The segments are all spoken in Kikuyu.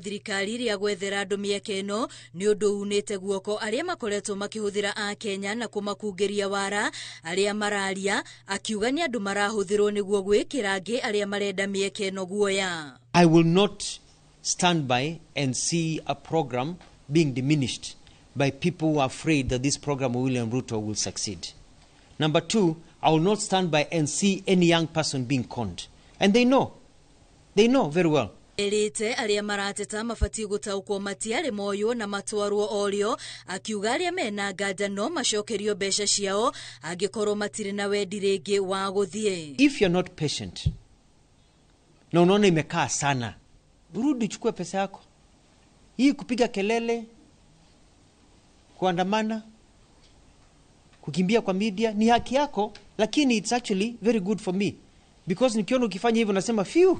Thirikari rĩa gwethera andũ mĩeke ĩno nĩ ũndũ unĩte guoko arĩa makoretwo makĩhũthĩra Akenya na kũmakungĩria wara arĩa mararia, akiuga nĩ andũ marahũthĩrwo nĩguo gwĩkĩra angĩ arĩa marenda mĩeke ĩno guoya. I will not stand by and see a program being diminished by people who are afraid that this program of William Ruto will succeed. Number two, I will not stand by and see any young person being conned. And they know. They know very well. Erĩte arĩa marateta mabatiĩ gũtaũkwo matiarĩ moywo na matwarwo orĩo, akiuga arĩa mena nganja no macokerio mbeca ciao angĩkorwo matirĩ na wendi rĩngĩ wa gũthiĩ. If you're not patient, na unaona imekaa sana, rudi uchukue pesa yako. Hii kupiga kelele, kuandamana, kukimbia kwa media ni haki yako, lakini it's actually very good for me because nikiona ukifanya hivyo nasema phew,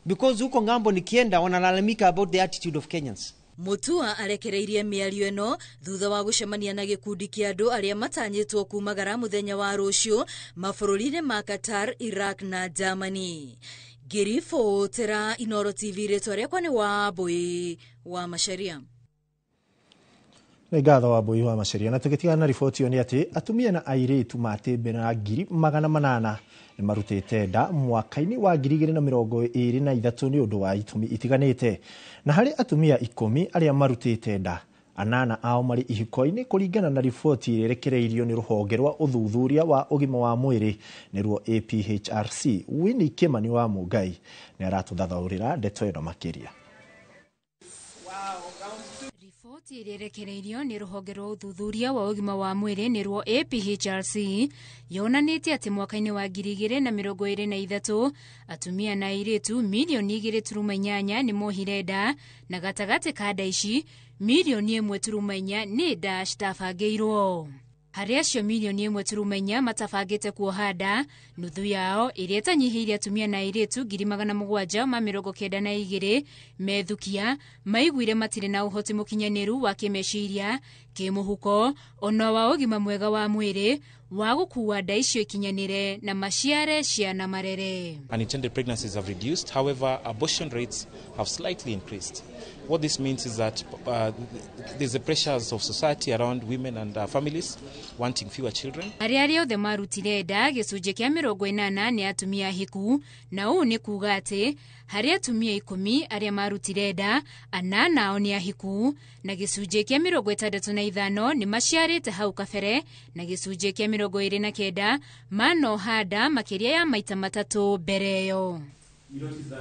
because huko ng'ambo nikienda wanalalamika about the attitude of Kenyans. Mutua arekereirie mĩario ĩno thutha wa gũcemania na gĩkundi kĩa andũ arĩa matanyĩtwo kumagara mũthenya wa rũciũ mabũrũri-inĩ ma Qatar, Iraq na Germany. Ngĩribotera Inooro TV, rĩtwa rĩakwa nĩ Wambui wa Macharia. Nĩ ngatho Wambui wa Macharia. Na tũgĩtigana na riboti ĩyo nĩ atĩ atumia na airĩtu matĩmbĩra 800,000 nĩ marutĩte nda mwaka-inĩ wa 2023 nĩ ũndũ wa itũmi itiganĩte. Na harĩ atumia 10 arĩa marutĩte nda, 8 ao marĩ ihiko-inĩ kũringana na riboti ĩrĩa ĩrekereirio nĩ rũhonge rwa ũthuthuria wa ũgima wa mwĩrĩ nĩruo APHRC. Winnie Kimani wa Mũngai nĩ aratũthathaũrĩra ndeto ĩno makĩria. Riboti ĩrĩa ĩrekereirio nĩ rũhonge rwa ũthuthuria wa ũgima wa mwĩrĩ nĩruo APHRC yonanĩtie atĩ mwaka-inĩ wa 2023 atumia na airĩtu milioni 2.8 nĩ mohire nda, na gatagatĩ ka nda ici milioni 1.4 nĩ nda citabangĩirwo. Harĩ acio milioni 1.4 matabangĩte kuoha nda, nuthu yao ĩrĩa ĩtanyihĩire atumia na airĩtu 792,000 methukia maiguire matirĩ na ũhoti mũkinyanĩru wa kĩmeciria, kĩmũhuko ona wa ũgima mwega wa mwĩrĩ wa gũkua nda icio ikinyanĩre na maciare ciana marere. Unintended pregnancies have reduced, however, abortion rates have slightly increased. What this means is that there's the pressures of society around women and families wanting fewer children. Arĩa arĩa othe marutire nda gĩcunjĩ kĩa 80 nĩ atumia ahiku, na ũũ nĩ kuuga atĩ harĩ atumia 10 arĩa marutire nda, 8 ao nĩ ahiku, na gĩcunjĩ kĩa 65 nĩ maciarĩte hau kabere, na gĩcunjĩ kĩa 29 manoha nda makĩria ya maita 3 mbere ĩyo.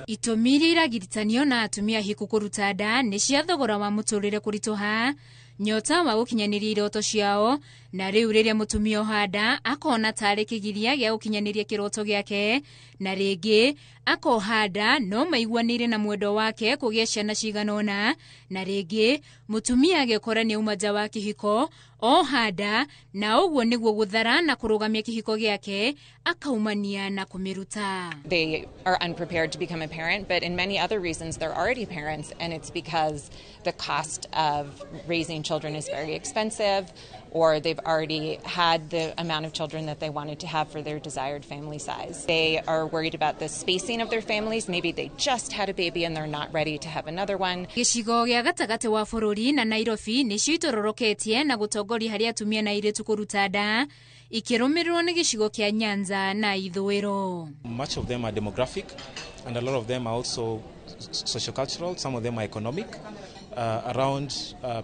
Itũmi iria iragiritanio na atumia ahiku kũruta nda nĩ cia thogora wa mũtũrĩre kũritũha, nyota wa gũkinyanĩria iroto ciao, na rĩu rĩrĩa mũtumia oha nda akona tarĩ kĩgiria gĩa gũkinyanĩria kĩroto gĩake, na rĩngĩ akoha nda no maiguanĩire na mwendwa wake kũgĩa ciana cigana ũna, na rĩngĩ mũtumia agekora nĩ auma nja wa kĩhiko oha nda, na ũguo nĩguo gũthara na kũrũgamia kĩhiko gĩake akaumania na kũmĩruta. They are unprepared to become a parent, but in many other reasons they're already parents, and it's because the cost of raising children is very expensive, or they've already had the amount of children that they wanted to have for their desired family size. They are worried about the spacing of their families. Maybe they just had a baby and they're not ready to have another one. Gĩcigo gĩa gatagatĩ wa bũrũri na Nairobi nĩcio itororoketie na gũtongoria harĩ atumia na airĩtu kũruta nda, ikĩrũmĩrĩrwo nĩ gĩcigo kĩa Nyanza na Ithũĩro. Much of them are demographic, and a lot of them are also sociocultural. Some of them are economic, around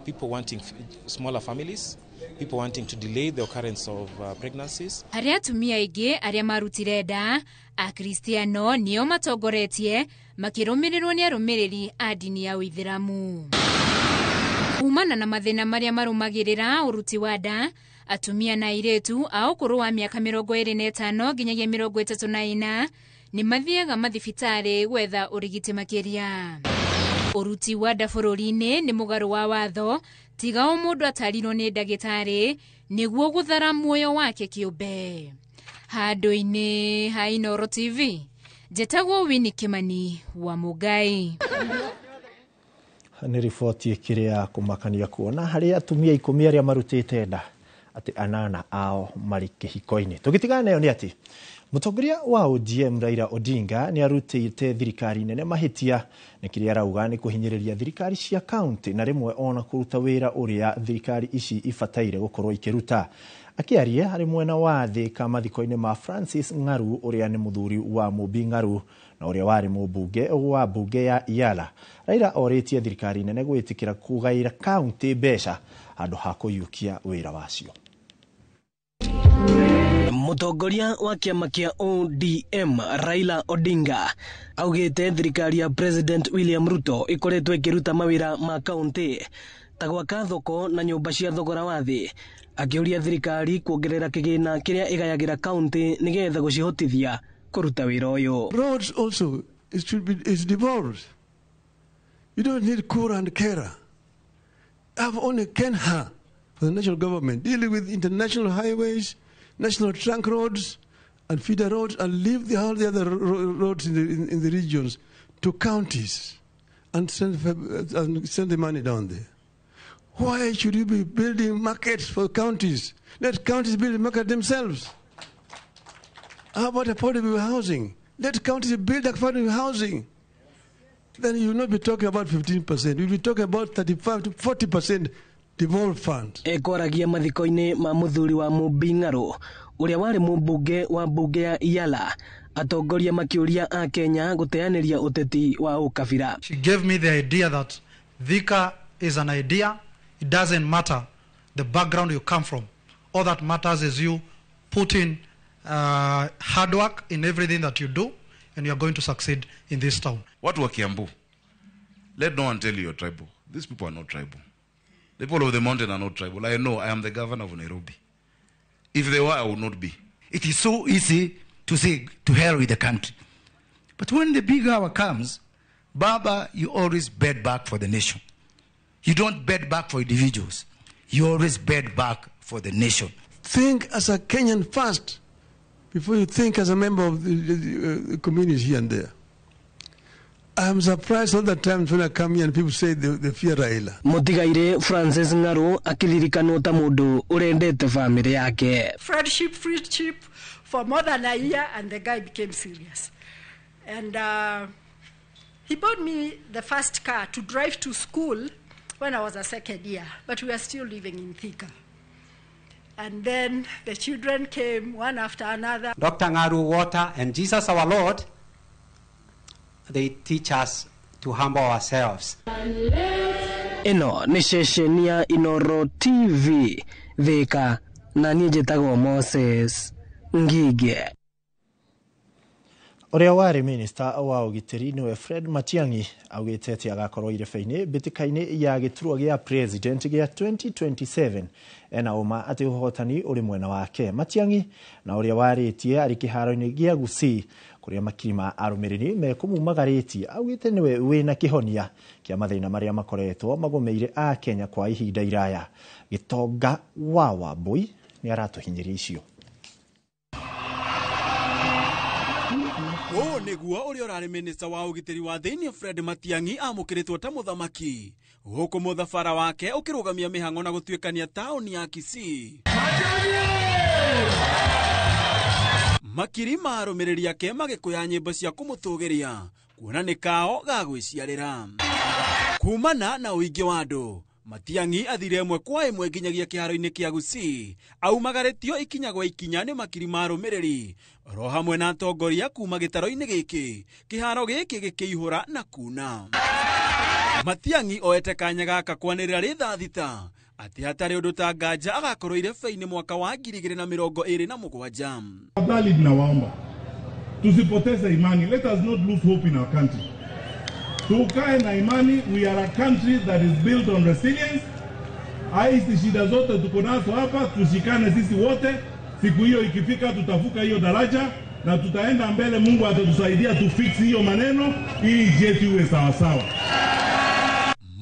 people wanting smaller families, people wanting to delay the occurrence of pregnancies. Harĩ atumia aingĩ arĩa marutire nda, Akristiano nĩo matongoretie makĩrũmĩrĩrwo nĩ arũmĩrĩri a ndini ya Ũithĩramu. Kumana na mathĩna marĩa marũmagĩrĩra ũruti wa nda, atumia na airĩtu a ũkũrũ wa mĩaka 25 nginyagia 34 nĩ mathiaga mathibitarĩ gwetha ũrigiti makĩria. Ũruti wa nda bũrũri-inĩ nĩ mũgarũ wa watho, tiga o mũndũ atarirwo nĩ ndagĩtarĩ nĩguo gũthara muoyo wake kĩũmbe. Handũ-inĩ ha Inooro TV, njetagwo Winnie Kimani wa Mũngai. Nĩ riboti ĩkĩrĩ ya kũmakania kuona harĩ atumia 10 arĩa marutĩte nda atĩ 8 ao marĩ kĩhiko-inĩ. Tũgĩtigana nayo nĩ atĩ Mũtongoria wa ODM Raila Odinga nĩ arutĩte thirikari nene mahĩtia nĩ kĩrĩa arauga nĩ kũhinyĩrĩria thirikari cia kaunti na rĩmwe ona kũruta wĩra ũrĩa thirikari ici ibataire gũkorwo ikĩruta. Akĩaria harĩ mwena wa Thika mathiko-inĩ ma Francis Ng'aru ũrĩa nĩ mũthuri wa Mũmbi Ng'aru na ũrĩa warĩ mũmbunge wa mbunge ya Iala, Raila orĩtie thirikari nene gwĩtĩkĩra kũgaĩra kaunti mbeca handũ ha kũiyũkia wĩra wacio. Mũtongoria wa kĩama kĩa ODM Raila Odinga augĩte thirikari ya President William Ruto ĩkoretwo ĩkĩruta mawĩra ma kaunti ta gwaka thoko na nyũmba cia thogora wa thĩ, akĩũria thirikari kuongerera kĩgĩna kĩrĩa ĩgayagĩra kaunti nĩgetha gũcihotithia kũruta wĩra ũyũ. Roads also, it should be, it's devolved. You don't need Kura and Kera. Have only Kenha for the national government, dealing with international highways, national trunk roads, and feeder roads, and leave all the other roads in the regions to counties and send the money down there. Why should you be building markets for counties? Let counties build the market themselves. How about affordable housing? Let counties build affordable housing. Then you will not be talking about 15%. You'll be talking about 35 to 40% devolved funds. Ekwaragia mathiko-inĩ ma mũthuri wa Mũmbi Ng'aru ũrĩa warĩ mũmbunge wa mbunge ya Iala, atongoria makĩũria a Kenya gũteanĩria ũteti wa ũkabira. She gave me the idea that Thika is an idea. It doesn't matter the background you come from. All that matters is you put in hard work in everything that you do, and you are going to succeed in this town. Watu wa Kiambu, let no one tell you you're tribal. These people are not tribal. The people of the mountain are not tribal. I know I am the governor of Nairobi. If they were, I would not be. It is so easy to say to hell with the country. But when the big hour comes, Baba, you always bed back for the nation. You don't bed back for individuals. You always bed back for the nation. Think as a Kenyan first before you think as a member of the community here and there. I'm surprised all the times when I come here and people say they fear Raila. Mũtigaire Francis Ng'aru akĩririkanwo ta mũndũ ũrendete famĩlĩ yake. Friendship for more than a year, and the guy became serious. And he bought me the first car to drive to school when I was a second year, but we were still living in Thika. And then the children came one after another. Dr. Ngaru Water and Jesus our Lord, they teach us to humble ourselves. Ĩno nĩ ceceni ya Inoro TV Thika, na niĩ njĩtagwo Moses Ngige. Ũrĩa warĩ minista wa ũgitĩri nĩwe Fred Matiang'i augĩte atĩ agakorwo irebe-inĩ mbĩtĩka-inĩ ya gĩturwa gĩa president gĩa 2027 ena ũma atĩ ũhotani ũrĩ mwena wake. Matiang'i na ũrĩa warĩtie arĩ kĩharo-inĩ gĩa Gusii kũrĩa makiri ma arũmĩrĩri mekũmumagarĩtie augĩte nĩwe wĩna kĩhonia kĩa mathĩna marĩa makoretwo magũmĩire a Kenya kwa ihinda iraya. Gĩtonga wa Wambui nĩ aratũhinyĩria icio. Ũũ nĩguo ũrĩa ũrarĩ minista wa ũgitĩri wa thĩinĩ Fred Matiang'i amũkĩrĩtwo ta mũthamaki, gũkũ mũthabara wake ũkĩrũgamia mĩhang'o na gũtuĩkania taũni ya Kisii. Makiri ma arũmĩrĩri ake magĩkũya nyĩmbo cia kũmũtũgĩria kuona nĩ kao ga gwĩciarĩra. Kumana na ũingĩ wa andũ, Matiang'i athire ĩmwe kwa ĩmwe nginyagia kĩharo-inĩ kĩa Gusii, aumagarĩtio ikinya gwa ikinya nĩ makiri ma arũmĩrĩri oro hamwe na atongoria kuma gĩtaro-inĩ gĩkĩ, kĩharo gĩkĩ gĩkĩihũra na kuna. Matiang'i oete kanya gaka kwanĩrĩra rĩ thaa thita atĩ hatarĩ ũndũ ta nganja agakorwo irebe-inĩ mwaka wa 2027. Tafadhali tunawaomba tusipoteze imani. Let us not lose hope in our country. Tukae na imani. We are a country that is built on resilience. Hizi shida zote tuko nazo hapa, tushikane sisi wote. Siku hiyo ikifika, tutavuka hiyo daraja na tutaenda mbele. Mungu atatusaidia tufix hiyo maneno ili nchi yetu iwe sawa sawa.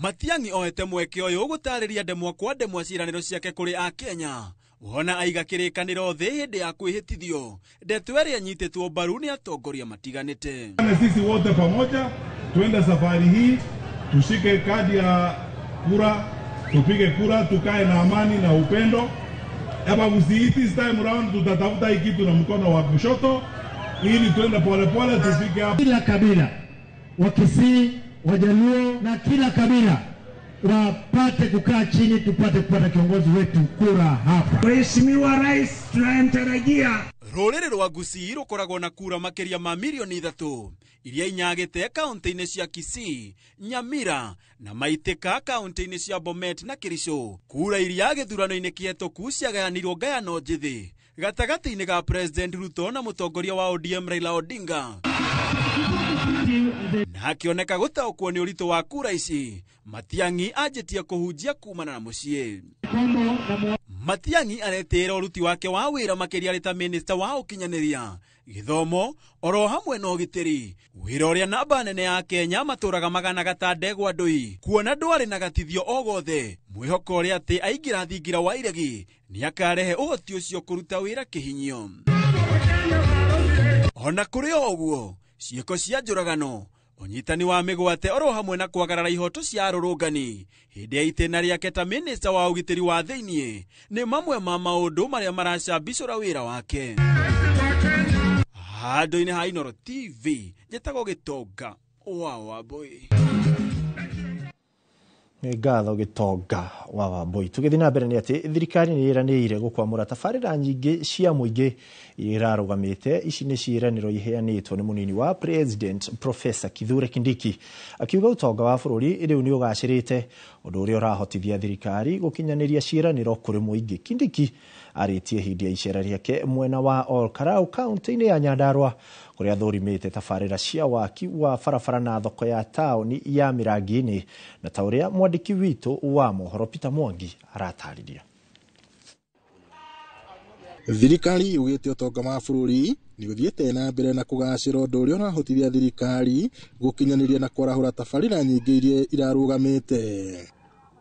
Matiang'i oete mweke ũyũ gũtarĩria ndemwa kwa ndemwa ciĩranĩro ciake kũrĩ a Kenya. Wona aiga kĩrĩkanĩro thĩ hĩndĩ ya kwĩhĩtithio, ndeto ĩrĩa ĩnyitĩtwo mbaru nĩ atongoria matiganĩte. Sisi wote pamoja tuende safari hii, tushike kadi ya kura, tupige kura, tukae na amani na upendo. Hapa Gusii this time round tutatafuta hii kitu na mkono wa kushoto ili tuende polepole tufike hapo. Kila kabila, Wakisii, Wajaluo na kila kabila wapate kukaa chini, tupate kupata kiongozi wetu kura hapa. Mheshimiwa Rais tunayemtarajia. Rũrĩrĩ rwa Gusii rũkoragwo na kura makĩria ma mirioni 3 iria inyagĩte kaunti-inĩ cia Kisii, Nyamira na maitĩka kaunti-inĩ cia Bomet na Kericho. Kura iria gĩthurano-inĩ kĩhetũku ciagayanirwo ngayano njĩthĩ gatagatĩ-inĩ ga President Ruto na mũtongoria wa ODM Raila Odinga. Na akĩoneka gũtaũkwo nĩ ũritũ wa kura ici, Matiang'i anjĩtie kũhunjia kumana na mũciĩ. Matiang'i aretĩĩra ũruti wake wa wĩra makĩria arĩ ta minista wa ũkinyanĩria, gĩthomo oro hamwe na ũgitĩri, wĩra ũrĩa namba nene ya Kenya matũraga maganaga ta ndegwa ndũi, kuona ndwarĩ na gatithio o gothe, mwĩhoko ũrĩa atĩ aingĩra thingira wa iregi nĩakarehe ũhoti ũcio kũruta wĩra kĩhinyio. Ona kũrĩ o ũguo, ciĩko cia njũragano, ũnyitani wa mĩgwate oro hamwe na kwagarara ihoto cia arũrũngani hĩndĩ ya itĩna rĩake ta minista wa ũgitĩri wa thĩiniĩ nĩ mamwe ma maũndũ marĩa maracambicũra wĩra wake. Handũ-inĩ ha Inooro TV njĩtagwo Gĩtonga wa Wambũi. Nĩ ngatho Gĩtonga wa Wambũi. Tũgĩthiĩ na mbere nĩ atĩ thirikari nĩ ĩranĩire gũkwamũra tabarĩra nyingĩ cia mũingĩ iria irarũgamĩte. Ici nĩ ciĩranĩro iheanĩtwo nĩ mũnini wa President Professor Kithure Kindiki, akiuga ũtonga wa bũrũri rĩu nĩ ũgacĩrĩte, ũndũ ũrĩa ũrahotithia thirikari gũkinyanĩria ciĩranĩro kũrĩ mũingĩ. Kindiki arĩtie hĩndĩ ya icera rĩake mwena wa Olkarau kaunti-inĩ ya Nyandarua, kũrĩa athũrimĩte tabarĩra cia waki wa barabara na thoko ya taũni ya Mĩrangi-inĩ, na ta ũrĩa mwandĩki witũ wa mohoro Peter Mwangi aratarĩria. Thirikari yugĩte ũtonga wa bũrũri nĩ ũthiĩte na mbere na kũgacĩra, ũndũ ũrĩa ũrahotithia thirikari gũkinyanĩria na kwarahũra tabarĩra nyingĩ iria irarũgamĩte.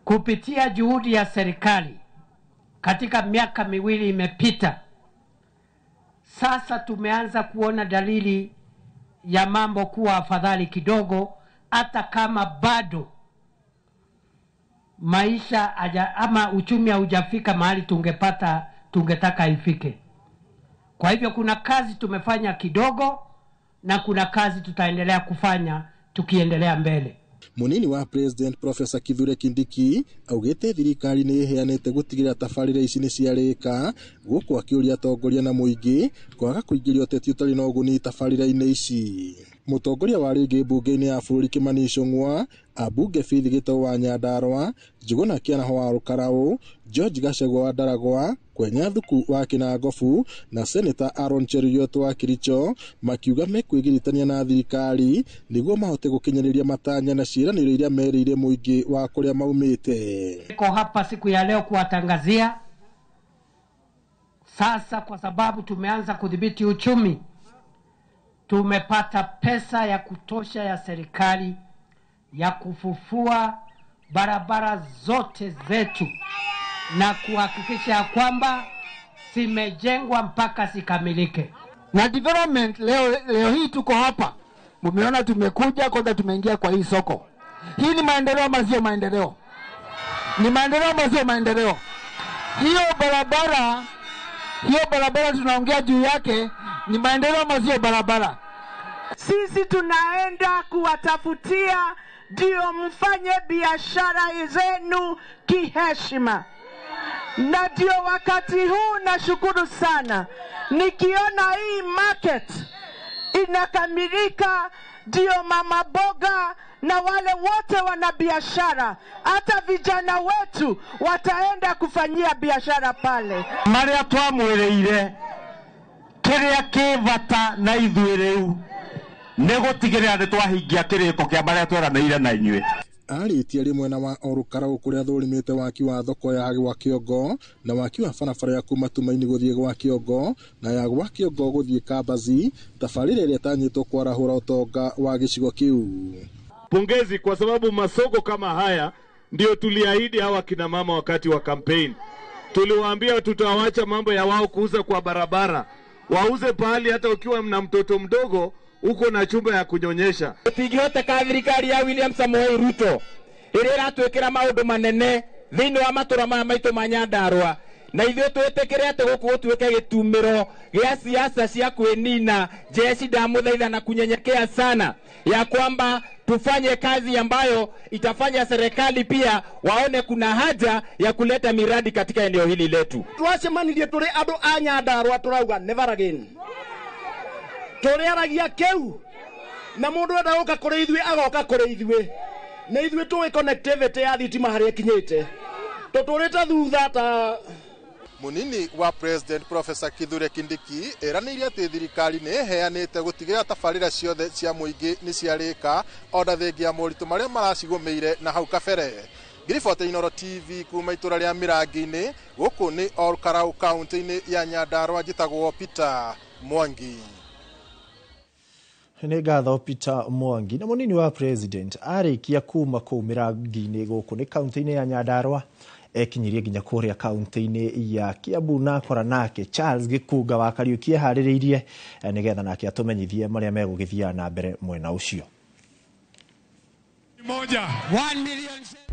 Kupitia juhudi ya serikali katika miaka miwili imepita, sasa tumeanza kuona dalili ya mambo kuwa afadhali kidogo, hata kama bado maisha ama uchumi haujafika mahali tungetaka ifike. Kwa hivyo kuna kazi tumefanya kidogo na kuna kazi tutaendelea kufanya tukiendelea mbele. Munini wa President Professor Kithure Kindiki augĩte thirikari nĩ ĩheanĩte gũtigĩrĩra tabarĩra ici nĩ ciarĩka, gũkũ akĩũria atongoria na mũingĩ kwaga kũingĩria ũteti ũtarĩ na ũguni tabarĩra-inĩ ici. Mũtongoria wa rĩngĩ mbunge-inĩ ya bũrũri Kimani Ichung'wa, ambunge Faith Gĩtau wa Nyandarua, Njuguna Kĩaraho wa Rũkaraũ, George Gachagua wa Ndaragwa, Kwenya Thuku wa Kinangobu na Senator Aaron Cheruiyot wa Kericho makiuga mekwĩgiritania na thirikari nĩguo mahote gũkinyanĩria matanya na ciĩranĩro iria merĩire mũingĩ wa kũrĩa maumĩte. Niko hapa siku ya leo kuwatangazia sasa, kwa sababu tumeanza kudhibiti uchumi, tumepata pesa ya kutosha ya serikali ya kufufua barabara zote zetu na kuhakikisha kwamba zimejengwa mpaka zikamilike. Na development leo hii tuko hapa, mumeona tumekuja kwanza, tumeingia kwa hii soko. Hii ni maendeleo ama sio maendeleo? Ni maendeleo ama sio maendeleo? Hiyo barabara tunaongea juu yake ni maendeleo ama sio barabara? Sisi tunaenda kuwatafutia ndio mfanye biashara zenu kiheshima. Na ndio wakati huu nashukuru sana nikiona hii market inakamilika, ndio mama boga na wale wote wana biashara, hata vijana wetu wataenda kufanyia biashara pale. Maria twamwĩrĩire kĩrĩa kĩ bata na ithuĩ rĩu nĩ gũtigĩrĩra nĩ twahingia kĩrĩko kĩa marĩa tweranĩire na inyuĩ. Arĩtie rĩ mwena wa Olkarau kũrĩa athũrimĩte waki wa thoko ya gwa Kĩongo na waki wa barabara ya kuma Tumaini gũthiĩ gwa Kĩongo na ya gwa Kĩongo gũthiĩ Kambazi, tabarĩra ĩrĩa ĩtanyĩtwo kwarahũra ũtonga wa gĩcigo kĩu. Pongezi kwa sababu masoko kama haya ndio tuliahidi hawa kina mama wakati wa campaign. Tuliwaambia tutawacha mambo ya wao kuuza kwa barabara, wauze pahali hata ukiwa na mtoto mdogo uko na chumba ya kunyonyesha. Tũtingĩhoteka thirikari ya William Samoei Ruto ĩrĩa ĩratwĩkĩra maũndũ manene thĩinĩ wa matũra maya maitũ ma Nyandarua Na ithuĩ twĩtĩkĩre atĩ gũkũ gũtuĩke gĩtumĩro gĩa siasa cia kwĩnina. Jeshi ndamũthaitha na kunyenyekea sana ya kwamba tufanye kazi ambayo itafanya serikali pia waone kuna haja ya kuleta miradi katika eneo hili letu. Twacemanirie tũrĩ andũ a Nyandarua tũrauga never again. Tũrĩaragia kĩu na mũndũ enda gũka kũrĩ ithuĩ agoka kũrĩ ithuĩ. Nĩ ithuĩ tũĩ connectivity ya thitima harĩa ĩkinyĩte. Tũtũrĩte thutha ta Munini wa President Professor Kithure Kindiki eranĩire atĩ thirikari nĩ ĩheanĩte gũtigĩrĩra tabarĩra ciothe cia mũingĩ nĩ ciarĩka ona thengia ya moritũ marĩa maracigũmĩire na hau kabere. Ngiribota Inooro TV kuma itũra rĩa Mĩrangi-inĩ, gũkũ nĩ Ol Kalou kaunti-inĩ ya Nyandarua, njĩtagwo Peter Mwangi. Nĩ ngatho Peter Mwangi. Na munini wa President arĩkia kuma kũu Mĩrangi-inĩ gũkũ nĩ kaunti-inĩ ya Nyandarua ekinyirie nginya kũrĩa kaunti-inĩ ya Kiambu na akora nake Charles Gĩkunga wa Kariuki eharĩrĩirie nĩgetha nake atũmenyithie marĩa megũgĩthiaga na mbere mwena ũcio.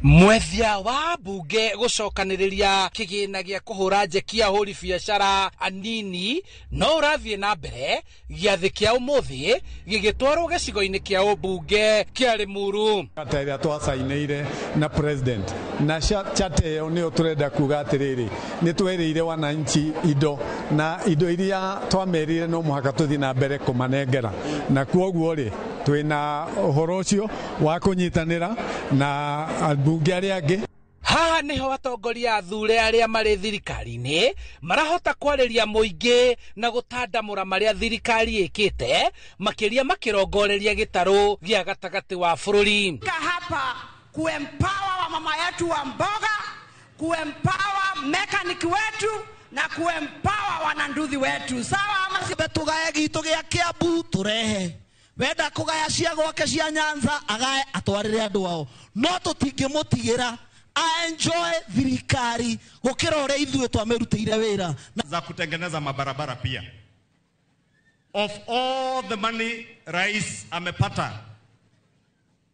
Mwethia wa mbunge gũcokanĩrĩria kĩgĩna gĩa kũhũra njeki ahũri biacara anini no ũrathiĩ na mbere gĩathĩ kĩa ũmũthĩ gĩgĩtwarwo gĩcigo-inĩ kĩa ũmbunge kĩa Limuru. Chata ĩrĩa twacainĩire na president na chata ĩyo nĩyo tũrenda kuga atĩrĩrĩ, nĩ twerĩire wananchi indo na indo iria twamerire no mũhaka tũthiĩ na mbere kũmanengera, na kwoguo rĩ twĩna ũhoro ũcio wa kũnyitanĩra na ambunge arĩa angĩ. Haha niho atongoria athure arĩa marĩ thirikari-inĩ marahota kwarĩria mũingĩ na gũtandamũra marĩa thirikari ĩkĩte, makĩria makĩrongoreria gĩtarũ gĩa gatagatĩ wa bũrũri. Hapa kuempower wamama yetu wa mboga, kuempower mechanic wetu na kuempower wananduthi wetu. Sawa ama si? Tugaye gitu gĩa Kiambu turehe wenda kugaya cia gwake cia Nyanza agae atwarire andu ao, no tutingĩmũtigĩra enjoy thirikari gũkĩra ũrĩa ithuĩ twamerutĩire wĩra za kutengeneza mabarabara pia. Of all the money rais amepata,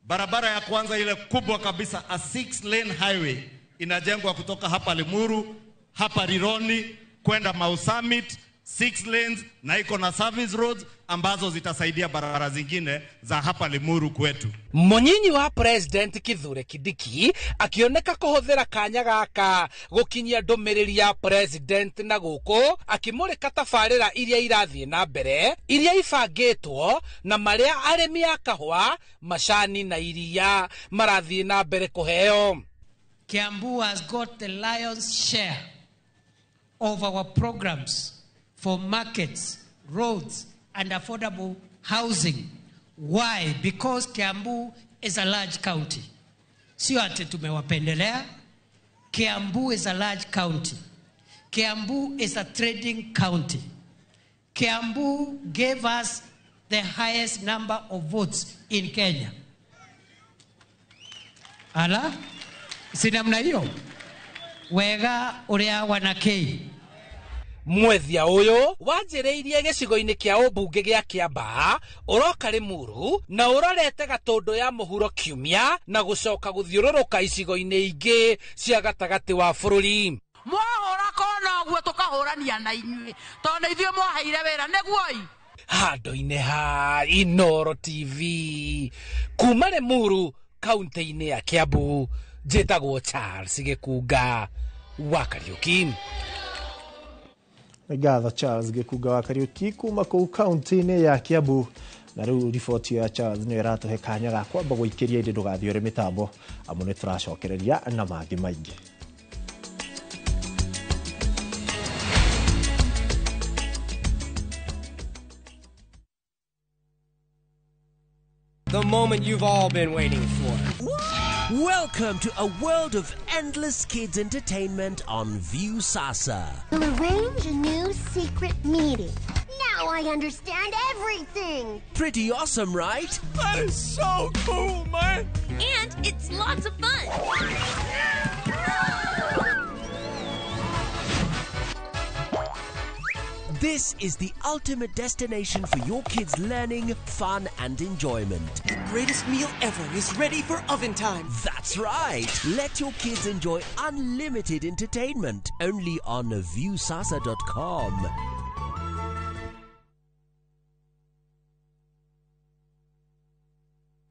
barabara ya kwanza ile kubwa kabisa, a 6-lane highway inajengwa kutoka hapa Limuru, hapa Rironi kwenda Mau Summit, 6 lanes na iko na service roads ambazo zitasaidia barabara zingine za hapa Limuru kwetu. Munyinyi wa President Kithure Kindiki akioneka kuhuthira kanya gaka gukinyia ndumiriri ya President na guku akimurika tabarira iria irathie na mbere iria ibangitwo na maria arimi a kahua macani na iria marathie na mbere kuheo. Kiambu has got the lion's share of our programs for markets, roads, and affordable housing. Why? Because Kiambu is a large county. Sio ati tumewapendelea. Kiambu is a large county. Kiambu is a trading county. Kiambu gave us the highest number of votes in Kenya. Ala? Si namna hiyo? Wega uria wanakei. Mwethia ũyũ wanjĩrĩirie gĩcigo-inĩ kĩa ũmbunge gĩa Kĩambaa ũroka Limuru na ũrorete Gatũndũ ya mũhuro kiumia na gũcoka gũthiũrũrũka icigo-inĩ ingĩ cia gatagatĩ wa bũrũri. Mwahũra kona ũguo tũkahũrania na inyuĩ tondũ nĩ ithuĩ mwaheire wĩra nĩguo. Handũ-inĩ ha Inooro TV kuma Limuru kaunti-inĩ ya Kiambu, njĩtagwo Charles Gĩkunga wa Kariuki. Ngatho Charles Gĩkunga wa Kariuki kuma kũu kaunti-inĩ ya Kiambu. Na rĩu riboti ya Charles nĩyo ĩratũhe kanya ga kwamba gũikĩria ĩndĩ ndũgathiĩ ũrĩ mĩtambo amu nĩ tũracokereria na mangĩ maingĩ. The moment you've all been waiting for. Welcome to a world of endless kids entertainment on Viusasa. We'll arrange a new secret meeting. Now I understand everything. Pretty awesome, right? That is so cool, man. And it's lots of fun. This is the ultimate destination for your kids' learning, fun, and enjoyment. The greatest meal ever is ready for oven time. That's right. Let your kids enjoy unlimited entertainment only on viewsasa.com.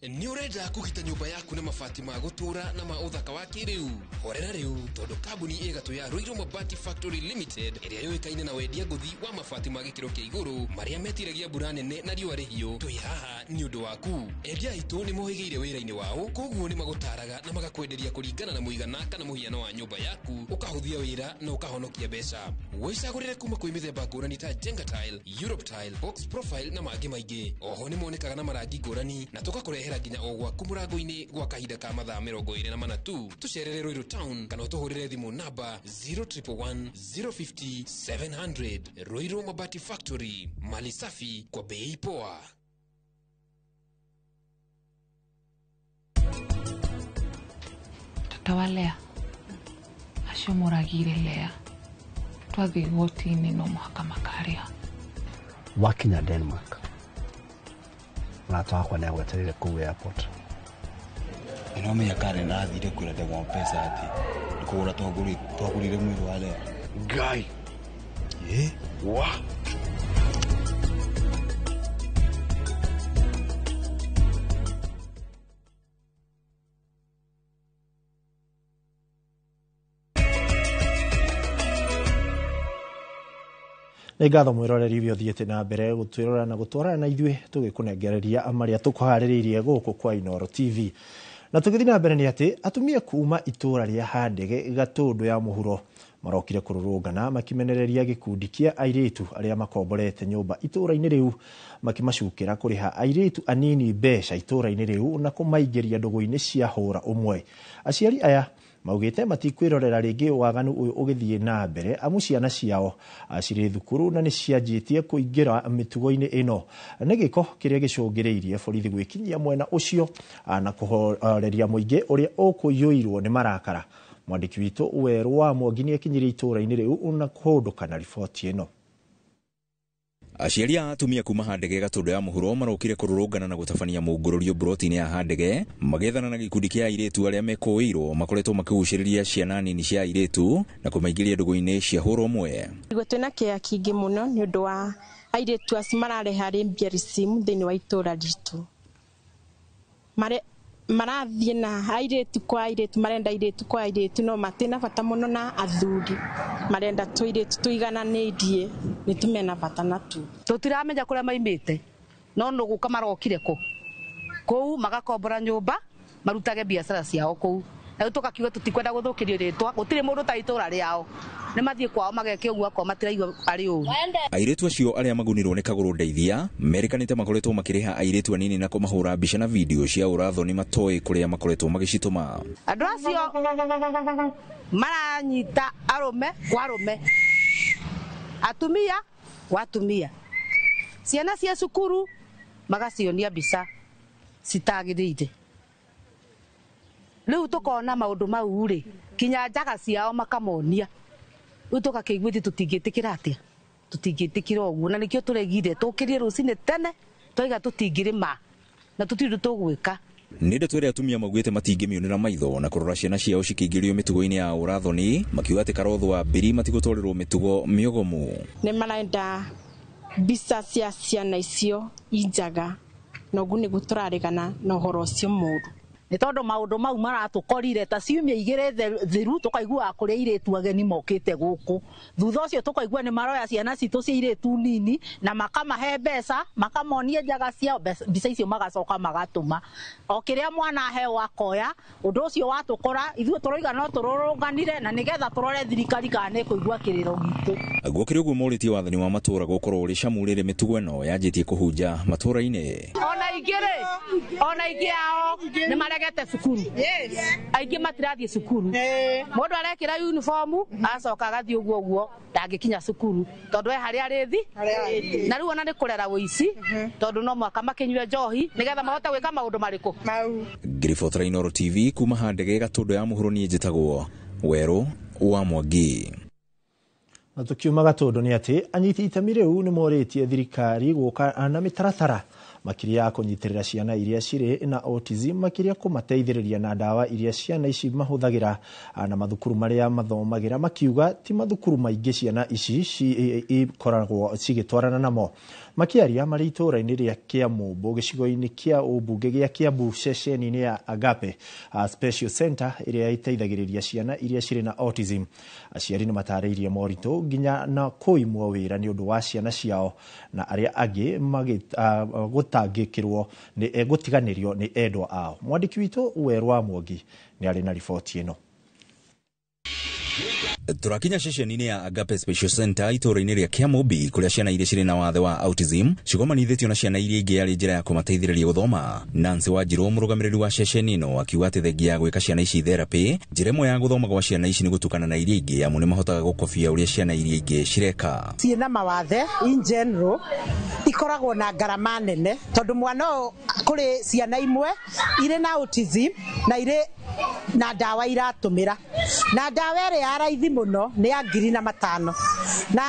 Nĩ ũrenda kũgita nyũmba yaku na mabati ma gũtũũra na ma ũthaka wa kĩrĩu? Horera rĩu, tondũ kambuni ĩgatũ ya Ruiru Mabati Factory Limited, ĩrĩa yũĩkaine na wendia ngũthi wa mabati ma gĩkĩro kĩa igũrũ marĩa metiragia mbura nene na riũa rĩhiũ, twĩ haha nĩ ũndũ waku. Endia aitũ nĩ mohĩgĩire wĩra-inĩ wao, koguo nĩ magũtaraga na magakwenderia kũringana na mũigana kana mũhiano wa nyũmba yaku, ũkahũthia wĩra na ũkahonokia mbeca. Wĩcagũrĩre kuma kwĩ mĩthemba ngũrani ta Jenga Tile, Europe Tile, Box Profile na mangĩ maingĩ. Oho nĩ monekaga na marangi ngũrani na tũgakũrehera nginya o gwaku mũrango-inĩ gwa kahinda ka mathaa 24 tu. Tũcerere Ruiru Town kana ũtũhũrĩre thimũ namba 0111 050 700. Ruiru Mabati Factory, mali safi kwa bei poa. Tata wa Lea acio moragire Lea twathiĩ igoti-inĩ no mũhaka makarĩha. Wakinya Denmark, mũrata wakwa nĩ agwetereire kũu airport. Nĩnomenya Karen athire kwĩra ndegwa mbeca atĩ nĩ kũgũra twagũrire mwĩrĩ wa Lea. Ngai ĩ wa Nĩ ngatho mwĩroreri ũrĩa ũthiĩte na mbere gũtwĩrora na gũtwarana na ithuĩ tũgĩkũnengereria marĩa tũkũharĩrĩirie gũkũ kwa Inooro TV. Na tũgĩthiĩ na mbere nĩ atĩ atumia kuma itũũra rĩa Handege Gatũndũ ya mũhuro marokire kũrũrũngana makĩmenereria gĩkundi kĩa airĩtu arĩa makomborete nyũmba itũũra-inĩ rĩu, makĩmacukĩra kũrĩha airĩtu anini mbeca itũũra-inĩ rĩu na kũmaingĩria ndũgũ-inĩ cia hũra ũmwe. Aciari aya maugĩte matikwĩrorera rĩngĩ waganu ũyũ ũgĩthiĩ na mbere amu ciana ciao cirĩ thukuru na nĩ cianjĩtie kũingĩra mĩtugo-inĩ ĩno. Nĩ gĩko kĩrĩa gĩcũngĩrĩirie borithi gwĩkinyia mwena ũcio na kũhoreria mũingĩ ũrĩa ũkũiyũirwo nĩ marakara. Mwandĩki witũ Werũ wa Mwangi nĩ akinyire itũũra-inĩ rĩu na kũhũndũka na riboti ĩno. Aciari a atumia kuma Handege Gatũndũ ya mũhuro marokire kũrũrũngana na gũtabania mũngũrũrio mburoti-inĩ ya Handege magĩethana na gĩkundi kĩa airĩtu arĩa mekũĩirwo makoretwo makĩgucĩrĩria ciana nini cia airĩtu na kũmaingĩria ndũgũ-inĩ cia hũra ũmwe. Igua twĩna kĩeha kĩingĩ mũno nĩ ũndũ wa airĩtu acio marareha lesbianism thĩinĩ wa itũũra ritũ. Marathiĩ na airĩtu kwa airĩtu, marenda airĩtu kwa airĩtu, no matina bata mũno na athuri, marenda tũirĩtu tũigananĩirie, nĩ tumena bata natuo. Tũtiramenya kũrĩa maimĩte, no nũ gũka marokire kũu magakombora nyũmba marutage biacara ciao kũu. Na rĩu tũkakiuga tũtikwenda gũthũkĩrio rĩtwa, gũtirĩ mũndũ ta itũũra rĩao, nĩ mathiĩ kwao mageke ũguo akorwo matiraigua arĩ ũru. Airĩtu acio arĩa magunirwo nĩ kagũrũ ndeithia merĩkanĩte makoretwo makĩrĩha airĩtu anini na kũmahũra mbica na video cia ũrathoni matoĩ kũrĩa makoretwo magĩcitũma. Andũ acio maranyita arũme kwa arũme, atumia kwa atumia, ciana cia cukuru magacionia mbica citagĩrĩire. Rĩu tũkona maũndũ mau rĩ, kinya njaga ciao makamonia. Rĩu tũgakĩigua ithuĩ tũtingĩtĩkĩra atĩa, tũtingĩtĩkĩra ũguo, na nĩkĩo tũregire tũkĩrie rũcinĩ tene twaiga tũtingĩrĩma na tũtirĩ ũndũ tũgwĩka. Nĩ ndeto ĩrĩa atumia maugĩte matingĩmĩonera maitho na kũrora ciana ciao cikĩingĩrio mĩtugo-inĩ ya ũrathoni, makiuga atĩ karotho wa mbiri matigũtwarĩrwo mĩtugo mĩogomu. Nĩ marenda mbica cia ciana icio injaga, na ũguo nĩguo tũraregana na ũhoro ũcio mũũru. Nĩ tondũ maũndũ mau maratũkorire ta ciumia igĩrĩ thiru tũkaiguaga kũrĩa airĩtu ageni mokĩte gũkũ. Thutha ũcio tũkaigua nĩ maroya ciana citũ cia airĩtu nini na makamahe mbeca, makamonia njaga ciao, mbica icio magacoka magatũma. O kĩrĩa mwana aheo akoya, ũndũ ũcio watũkora ithuĩ tũroiga no tũrũrũnganire na nĩgetha tũrore thirikari kana nĩ ĩkũigua kĩrĩro gitũ. Gũkĩrĩ ũguo morĩtie wathani wa matũũra gũkorwo ũrĩ camu rĩrĩ mĩtugo ĩno yanjĩtie kũhunja matũũra-inĩ. Ona ingĩ rĩ, ona ingĩ ao nĩ maregete cukuru, aingĩ matirathiĩ cukuru. Mũndũ arekĩra uniform acoka agathiĩ ũguo ũguo ndangĩkinya cukuru tondũ e harĩa arĩthi, na rĩu ona nĩ kũrera ũici tondũ no mũhaka makĩnyue njohi nĩgetha mahote gwĩka maũndũ marĩkũ. Ngĩribotera Inooro TV kuma Handege Gatũndũ ya mũhuro, niĩ njĩtagwo Werũ wa Mwangi. Na tukiuma Gatũndũ nĩ atĩ anyiti itemi rĩu nĩ morĩtie thirikari gũka na mĩtaratara makĩria ya kũnyitĩrĩra ciana iria cirĩ na autism, makĩria kũmateithĩrĩria na ndawa iria ciana ici mahũthagĩra na mathukuru marĩa mathomagĩra, makiuga ti mathukuru maingĩ ciana ici ikoragwo cigĩtwarana namo. Makĩaria marĩ itũũra-inĩ rĩa Kĩamũmbũ gĩcigo-inĩ kĩa ũmbunge gĩa Kiambu ceceni-inĩ ya Agape Special Center ĩrĩa ĩteithagĩrĩria ciana iria cirĩ na autism, aciari nĩ matarĩirie moritũ nginya na kũimwo wĩra nĩ ũndũ wa ciana ciao na arĩa angĩ gũtangĩkĩrwo nĩ gũtiganĩrio nĩ endwa ao. Mwandĩki witũ Werũ wa Mwangi nĩ arĩ na riboti ĩno. Tũrakinya ceceni-inĩ ya Agape Special Center itũũra-inĩ rĩa Kĩamũmbi kũrĩa ciana iria cirĩ na wathe wa autism cigomanithĩtio na ciana iria ingĩ arĩ njĩra ya kũmateithĩrĩria gũthoma. Nancy Wanjirũ, mũrũgamĩrĩri wa ceceni ĩno, akiuga atĩ thengia ya gwĩka ciana ici therapy, njĩra ĩmwe ya gũthoma gwa ciana ici nĩ gũtukana na iria ingĩ amu nĩ mahotaga gũkobia ũrĩa ciana iria ingĩ cireka. Ciĩna mawathe in general ikoragwo na ngarama nene tondũ mwana ũyũ kũrĩ ciana imwe irĩ na autism na irĩ na ndawa iratũmĩra, na ndawa ĩrĩa ya raithi mũno nĩ ya 5,000 na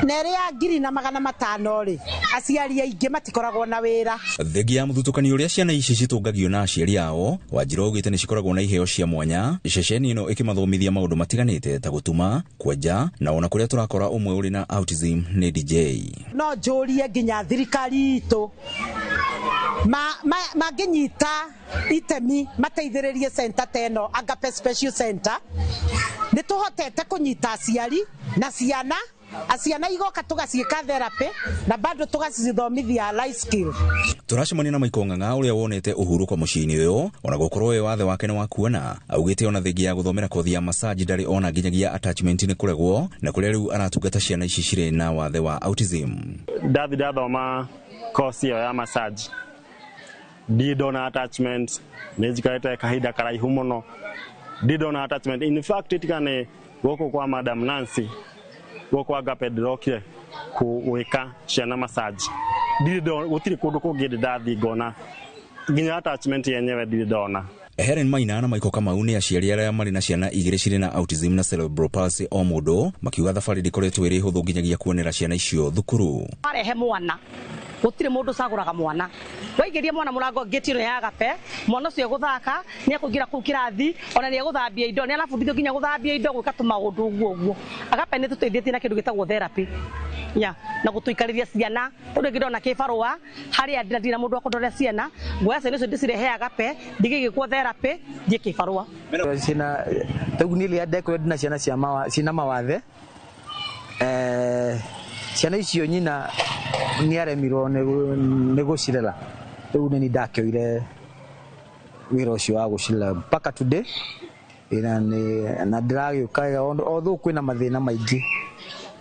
ĩrĩa ya 1,500 rĩ, aciari aingĩ matikoragwo na wĩra. Thengia ya mũthutũkanio ũrĩa ciana ici citũngagio na aciari ao, Wanjirũ augĩte nĩ cikoragwo na iheo cia mwanya, ceceni ĩno ĩkĩmathomithia maũndũ matiganĩte ta gũtuma, kwenja na ona kũrĩa tũrakora ũmwe ũrĩ na autism nĩ DJ. No njũrie nginya thirikari itũ mangĩnyita itemi mateithĩrĩrie center ta ĩno Agape Special Center, nĩ tũhotete kũnyita aciari na ciana, aciana igoka tũgaciĩka therapy na bado tũgacithomithia life skill. Tũracemania na Michael Ng'ang'a ũrĩa wonete ũhurũko mũciĩ-inĩ ũyũ ona gũkorwo we wathe wake nĩ wa kuona, augĩte ona thengia ya gũthomera kothi ya massage ndarĩ ona nginyagia attachment nĩ kũregwo na kũrĩa rĩu aratungata ciana ici cirĩ na wathe wa autism. Ndathi ndathoma kosi ĩyo ya massage ndirĩ ndona attachment, nĩ njikarĩte kahinda karaihu mũno ndirĩ ndona attachment. In fact tiga nĩ gũkũ kwa Madam Nancy gũkũ Agape ndĩrokire gwĩka ciana massage, ndirĩ gũtirĩ kũndũ kũngĩ ndĩ ndathiĩ ngona nginya attachment yenyewe ndirĩ ndona. Helen Maina na Michael Kamau nĩ aciari arĩa marĩ na ciana igĩrĩ cirĩ na autism na cerebral palsy o mũndũ, makiuga thabarĩ ndĩkoretwo ĩrĩ hũthũ nginyagia kuonera ciana icio thukuru. Warehe mwana gũtirĩ mũndũ ũcagũraga mwana, waingĩria mwana mũrango ngĩti ĩno ya Agape, mwana ũcio egũthaka, nĩ ekũingĩra kũu kĩrathi, ona nĩ egũthambia indo, nĩ arabundithio nginya gũthambia indo, gwĩka tũmaũndũ ũguo ũguo. Agape nĩ tũteithĩtie na kĩndũ gĩtagwo therapy ya na gũtũikarĩria ciana, tondũ rĩngĩ ndona kĩbarũa harĩa ndĩna ndirĩ na mũndũ wa kũndorera ciana, nguoya ciana icio ndĩcirehe Agape, ndigĩgĩkwo therapy, thiĩ kĩbarũa. Ciana rĩu niĩ rĩrĩa ndekorire ndĩna ciana ciĩna mawathe, ciana icio nyina nĩ aremirwo nĩ gũcirera, rĩu nĩ niĩ ndakĩoire wĩra ũcio wa gũcirera mpaka today, na ndĩragĩũka wega although kwĩna mathĩna maingĩ.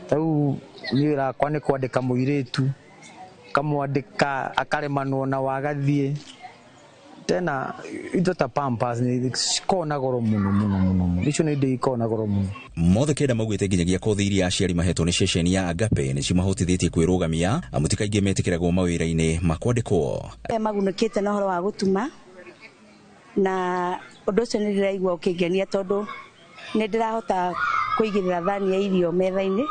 Ta rĩu niĩ wĩra wakwa nĩ kwandĩka mũirĩtu, kamwandĩka akaremanwo na wagathiĩ tena indo ta pampers nĩ cikoragwo na goro mũno mũno mũno mũno, icio nĩ indo ikoragwo na goro mũno. Mothe kenda maugĩte nginyagia kothi iria aciari mahetwo nĩ ceceni ya Agape nĩ cimahotithĩtie kwĩrũgamia amu ti kaingĩ metĩkĩragwo mawĩra-inĩ ma kwandĩkwo. Magunĩkĩte na ũhoro wa gũtuma na ũndũ ũcio nĩ ndĩraigua ũkĩngenia tondũ nĩ ndĩrahota kũigĩrĩra thani ya irio metha-inĩ,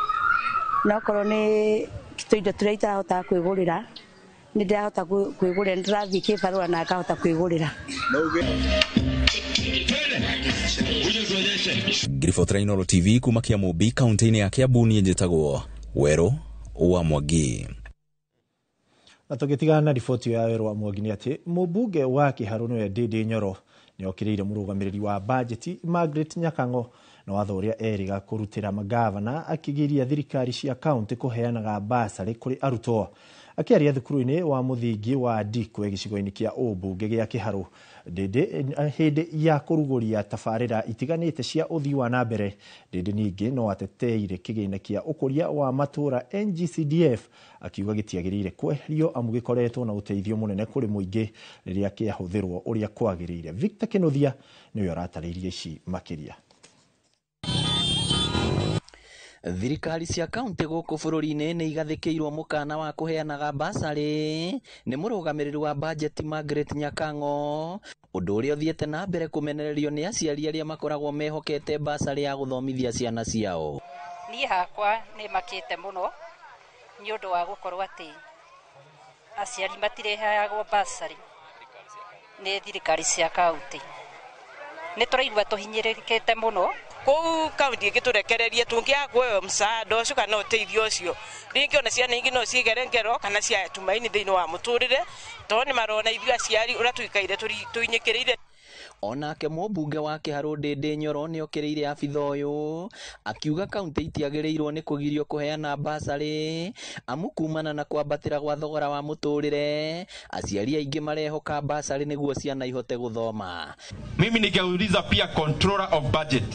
na okorwo nĩ tũindo tũrĩa itarahotaga kwĩgũrĩra nĩ ndĩrahota kwĩgũrĩra, nĩ ndĩrathiĩ kĩbarũa na ngahota kwĩgũrĩra. Ngiribotera Inooro TV kuma Kĩamũmbi kaunti-inĩ ya Kiambu, niĩ njĩtagwo Werũ wa Mwangi. Na tũgĩtigana na riboti ya Werũ wa Mwangi nĩ atĩ mũmbunge wa Kĩharũ nĩwe Ndindi Nyoro nĩ okĩrĩire mũrũgamĩrĩri wa bajeti Margaret Nyakang'o na watho ũrĩa erĩga kũrutĩra magavana akĩgiria thirikari cia kaunti kũheanaga basarĩ kũrĩ arutwo. Akĩaria thukuru-inĩ wa mũthingi wa Ndikwe gĩcigo-inĩ kĩa ũmbunge gĩa Kĩharũ, Ndindi hĩndĩ ya kũrugũria tabarĩra itiganĩte cia ũthii wa na mbere, Ndindi ningĩ no ateteire kĩgĩna kĩa ũkũria wa matũũra NGCDF akiuga gĩtiagĩrĩire kweherio amu gĩkoretwo na ũteithio mũnene kũrĩ mũingĩ rĩrĩa kĩahũthĩrwo ũrĩa kwagĩrĩire. Victor Kĩnuthia nĩwe ũratarĩirie ici makĩria. Thirikari cia kaunti gũkũ bũrũri-inĩ nĩ igathĩkĩirwo mũkana wa kũheanaga basarĩ nĩ mũrũgamĩrĩri wa bajeti Margaret Nyakang'o, ũndũ ũrĩa ũthiĩte na mbere kũmenererio nĩ aciari arĩa makoragwo mehokete basarĩ ya gũthomithia ciana ciao. Niĩ hakwa nĩ makĩte mũno nĩ ũndũ wa gũkorwo atĩ aciari matireheagwo basarĩ nĩ thirikari cia kaunti. Nĩ tũraigua tũhinyĩrĩrĩkĩte mũno. Kũu kaunti ĩngĩtũrekereria tũngĩaga kuoya msaada ũcio kana ũteithio ũcio, rĩngĩ ona ciana ingĩ no cigere ngero kana ciae tumaini thĩinĩ wa mũtũrĩre, tondũ nĩ marona ithuĩ aciari ũrĩa tũikaire tũinyĩkĩrĩire. Onake mũmbunge wa Kĩharũ Ndĩndĩ Nyoro nĩokĩrĩire abitha ũyũ akiuga kaunti itiagĩrĩirwo nĩ kũgirio kũheana basarĩ amu kumana na kwambatĩra gwa thogora wa mũtũrĩre aciari aingĩ marehoka basarĩ nĩguo ciana ihote gũthoma. Mimi nikauliza pia controller of budget,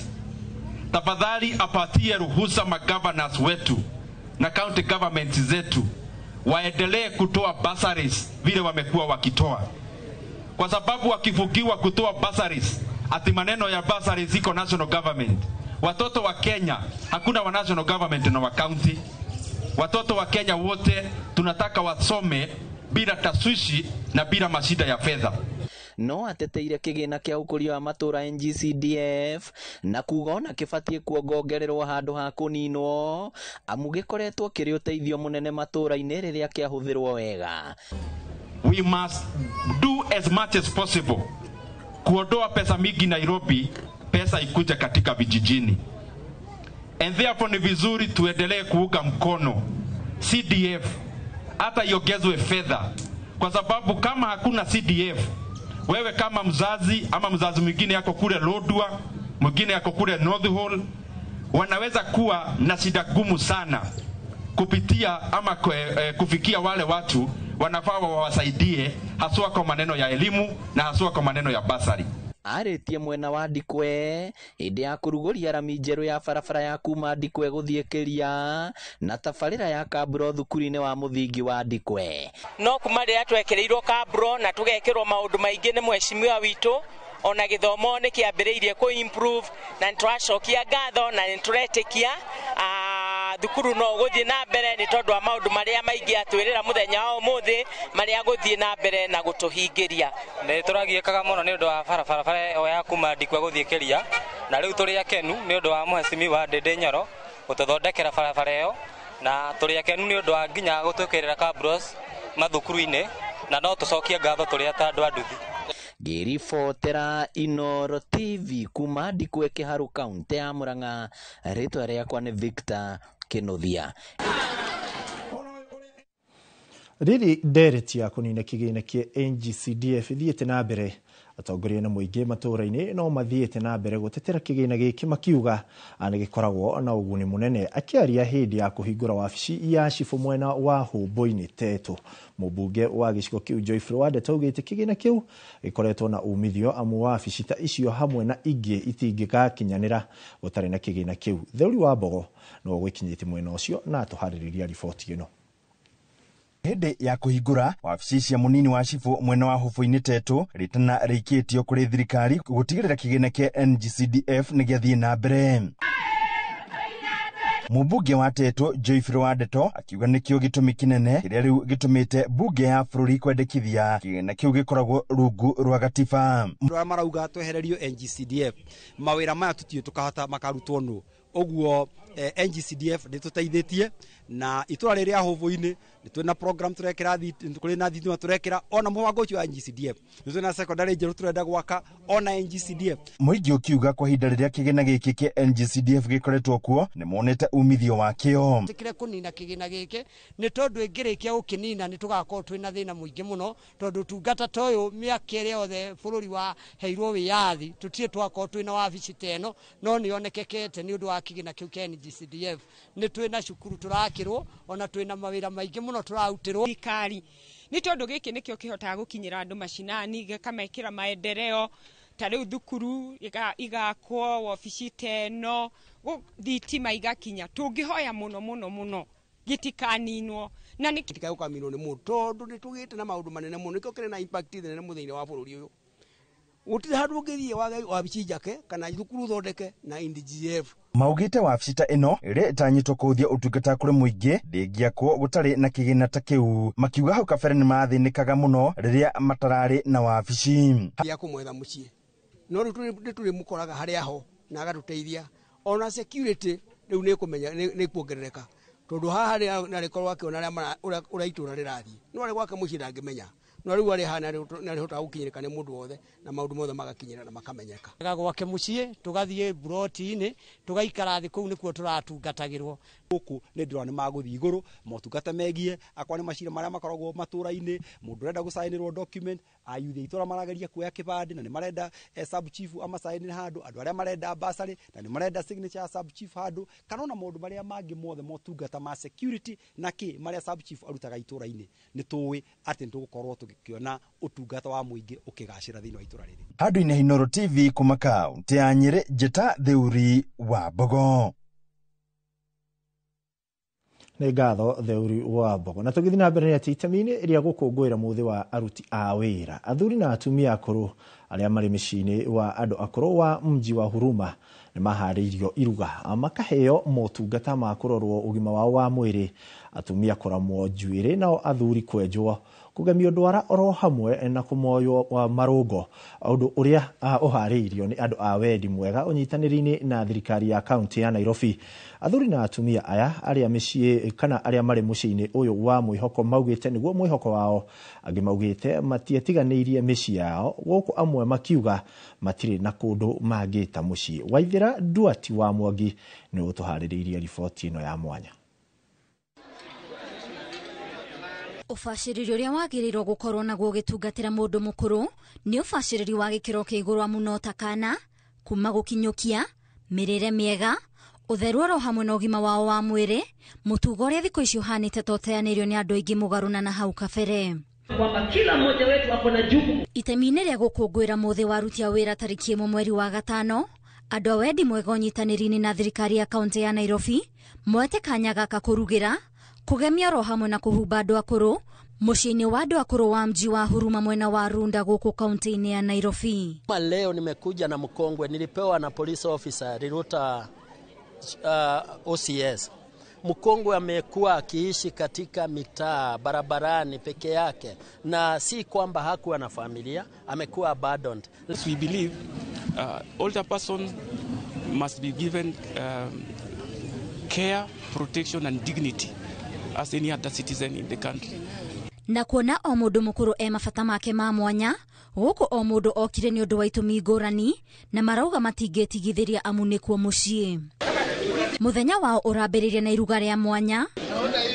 tafadhali apatie ruhusa magovernors wetu na county government zetu waendelee kutoa bursaries vile wamekuwa wakitoa, kwa sababu wakifukiwa kutoa bursaries, ati maneno ya bursaries iko national government. Watoto wa Kenya hakuna wa national government na wa county. Watoto wa Kenya wote tunataka wasome bila taswishi na bila mashida ya fedha. No ateteire kĩgĩna kĩa ũkũria wa matũra NGCDF na kuga ona kĩbatiĩ kuongongererwo handũ ha kũninwo amu gĩkoretwo kĩrĩ ũteithio mũnene matũra-inĩ rĩrĩa kĩahũthĩrwo wega. We must do as much as possible kuondoa pesa mingi Nairobi, pesa ikuje katika vijijini. And therefore ni vizuri tuendelee kuunga mkono CDF hata iongezwe fedha, kwa sababu kama hakuna CDF, wewe kama mzazi ama mzazi mwingine yako kule Lodwar, mwingine yako kule North Hall, wanaweza kuwa na shida gumu sana kupitia ama kufikia wale watu wanafaa wawasaidie, haswa kwa maneno ya elimu na haswa kwa maneno ya basari. Arĩtie mwena wa Ndikwe hĩndĩ ya kũrugũria rami njerũ ya barabara ya kuma Ndikwe gũthiĩ Kĩria na tabarĩra ya Kaburo thukuru-inĩ wa mũthingi wa Ndikwe. No kuma rĩrĩa twekĩrĩirwo Kaburo na tũgekĩrwo maũndũ maingĩ nĩ mheshimiwa witũ, ona gĩthomo nĩ kĩambĩrĩirie kũ improve na nĩtũracokia ngatho na nĩtũretĩkia thukuru no gũthiĩ na mbere nĩ tondũ wa maũndũ marĩa maingĩ atwĩrĩra mũthenya wa ũmũthĩ marĩa gũthiĩ na mbere na gũtũhingĩria. Nĩ tũragiĩkaga mũno nĩ ũndũ wa barabara ĩyo ya kuma Ndikwe gũthiĩ Kĩria, na rĩu tũrĩ akenu nĩ ũndũ wa mheshimiwa Ndĩndĩ Nyoro gũtũthondekera barabara ĩyo, na tũrĩ akenu nĩ ũndũ wa nginya gũtwĩkĩrĩra cabros mathukuru-inĩ, na no tũcokie ngatho tũrĩ ta andũ a nduthi. Ngĩribotera Inooro TV kuma Ndikwe Kĩharũ kaunti ya Murang'a, rĩtwa rĩakwa nĩ Victor Kĩnuthia. Rĩrĩ ndereti ya kũnina kĩgĩna kĩa NGCDF ĩthiĩte na mbere, atongoria na mũingĩ matũra-inĩ no mathiĩte na mbere gũtetera kĩgĩna gĩkĩ makiuga nĩ gĩkoragwo na ũguni mũnene. Akĩaria hĩndĩ ya kũhingũra wabici ya cibũ mwena wa Hũmbũinĩ Teto, mũmbunge wa gĩcigo kĩu Joyfrey Wandete augĩte kĩgĩna kĩu gĩkoretwo na umithio amu wabici ta icio hamwe na ingĩ itingĩgakinyanĩra gũtarĩ na kĩgĩna kĩu. Theuri wa Mbogo no gwĩkinyĩtie mwena ũcio na atũharĩrĩria riboti ĩno. Hĩndĩ ya kũhingũra wabici cia mũnini wa cibũ mwena wa Hũbũinĩ Teto, rĩtana rĩikĩtio kũrĩ thirikari gũtigĩrĩra kĩgĩna kĩa NGCDF nĩ gĩathiĩ na mbere. Mũmbunge wa Teto Joyfrey Wandeto akiuga nĩkĩo gĩtũmi kĩnene kĩrĩa rĩu gĩtũmĩte mbunge ya bũrũri kwendekithia kĩgĩna kĩu gĩkoragwo rungu rwa gatiba. Andũ arĩa marauga twehererio NGCDF, mawĩra maya tũtiũĩ tũkahota makarutwo nũ. Ũguo NGCDF nĩ tũteithĩtie na itũra rĩrĩa Hũbũinĩ nĩ twĩna program tũrekĩra, kũrĩ na thitima tũrekĩra, ona mũbango ũcio wa NGCDF nĩ twĩna secondary njerũ tũrenda gwaka ona NGCDF. Mũingĩ ũkiuga kwa ihinda rĩrĩa kĩgĩna gĩkĩ kĩa NGCDF gĩkoretwo kuo nĩ monete umithio wakĩo. Tĩkĩre kũnina kĩgĩna gĩkĩ nĩ tondũ ĩngĩrĩkia gũkĩnina nĩ tũgakorwo twĩna thĩna mũingĩ mũno, tondũ tungata ta ũyũ mĩaka ĩrĩa yothe bũrũri waheirwo wĩyathi tũtirĩ twakorwo twĩna wabici ta ĩno, no nĩ yonekekete nĩ ũndũ wa kĩgĩna kĩu kĩa NGCDF. Nĩ twĩna cukuru tũrakĩrwo ona twĩna mawĩra maingĩ mũno tũrarutĩrwo. Thirikari nĩ tondũ gĩkĩ nĩkĩo kĩhotaga gũkinyĩra andũ macinani, gĩkamekĩra maendeleo ta rĩu thukuru igakwo, wabici ta ĩno, thitima igakinya. Tũngĩhoya mũno mũno mũno gĩtikaninwo na nĩ gĩtikaũkaminwo nĩ mũndũ, tondũ nĩ tũgĩte na maũndũ manene mũno, nĩkĩo kĩrĩ na impact nene mũno thĩinĩ wa bũrũri ũyũ. Gũtirĩ handũ ũngĩthiĩ wage wabici njake kana thukuru thondeke na NGCDF. Maugĩte wabici ta ĩno ĩrĩa ĩtanyĩtwo kũhũthia ũtungata kũrĩ mũingĩ ndĩngĩakwo gũtarĩ na kĩgĩna ta kĩu. Makiuga hau kabere nĩ mathĩnĩkaga mũno rĩrĩa matararĩ na wabici. Ya kũmwetha mũciĩ no rĩu nĩ tũrĩmũkoraga harĩa ho na agatũteithia. Ona security Rĩu nĩ kũmenya nĩ kuongerereka tondũ haha nĩarĩkorwo akĩona ũrĩa itũra rĩrathiĩ, no arĩ gwake mũciĩ ndangĩmenya, no rĩu arĩ haha nĩarĩhotaga gũkinyĩrĩka nĩ mũndũ wothe na maũndũ mothe magakinyĩra na makamenyeka. Gwake mũciĩ tũgathiĩ buroti-inĩ tũgaikara thĩ kũu nĩkuo tũratungatagĩrwo. Gũkũ nĩ ndĩrona nĩ magũthiĩ igũrũ motungata megiĩ akwa nĩ macira marĩa makoragwo matũra-inĩ, mũndũ ũrenda gũcainĩrwo document, ayuthi itũra marageria kuoya kĩbandĩ na nĩ marenda sub chief amacainĩre handũ, andũ arĩa marenda bursary na nĩ marenda signature ya sub chief handũ, kana ona maũndũ marĩa mangĩ mothe motungata ma security na kĩ marĩa sub chief arutaga itũra-inĩ, nĩ tũĩ atĩ nĩ tũgũkorwo tũgĩkĩona ũtungata wa mũingĩ ũkĩgacĩra thĩinĩ wa itũra rĩrĩ. Handũ-inĩ Inooro TV kuma kaunti ya Nyĩrĩ, Njĩta Theuri wa Mbogo. Nĩ ngatho Theuri wa Mbogo. Na tũgĩthiĩ na mbere nĩ atĩ itemi-inĩ rĩa gũkũngũĩra mũthĩ wa aruti a wĩra, athuri na atumia akũrũ arĩa marĩ mĩciĩ-inĩ wa andũ akũrũ wa mji wa Huruma nĩ maharĩirio iruga makaheo motungata ma kũrorwo ũgima wao wa mwĩrĩ, atumia kũramwo njuĩrĩ nao athuri kwenjwo, kũgemio ndwara oro hamwe na kũmoywo marũngo, ũndũ ũrĩa ũharĩirio nĩ andũ a wendi mwega ũnyitanĩri-inĩ na thirikari ya kaunti ya Nairobi. Athuri na atumia aya arĩa mĩciĩ kana arĩa marĩ mũciĩ-inĩ ũyũ wa mwĩhoko maugĩte nĩguo mwĩhoko wao, angĩ maugĩte matietiganĩirie mĩciĩ yao, gũkũ amwe makiuga matirĩ na kũndũ mangĩta mũciĩ. Waithĩra Nduati wa Mwangi nĩ ũtũharĩrĩirie riboti ĩno ya mwanya. Ũbacĩrĩri ũrĩa wagĩrĩirwo gũkorwo naguo ũgĩtungatĩra mũndũ mũkũrũ nĩ ũbacĩrĩri wa gĩkĩro kĩa igũrũ amu no ta kana kuma gũkinyũkia, mĩrĩre mĩega, ũtheru oro hamwe na ũgima wao wa mwĩrĩ, mũtugo ũrĩa thikũ ici ũhanĩte ta ũteanĩirio nĩ andũ aingĩ mũgarũna na hau kabere. Kwamba kila mmoja wetu ako na jukumu. Itemi-inĩ rĩa gũkũngũĩra mũthĩ wa aruti a wĩra tarĩki 1 mweri wa 5, andũ a wendi mwega ũnyitanĩri-inĩ na thirikari ya kaunti ya Nairobi moete kanya gaka kũrugĩra, kũgemia oro hamwe na kũhumba andũ akũrũ mũciĩ-inĩ wa andũ akũrũ wa mji wa Huruma mwena wa Runda gũkũ kaunti-inĩ ya Nairobi. Leo nimekuja na mkongwe, nilipewa na police officer Riruta OCS. Mkongwe amekuwa akiishi katika mitaa barabarani peke yake, na si kwamba hakuwa na familia, amekuwa abandoned. We believe older persons must be given care, protection and dignity as any other citizen in the country. Na kuona o mũndũ mũkũrũ e mabata make ma mwanya, gũkũ o mũndũ okire nĩ ũndũ wa itũmi ngũrani na marauga matingĩtigithĩria amu nĩkuo mũciĩ. Mũthenya wao ũrambĩrĩria na iruga rĩa mwanya,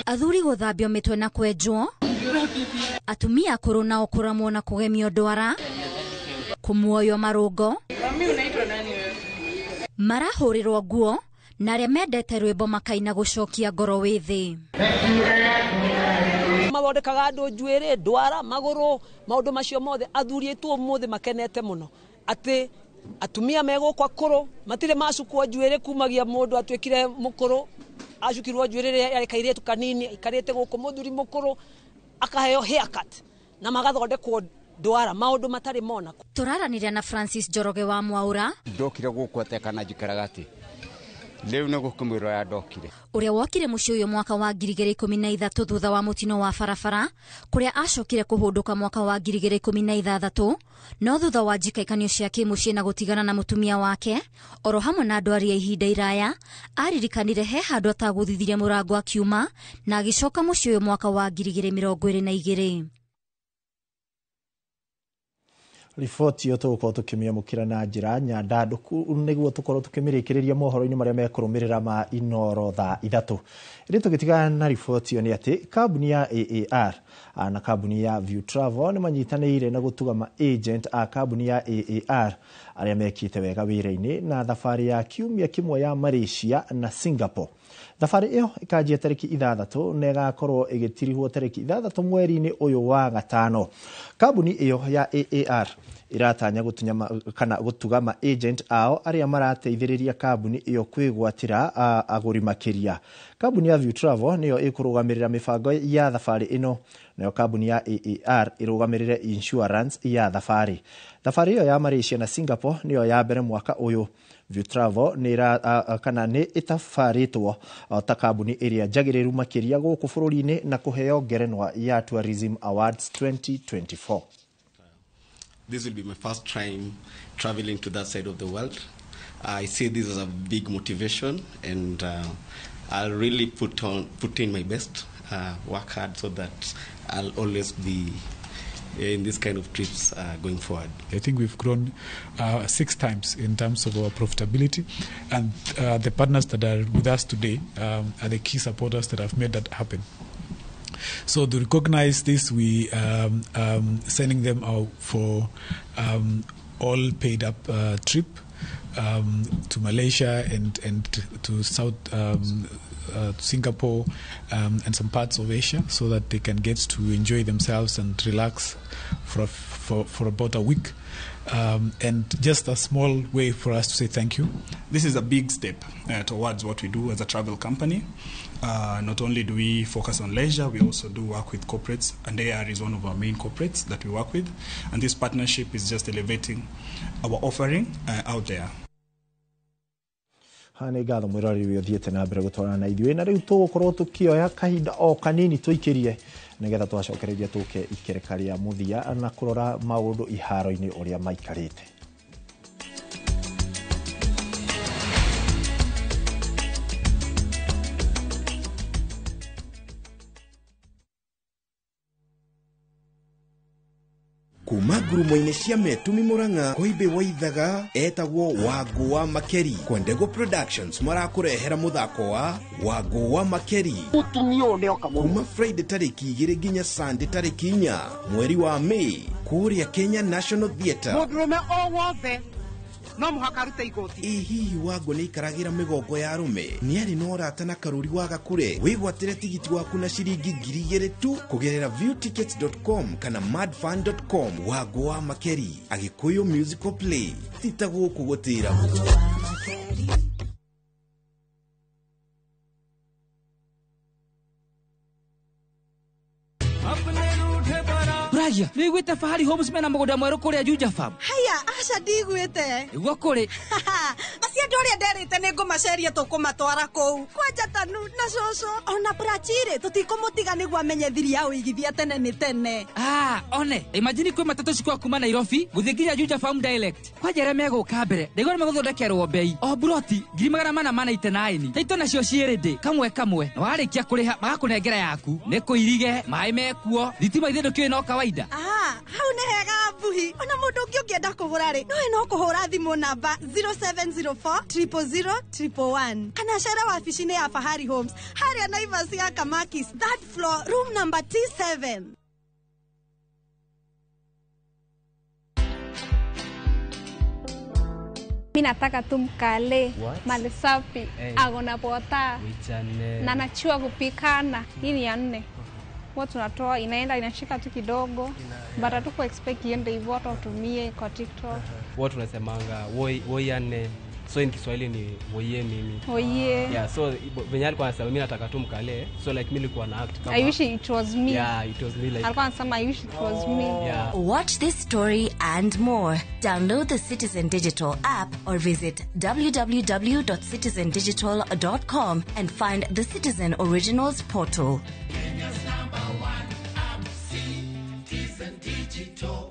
athuri gũthambio mĩtwe na kwenjwo, atumia akũrũ nao kũramwo na kũgemio ndwara, kũmuoywo marũngo, marahũrĩrwo nguo na arĩa mendete rwĩmbo makaina gũcokia ngoro wĩthĩ. Mathondekaga andũ njuĩrĩ, ndwara, magũrũ, maũndũ macio mothe. Athuri aitũ ũmũthĩ makenete mũno atĩ atumia megũkũ akũrũ matirĩ macukwo njuĩrĩ kumagia mũndũ atuĩkire mũkũrũ, acukirwo njuĩrĩ rĩrĩa arĩ kairĩtu kanini aikarĩte gũkũ mũthuri mũkũrũ akaheo haircut na magathondekwo ndwara, maũndũ matarĩ mona. Tũraranĩria na Francis Njoroge wa Mwaura. Ndokire gũkũ atĩa kana njikaraga atĩ rĩu nĩ gũkĩmwĩrwo ya ndokire, ũrĩa wokire mũciĩ ũyũ mwaka wa 2013 thutha wa mũtino wa barabara kũrĩa acokire kũhũndũka mwaka wa 2016, no thutha wa njikaikanio cia kĩmũciĩ na gũtigana na mũtumia wake oro hamwe na ndwari ya ihinda iraya, aririkanire he handũ atagũthithirie mũrango akiuma na agĩcoka mũciĩ ũyũ mwaka wa 2022. Riboti ĩyo tũgũkorwo tũkĩmĩamũkĩra na njĩra nyandandũku nĩguo tũkorwo tũkĩmĩrĩkĩrĩria mohoro-inĩ marĩa mekũrũmĩrĩra ma Inooro thaa 3. Ĩndĩ tũgĩtigana na riboti ĩyo nĩ atĩ kambuni ya AAR na kambuni ya View Travel nĩ manyitanĩire na gũtuga ma agent a kambuni ya AAR arĩa mekĩte wega wĩra-inĩ na thabarĩ ya kiumia kĩmwe ya Malaysia na Singapore. Thabarĩ ĩyo ĩkanjia tarĩki 6 na ĩgakorwo ĩgĩtirihwo tarĩki 6 mweri-inĩ ũyũ wa 5. Kambuni ĩyo ya AAR iratanya kana gũtuga ma agent ao arĩa marateithĩrĩria kambuni ĩyo kwĩgwatĩra agũri makĩria. Kambuni ya View Travel nĩyo ĩkũrũgamĩrĩra mĩbango ya thabarĩ ĩno, nayo kambuni ya AAR ĩrũgamĩrĩre insurance ya thabarĩ. Thabarĩ ĩyo ya Malaysia na Singapore nĩyo ya mbere mwaka ũyũ. View Travel nĩ ĩtabarĩtwo ta kambuni ĩrĩa njagĩrĩru makĩria gũkũ bũrũri-inĩ na kũheo ngerenwa ya Tourism Awards 2024. This will be my first time traveling to that side of the world, I see this as a big motivation, and I'll really put in my best, work hard so that I'll always be in this kind of trips going forward. I think we've grown 6 times in terms of our profitability, and the partners that are with us today are the key supporters that have made that happen. So to recognize this, we sending them out for all paid up trip to Malaysia and to South Singapore and some parts of Asia, so that they can get to enjoy themselves and relax for about a week, and just a small way for us to say thank you. This is a big step towards what we do as a travel company. Not only do we focus on leisure, we also do work with corporates, and AR is one of our main corporates that we work with, and this partnership is just elevating our offering out there. Haha nĩ ngatho mwĩroreri ũrĩa ũthiĩte na mbere gũtwarana na ithuĩ, na rĩu tũgũkorwo tũkĩoya kahinda o kanini tũikĩrie nĩgetha twacokereria tũke ikereka rĩa mũthia na kũrora maũndũ iharo-inĩ ũrĩa maikarĩte. Kuma ngurumo-inĩ cia Metumi Murang'a Koimbe Waithaga etagwo Wangũ wa Makeri. Kwendego Productions marakũrehera mũthako wa Wangũ wa Makeri kuma Friday tarĩki 2 nginya Sunday tarĩki 4 mweri wa May kũrĩa Kenya National Theatre. Mũndũrũme o wothe no mũhaka arute igoti. Ĩ hihi Wangũ nĩ aikaragĩra mĩgongo ya arũme? Nĩ arĩ na ũrata na Karũri wa Gakure? Wĩgwatĩre tigiti waku na ciringi 2,000 tu kũgerera viewtickets.com kana madfun.com. Wangũ wa Makeri, Agĩkũyũ musical play, ti ta gũkũ gũtĩragwo. Ragia, nĩiguĩte Fahari Homes mena mũgũnda mwerũ kũrĩa Juja Farm? Haya, aca ndiguĩte. Nĩguo kũrĩ. Acio andũ arĩa nderĩte nĩ ngũmaceria tũkũmatwara kũu. Kwanja Tanu na cũcũ ona Prachire tũtikũmũtiga nĩguo amenye thiri ya ũigithia tene nĩ tene. Ah, one, imagine kwĩ matatũ cikũa kuma Nairobi gũthiĩ nginya Juja Farm direct. Kwanja arĩa megũka mbere, ndaigua nĩ megũthondekerwo bei. O buroti 489. Taito nacio ciĩ ready kamwe kamwe. Na warĩkia kũrĩha magakũnengera yaku. Nĩ kũirige, maĩ mekuo, thitima ithe ndũkĩũĩ no kawaida. Ah, hau nĩ hega Mbuhi. Ona mũndũ ũngĩ ũngĩenda kũgũra rĩ, nowe no kũhũra thimũ namba 0704 000 111 kana cere wabici-inĩ ya Fahari Homes harĩa Naivas ya Kamakis, third floor, room number T7. Mi nataka tu mkale mali safi, Hey. Agona pota na nachua kupikana. Hii ni ya 4. Huwa tunatoa inaenda inashika tu kidogo, but hatuko expect iende hivyo, hata utumie kwa TikTok. Huwa tunasemanga woi woi ane, so in Kiswahili ni woiye mimi. Woiye. Yeah, so venye alikuwa anasema mimi nataka tu mkale, so like mimi nilikuwa na act kama I wish it was me. Yeah, it was me like. Alikuwa anasema I wish it was me. Yeah. Watch this story and more. Download the Citizen Digital app or visit www.citizendigital.com and find the Citizen Originals portal. Kenya's number one app, Citizen Digital.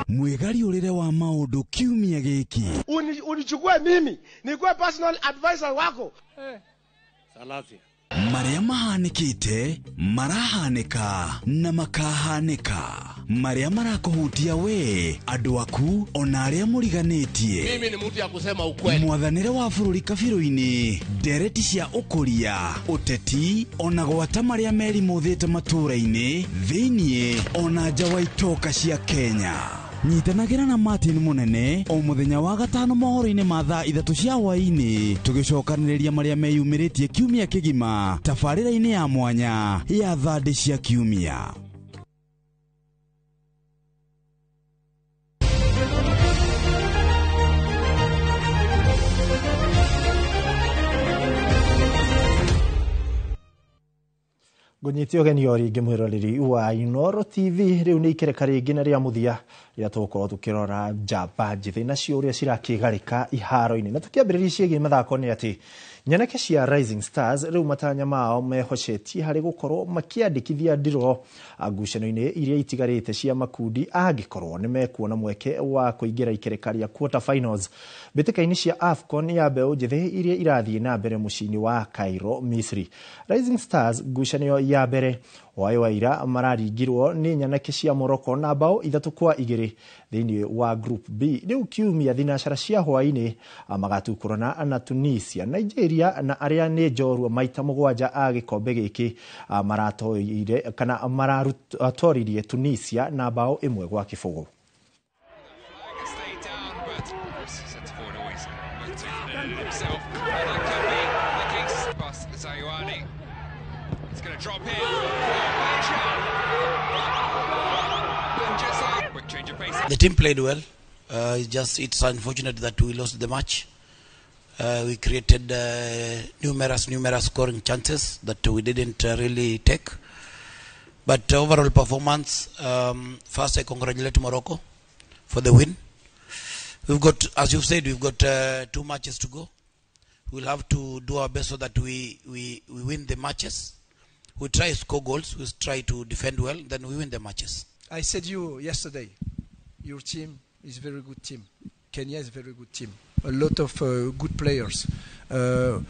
Mwĩgariũrĩre wa maũndũ kiumia gĩkĩ. Unichukue mimi nikuwe personal advisor wako. Salasia. Marĩa mahanĩkĩte, marahanĩka na makahanĩka. Marĩa marakũhutia we, andũ aku, ona arĩa mũriganĩtie. Mimi ni mtu ya kusema ukweli. Mwathanĩre wa bũrũri kabirũ-inĩ, ndereti cia ũkũria, ũteti, ona gwata marĩa merimũthĩte matũũra-inĩ, thĩiniĩ, ona nja wa itoka cia Kenya. Nyitanagĩra na Martin Mũnene o mũthenya wa gatano mohoro-inĩ ma thaa 3 cia hwaĩ-inĩ, tũgĩcokanĩrĩria marĩa meyumĩrĩtie kiumia kĩgima tabarĩra-inĩ ya mwanya ya thandĩ cia kiumia. Ngũnyite ũgeni o rĩngĩ mwĩroreri wa Inooro TV, rĩu nĩ ikereka rĩngĩ na rĩa mũthia Rĩrĩa tũgũkorwo tũkĩrora njamba njĩthĩ nacio ũrĩa cirakĩgarĩka iharo-inĩ. Na tũkĩambĩrĩria ciĩgiĩ mathako nĩ atĩ nyanake cia Rising Stars rĩu matanya mao mehocetie harĩ gũkorwo makĩandĩkithia ndiro ngucanio-inĩ iria itigarĩte cia makundi angĩkorwo nĩ mekuona mweke wa kũingĩra ikereka rĩa quarter finals mbĩtĩka-inĩ cia AFCON ya mbeũ njĩthĩ iria irathiĩ na mbere mũciĩ-inĩ wa Cairo, Misri. Rising Stars ngucanio ya mbere waĩ wa ira mararingirwo nĩ nyanake cia Morocco na bao 3-2 thĩinĩ wa Group B. Rĩu kiumia thinacara cia hwaĩ-inĩ magatukũrana na Tunisia, Nigeria na arĩa nĩ njorua maita 7 a gĩkombe gĩkĩ maratoire kana maratoririe Tunisia na bao 1-0. The team played well. It's unfortunate that we lost the match. We created numerous scoring chances that we didn't really take. But overall performance, first I congratulate Morocco for the win. We've got, as you've said, we've got 2 matches to go. We'll have to do our best so that we win the matches. We try to score goals, we try to defend well, then we win the matches. I said you yesterday, your team is a very good team. Kenya is a very good team. A lot of good players, a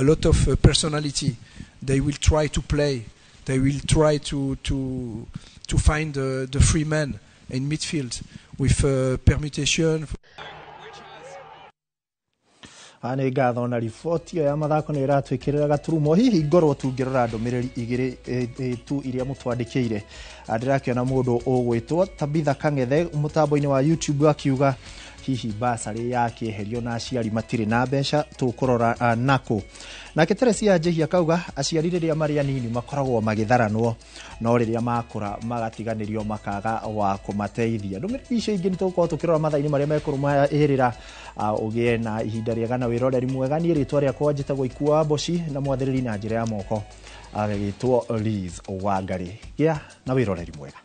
lot of personality. They will try to play. They will try to find the free man in midfield with permutation. Nĩ ngatho na riboti ĩyo ya mathako nĩ ĩratwĩkĩrĩra gaturumo. Hihi ngorwo tungĩrora ndũmĩrĩri igĩrĩ tu iria mũtwandĩkĩire. Ndĩrakĩona mũndũ ũgwĩtwo Tabitha Kang'ethe mũtambo-inĩ wa YouTube akiuga hihi basarĩ yakĩeherio na aciari matirĩ na mbeca tũkũrora nako. Nake Teresia Njehia akauga aciari rĩrĩa marĩ anini makoragwo magĩtharanwo no rĩrĩa makũra magatiganĩrio makaga wa kũmateithia. Ndũmĩrĩri icio ingĩ nĩ tũgũkorwo tũkĩrora mathaa-inĩ marĩa mekũrũmĩrĩra. Ũgĩe na ihinda rĩega na wĩroreri mwega. Niĩ rĩtwa rĩakwa njĩtagwo Ikua Mboci na mwathĩrĩri na njĩra ya moko agĩtwo Liz Wangari. Gĩa na wĩroreri mwega.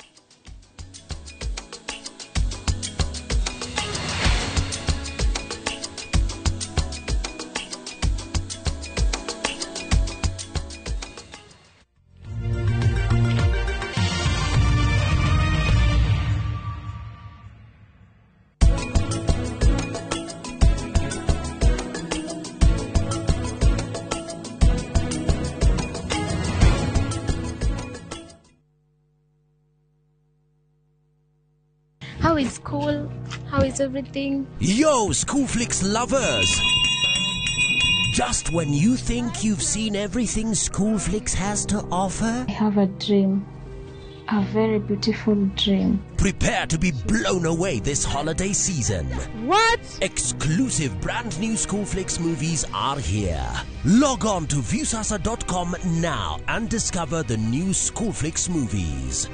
How is school? How is everything? Yo, Schoolflix lovers! Just when you think you've seen everything Schoolflix has to offer... I have a dream. A very beautiful dream. Prepare to be blown away this holiday season. What? Exclusive brand new Schoolflix movies are here. Log on to Viusasa.com now and discover the new Schoolflix movies.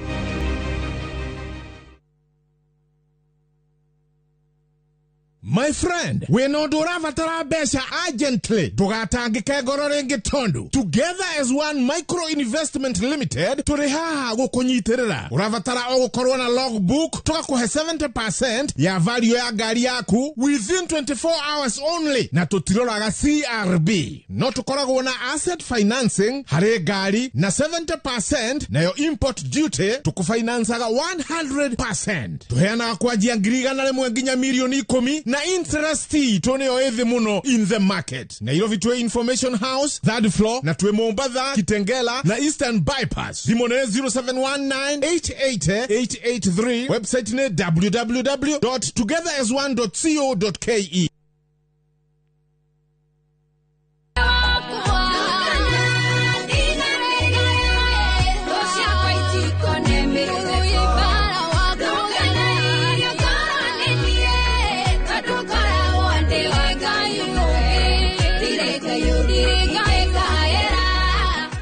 My friend, wĩna ũndũ ũrabatara mbeca urgently, ndũgatangĩke ngoro rĩngĩ tondũ Together as One Micro Investment Limited tũrĩ haha gũkũnyitĩrĩra. Ũrabatara o gũkorwo na logbook, tũgakũhe 70% ya value ya ngari yaku within 24 hours only, na tũtiroraga CRB. No tũkoragwo na asset financing harĩ ngari na 70% nayo import duty tũkũfinancaga 100%. Tũheanaga kwanjia 100,000 nginya 10,000,000 na interest itũ nĩyo ĩthĩ mũno in the market. Nairobi twĩ Information House third floor, na twĩ Mombatha, Kitengela na Eastern Bypass. Thimũ nĩ 0719888883. Website nĩ www.togetherasone.co.ke.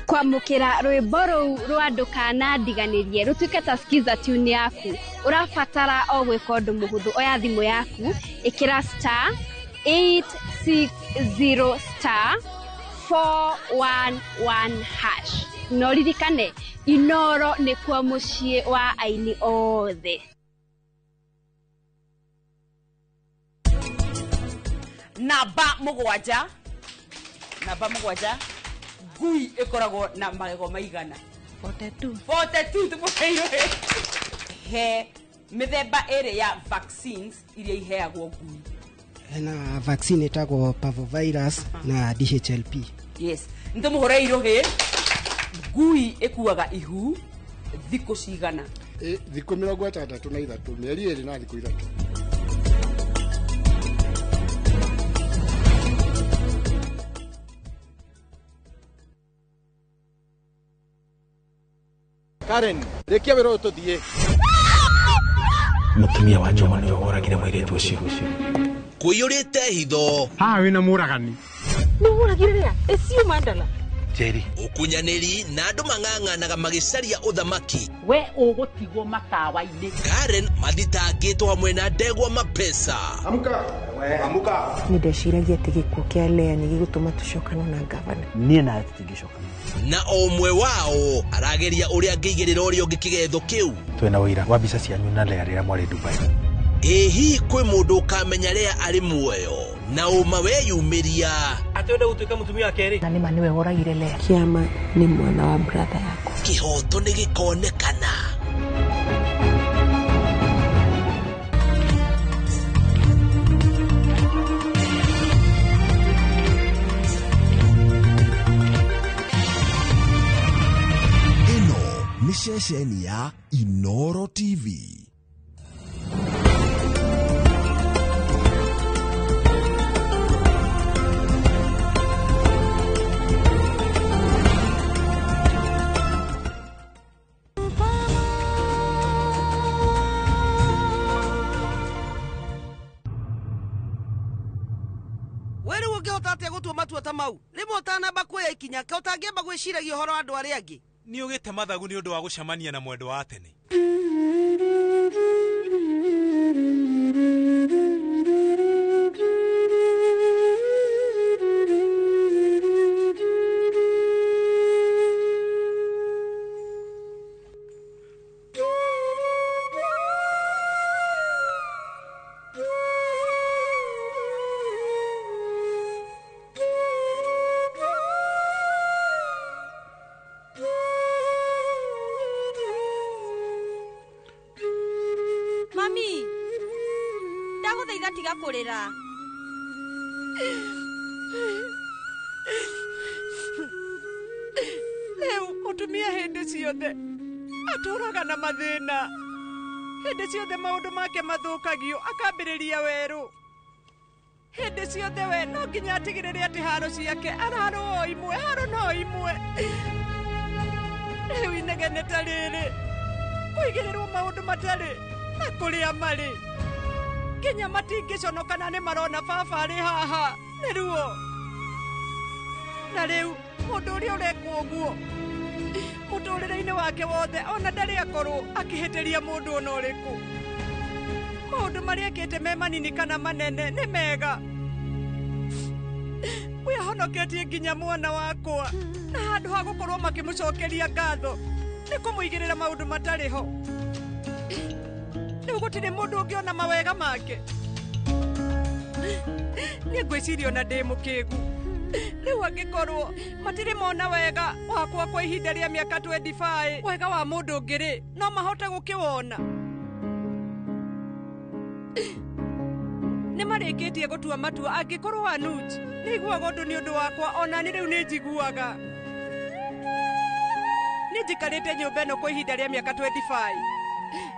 Kwamũkĩra rwĩmbo rũu rwa ndũkanandiganĩrie rũtuĩke ta skiza tune yaku, ũrabatara o gwĩka ũndũ mũhũthũ. Oya thimũ yaku, ĩkĩra star 860 star 411 hash. Na ũririkane Inoro nĩkuo mũciĩ wa aini othe. Namba 7. Namba 7. Ngui ĩkoragwo na magego maigana? 42. 42 tũmũheirwo. He mĩthemba ĩrĩ ya vaccines iria iheagwo ngui. Hena vaccine ĩtagwo parvovirus na DHLP. Yes. Nĩtũmũhũre irũhĩ. Ngui ĩkuaga ihu thikũ cigana? Thikũ 63, mĩeri 2 na thikũ 3. Karen, rĩkia wĩra ũyũ tũthiĩ. Mũtumia wa Juma nĩwe woragire mũirĩtu ũcio. Kũiyũrĩte hitho. Haha wĩna mũragani. Nĩ mũragire rĩa? Ĩcio mandala. Njeri. Ũkunyanĩri na andũ mang'ang'anaga magĩcaria ũthamaki. We ũgũtigwo matawa-inĩ. Karen mathitangĩtwo hamwe na ndegwa mapesa. Amka. Amka. Nĩ ndeciragia atĩ gĩkuũ kĩa Lea nĩ gĩgũtũma tũcokane na gavana. Niĩ nawe tũtingĩcokana. Na o ũmwe wao arageria ũrĩa angĩigĩrĩra ũrĩa ũngĩ kĩgetho kĩu. Twĩna ũira wa mbica cianyu na Lea rĩrĩa mwarĩ Dubai. Ĩ hihi kwĩ mũndũ ũkamenya Lea arĩ muoyo na ũma weyumĩria? Atĩ wenda gũtuĩka mũtumia wa kerĩ? Na nĩma nĩwe woragire Lea. Kĩama nĩ mwana wa brother yakwa. Kĩhoto nĩ gĩkonekana. Ĩno nĩ ceceni ya Inoro TV. Matua ta mau rĩmwe ũtanamba kuoya ikinya ka ũtangĩamba gwĩciragia ũhoro wa andũ arĩa angĩ. Nĩ ũgĩte mathagu nĩ ũndũ wa gũcemania na mwendwa wa tene. Kurira. Rĩu mũtumia hĩndĩ ciothe atũraga na mathĩna. Hĩndĩ ciothe maũndũ make mathũkagio akambĩrĩria werũ. Hĩndĩ ciothe we no nginya atigĩrĩre atĩ haro ciake ararwo o imwe, haro no imwe. Rĩu inegene ta rĩrĩ kũigĩrĩrwo maũndũ matarĩ na kũrĩa marĩ. Nginya matingĩconoka na nĩ marona baba arĩ haha nĩ ruo. Na rĩu mũndũ ũrĩa ũrekwo ũguo mũtũrĩre-inĩ wake wothe ona ndarĩ akorwo akĩhĩtĩria mũndũ ona ũrĩkũ. Maũndũ marĩa ekĩte me manini kana manene nĩ mega. We ahonoketie nginya mwana wakwa na handũ ha gũkorwo makĩmũcokeria ngatho nĩ kũmũigĩrĩra maũndũ matarĩ ho. Rĩu gũtirĩ mũndũ ũngĩona mawega make. Niĩ ngwĩciria ona ndĩ mũkĩgu. Rĩu angĩkorwo matirĩ mona wega wakwa kwa ihinda rĩa mĩaka 25, wega wa mũndũ ũngĩ rĩ no mahote gũkĩwona. Nĩ marĩkĩtie gũtua matua angĩkorwo Anuj nĩ aiguaga ũndũ nĩ ũndũ wakwa ona nĩ rĩu nĩ njiguaga. Nĩ njikarĩte nyũmba ĩno kwa ihinda rĩa mĩaka 25.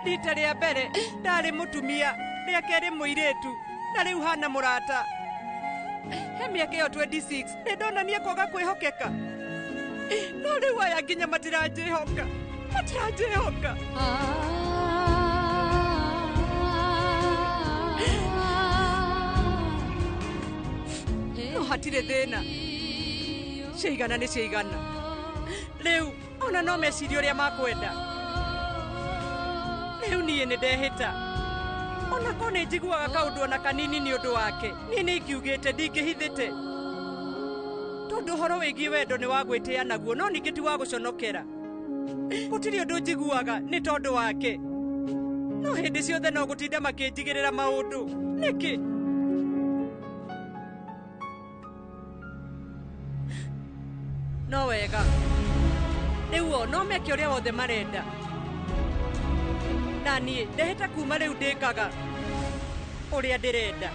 Rita rĩa mbere ndarĩ mũtumia, rĩa kerĩ mũirĩtu, na rĩu hana mũrata. He mĩaka ĩyo 26 nĩ ndonania kwaga kwĩhokeka. No rĩu aya nginya matiranjĩhoka, matiranjĩhoka. No hatirĩ thĩna, ciaigana nĩ ciaigana. Rĩu ona no mecirie ũrĩa makwenda. Rĩu niĩ nĩ ndehĩta. Ona ko nĩ njiguaga kaũndũ ona kanini nĩ ũndũ wake, niĩ nĩ ingiugĩte ndingĩhithĩte. Tondũ ũhoro wĩgiĩ wendo nĩ wa gwĩtĩa naguo no ningĩ ti wa gũconokera. Gũtirĩ ũndũ njiguaga nĩ tondũ wake. No hĩndĩ ciothe no gũtinda makĩnjigĩrĩra maũndũ. Nĩkĩ? No wega. Rĩu o no meke ũrĩa wothe marenda. Na niĩ ndehĩta kuma rĩu ndĩkaga ũrĩa ndĩrenda.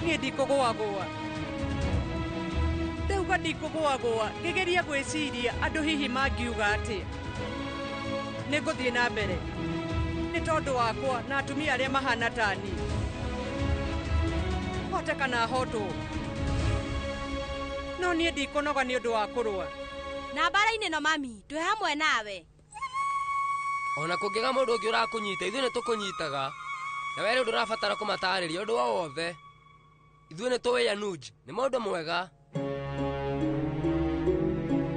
Niĩ ndikũgũagũa. Ndauga ndikũgũagũa ngĩgeria gwĩciria andũ hihi mangiuga atĩa. Nĩngũthiĩ na mbere nĩ tondũ wakwa na atumia arĩa mahana ta niĩ. Hote kana hotwo, no niĩ ndikũnoga nĩ ũndũ wa kũrũa. Na mbara-inĩ no mami, twĩ hamwe nawe. Ona kũngĩga mũndũ ũngĩ ũrakũnyita, ithuĩ nĩ tũkũnyitaga. Na we rĩu ndũrabatara kũmatarĩria ũndũ o wothe. Ithuĩ nĩ tũĩ Anuj nĩ mũndũ mwega.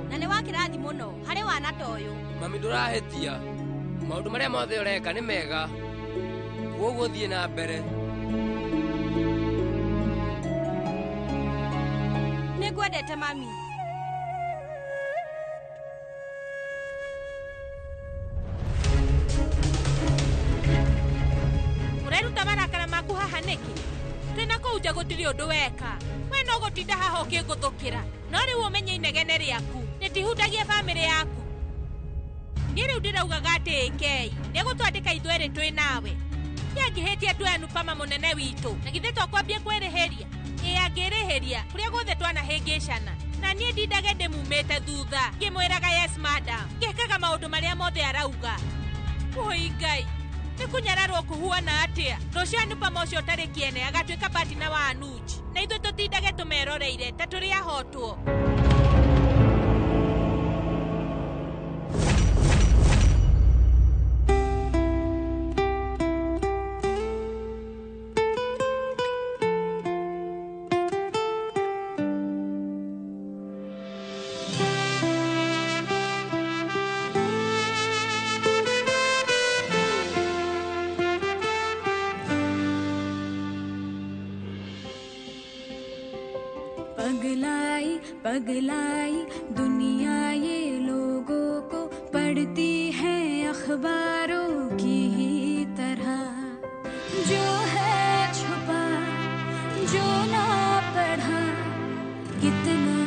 Na nĩ wa kĩrathi mũno harĩ wana ta ũyũ. Mami ndũrahĩtia. Maũndũ marĩa mothe ũreka nĩ mega. Kwoguo thiĩ na mbere. Nĩngwendete mami. Ũreruta marakara maku haha nĩkĩ? Twĩna kũu nja gũtirĩ ũndũ weka. We no gũtinda haha ũkĩngũthũkĩra. No rĩu ũmenye inegene rĩaku rĩtihutagia bamĩrĩ yaku. Niĩ rĩu ndĩraugaga atĩ AK nĩegũtwandĩka ithuerĩ twĩ nawe. Nĩangĩhĩtia tue Anupama mũnene witũ na githĩ to kwambie kwĩrĩhĩria? Ĩ angĩrĩhĩria kũrĩa guothe twanahĩngĩcana. Na niĩ ndindage ndĩmumĩte thutha ngĩmwĩraga yes madam, ngĩkaga maũndũ marĩa mothe arauga. Ũi Ngai, nĩ kũnyararwo kũhuana atĩa? Rũciũ Anupama ũcio ũtarĩ kĩene agatuĩka partner wa Anuj na ithuĩ tũtindage tũmeroreire ta tũrĩ ahotwo. पगलाई दुनिया ये लोगों को पढ़ती है अखबारों की ही तरह। जो है छुपा जो ना पढ़ा, कितना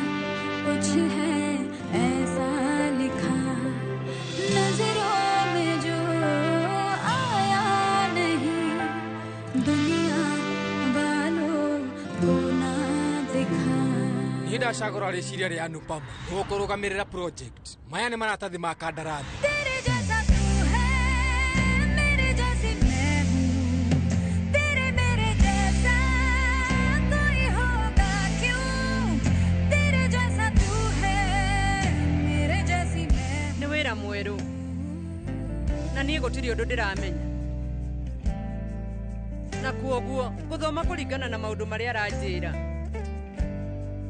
कुछ है ऐसा लिखा। नजरों में जो आया नहीं, दुनिया वालों को ना दिखा। Niĩ ndacagũra rĩciria rĩa Anupama gũkũrũgamĩrĩra project. Maya nĩ maratathi ma kandarathi. तेरे जैसा तू है, मेरे जैसी मैं हूँ। तेरे मेरे जैसा कोई होगा क्यों? तेरे जैसा तू है, मेरे जैसी मैं। Nĩ wĩra mwerũ na niĩ gũtirĩ ũndũ ndĩramenya, na kuoguo ngũthoma kũringana na maũndũ marĩa aranjĩra.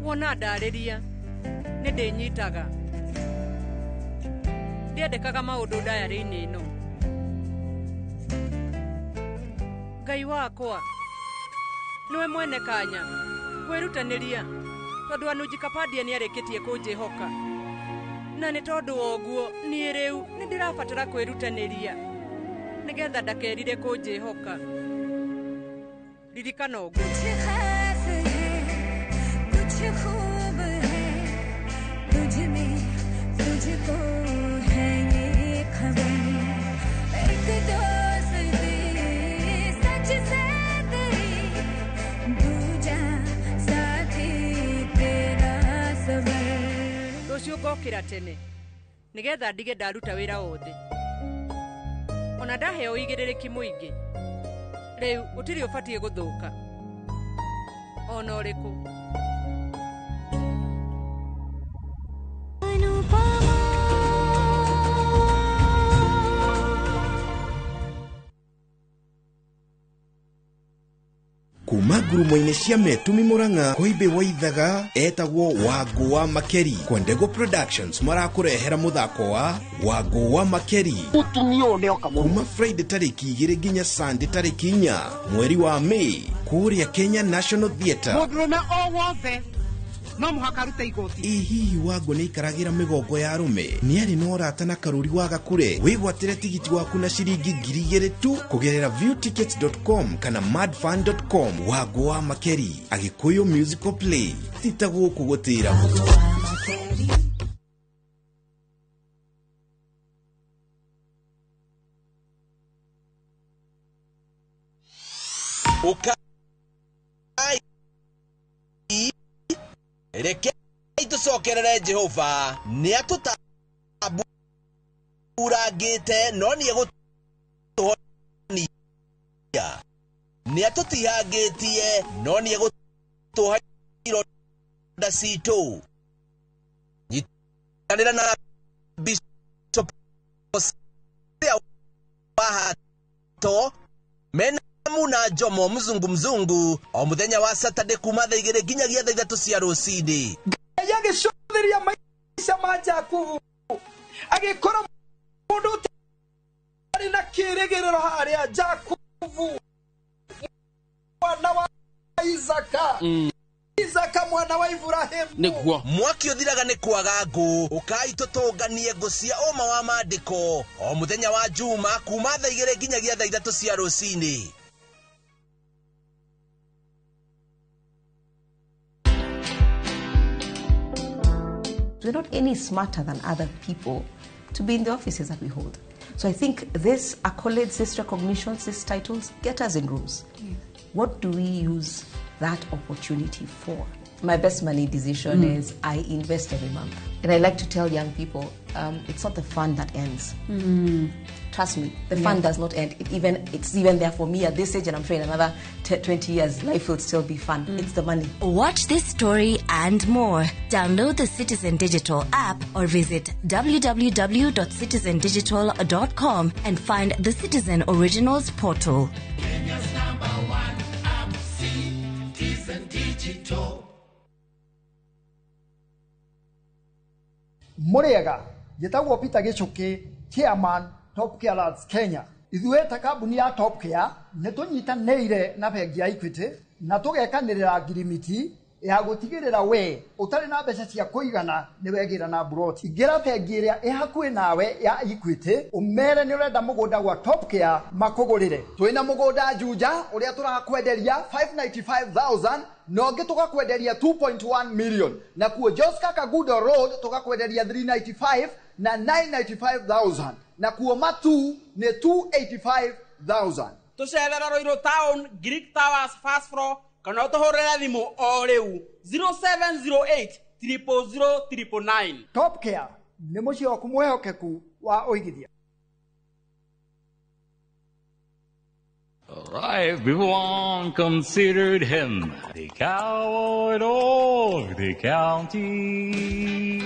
Wona ndarĩria nĩ ndĩnyitaga. Ndiandĩkaga maũndũ ndayarĩ-inĩ ĩno. Ngai wakwa nĩwe mwene kanya kwĩrutanĩria, tondũ Anuj Kapadia nĩarĩkĩtie kũnjĩhoka. Na nĩ tondũ wa ũguo niĩ rĩu nĩ ndĩrabatara kwĩrutanĩria nĩgetha ndakerire kũnjĩhoka. Ririkana ũguo. कुछ खूब है तुझ में, तुझको है ये खबर। एक दोस्ती सच से तेरी, दूजा साथी तेरा सबर। Rũciũ ngokĩra tene nĩgetha ndige ndaruta wĩra wothe. Ona ndaheo ũigĩrĩrĩki mũingĩ, rĩu gũtirĩ ũbatiĩ gũthũka ona ũrĩkũ. Kuma ngurumo-inĩ cia Metumi Murang'a Koimbĩ Waithaga etagwo Wangũ wa Makeri. Kwendego Productions marakũrehera mũthako wa Wangũ wa Makeri. Mũtumia ũyũ nĩoka mũno. Kuma Friday tarĩki 2 nginya Sunday tarĩki 4 mweri wa May kũrĩa Kenya National Theatre. Mũndũrũme o wothe No mũhaka arute igoti. Ĩ hihi Wangũ nĩ aikaragĩra mĩgongo ya arũme? Nĩ arĩ na ũrata na Karũri wa Gakure? Wĩgwatĩre tigiti waku na ciringi 2000 tu kũgerera viewtickets.com kana madfun.com. Wangũ wa Makeri, Agĩkũyũ musical play, ti ta gũkũ gũtĩragwo. Ũkai, rekei tũcokerere Jehova, nĩ atũtamburangĩte no nĩ egũtũhonia, nĩ atũtihangĩtie no nĩ egũtũha ironda citũ. Nyitanĩra na Bishop Hosea Wahato mena Muna Jomo mzungu mzungu o muthenya wa Saturday kuma thaa 2 nginyagia thaa 3 cia rũcinĩ. Ngai agĩcũthĩrĩria maica ma Jakubu, agĩkora mũndũ ũtarĩ na kĩĩrĩgĩrĩro harĩa, Jakubu mwana wa Isaka, Isaka mwana wa Ibrahimu. Nĩguo. Mwaki ũthiraga nĩ kwaga ngũ, ũkai tũtũnganie ngũ cia ũma wa maandĩko o muthenya wa Juma kuma thaa 2 nginyagia thaa 3 cia rũcinĩ. We're not any smarter than other people to be in the offices that we hold. So I think these accolades, these recognitions, these titles get us in rooms. Yeah. What do we use that opportunity for? My best money decision is I invest every month. And I like to tell young people, it's not the fun that ends. Trust me, the fun does not end. It's even there for me at this age, and I'm sure in another 20 years, life will still be fun. It's the money. Watch this story and more. Download the Citizen Digital app or visit www.citizendigital.com and find the Citizen Originals portal. Kenya's number one app, Citizen Digital. Mũrĩega, njĩtagwo Peter Gĩchũkĩ, chairman Top Care Lads Kenya. Ithuĩ ta kambuni ya Top Care nĩ tũnyitanĩire na bengi ya Equity na tũgekanĩrĩra ngirimiti ya gũtigĩrĩra we ũtarĩ na mbeca cia kũigana nĩ wegĩra na mburoti. Ingĩra bengi ĩrĩa ĩ hakuhĩ nawe ya Equity ũmere nĩ ũrenda mũgũnda gwa Top Care makũgũrĩre. Twĩna mũgũnda Juja ũrĩa tũrakwenderia 595,000 na ũngĩ tũgakwenderia 2.1 million, na kuo Joska Kagudo Road tũgakwenderia 395 na 995,000, na kuo Matu nĩ 285,000. Tũcerera Ruiru Town, Greek Towers first floor, kana ũtũhũrĩre thimũ o rĩu 0708 000 999. Top Care nĩ mũciĩ waku mwĩhokeku wa ũigithia. Everyone considered him the coward of the county.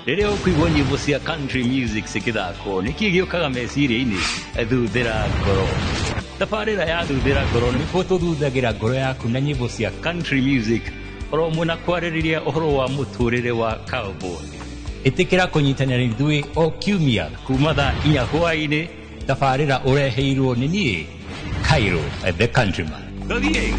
Rĩrĩa ũkũigua nyĩmbo cia country music cikĩthakwo, nĩkĩ gĩũkaga meciria-inĩ? Thuthĩra ngoro. Tabarĩra ya Thuthĩra ngoro nĩkuo tũthuthagĩra ngoro yaku na nyĩmbo cia country music oro ũmwe na kwarĩrĩria ũhoro wa mũtũrĩre wa cowboy. Ĩtĩkĩra kũnyitanĩra na ithuĩ o kiumia kuma thaa 4 hwaĩ-inĩ. Tabarĩra ũreheirwo nĩ niĩ Cairo, the countryman. Tũthiĩ.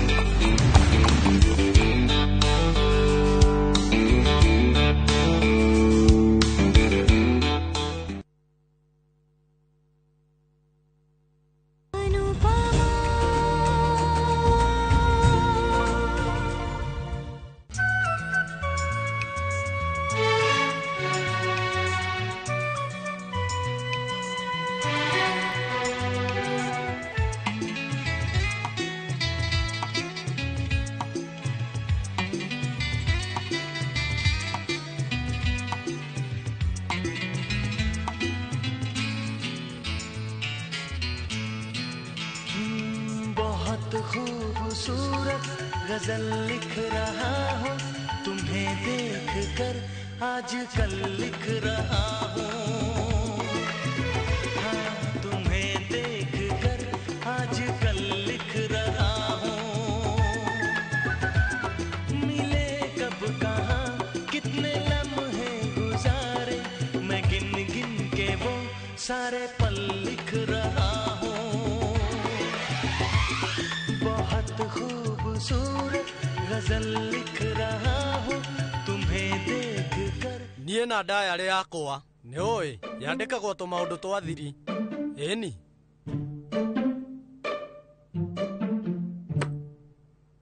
बहुत खूबसूरत गजल लिख रहा हूँ, तुम्हें देख कर आजकल लिख रहा हूँ। हाँ, तुम्हें देख कर आजकल लिख रहा हूँ। मिले कब कहाँ कितने लम्हे गुजारे, मैं गिन गिन के वो सारे पल लिख रहा हूँ। बहुत खूबसूरत गजल लिख रहा हूँ, तुम्हें Niĩ na ndayarĩ yakwa nĩ ũĩ yandĩkagwo tũmaũndũ twa thiri. Ĩni.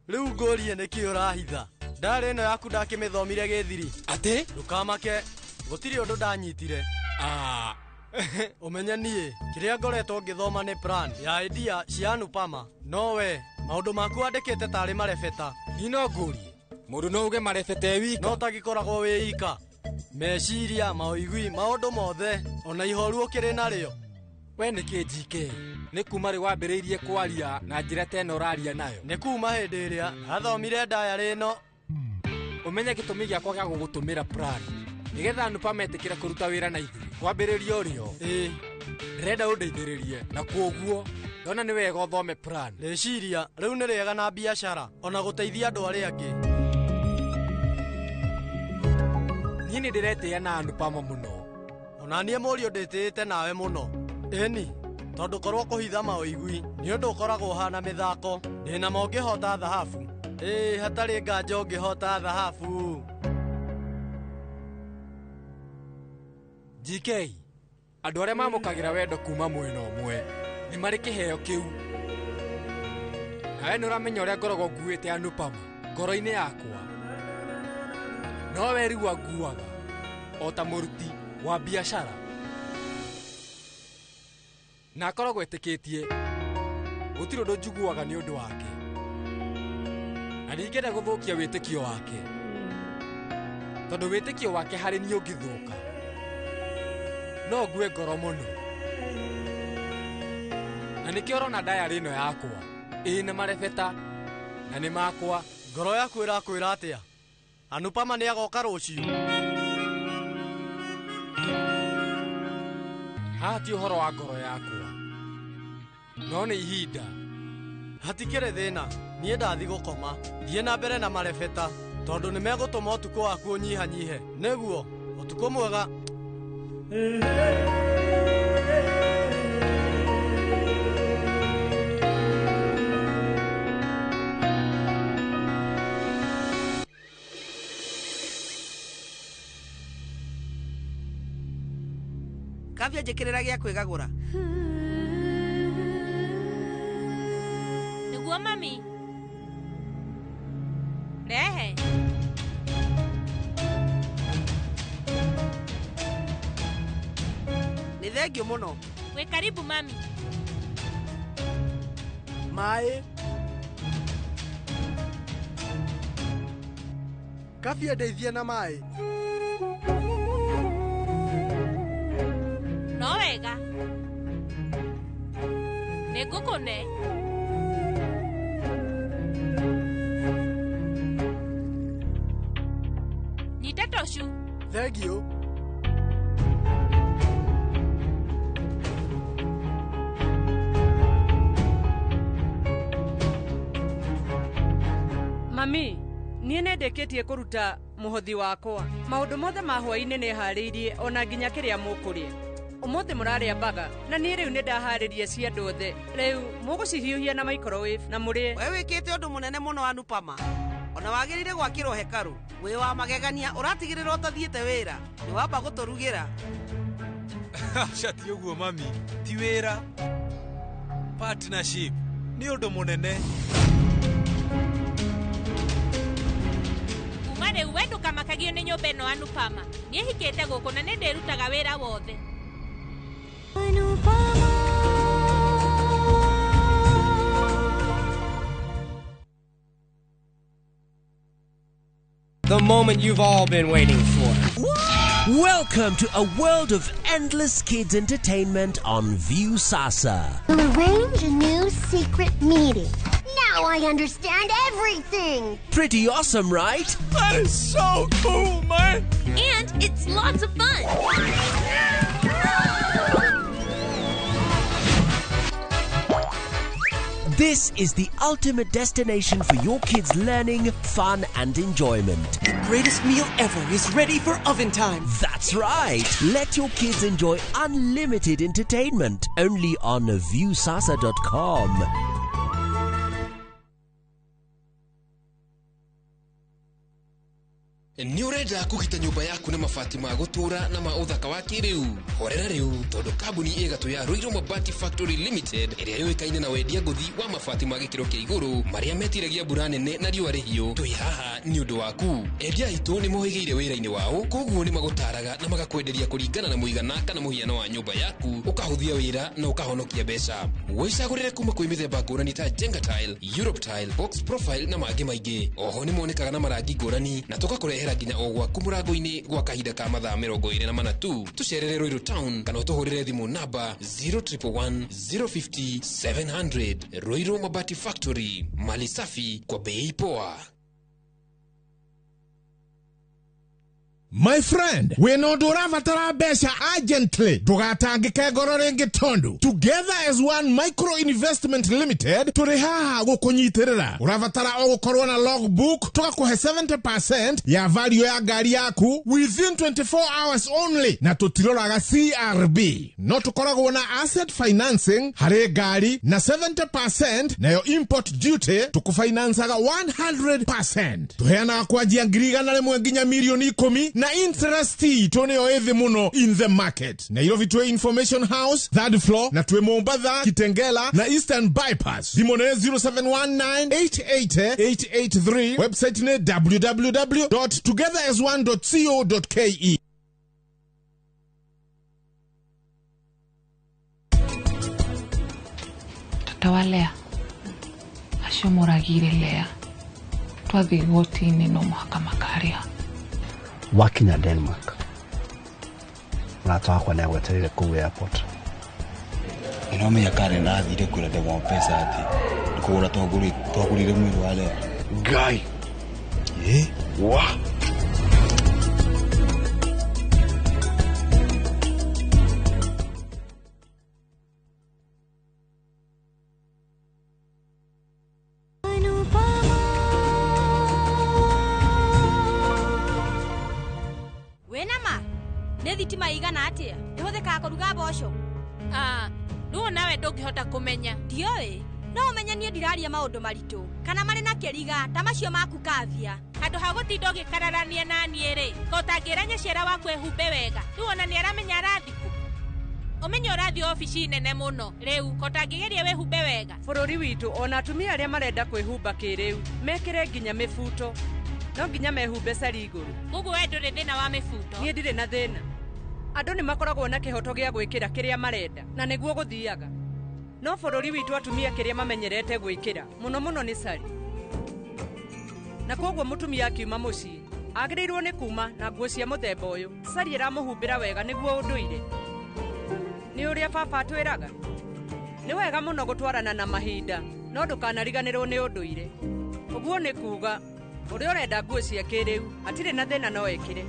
Rĩu ngũrie nĩkĩ ũrahitha? Ndarĩ ĩno yaku ndakĩmĩthomire gĩthiri. Atĩ? Ndũkamake, gũtirĩ ũndũ ndanyitire. Ah. Ũmenye niĩ kĩrĩa ngoretwo ngĩthoma nĩ plan ya idea cia Anupama. No we maũndũ maku wandĩkĩte tarĩ marebeta. Niĩ no ngũrie mũndũ no uge marebeta e wika. No tagĩkoragwo wĩ ika. Meciria, maũigui, maũndũ mothe ona ihoru ũkĩrĩ narĩo. We nĩkĩ GK? Nĩ kuma rĩ wambĩrĩirie kwaria na njĩra ta ĩno ũraria nayo? Nĩ kuma hĩndĩ ĩrĩa athomire ndayarĩ ĩno. Ũmenye gĩtũmi gĩakwa gĩa gũgũtũmĩra plan nĩgetha Anupama etĩkĩre kũruta wĩra na ithuĩ kwambĩrĩria ũrĩo. Ĩĩ. Ndĩrenda ũndeithĩrĩrie na kwoguo ndona nĩ wega ũthome plan. Rĩciria rĩu nĩ rĩega na biacara ona gũteithia andũ arĩa angĩ. Niĩ nĩ ndĩretĩĩa na Anupama mũno. Ona niĩ mũriũ ndĩtĩĩte nawe mũno. Ĩni, tondũ korwo kũhitha maũigui nĩ ũndũ ũkoragwo ũhana mĩthako. Ndĩna ma ũngĩhota thahabu. Ĩĩ, hatarĩ nganja ũngĩhota thahabu. GK, andũ arĩa mamũkagĩra wendo kuma mwena ũmwe nĩ marĩ kĩheo kĩu. Nawe nĩ ũramenya ũrĩa ngoragwo nguĩte Anupama ngoro-inĩ yakwa. No we rĩu anguaga o ta mũruti wa biacara. Na akoragwo etĩkĩtie gũtirĩ ũndũ njiguaga nĩ ũndũ wake. Na ndingĩenda gũthũkia wĩtĩkio wake. Tondũ wĩtĩkio wake harĩ niĩ ũngĩthũka, no ngue ngoro mũno. Na nĩkĩo ũrona ndayarĩ ĩno yakwa ĩna marebeta na nĩ makwa. Ngoro yaku ĩrakwĩra atĩa? Anupama nĩ agoka rũciũ. Haha ti ũhoro wa ngoro yakwa, no nĩ ihinda. Hatikĩrĩ thĩna, niĩ ndathi gũkoma. Thiĩ na mbere na marebeta tondũ nĩ megũtũma ũtukũ waku ũnyihanyihe. Nĩguo, ũtukũ mwega. Kavya njĩkĩrĩra gĩa kwĩgagũra. Nĩguo mami. Rehe. Nĩ thengiũ mũno. Wĩ karibu mami. Maĩ. Kavya ndeithie na maĩ. No wega. Nĩ ngũkũne. Nyita tocu. Thengiũ. Mami, niĩ nĩ ndĩkĩtie kũruta mũhothi wakwa. Maũndũ mothe ma hwaĩ-inĩ nĩ harĩirie ona nginya kĩrĩa mũkũrĩa. Ũmũthĩ mũrarĩa mbaga na niĩ rĩu nĩ ndaharĩria cia andũ othe. Rĩu mũgũcihiũhia na microwave na mũrĩe. We wĩkĩte ũndũ mũnene mũno Anupama. Ona wagĩrĩire gwakĩrwo hekarũ. Wĩ wa magegania ũratigĩrĩra ũtathiĩte wĩra. Nĩ wamba gũtũrugĩra. Aca ti ũguo mami, ti wĩra. Partnership nĩ ũndũ mũnene. Kuma rĩu we ndũkamakagio nĩ nyũmba ĩno Anupama. Niĩ hikĩte gũkũ na nĩ ndĩrutaga wĩra wothe. The moment you've all been waiting for. Welcome to a world of endless kids entertainment on Viusasa. We'll arrange a new secret meeting. Now I understand everything. Pretty awesome, right? That is so cool, man. And it's lots of fun. This is the ultimate destination for your kids' learning, fun, and enjoyment. The greatest meal ever is ready for oven time. That's right. Let your kids enjoy unlimited entertainment only on Viusasa.com. Nĩ ũrenda kũgita nyũmba yaku na mabati ma gũtũũra na ma ũthaka wa kĩrĩu? Horera rĩu, tondũ kambuni ĩgatũ ya Ruiru Mabati Factory Limited ĩrĩa yũĩkaine na wendia ngũthi wa mabati ma gĩkĩro kĩa igũrũ marĩa metiragia mbura nene na riũa rĩhiũ, twĩ haha nĩ ũndũ waku. Endia aitũ nĩ mohĩgĩire wĩra-inĩ wao, koguo nĩ magũtaraga na magakwenderia kũringana na mũigana kana mũhiano wa nyũmba yaku, ũkahũthia wĩra na ũkahonokia mbeca. Wĩcagũrĩre kuma kwĩ mĩthemba ngũrani ta Jenga Tile, Europe Tile, Box Profile na mangĩ maingĩ. Oho nĩ monekaga na marangi ngũrani na tũgakũrehera nginya o gwaku mũrango-inĩ gwa kahinda ka mathaa 24 tu. Tũcerere Ruiru Town kana ũtũhũrĩre thimũ namba 0111 050 700. Ruiru Mabati Factory, mali safi kwa bei poa. My friend, wĩna ũndũ ũrabatara mbeca urgently, ndũgatangĩke ngoro rĩngĩ tondũ Together as One Micro Investment Limited tũrĩ haha gũkũnyitĩrĩra. Ũrabatara o gũkorwo na logbook, tũgakũhe 70% ya value ya ngari yaku within 24 hours only, na tũtiroraga CRB. No tũkoragwo na asset financing harĩ ngari na 70%, nayo import duty tũkũfinancaga 100%. Tũheanaga kwanjia 100,000 nginya 10,000,000 na interest itũ nĩyo ĩthĩ mũno in the market. Nairobi twĩ Information House third floor, na twĩ Mombatha, Kitengela na Eastern Bypass. Thimũ nĩ 0719888883, website nĩ www.togetherasone.co.ke. Tata wa Lea acio moragire Lea twathiĩ igoti-inĩ no mũhaka makarĩha. Wakinya Denmark, mũrata wakwa nĩ agwetereire kũu airport. Nĩnomenya Karen athire kwĩra ndegwa mbeca atĩ nĩ kũgũra twagũrire mwĩrĩ wa Lea. Ngai ĩ wa Nĩ thitima igana atĩa ĩhũthĩkaga kũruga mboco? Rĩu nawe ndũngĩhota kũmenya. Ndiũĩ, no ũmenye niĩ ndiraria maũndũ maritũ kana marĩ na kĩriga ta macio maku Kavia. Handũ ha gũtinda ũgĩkararania na niĩ rĩ, ko ũtangĩra nyaciara waku ehumbe wega. Rĩu ona nĩ aramenya arathiĩ kũ. Ũmenye ũrathiĩ obici nene mũno rĩu, ko ũtangĩgeria wĩhumbe wega. Bũrũri witũ ona atumia arĩa marenda kwĩhumba kĩrĩu mekĩre nginya mĩbuto, no nginya mehumbe cari igũrũ. Koguo we ndũrĩ thĩna wa mĩbuto? Niĩ ndirĩ na thĩna. Andũ nĩ makoragwo na kĩhoto gĩa gwĩkĩra kĩrĩa marenda na nĩguo gũthiaga. No bũrũri witũ atumia kĩrĩa mamenyerete gwĩkĩra mũno mũno nĩ cari, na koguo mũtumia akiuma mũciĩ agĩrĩirwo nĩ kuma na nguo cia mũthemba ũyũ. Cari ĩramũhumbĩra wega nĩguo ũndũire. Nĩ ũrĩa baba atwĩraga, nĩ wega mũno gũtwarana na mahinda, no ndũkanariganĩrwo nĩ ũndũire. Ũguo nĩ kuga ũrĩa ũrenda nguo cia kĩrĩu hatirĩ na thĩna no ekĩre,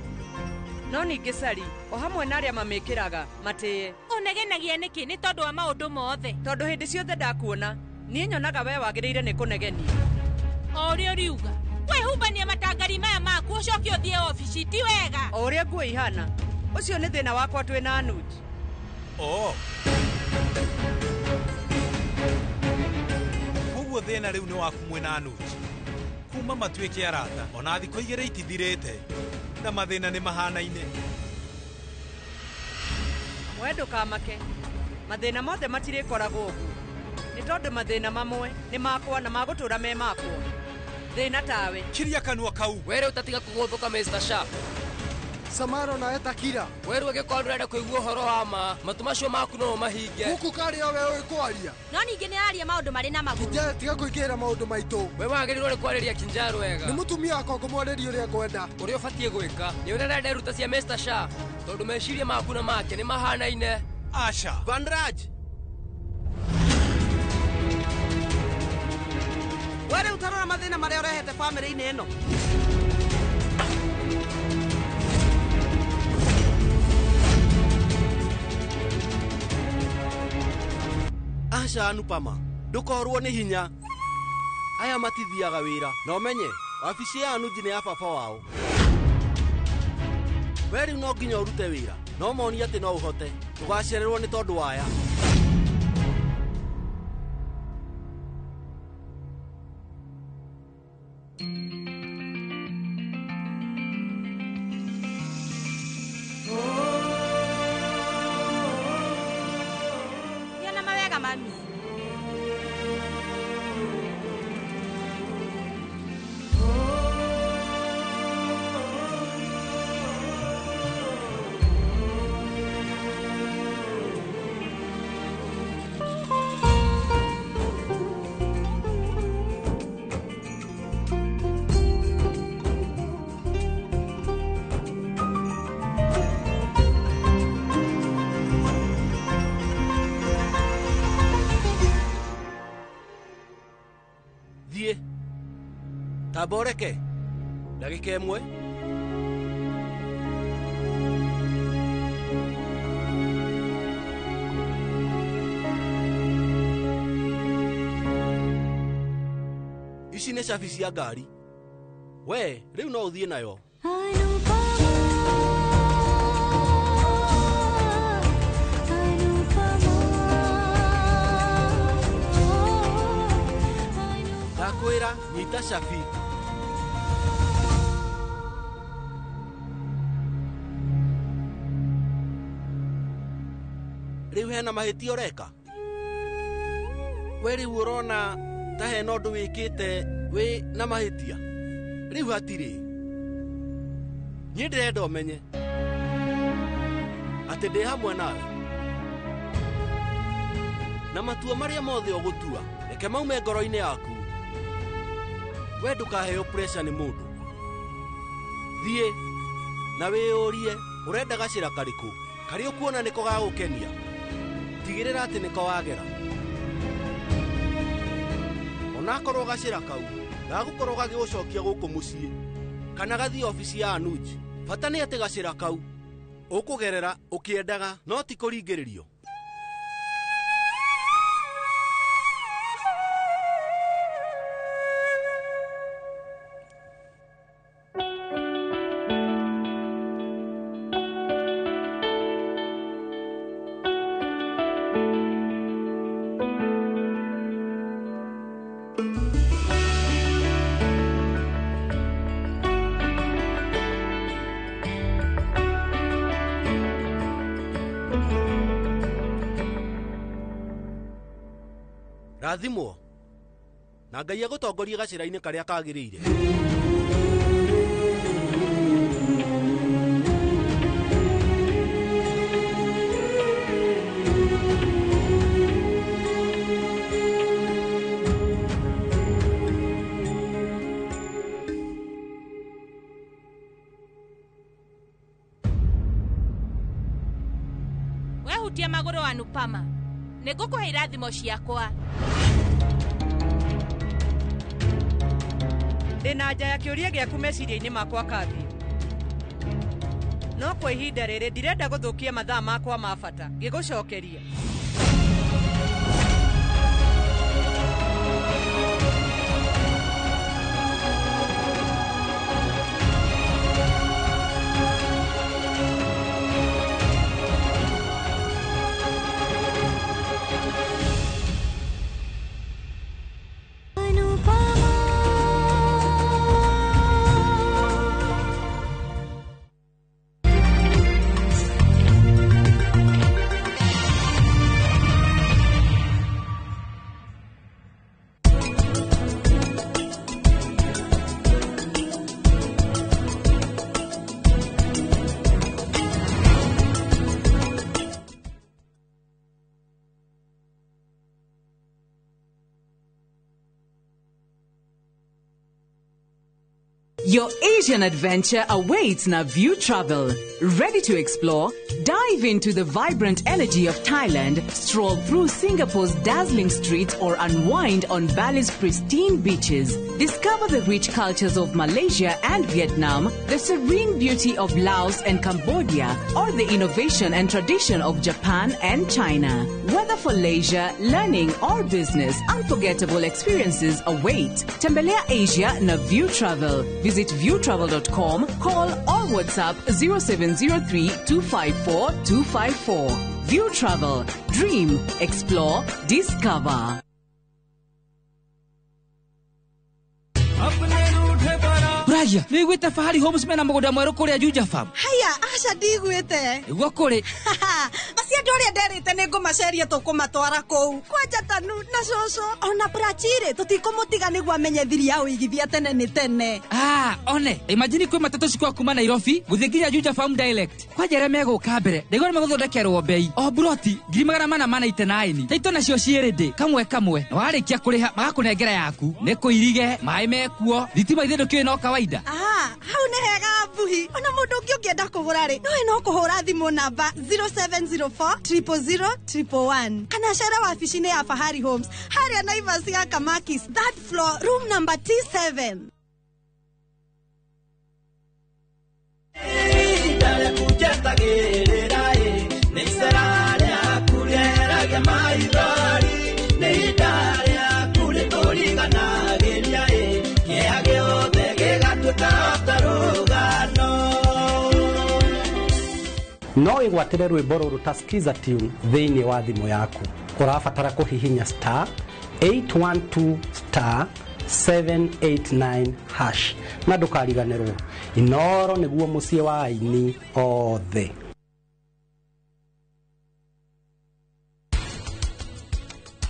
no ningĩ cari o hamwe na arĩa mamĩkĩraga matĩe. Ũnegenagia nĩkĩ? Nĩ tondũ wa maũndũ mothe. Tondũ hĩndĩ ciothe ndakuona niĩ nyonaga we wagĩrĩire nĩ kũnegenia. O ũrĩa ũriuga wĩhumbania matangari maya maku ũcoke ũthiĩ obici ti wega. O ũrĩa nguo ihana, ũcio nĩ thĩna wakwa twĩ na Anuj. Koguo thĩna rĩu nĩ waku mwĩna Anuj. Kuma matuĩke arata ona thikũ igĩrĩ itithirĩte na mathĩna nĩ mahanaine. We ndũkamake, mathĩna mothe matirĩkoragwo ũguo, nĩ tondũ mathĩna mamwe nĩ makwa na magũtũra me makwa. Thĩna tawe. Kiria kanua kau. We rĩu tatiga kũgũthũka Mr. Sharp. Samaro nawe takira. We rĩu angĩkorwo ndũrenda kũigua ũhoro wa ma, matũ macio maku no ũmahinge. Gũkũ karĩ o we ũĩ kwaria. No ningĩ nĩ araria maũndũ marĩ na magũrũ. Kinjaro tiga kũingĩrĩra maũndũ maitũ. We wagĩrĩirwo nĩ kwarĩria Kinjaro wega. Nĩ mũtumia wakwa ngũmwarĩria ũrĩa ngwenda. Ũrĩa ũbatiĩ gwĩka nĩ ũrĩa ũrenda iruta cia Mr. Sharp, tondũ meciria maku na make nĩ mahanaine. Asha. Vanraj. We rĩu tarora mathĩna marĩa ũrehete bamĩrĩ-inĩ ĩno. Aca Anupama, ndũkorwo nĩ hinya. Aya matithiaga wĩra, na ũmenye wabici ya Anuji nĩ ya baba wao. We rĩu no nginya ũrute wĩra, no monie atĩ no ũhote. Ndũgacererwo nĩ tondũ wa aya. Mami. Thiĩ tamba ũreke ndagĩka ĩmwe. Ici nĩ cabi cia ngari, we rĩu no ũthiĩ nayo. Ndakwĩra nyita cabi. Rĩu hena mahĩtia ũreka? We rĩu ũrona ta hena ũndũ wĩkĩte wĩ na mahĩtia? Rĩu hatirĩ. Niĩ ndĩrenda ũmenye atĩ ndĩ hamwe nawe, na matua marĩa mothe ũgũtua reke maume ngoro-inĩ yaku. We ndũkaheo pressure nĩ mũndũ. Thiĩ na wĩyũrie ũrenda gacĩra karĩkũ karĩa ũkuona nĩko gagũkenia. Tigĩrĩra atĩ nĩko wagera, onakorwo gacĩra kau gagũkorwo gagĩgũcokia gũkũ mũciĩ kana gathiĩ obici ya Anuj. Bata nĩ atĩ gacĩra kau ũkũgerera ũkĩendaga no ti kũringĩrĩrio. Rathimwo na Ngai agũtongorie gacĩra-inĩ karĩa kagĩrĩire. Wehutia magũrũ Anupama, nĩngũkũhe irathimo ciakwa. Ndĩna anja ya kĩũria gĩaku meciria-inĩ makwa Kabi. No kwa ihinda rĩrĩ ndirenda gũthũkia mathaa makwa ma bata ngĩgũcokeria. Your Asian adventure awaits na View Travel. Ready to explore? Dive into the vibrant energy of Thailand, stroll through Singapore's dazzling streets, or unwind on Bali's pristine beaches. Discover the rich cultures of Malaysia and Vietnam, the serene beauty of Laos and Cambodia, or the innovation and tradition of Japan and China. Whether for leisure, learning, or business, unforgettable experiences await. Tembelea Asia na View Travel. Visit viewtravel.com, call or WhatsApp 0703 254 254. View Travel. Dream, explore, discover. Ragia, nĩiguĩte Fahari Homes mena mũgũnda mwerũ kũrĩa Juja Farm? Haya, aca ndiguĩte. Nĩguo kũrĩ. Macio Ti andũ arĩa nderĩte nĩ ngũmaceria tũkũmatwara kũu. Kwanja Tanu na cũcũ ona Prachire tũtikũmũtiga nĩguo amenye thiri ya ũigithia tene nĩ tene. Ah, one imagine kwĩ matatũ cikwa kuma Nairobi gũthiĩ nginya Juja Farm Direct. Kwanja arĩa megũka mbere ndaigua nĩ megũthondekerwo bei o buroti 489 taito nacio ciĩrĩ kamwe kamwe na warĩkia kũrĩha magakũnengera yaku nĩ kũirige maĩ mekuo thitima ithe ndũkĩũĩ no kawaida. Ah, hau nĩ hega Mbuhi. Ona mũndũ ũngĩ ũngĩenda kũgũra rĩ nowe no kũhũra thimũ namba 0704 000 111 kana cere wabici-inĩ ya Fahari Homes harĩa Naivas ya Kamakis third floor room number T7. No wĩgwatĩre rwĩmbo rũrũ ta Skiza tune thĩinĩ wa thimũ yaku. Ũrabatara kũhihinya star 812 star 789 hash na ndũkariganĩrwo Inoro nĩguo mũciĩ wa aini othe.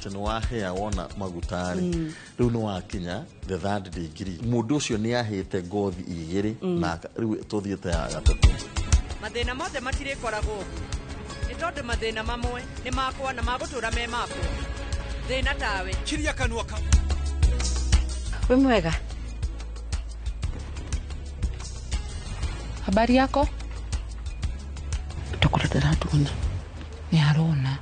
Nĩ wahĩa wona maguta rĩ rĩu nĩ wakinya the third degree mũndũ ũcio nĩ ahĩte ngothi igĩrĩ na rĩu tũthiĩte ya gatatũ. Mathĩna mothe matirĩkoragwo ũguo nĩ tondũ mathĩna mamwe nĩ makwa na magũtũra me makwa. Thĩna tawe kiria kanua ka wĩ mwega. Habari yako? Tokora ndaratuona. Nĩ arona.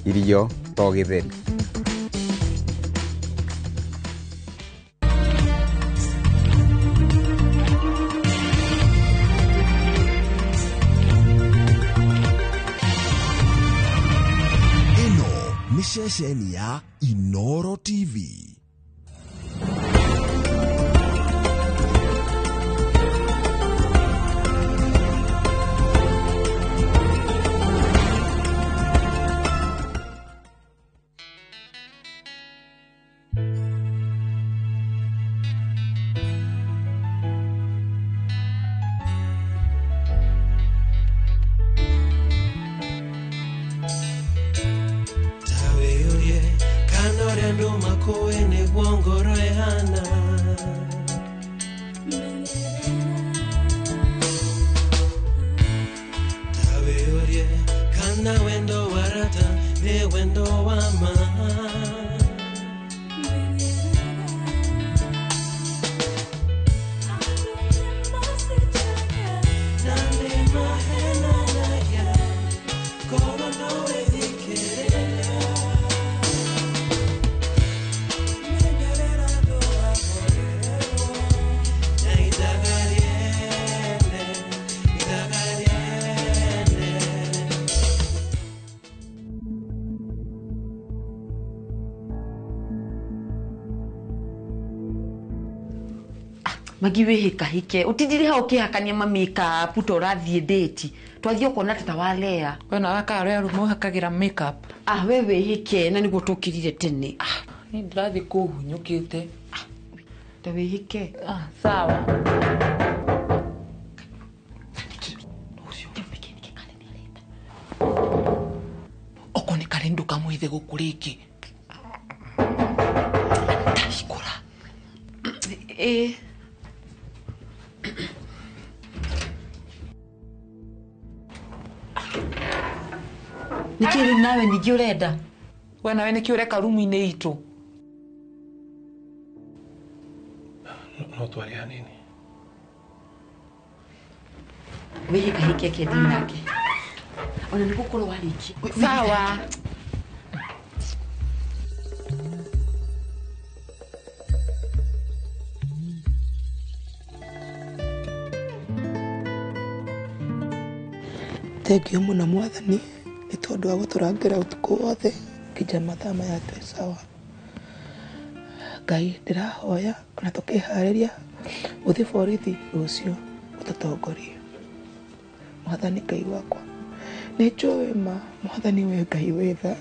Irio to gĩtheri. Ĩno nĩ ceceni ya Inoro TV. Magi wihikahike utindire hau ukihakania ma makeup ta urathie date twathie ukona tata wa Lea we nawe ka arĩa arũme ũhakagira makeup. Ah, we wihike na niguo tukirire tene. Ah, ni ndirathi kũhunyũkĩte. Ah, ta wihike. Ah, sawa. Oko nĩ kare ndũkamwĩthe gũkũ rĩngĩ. Ndahingũra. Ĩĩ. Nĩkĩ rĩu nawe ningĩ ũrenda? We nawe nĩkĩ ũreka rumu-inĩ itũ? No twarie hanini. Wĩhĩkahĩke kendi nake. Ona nĩ gũkorwo warĩkia. Sawa. Thengiũ mũno mwathani nĩ tondũ wa gũtũrangĩra ũtukũ wothe nginya mathaa maya twĩ sawa. Ngai ndĩrahoya ona tũkĩharĩria gũthiĩ borithi rũciũ ũtũtongorie. Mwathani Ngai wakwa nĩ njũĩ ma mwathani wĩ Ngai wĩ tha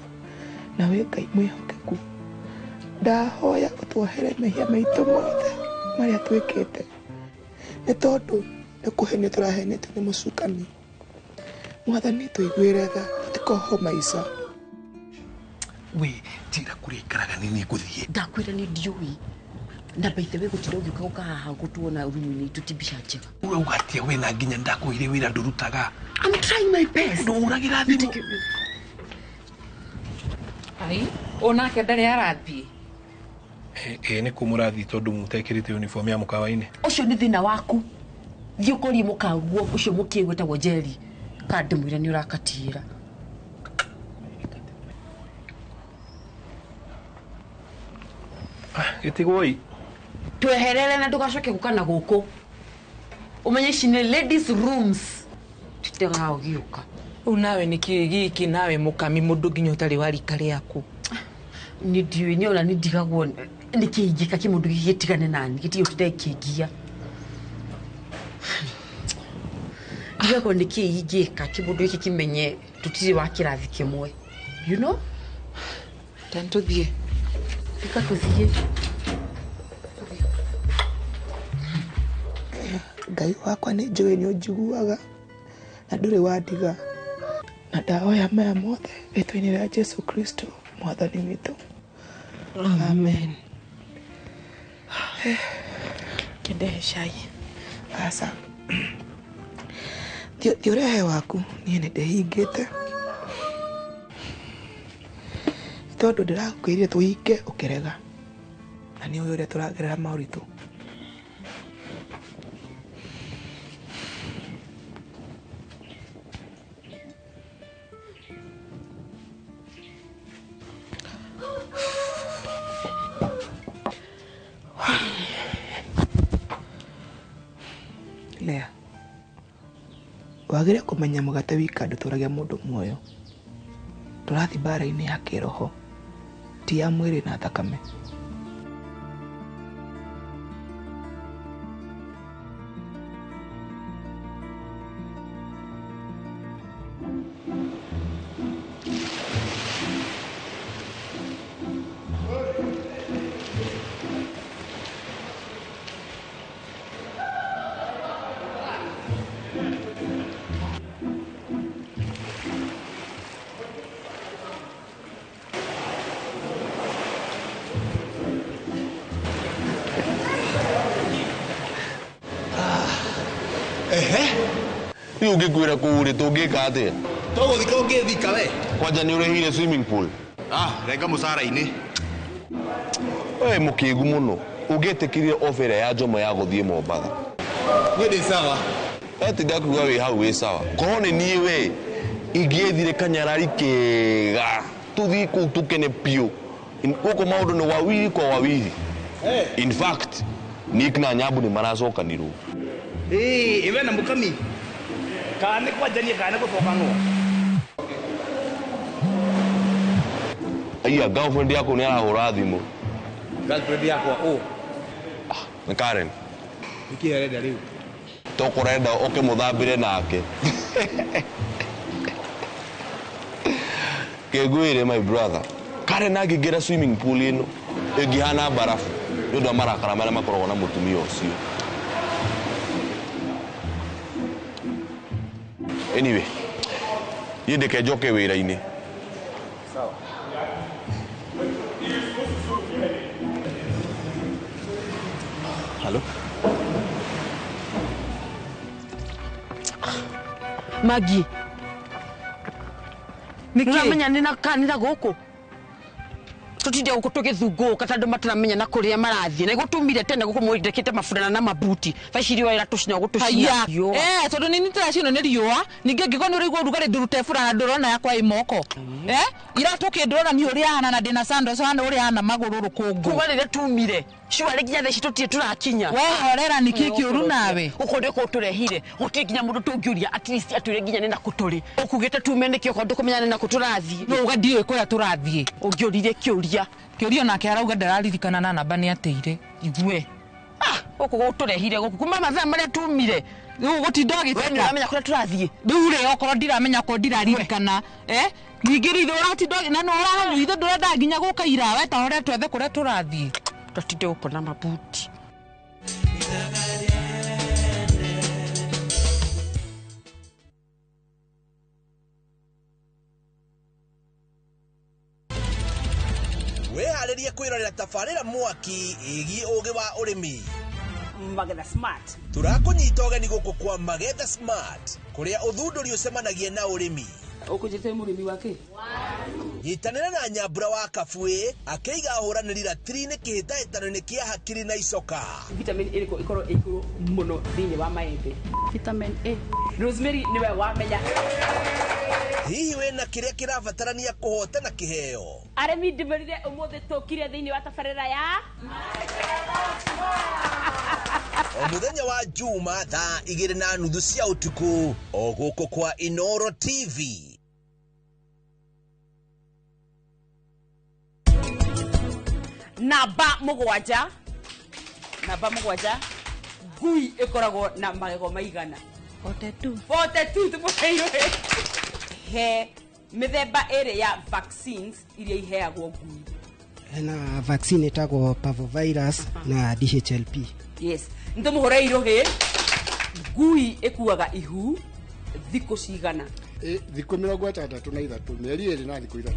na wĩ Ngai mwĩhokeku. Ndahoya ũtuohere mehia maitũ mothe marĩa twĩkĩte nĩ tondũ nĩ kũhenio tũrahenetio nĩ mũcukani. Mwathani tũiguĩre tha tũtikohwo maica. We njĩra kũrĩa ikaraga nĩ niĩ ngũthiĩ. Ndakwĩra nĩ ndiũĩ. Na by the way gũtinda ũgĩũka gũka haha gũtuona rumu-inĩ itũ ti mbica njega. Urauga atĩa we na nginya ndakũheire wĩra ndũrutaga. I'm trying my best. Ndũhũragĩra thimũ. Ai, onake ndarĩ arathiĩ. Ĩ nĩ kũ mũrathiĩ tondũ mũtekĩrĩte uniform ya mũkawa-inĩ? Ũcio nĩ thĩna waku. Thiĩ ũkorie mũkaguo ũcio mũkĩgu wĩtagwo Jerry. Kana ndĩmwĩre nĩ ũrakatiĩra. Gĩtigwoi. Tweherere na ndũgacoke gũka na gũkũ. Ũmenye ici nĩ ladies rooms. Tũtega ũgĩũka. Rĩu nawe nĩ kĩĩ gĩkĩ nawe mũkami mũndũ nginya ũtarĩ wa rika rĩaku. Nĩ ndiũĩ nĩ ona nĩ ndigagwo nĩ kĩĩ ingĩka kĩmũndũ gĩkĩ gĩtigane nani gĩtige gũtinda gĩkĩngia. Ndigagwo nĩ kĩĩ ingĩka kĩmũndũ gĩkĩ kĩmenye tũtirĩ wa kĩrathi kĩmwe. You know? Ta nĩtũthiĩ. Reka tũthiĩ. Ngai wakwa nĩ njũĩ nĩ ũnjiguaga na ndũrĩ wandiga na ndahoya maya mothe rĩtwa-inĩ rĩa Jesu Kristo mwathani witũ. Amen. Kĩndehe cai. Aca. Thiĩ ũrehe waku niĩ nĩ ndĩhingĩte. Tondũ ndĩrakwĩrire tũhinge ũkĩrega na nĩ ũĩ ũrĩa tũragerera moritũ. Lea, wagĩrĩire kũmenya mũgate wika ndũtũragia mũndũ muoyo. Tũrathiĩ mbara-inĩ ya kĩroho ti ya mwĩrĩ na thakame. Rĩu ũngĩkwĩra kũu rĩ tũngĩka atĩa? Tũgũthika ũngĩthika we. Kwanja nĩ ũrĩhire swimming pool. Ah, renga mũcara-inĩ. We mũkĩgu mũno. Ũngĩetĩkĩrire offer ĩrĩa ya Jomo ya gũthiĩ Mombatha. Niĩ ndĩ sawa. Etinda kuga wĩ hau wĩ sawa. Korwo nĩ niĩ we ingĩethire kanyarari kega tũthiĩ kũu tũkene biũ. Gũkũ maũndũ nĩ wawili kwa wawili. In fact, Nick na Nyabu nĩ maracokanirwo. Ĩĩ, we na mũkami. Kana nĩ kwanjania kana nĩ gũcokanwo. Aiya, girlfriend yaku nĩ arahũra thimũ. Girlfriend yakwa ũ? Nĩ Karen. Nĩkĩ arenda rĩu? Tũkũrenda ũke mũthambĩre nake. Kĩngwĩre my brother. Karen angĩingĩra swimming pool ĩno ĩngĩhana mbarabu nĩ ũndũ wa marakara marĩa makoragwo na mũtumia ũcio. Anyway, niĩ ndeke njoke wĩra-inĩ. Sawa. Hello? Maggie. Nĩkĩ? Nĩũramenya nĩ na kanitha gũkũ? Tutinde guku tugithunguka tondu mataramenya na kuria marathie. Na gutumire tene guku mwindikite maburana na mabuti. Thaa ici riũa rĩratũcina gũtũcina. Eh, tondu nini tũracinwo nĩ riũa, ningĩ ngĩkorwo nĩ ũraigua ũrugarĩ ndũrute burana ndũrona yakwa ĩ moko. Eh, iratũ kĩ ndũrona ni ũrĩa ahana na ndĩna sandals hana ũrĩa ahana magũrũ rũkũngũ. Kuma rĩrĩa tumire cuarĩ nginya thaa ici tũtirĩ tũrakinya. We horera nĩkĩ kĩũru nawe? Gũkũ nĩkuo tũrehire gũtirĩ nginya mũndũ tũngĩũria at least atwĩre nginya nĩ nakũ tũrĩ. Ũkugĩte tume nĩkĩ okorwo ndũkũmenya nĩ nakũ tũrathiĩ. No uga ndiũĩ kũrĩa tũrathiĩ. Ũngĩũririe kĩũria. Kĩũria onake arauga ndararirikana na namba nĩ ateire. Igue. Ah, gũkũ gũtũrehire gũkũ kuma mathaa marĩa tumire. Rĩu gũtinda We ũgĩteta. nĩũramenya kũrĩa tũrathiĩ. Rĩu rĩ okorwo ndiramenya okorwo ndiraririkana. Eh? Ningĩ rĩ ithe ũratinda na nĩ ũranyua ithe ndũrenda nginya gũka ira we ta hore twethe kũrĩa tũrathiĩ. Tũtinde gũkũ na mabuti. Wĩharĩrie kwĩrorera tabarĩra mwaki ĩgiĩ ũgĩ wa ũrĩmi. Magetha Smart. Tũrakũnyita ũgeni gũkũ kwa Magetha Smart kũrĩa ũthundũri ũcemanagia na ũrĩmi. Ũkũnjĩte mũrĩmi wa kĩ? Nyitanĩra na Nyambura wa Kabuĩ akĩiga ahũranĩri ratiri-inĩ kĩhĩtahĩtano-inĩ kĩa hakiri na icoka. Vitamin ĩrĩkũ ĩkorwo ĩ igũrũ mũno thĩinĩ wa maembe? Vitamin A. Rosemary nĩwe wamenya. Hihi wĩna kĩrĩa kĩrabatarania kũhotana kĩheo? Arĩmi ndĩmerire ũmũthĩ tũkire thĩinĩ wa tabarĩra ya O mũthenya wa Juma thaa 2:30 cia ũtukũ o gũkũ kwa Inoro TV. Namba 7. Namba 7. Ngui ĩkoragwo na magego maigana? 42. 42 tũmũheirwo. He mĩthemba ĩrĩ ya vaccines iria iheagwo ngui. Hena vaccine ĩtagwo parvovirus na DHLP. Yes. Nĩtũmũhũre irũhĩ. Ngui ĩkuaga ihu thikũ cigana? Thikũ 63, mĩeri 2 na thikũ 3.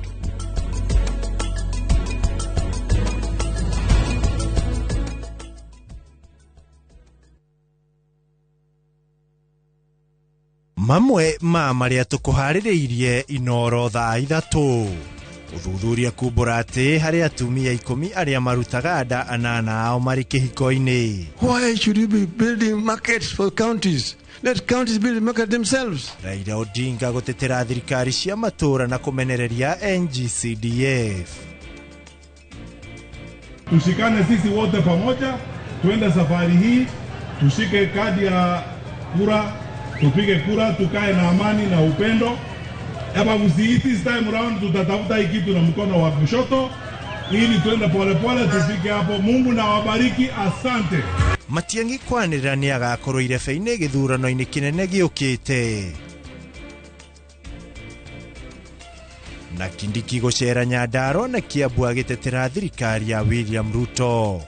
Mamwe ma marĩa tũkũharĩrĩirie Inoro thaa 3. Ũthuthuria kumbũra atĩ harĩ atumia 10 arĩa marutaga nda 8 ao marĩ kĩhiko-inĩ. Why should you be building markets for counties? Let counties build market themselves. Raila Odinga gũtetera thirikari cia matũũra na kũmenereria NGCDF. Tushikane sisi wote pamoja, tuende safari hii, tushike kadi ya kura, tupige kura, tukae na amani na upendo. Eba msii, this time round tutatafuta hii kitu na mkono wa kushoto ili tuende polepole tufike hapo. Mungu na wabariki, asante. Matiang'i kwanĩrĩra nĩ agakorwo irebe-inĩ gĩthurano-inĩ kĩnene gĩũkĩte. Na Kindiki gũcera Nyandarua na Kiambu agĩtetera thirikari ya William Ruto.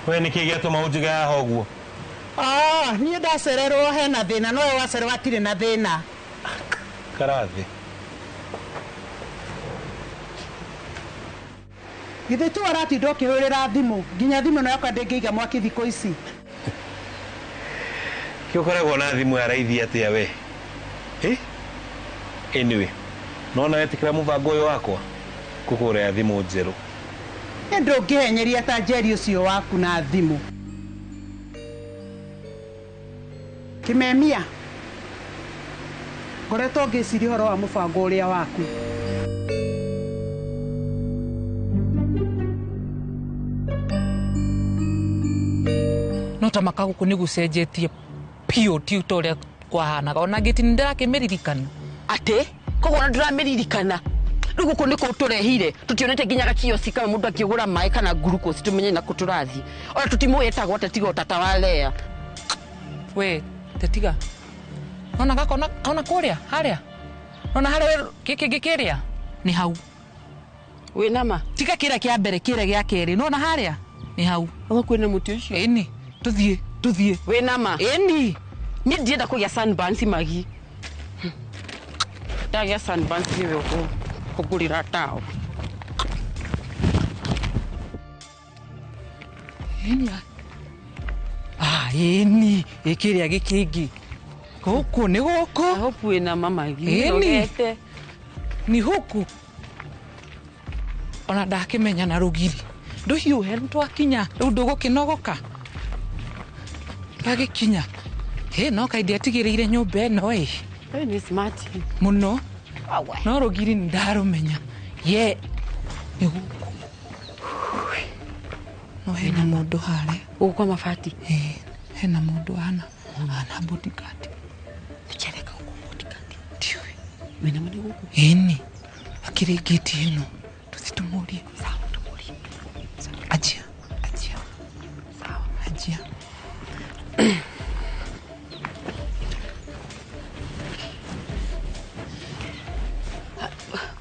We nĩkĩ gĩatũma ũnjige haha ũguo? Ah, niĩ ndacererwo hena thĩna, nowe wacererwo hatirĩ na thĩna. Karathi. Githĩ tu ũratinda ũkĩhũrĩra thimũ, nginya thimũ ĩno yakwa ndĩngĩiga mwaki thikũ ici. Kĩ ũkoragwo na thimũ ya raithi atĩa we? Eh? Anyway, nona wetĩkĩra mũbango ũyũ wakwa kũkũgũrĩra thimũ njerũ. Nĩ ndũngĩhenyeria ta Njeri ũcio waku na thimũ. Kĩmemia, ngoretwo ngĩciria ũhoro wa mũbango ũrĩa waku. No ta maka gũkũ nĩ gũcenjetie biũ ti ta ũrĩa kwahanaga ona ngĩti nĩ ndĩrakĩmĩririkana. Atĩ koguo ona ndũramĩririkana. Rĩu gũkũ nĩkũ tũrehire tũtionete nginya gakiosi kamwe mũndũ akĩgũra maĩ kana glucose tũmenye nakũ tũrathiĩ. Ona tũtimũĩ etagwo atĩa tiga o tata wa Lea. We tetiga Nona gakona ona kũrĩa harĩa. Nona harĩa gĩkĩ gĩkĩrĩa nĩ hau. Wĩna ma? Tiga kĩrĩa kĩa mbere kĩrĩa gĩa kerĩ. Nona harĩa nĩ hau. Gũkũ kwĩna mũtĩ ũcio? Ĩni, tũthiĩ tũthiĩ. Wĩna ma? Ĩni. Niĩ ndienda kũgĩa sunburns magi. Ndagĩa sunburns nĩwe ũkũngũrĩra tawa. Ĩni. Ah, ĩni, ĩkĩrĩa gĩkĩngĩ. Gũkũ nĩ gũkũ. I hope wĩna ma magi. Ĩni. Ni huku. Ona ndakĩmenya na rũgiri. Ndũhiũhe nĩtwakinya. Rĩu ndũgũkĩnogoka. Twagĩkinya. Hĩ, no kaĩ ndiatigĩrĩire nyũmba ĩno ĩ. Wewe nĩ smart. Mũno. No rũgiri nĩ ndarũmenya. Ye. Nĩ gũkũ. No hena mũndũ harĩa. Gũkũ kwa mabati? Ĩ, hena mũndũ hana. Hana bodyguard. Nĩkĩareka gũkũ bodyguard? Ndiũĩ. Wĩna ma nĩ gũkũ? Ĩni. Akĩrĩ ngĩti ĩno. Tũthiĩ tũmũrie. Sawa, tũmũrie. Anjia. Anjia. Sawa. Anjia.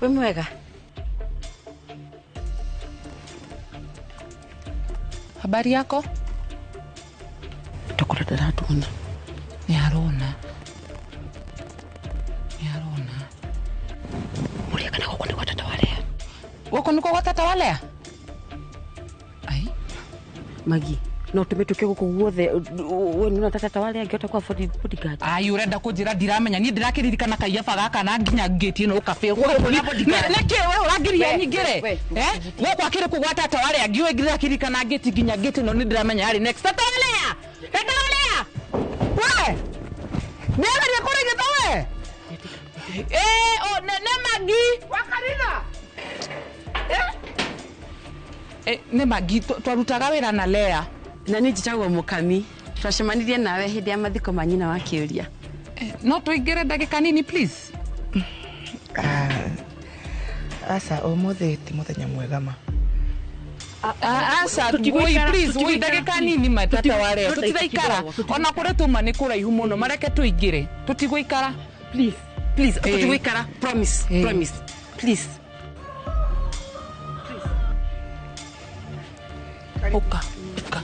Wĩ mwega? Habari yako? Tokora ndaratuona. Nĩ arona. Nĩ arona. Mũria kana gũkũ nĩ gwa tata wa Lea? Gũkũ nĩkuo gwa tata wa Lea? Ai. Magi, no tũmĩtũke gũkũ guothe we nĩũrona ta tata wa Lea angĩhota kũ afford bodyguard? Ai, ũrenda kũnjĩra ndiramenya. Niĩ ndĩrakĩririkana kaiyaba gaka na nginya ngĩti ĩno ũkabĩ. Nĩkĩ we ũrangiria nyingĩre? Eh? Gũkũ akĩrĩ kũ gwa tata wa Lea? Ngiũĩ ndĩrakĩririkana ngĩti nginya ngĩti ĩno nĩndĩramenya yarĩ next. Tata wa Lea! Tata wa Lea! We! Nĩageria kũrigita we? Eh, o nĩ Magi. Wakarina. Eh? Nĩ Magi twarutaga wĩra na Lea. Na niĩ njĩtagwo Mũkami. Twacemanirie nawe hĩndĩ ya mathiko ma nyina wa Kĩũria. No tũingĩre ndagĩka nini please? Aca, ũmũthĩ ti mũthenya mwega ma. Aca, please, woi ndagĩka nini ma tata wa Lea. Tũtiraikara. Ona kũrĩa tuma nĩ kũraihu mũno, mareke tũingĩre. Tũtigũikara. Please, please, tũtigũikara. Promise, promise. Please. Ũka, ũka.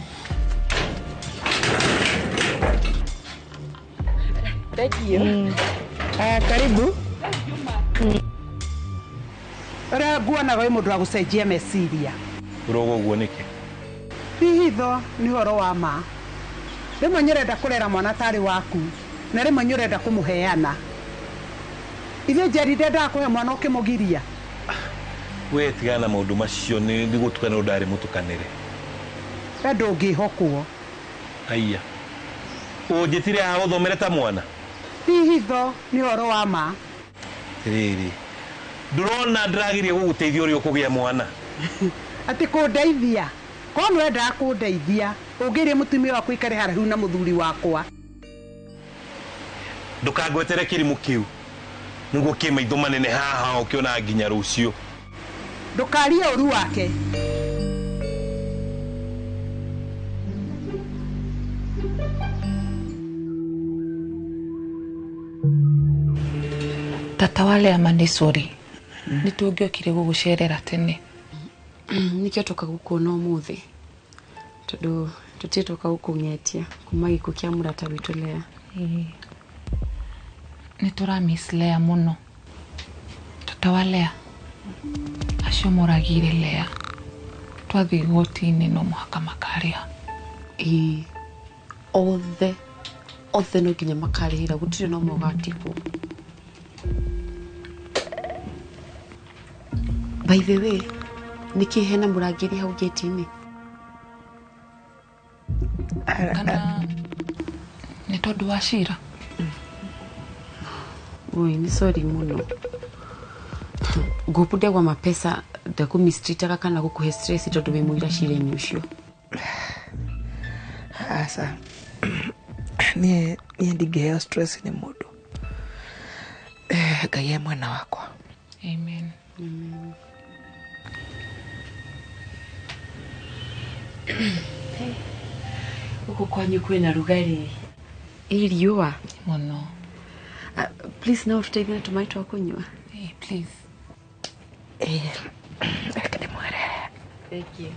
Thank you. Karibu. Ũrĩa nguonaga wĩ mũndũ wa gũcenjia meciria. Ũroga ũguo nĩkĩ? Ti hitho, nĩ ũhoro wa ma. Rĩmwe nĩ ũrenda kũrera mwana tarĩ waku, na rĩmwe nĩ ũrenda kũmũheana. Ithuĩ Njeri ndendaga kũhe mwana ũkĩmũgiria. We tigana na maũndũ macio, nĩ gũtukanĩrwo ndarĩ mũtukanĩre. We ndũngĩhokwo. Aiya. Ũnjĩtire haha ũthomere ta mwana? Ti hitho, nĩ ũhoro wa ma. Rĩrĩ, ndũrona ndĩrageria gũgũteithia ũrĩa ũkũgĩa mwana? Atĩ kũndeithia? Korwo nĩ wendaga kũndeithia, ũngĩrire mũtumia waku aikare haraihu na mũthuri wakwa. Ndũkangwetere kĩrimũ kĩu. Nĩguo kĩ maitho manene haha ũkĩona nginya rũciũ. Ndũkarie ũru wake. Tata wa Lea ma nĩ sorry. Nĩ tũngĩokire gũgũcerera tene. Nĩkĩo tũka gũkuona ũmũthĩ. Tondũ tũtirĩ tũka gũkũng'etia kuma gĩkuũ kĩa mũrata witũ Lea. Nĩ tũra miss Lea mũno. Tata wa Lea, acio moragire Lea. Twathiĩ igoti-inĩ no mũhaka makarĩha. Ĩĩ, othe, othe no nginya makarĩhĩra, gũtirĩ na ũmwe ũgatigwo. By the way, nĩkĩ hena mũrangĩri hau gate-inĩ? Kana nĩ tondũ wa cira? Oi, nĩ sorry mũno. Ngũpu ndegwa mapesa ndakũmistreataga kana gũkũhe stress tondũ wĩ mũira cira-inĩ ũcio. Aca, niĩ ndingĩheo stress nĩ mũndũ. Ngai e mwena wakwa. Amen. Amen. Gũkũ kwanyu kwĩna rugarĩ? Ĩ riũa mũno. Please no tũteithie na tũmaĩ twa kũnyua. Hey, please. Reke ndĩmwĩre. Thank you.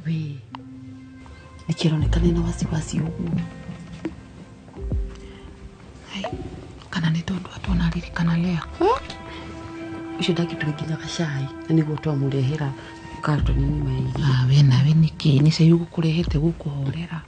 We nĩkĩronekana na wasiwasi ũguo. Kana nĩ tondũ atwona aririkana Lea. Ũcio ndakĩtue nginya gacai na nĩguo twamũrehera kartoni ng'ima ya iria. We nawe nĩkĩ nĩ cai ũgũkũrehete gũkũhorera.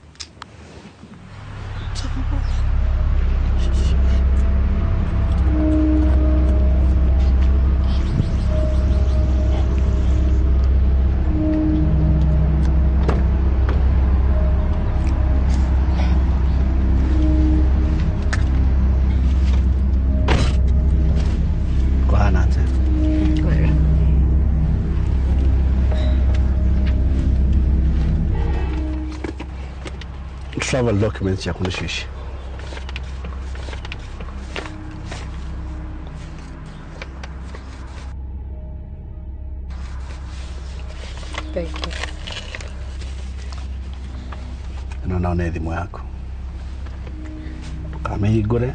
Travel documents ciaku nĩcio ici. Thank you. Ĩno nao nĩ thimũ yaku. Ndũkamĩhingũre,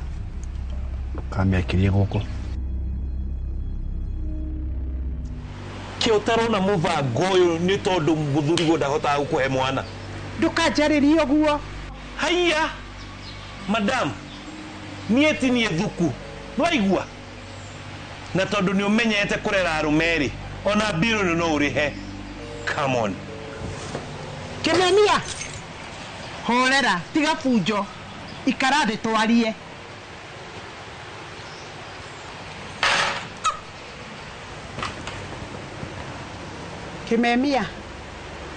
ndũkamĩakĩrie gũkũ. Kĩ ũtarona mũbango ũyũ nĩ tondũ mũthuriguo ndahotaga gũkũhe mwana. Ndũkanjarĩrie ũguo. Haiya, madam, niĩ ti niĩ thuku, nĩwaigua? Na tondũ nĩ ũmenyete kũrera arũme rĩ, ona mbirũ no ũrĩhe. Come on. Kĩmenia, horera, tiga bunjo, ikara thĩ twarie. Kĩmemia,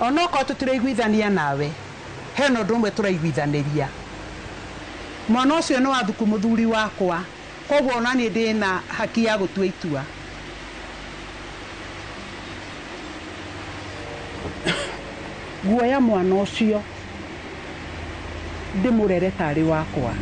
onokorwo tũtiraiguithania nawe, hena ũndũ ũmwe tũraiguithanĩria. Mwana ũcio nĩ wa thuku mũthuri wakwa, koguo ona niĩ ndĩna haki ya gũtua itua. Guoya mwana ũcio ndĩmũrere tarĩ wakwa.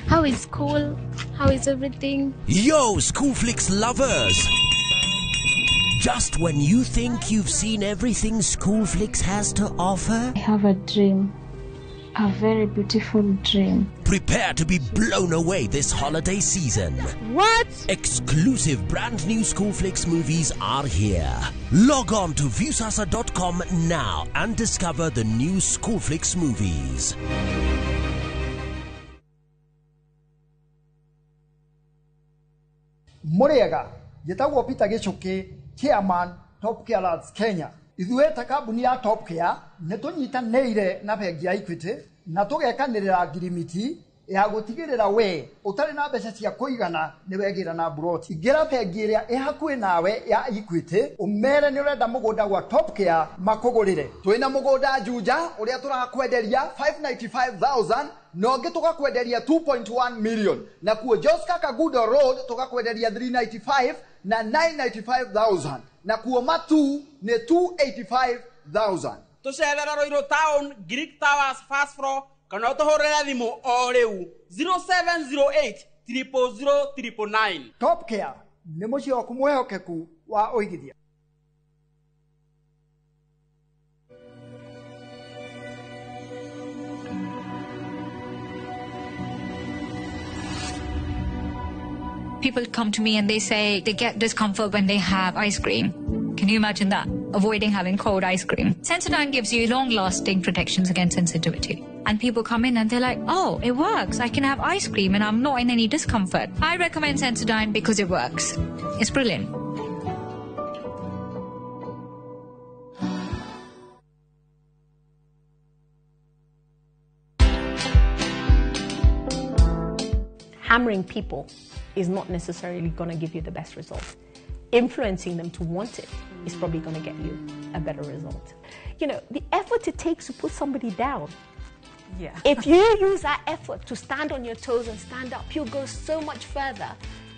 How is school? How is everything? Yo, Schoolflix lovers! Just when you think you've seen everything Schoolflix has to offer, I have a dream. A very beautiful dream. Prepare to be blown away this holiday season. What? Exclusive brand new Schoolflix movies are here. Log on to Viusasa.com now and discover the new Schoolflix movies. Mũrĩega, njĩtagwo Peter Gĩchũkĩ, chairman Top Care Lads Kenya. Ithuĩ ta kambuni ya Top Care nĩ tũnyitanĩire na bengi ya Equity na tũgekanĩrĩra ngirimiti ya gũtigĩrĩra we ũtarĩ na mbeca cia kũigana nĩ wegĩra na mburoti. Ingĩra bengi ĩrĩa ĩ hakuhĩ nawe ya Equity ũmere nĩ ũrenda mũgũnda gwa Top Care makũgũrĩre. Twĩna mũgũnda Juja ũrĩa tũrakwenderia 595,000 na ũngĩ tũgakwenderia 2.1 million, na kuo Joska Kagudo Road tũgakwenderia 395 na 995,000, na kuo Matu nĩ 285,000. Tũcerera Ruiru Town, Greek Towers first floor, kana ũtũhũrĩre thimũ o rĩu 0708 000 999. Top Care nĩ mũciĩ waku mwĩhokeku wa ũigithia. People come to me and they say they get discomfort when they have ice cream. Can you imagine that? Avoiding having cold ice cream. Sensodyne gives you long-lasting protections against sensitivity. And people come in and they're like, oh, it works. I can have ice cream and I'm not in any discomfort. I recommend Sensodyne because it works. It's brilliant. Hammering people is not necessarily going to give you the best result. Influencing them to want it is probably going to get you a better result. You know, the effort it takes to put somebody down. Yeah. If you use that effort to stand on your toes and stand up, you'll go so much further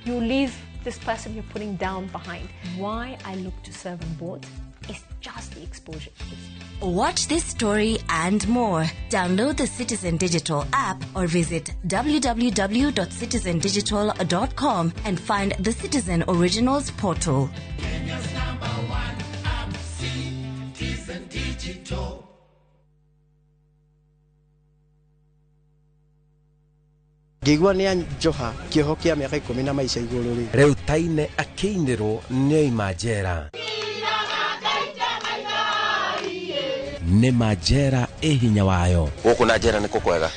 You leave this person you're putting down behind. Why I look to serve on boards is just the exposure it gives me. Watch this story and more. Download the Citizen Digital app or visit www.citizendigital.com and find the Citizen Originals portal. Kenya's number one app, Citizen Digital. Ngĩigua nĩ anjoha kĩoho kĩa mĩaka 10 na maica igũrũ rĩ. Rĩu taine akĩinĩrwo nĩ oima njera. Nĩ ma njera ĩ hinya wayo. Gũkũ na njera nĩ kũ kwega?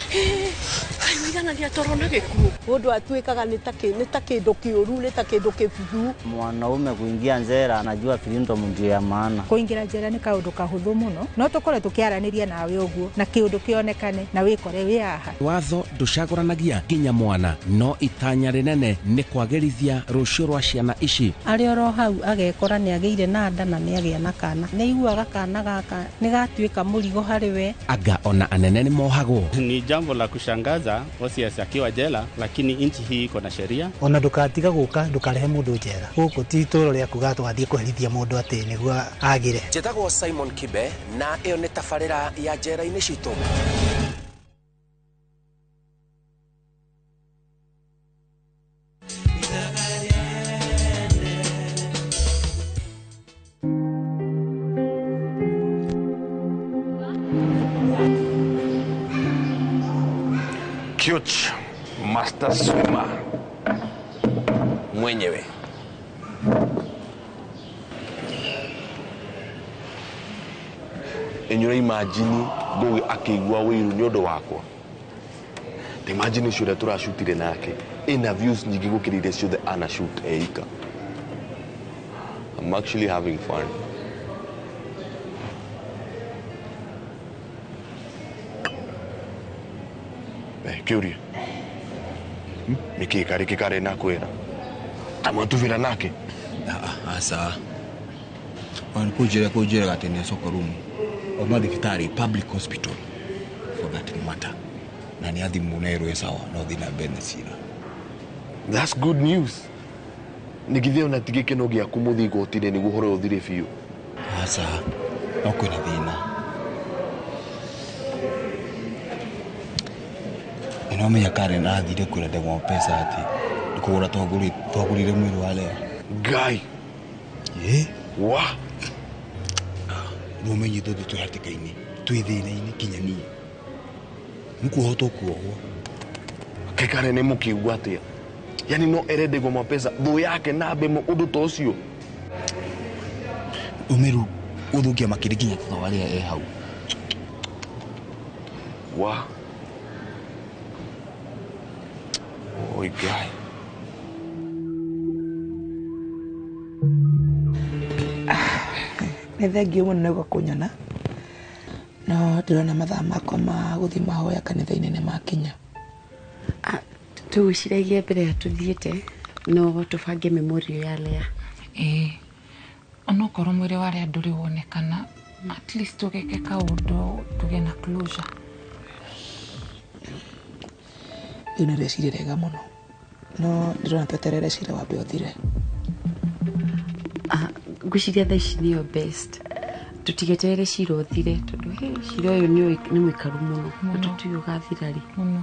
Kaiguithanagia toro na gĩkuũ. Mũndũ atuĩkaga nĩ ta kĩndũ kĩũru, nĩ ta kĩndũ kĩbuthu. Mwanaume kuingia njera anajua freedom ndio ya maana. Kũingĩra njera nĩ kaũndũ kahũthũ mũno, no tũkorwo tũkĩaranĩria nawe ũguo na kĩũndũ kĩonekane na wĩkore wĩ haha. Watho ndũcagũranagia nginya mwana, no itanya rĩnene nĩ kwagĩrithia rũciũ rwa ciana ici. Arĩ oro hau agekora nĩ agĩire na nda na nĩ agĩa na kana. Nĩ aiguaga kana gaka nĩ gatuĩka mũrigo harĩ we. Anga ona anene nĩ mohagwo. Ni jambo la kushangaza OCS akiwa jela, lakini nchi hii iko na sheria. Ona ndukatiga guka ndukarehe mundu njera guku ti itũũra rĩa kuga twathiĩ kũherithia mũndũ atĩ nĩguo agire. Njĩtagwo Simon Kibe na ĩyo nĩ tabarĩra ya njera-inĩ citũ. Cute Master Swimmer mwenyewe. Enyura imagine Ngugi akĩigua wĩiru nĩ ũndũ wakwa. Ta imagine ũcio ũrĩa tũracutire nake ĩna views nyingĩ gũkĩra iria ciothe anashoot eika. I'm actually having fun. Kĩũria nĩkĩ karĩ kĩkarĩ na kwĩra ta mwatuvĩra nake? Aca kũnjĩra atĩ nĩ acoka rumu oma thibitarĩ public hospital for that matter na nĩ athimwo na erwo sawa no thiĩ na mbere na cira. That's good news. Nĩgithĩ ona ti gĩkeno gĩaku mũthiĩ igoti-inĩ nĩguo ũhoro ũyũ ũthire biũ? Aca no kwĩna thĩna. Nĩnomenya Karen athire kwĩra ndegwa mbeca atĩ nĩ kũgũra twagũrire mwĩrĩ wa Lea. Ngai! Ĩ? Wa! Nĩ ũmenye ithuothe twĩ hatĩka-inĩ, twĩ thĩna-inĩ nginya niĩ. Nĩkuohwo tũkuohwo. Kaĩ Karen nĩ mũkĩigua atĩa? Yani no ere ndegwa mbeca thũ yake na mbemo ũndũ ta ũcio? Ũmeru ũthũkia makĩria nginya thutha wa Lea e hau. Wa! Oi, Ngai. Nĩ thengiũ mũno nĩ gũkũnyona no ndĩrona mathaa makwa ma gũthiĩ mahoya kanitha-inĩ nĩ makinya. Tũgwĩciragia mbere ya tũthiĩte no tũbange memorial ya Lea. Ĩĩ, onokorwo mwĩrĩ wa Lea ndũrĩ wonekana, at least tũgĩke kaũndũ tũgĩe na closure. Rĩu nĩ rĩciria rĩega mũno no ndĩrona tweterere cira wambe ũthire. Ngwĩciria thaa ici nĩyo best tũtigeterere cira ũthire tondũ he cira ũyũ nĩ mũikaru mũno na tũtiũĩ ũgathira rĩ. Mũno.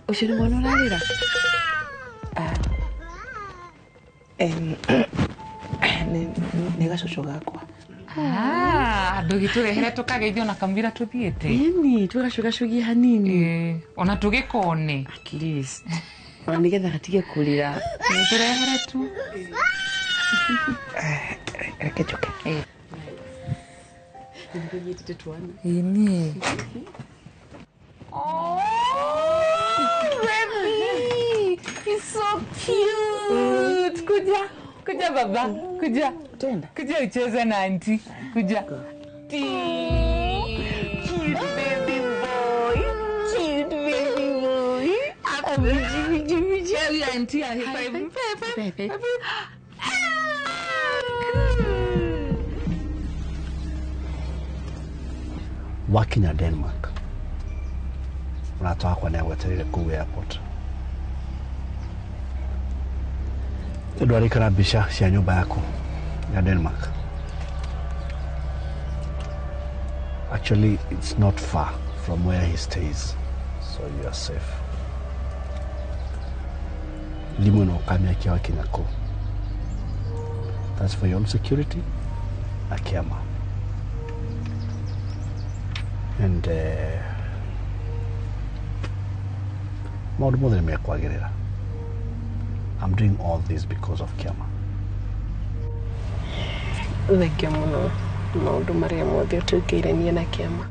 Ũcio nĩ mwana ũrarĩra? Nĩ gacũcũ gakwa. Ndũgĩtũrehere tũkageithio na kamũira tũthiĩte. Ĩni, tũgacũgacugia hanini. Ona tũgĩkone. At least. Ona nĩgetha gatige kũrĩra. Tũrehere tu. Reke njũke. Nĩndĩnyitĩte twana. Ĩni. Oh, baby! He's so cute. Kuja. Kuja baba, kuja. Kuja ucheze na auntie. Kuja. Cute baby boy. Cute baby boy. Auntie, high five. Five. Wakinya Denmark Mũrata wakwa nĩ agwetereire kũu airport. Ndwarĩkara mbica cia nyũmba yaku ya Denmark. Actually, it's not far from where he stays, so you are safe. Thimũ ĩno ũkamĩakia wakinya kũu. That's for your own security na kĩama. And maũndũ mothe nĩ mekwagĩrĩra. I'm doing all this because of Kiama. Thengia mũno maũndũ marĩa mothe ũtwĩkĩire niĩ na Kĩama.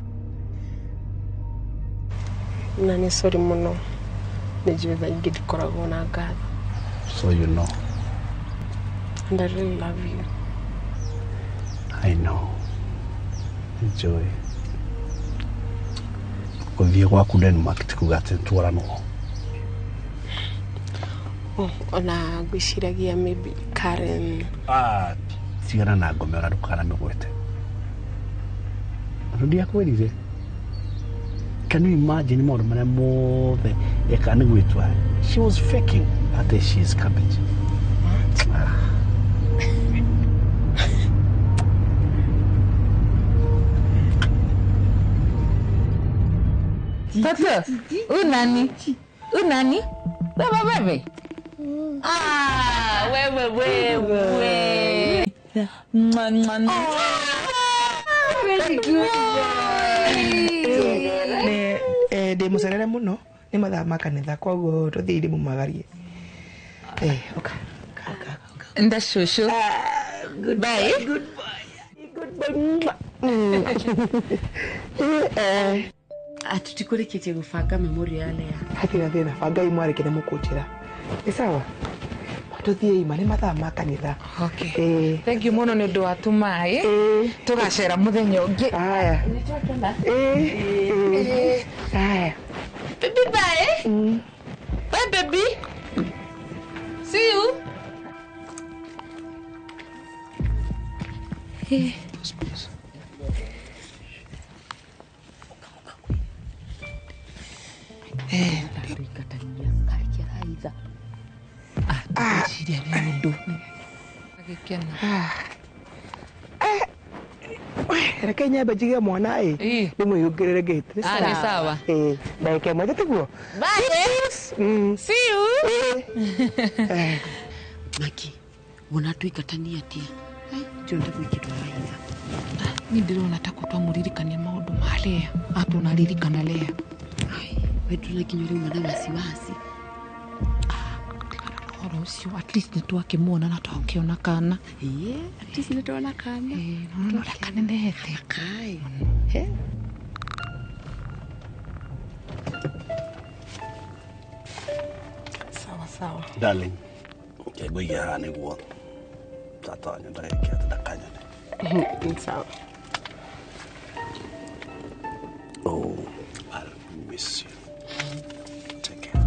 Na nĩ sorry mũno, nĩ njũĩ thaa ingĩ ndikoragwo na ngatho. So you know. And I really love you. I know. Enjoy. Gũthiĩ gwaku Denmark ti kuga atĩ nĩtworanwo. Oh, ona ngwĩciragia maybe Karen. Ah, tigana na ngome ona ndũkanamĩgwete. Andũ ndiakwĩrire. Can you imagine maũndũ marĩa mothe eka nĩ gwĩtua? She was faking atĩ she is cabbage. What? Ah. Toto, unani? Unani? Wewe wewe. Ah, wewe wewe. Mwa mwa. Very good boy. Ndĩ mũcerere mũno nĩ mathaa ma kanitha koguo tũthiĩ ndĩmumagarie. Ũka. Nda shushu. Goodbye. Goodbye. Goodbye. Atutikurĩkĩtie gũbanga memorial ya Lea. Hatirĩ na thĩna, bangai mwarĩke nĩ mũkũnjĩra. Nĩ sawa? Tũthiĩ ima nĩ mathaa ma kanitha. Okay. Thank you mũno nĩ ũndũ wa tũmaĩ. Tũgacera mũthenya ũngĩ. Haya. Haya. Baby bye. Bye baby. See you. Hey. Reke nyambe njige mwana ĩ ndĩmwĩhingũrĩre gate. Nĩ sawa. Ndagĩka ĩmwe tiguo? Bye. See you. Maki, wona tũingatania atia? Ndĩrenda gwĩkĩrwo maitha. Niĩ ndĩrona ta twamũririkania maũndũ ma Lea. Atũnaririkana Lea. We ndũrona nginya ũrauma na wasiwasi. Ũhoro ũcio at least nĩ twakĩmuona na twakĩona kana. At least nĩ twona kana. Nĩ ũrĩa kanenehete. Kai. Sawa sawa. Darling, ngũiga haha nĩguo tata wanyu ndageke atĩ ndakanyone. Sawa. Oh, I'll miss you. Take care.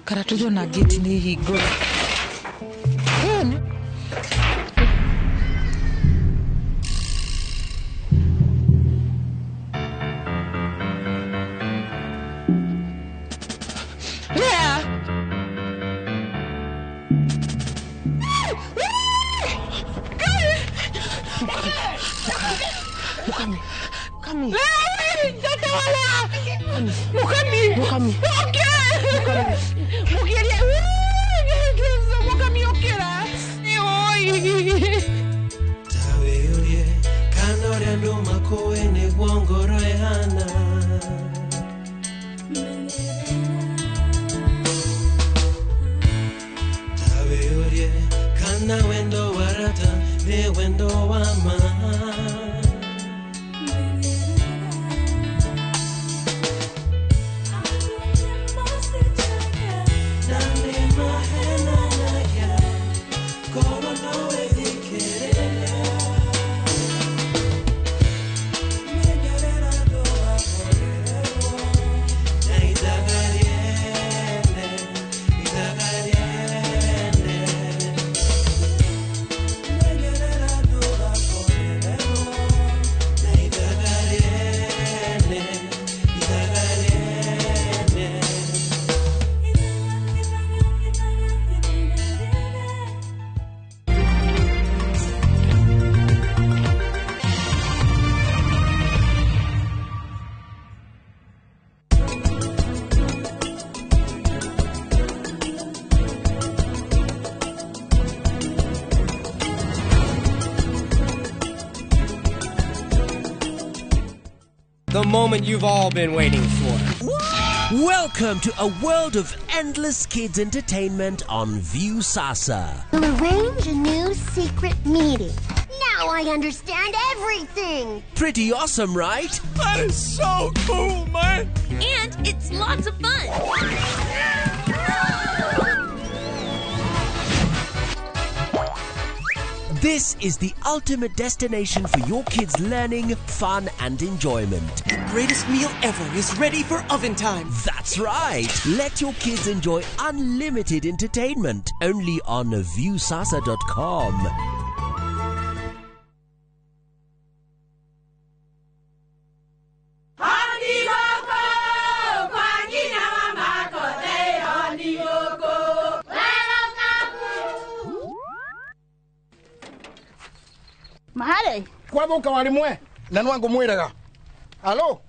Karatujo na gate nĩ hingũre. Lea! Mukami. Mukami. Lea! Tata wa Lea! Mukami! Mukami. Okay! Mukiria. Mukami okera. Tawe kana ũrĩa andũ makũĩ nĩguo ngoro ĩhana. Tawe ũrie kana wendo wa rata nĩ wendo wa ma. Na nĩ The moment you've all been waiting for. Welcome to a world of endless kids entertainment on Viusasa. We'll arrange a new secret meeting. Now I understand everything. Pretty awesome, right? That is so cool, man. And it's lots of fun. This is the ultimate destination for your kids' learning, fun, and enjoyment. The greatest meal ever is ready for oven time. That's right. Let your kids enjoy unlimited entertainment only on Viusasa.com. Mahale kwathuka warimwe na nwangu mwiraga alo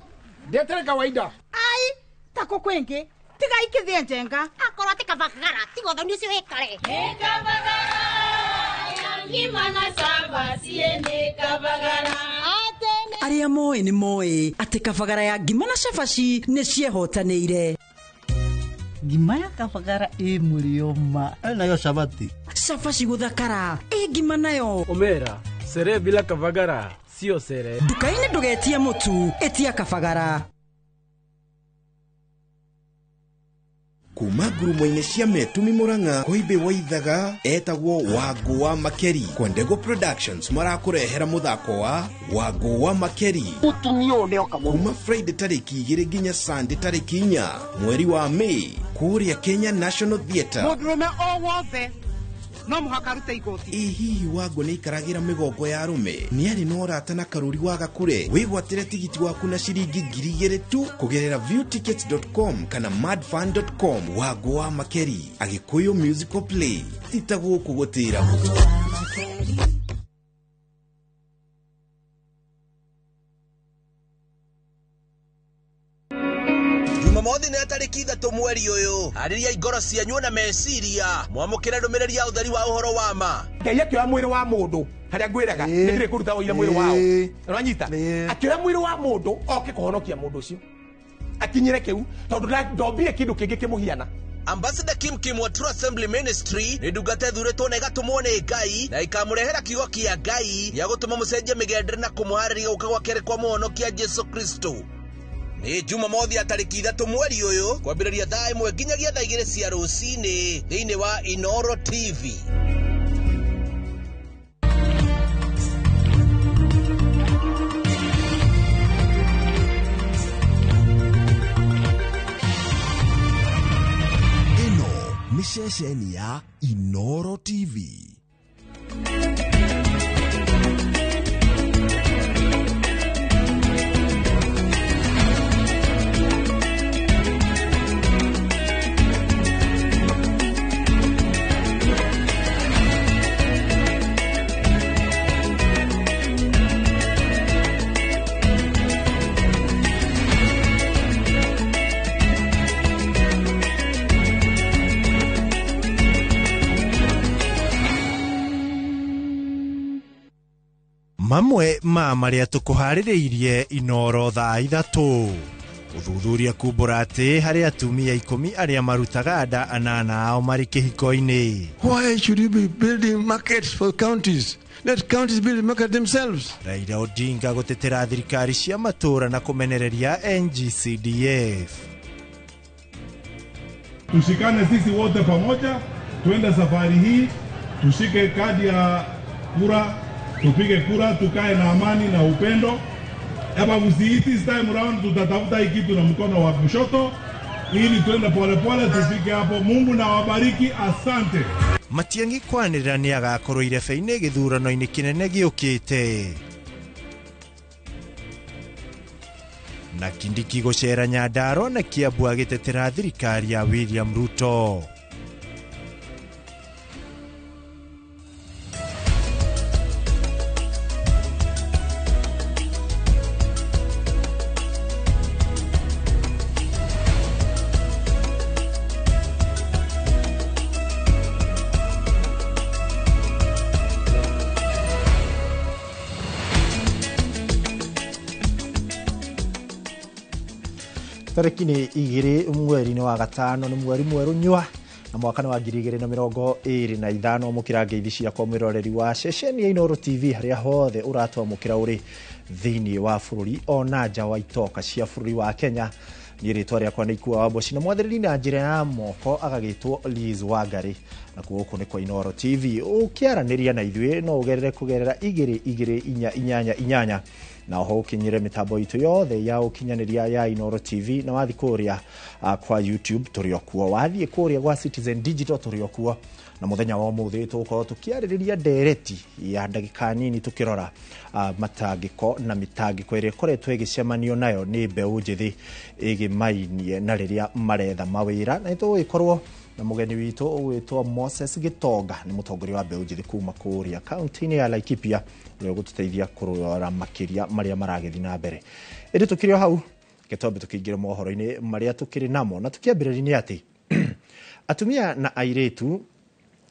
ndetere kawaida ai tako kwingi tiga ikithie njenga akorwo ti kabagara tiga ũthoni ũcio wĩkare Arĩa moĩ nĩ moĩ atĩ kabagara ya ngima na cabaci nĩ ciehotanĩire. Ngima ya kabagara ĩ mũrĩo ma nayo cabaci. Cabaci gũthakara ĩ ngima nayo. Omera sere bila kabagara sio sere. Nduka-inĩ ndũgetie mũtu, ĩtia kabagara. Kuma ngurumo-inĩ cia Metumi Murang'a Koimbĩ Waithaga etagwo Wangũ wa Makeri. Kwendego Productions marakũrehera mũthako wa Wangũ wa Makeri mũtumia ũyũ nĩoka mũno. Kuma Friday tarĩki 2 nginya Sunday tarĩki 4 mweri wa May kũrĩa Kenya National Theatre. Mũndũrũme o wothe no mũhaka arute igoti. Ĩ hihi Wangũ nĩ aikaragĩra mĩgongo ya arũme? Nĩ arĩ na ũrata na Karũri wa Gakure? Wĩgwatĩre tigiti waku na ciringi 2,000 tu kũgerera viewtickets.com kana madfun.com. Wangũ wa Makeri, Agĩkũyũ musical play. Ti ta gũkũ gũtĩragwo. Jumamothi nĩ tarĩki 3 mweri ũyũ. Arĩria ngoro cianyu na meciria mwamũkĩre ndũmĩrĩri ya ũtheri wa ũhoro wa ma. Ngai akĩoya mwĩrĩ wa mũndũ harĩa ngwĩraga nĩ ndĩrĩ kũruta ũira mwĩrĩ wao. Ũranyita? Akĩoya mwĩrĩ wa mũndũ oke kũhonokia mũndũ ũcio akinyĩre kĩu tondũ ndombire kĩndũ kĩngĩ kĩmũhiana. Ambassador Kim Kim wa True Assembly Ministry nĩ ndungata ĩthurĩtwo na ĩgatũmwo nĩ Ngai na ĩkamũrehera kiugo kĩa Ngai gĩa gũtũma mũcenjie mĩgendere na kũmũharĩria gũka gwa kerĩ kwa mũhonokia Jesu Kristo. Nĩ Jumamothi ya tarĩki 3 mweri ũyũ kwambĩrĩria thaa 1 nginyagia thaa 2 cia rũcinĩ thĩinĩ wa Inoro TV. Ĩno nĩ ceceni ya Inoro TV. Mamwe ma marĩa tũkũharĩrĩirie Inoro thaa 3. Ũthuthuria kumbũra atĩ harĩ atumia 10 arĩa marutaga nda 8 ao marĩ kĩhiko-inĩ. Why should you be building markets for counties? Let counties build market themselves. Raila Odinga gũtetera thirikari cia matũũra na kũmenereria NGCDF. Tushikane sisi wote pamoja, tuende safari hii, tushike kadi ya kura, tupige kura, tukae na amani na upendo. Eba this time round tutatafuta hii kitu na mkono wa kushoto ili tuende pole pole tufike hapo. Mungu na wabariki, asante. Matiang'i kwanĩrĩra nĩ agakorwo irebe-inĩ gĩthurano-inĩ kĩnene gĩũkĩte. Na Kindiki gũcera Nyandarua na Kiambu agĩtetera thirikari ya William Ruto. Tarĩki nĩ 2 mweri-inĩ wa gatano, nĩ mweri mwerũ nyua na mwaka nĩ wa 2025. Mũkĩra ngeithi ciakwa mwĩroreri wa ceceni ya Inooro TV harĩa hothe ũratwamũkĩra ũrĩ thĩinĩ wa bũrũri ona nja wa itoka cia bũrũri wa Kenya. Niĩ rĩtwa rĩakwa nĩ Ikua wa Mboci na mwathĩrĩri na njĩra ya moko agagĩtwo Liz Wangari, na kuo gũkũ nĩ kwa Inooro TV. Ũkĩaranĩria na ithuĩ no ũgerere kũgerera 2 2 4 8 8 na oho ũkinyĩre mĩtambo itũ yothe ya ũkinyanĩria ya Inooro TV, na wathiĩ kũrĩa kwa YouTube tũrĩ o kuo, wathiĩ kũrĩa gwa Citizen Digital tũrĩ o kuo. Na mũthenya wa ũmũthĩ tũgũkorwo tũkĩarĩrĩria ndereti ya ndagĩka nini tũkĩrora matangĩko na mĩtangĩko ĩrĩa ĩkoretwo ĩgĩcemanio nayo nĩ mbeũ njĩthĩ ĩgĩmainie na rĩrĩa maretha mawĩra. Na nĩtũgũgĩkorwo na mũgeni witũ ũgwĩtwo Moses Gitonga, nĩ mũtongoria wa mbeũ njĩthĩ kuma kũrĩa kaunti-inĩ ya Laikipia, ũrĩa ũgũtũteithia kũrora makĩria marĩa maragĩthiĩ na mbere. Ĩndĩ tũkĩrĩ o hau, reke twambe tũkĩingĩre mohoro-inĩ marĩa tũkĩrĩ namo, na tũkĩambĩrĩria nĩ atĩ atumia na airĩtu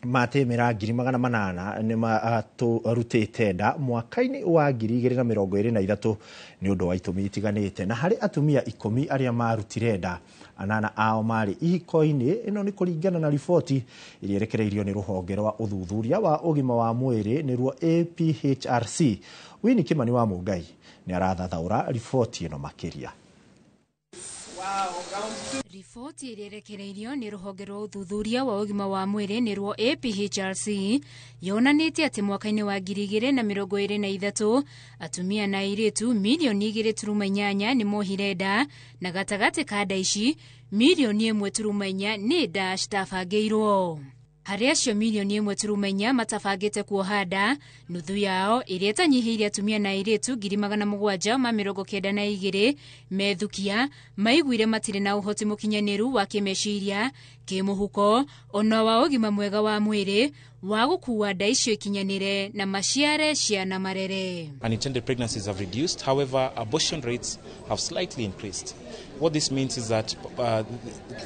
matemera 800,000 nĩ marutĩte nda mwaka-inĩ wa 2023 nĩ ũndũ wa itũmi itiganĩte. Na harĩ atumia 10 arĩa marutire nda, 8 ao marĩ ihiko-inĩ. Ĩno nĩ kũringana na riboti ĩrĩa ĩrekereirio nĩ rũhonge rwa ũthuthuria wa ũgima wa mwĩrĩ nĩruo APHRC. Winnie Kimani wa Mũngai nĩ arathathaũra riboti ĩno makĩria. Riboti ĩrĩa ĩrekereirio nĩ rũhonge rwa ũthuthuria wa ũgima wa mwĩrĩ nĩruo APHRC yonanĩtie atĩ mwaka-inĩ wa 2023 atumia na airĩtu milioni 2.8 nĩ mohire nda, na gatagatĩ ka nda ici milioni 1.4 nĩ nda citabangĩirwo. Harĩ acio milioni 1.4 matabangĩte kuoha nda, nuthu yao ĩrĩa ĩtanyihĩire atumia na airĩtu 792 methukia maiguire matirĩ na ũhoti mũkinyanĩru wa kĩmeciria, kĩmũhuko ona wa ũgima mwega wa mwĩrĩ wa gũkua nda icio ikinyanĩre na maciare ciana marere. Unintended pregnancies have reduced, however, abortion rates have slightly increased. What this means is that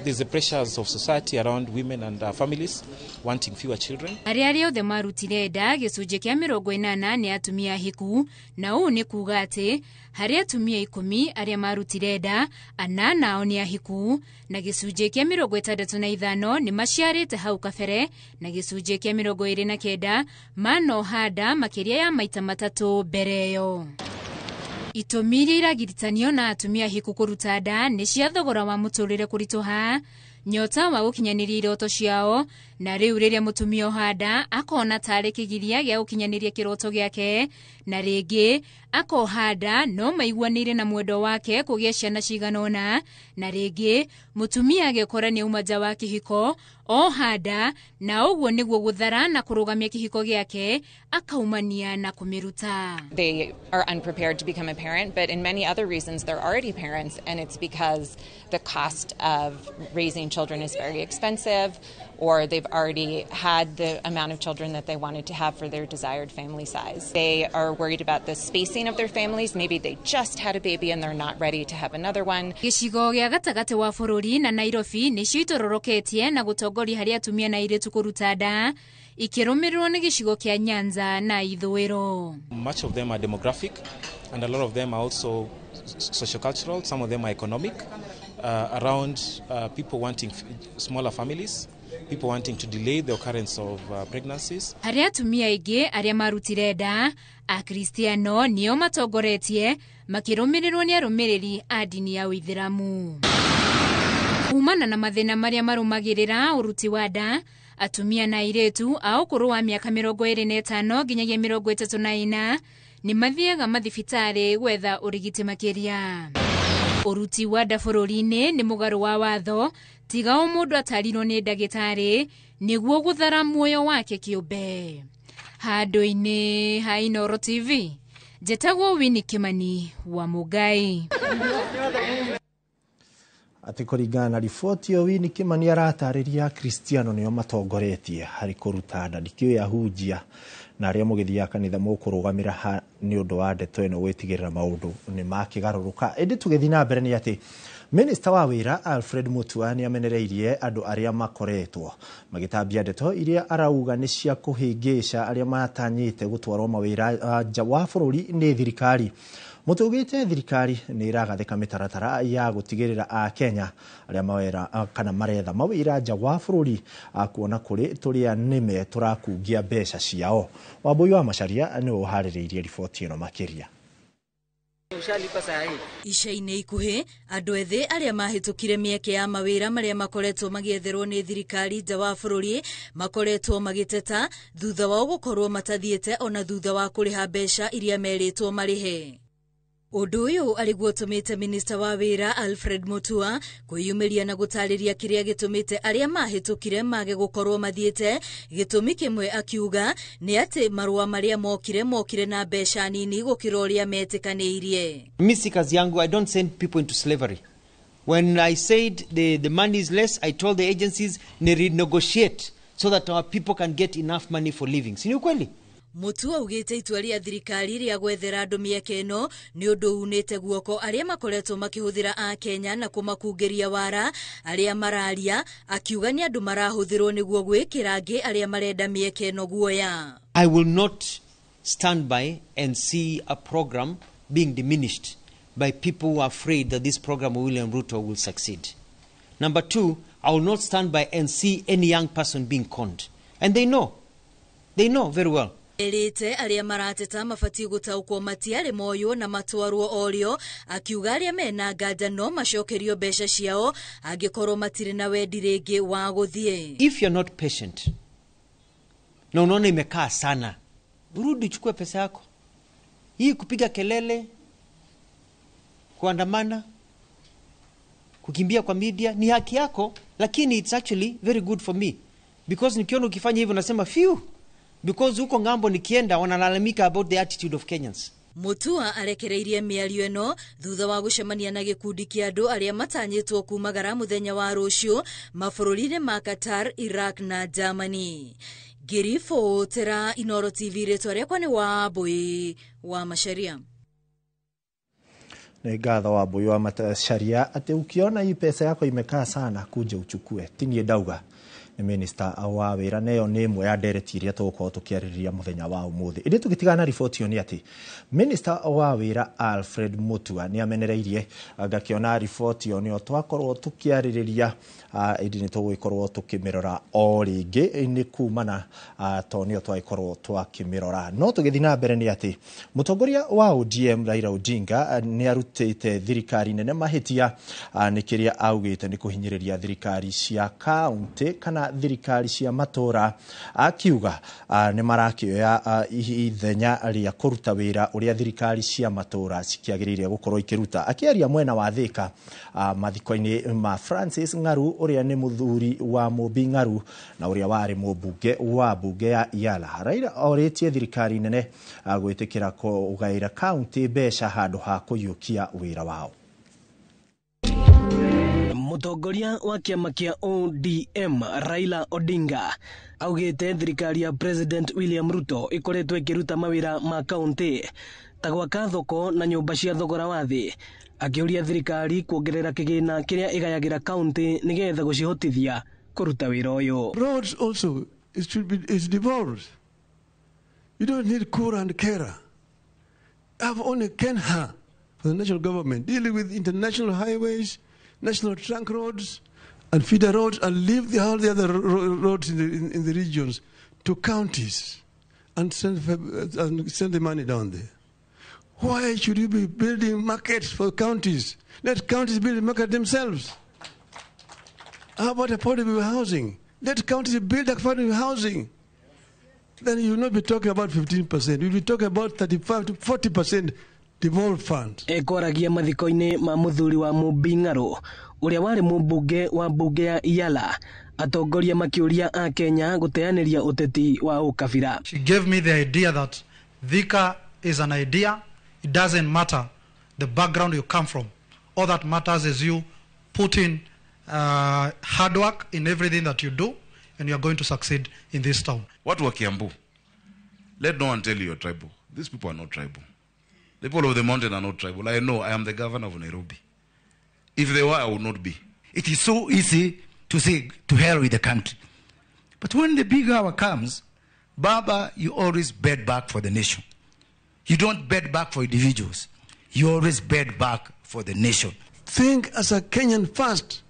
there's the pressures of society around women and families wanting fewer children. Arĩa arĩa othe marutire nda gĩcunjĩ kĩa 80 nĩ atumia ahiku, na ũũ nĩ kuuga atĩ harĩ atumia 10 arĩa marutire nda, 8 ao nĩ ahiku, na gĩcunjĩ kĩa 65 nĩ maciarĩte hau kabere, na gĩcunjĩ kĩa 29 manoha nda makĩria ya maita 3 mbere ĩyo. Itũmi iria iragiritanio na atumia ahiku kũruta nda nĩ cia thogora wa mũtũrĩre kũritũha, nyota wa gũkinyanĩria iroto ciao, na rĩu rĩrĩa mũtumia oha nda akona tarĩ kĩgiria gĩa gũkinyanĩria kĩroto gĩake, na rĩngĩ akoha nda no maiguanĩire na mwendwa wake kũgĩa ciana cigana ũna, na rĩngĩ mũtumia agekora nĩ auma nja wa kĩhiko oha nda, na ũguo nĩguo gũthara na kũrũgamia kĩhiko gĩake akaumania na kũmĩruta. They are unprepared to become a parent, but in many other reasons they're already parents, and it's because the cost of raising children is very expensive, or they've already had the amount of children that they wanted to have for their desired family size. They are worried about the spacing of their families. Maybe they just had a baby and they're not ready to have another one. Gĩcigo gĩa gatagatĩ wa bũrũri na Nairobi nĩcio itororoketie na gũtongoria harĩ atumia na airĩtu kũruta nda, ikĩrũmĩrĩrwo nĩ gĩcigo kĩa Nyanza na Ithũĩro. Much of them are demographic, and a lot of them are also sociocultural. Some of them are economic, around people wanting smaller families, people wanting to delay the occurrence of pregnancies. Harĩ atumia aingĩ arĩa marutire nda, Akristiano nĩo matongoretie makĩrũmĩrĩrwo nĩ arũmĩrĩri a ndini ya Ũithĩramu. Kumana na mathĩna marĩa marũmagĩrĩra ũruti wa nda, atumia na airĩtu a ũkũrũ wa mĩaka 25 nginyagia 34 nĩ mathiaga mathibitarĩ gwetha ũrigiti makĩria. Ũruti wa nda bũrũri-inĩ nĩ mũgarũ wa watho, tiga o mũndũ atarirwo nĩ ndagĩtarĩ nĩguo gũthara muoyo wake kĩũmbe. Handũ-inĩ ha Inooro TV, njĩtagwo Winnie Kimani wa Mũngai. Atĩ kũringana na riboti ĩyo, Winnie Kimani aratarĩria Akristiano nĩo matongoretie harĩ kũruta nda. Ndikĩũĩ ahunjia na arĩa mũgĩthiaga kanitha mũkũrũgamĩra ha nĩ ũndũ wa ndeto ĩno gwĩtigĩrĩra maũndũ nĩ makĩgarũrũka. Ĩndĩ tũgĩthiĩ na mbere nĩ atĩ Minister wa wĩra Alfred Mutua nĩ amenereirie andũ arĩa makoretwo magĩtambia ndeto iria arauga nĩ cia kũhĩngĩca arĩa matanyĩte gũtwarwo mawĩra nja wa bũrũri nĩ thirikari. Mũtũgĩte thirikari nĩ ĩragathĩka mĩtaratara ya gũtigĩrĩra a Kenya arĩa mawĩra kana maretha mawĩra nja wa bũrũri kuona kũrĩ tũrĩa nĩme tũrakungia mbeca ciao. Wambui wa Macharia nĩwe ũharĩrĩirie riboti ĩno makĩria. Ica-inĩ ikuhĩ andũ ethĩ arĩa mahĩtũkire mĩeke ya mawĩra marĩa makoretwo magĩetherwo nĩ thirikari nja wa bũrũri makoretwo magĩteta thutha wao gũkorwo matathiĩte ona thutha wa kũrĩha mbeca iria merĩtwo marĩhe. Ũndũ ũyũ arĩguo ũtũmĩte minista wa wĩra Alfred Mutua kwĩyumĩria na gũtarĩria kĩrĩa gĩtũmĩte arĩa mahĩtũkire mage gũkorwo mathiĩte. Gĩtũmi kĩmwe akiuga nĩ atĩ marũa marĩa mokire na mbeca nini gũkĩra ũrĩa metĩkanĩirie. Mimi si kazi yangu, I don't send people into slavery. When I said the money is less, I told the agencies ni renegotiate so that our people can get enough money for living. Si ni ukweli? Mutua augĩte itua rĩa thirikari rĩa gwethera andũ mĩeke ĩno nĩ ũndũ unĩte guoko arĩa makoretwo makĩhũthĩra a Kenya na kũmakungĩria wara arĩa mararia, akiuga nĩ andũ marahũthĩrwo nĩguo gwĩkĩra angĩ arĩa marenda mĩeke ĩno guoya. I will not stand by and see a program being diminished by people who are afraid that this program of William Ruto will succeed. Number two, I will not stand by and see any young person being conned. And they know. They know very well. Erĩte arĩa marateta mabatiĩ gũtaũkwo matiarĩ moywo na matwarwo orĩo, akiuga arĩa mena nganja no macokerio mbeca ciao angĩkorwo matirĩ na wendi rĩngĩ wa gũthiĩ. If you're not patient na unaona imekaa sana, rudi uchukue pesa yako. Hii kupiga kelele, kuandamana, kukimbia kwa media ni haki yako, lakini it's actually very good for me because nikiona ukifanya hivyo nasema phew, because huko ngambo nikienda wanalalamika about the attitude of Kenyans. Mutua arekereirie mĩario ĩno thutha wa gũcemania na gĩkundi kĩa andũ arĩa matanyĩtwo kumagara mũthenya wa rũciũ mabũrũri-inĩ ma Qatar, Iraq na Germany. Ngĩribotera Inooro TV, rĩtwa rĩakwa nĩ Wambui wa Macharia. Nĩ ngatho Wambui wa Macharia atĩ ukiona hii pesa yako imekaa sana kuja uchukue. Ti niĩ ndauga, nĩ minista wa wĩra, na ĩyo nĩ ĩmwe ya ndereti iria tũgũkorwo tũkĩarĩrĩria mũthenya wa ũmũthĩ. Ĩndĩ tũgĩtigana na riboti ĩyo nĩ atĩ minista wa wĩra Alfred Mutua nĩ amenereirie, ngakĩona riboti ĩyo nĩyo twakorwo tũkĩarĩrĩria, ĩndĩ nĩ tũgũgĩkorwo tũkĩmĩrora o rĩngĩ nĩ kumana to nĩyo twagĩkorwo twakĩmĩrora. No tũgĩthiĩ na mbere nĩ atĩ mũtongoria wa ODM Raila Odinga nĩ arutĩte thirikari nene mahĩtia nĩ kĩrĩa augĩte nĩ kũhinyĩrĩria thirikari cia kaunti kana thirikari cia matũra, akiuga nĩ marakĩoya ithenya rĩa kũruta wĩra ũrĩa thirikari cia matũra cikĩagĩrĩire gũkorwo ikĩruta. Akĩaria mwena wa Thika mathiko-inĩ ma Francis Ng'aru ũrĩa nĩ mũthuri wa Mũmbi Ng'aru na ũrĩa warĩ mũmbunge wa mbunge ya Iala, Raila orĩtie thirikari nene gwĩtĩkĩra kũgaĩra kaunti mbeca handũ ha kũiyũkia wĩra wao. Mũtongoria wa kĩama kĩa ODM Raila Odinga augĩte thirikari ya President William Ruto ĩkoretwo ĩkĩruta mawĩra ma kaunti ta gwaka thoko na nyũmba cia thogora wa thĩ, akĩũria thirikari kuongerera kĩgĩna kĩrĩa ĩgayagĩra kaunti nĩgetha gũcihotithia kũruta wĩra ũyũ. Roads also it should be is devolved. You don't need Kura and Kera. Have only Kenha for the national government dealing with international highways, national trunk roads and feeder roads, and leave all the other roads in the regions to counties and send the money down there. Why should you be building markets for counties? Let counties build the market themselves. How about affordable housing? Let counties build affordable housing. Then you will not be talking about 15%. You'll be talking about 35 to 40% devolved funds. Ekoragia mathiko-inĩ ma mũthuri wa Mũmbi Ng'aru ũrĩa warĩ mũmbunge wa mbunge ya Iala, atongoria makĩũria a Kenya gũteanĩria ũteti wa ũkabira. She gave me the idea that Thika is an idea. It doesn't matter the background you come from. All that matters is you put in hard work in everything that you do, and you are going to succeed in this town. Watu wa Kiambu, let no one tell you you're tribal. These people are not tribal. The people of the mountain are not tribal. I know I am the governor of Nairobi. If they were, I would not be. It is so easy to say, to hell with the country. But when the big hour comes, Baba, you always bed back for the nation. You don't bed back for individuals. You always bend back for the nation. Think as a Kenyan first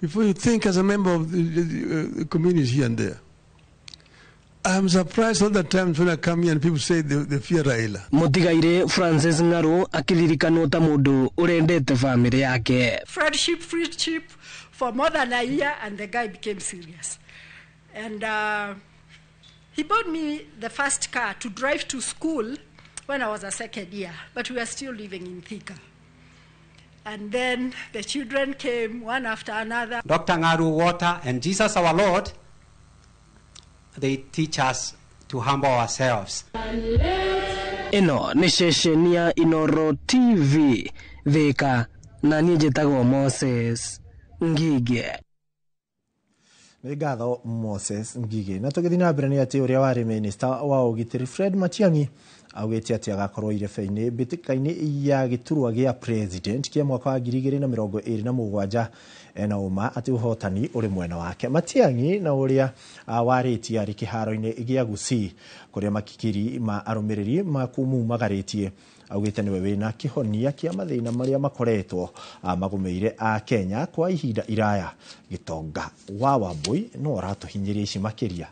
before you think as a member of the community here and there. I'm surprised all the times when I come here and people say they fear Raila. Mutigaire Francis Ngaru akiririkanwo ta mundu urendete family yake. Friendship for more than a year, and the guy became serious. And he bought me the first car to drive to school when I was a second year, but we were still living in Thika. And then the children came one after another. Dr. Ngaru Water and Jesus our Lord, they teach us to humble ourselves. Ĩno nĩ ceceni ya Inoro TV Thika, na niĩ njĩtagwo Moses Ngige. Nĩ ngatho Moses Ngige. Na tũgĩthiĩ na mbere nĩ atĩ ũrĩa warĩ minista wa ũgitĩri Fred Matiang'i augĩte atĩ agakorwo irebe-inĩ mbĩtĩka-inĩ ya gĩturwa gĩa president kĩa mwaka wa 2027 ena ũma atĩ ũhotani ũrĩ mwena wake. Matiang'i na ũrĩa warĩtie arĩ kĩharo-inĩ gĩa Gusii kũrĩa makikiri ma arũmĩrĩri makumumagarĩtie augĩte nĩwe wĩna kĩhonia kĩa mathĩna marĩa makoretwo magũmĩire a Kenya kwa ihinda iraya. Gĩtonga wa Wambui no aratũhinyĩria ici makĩria.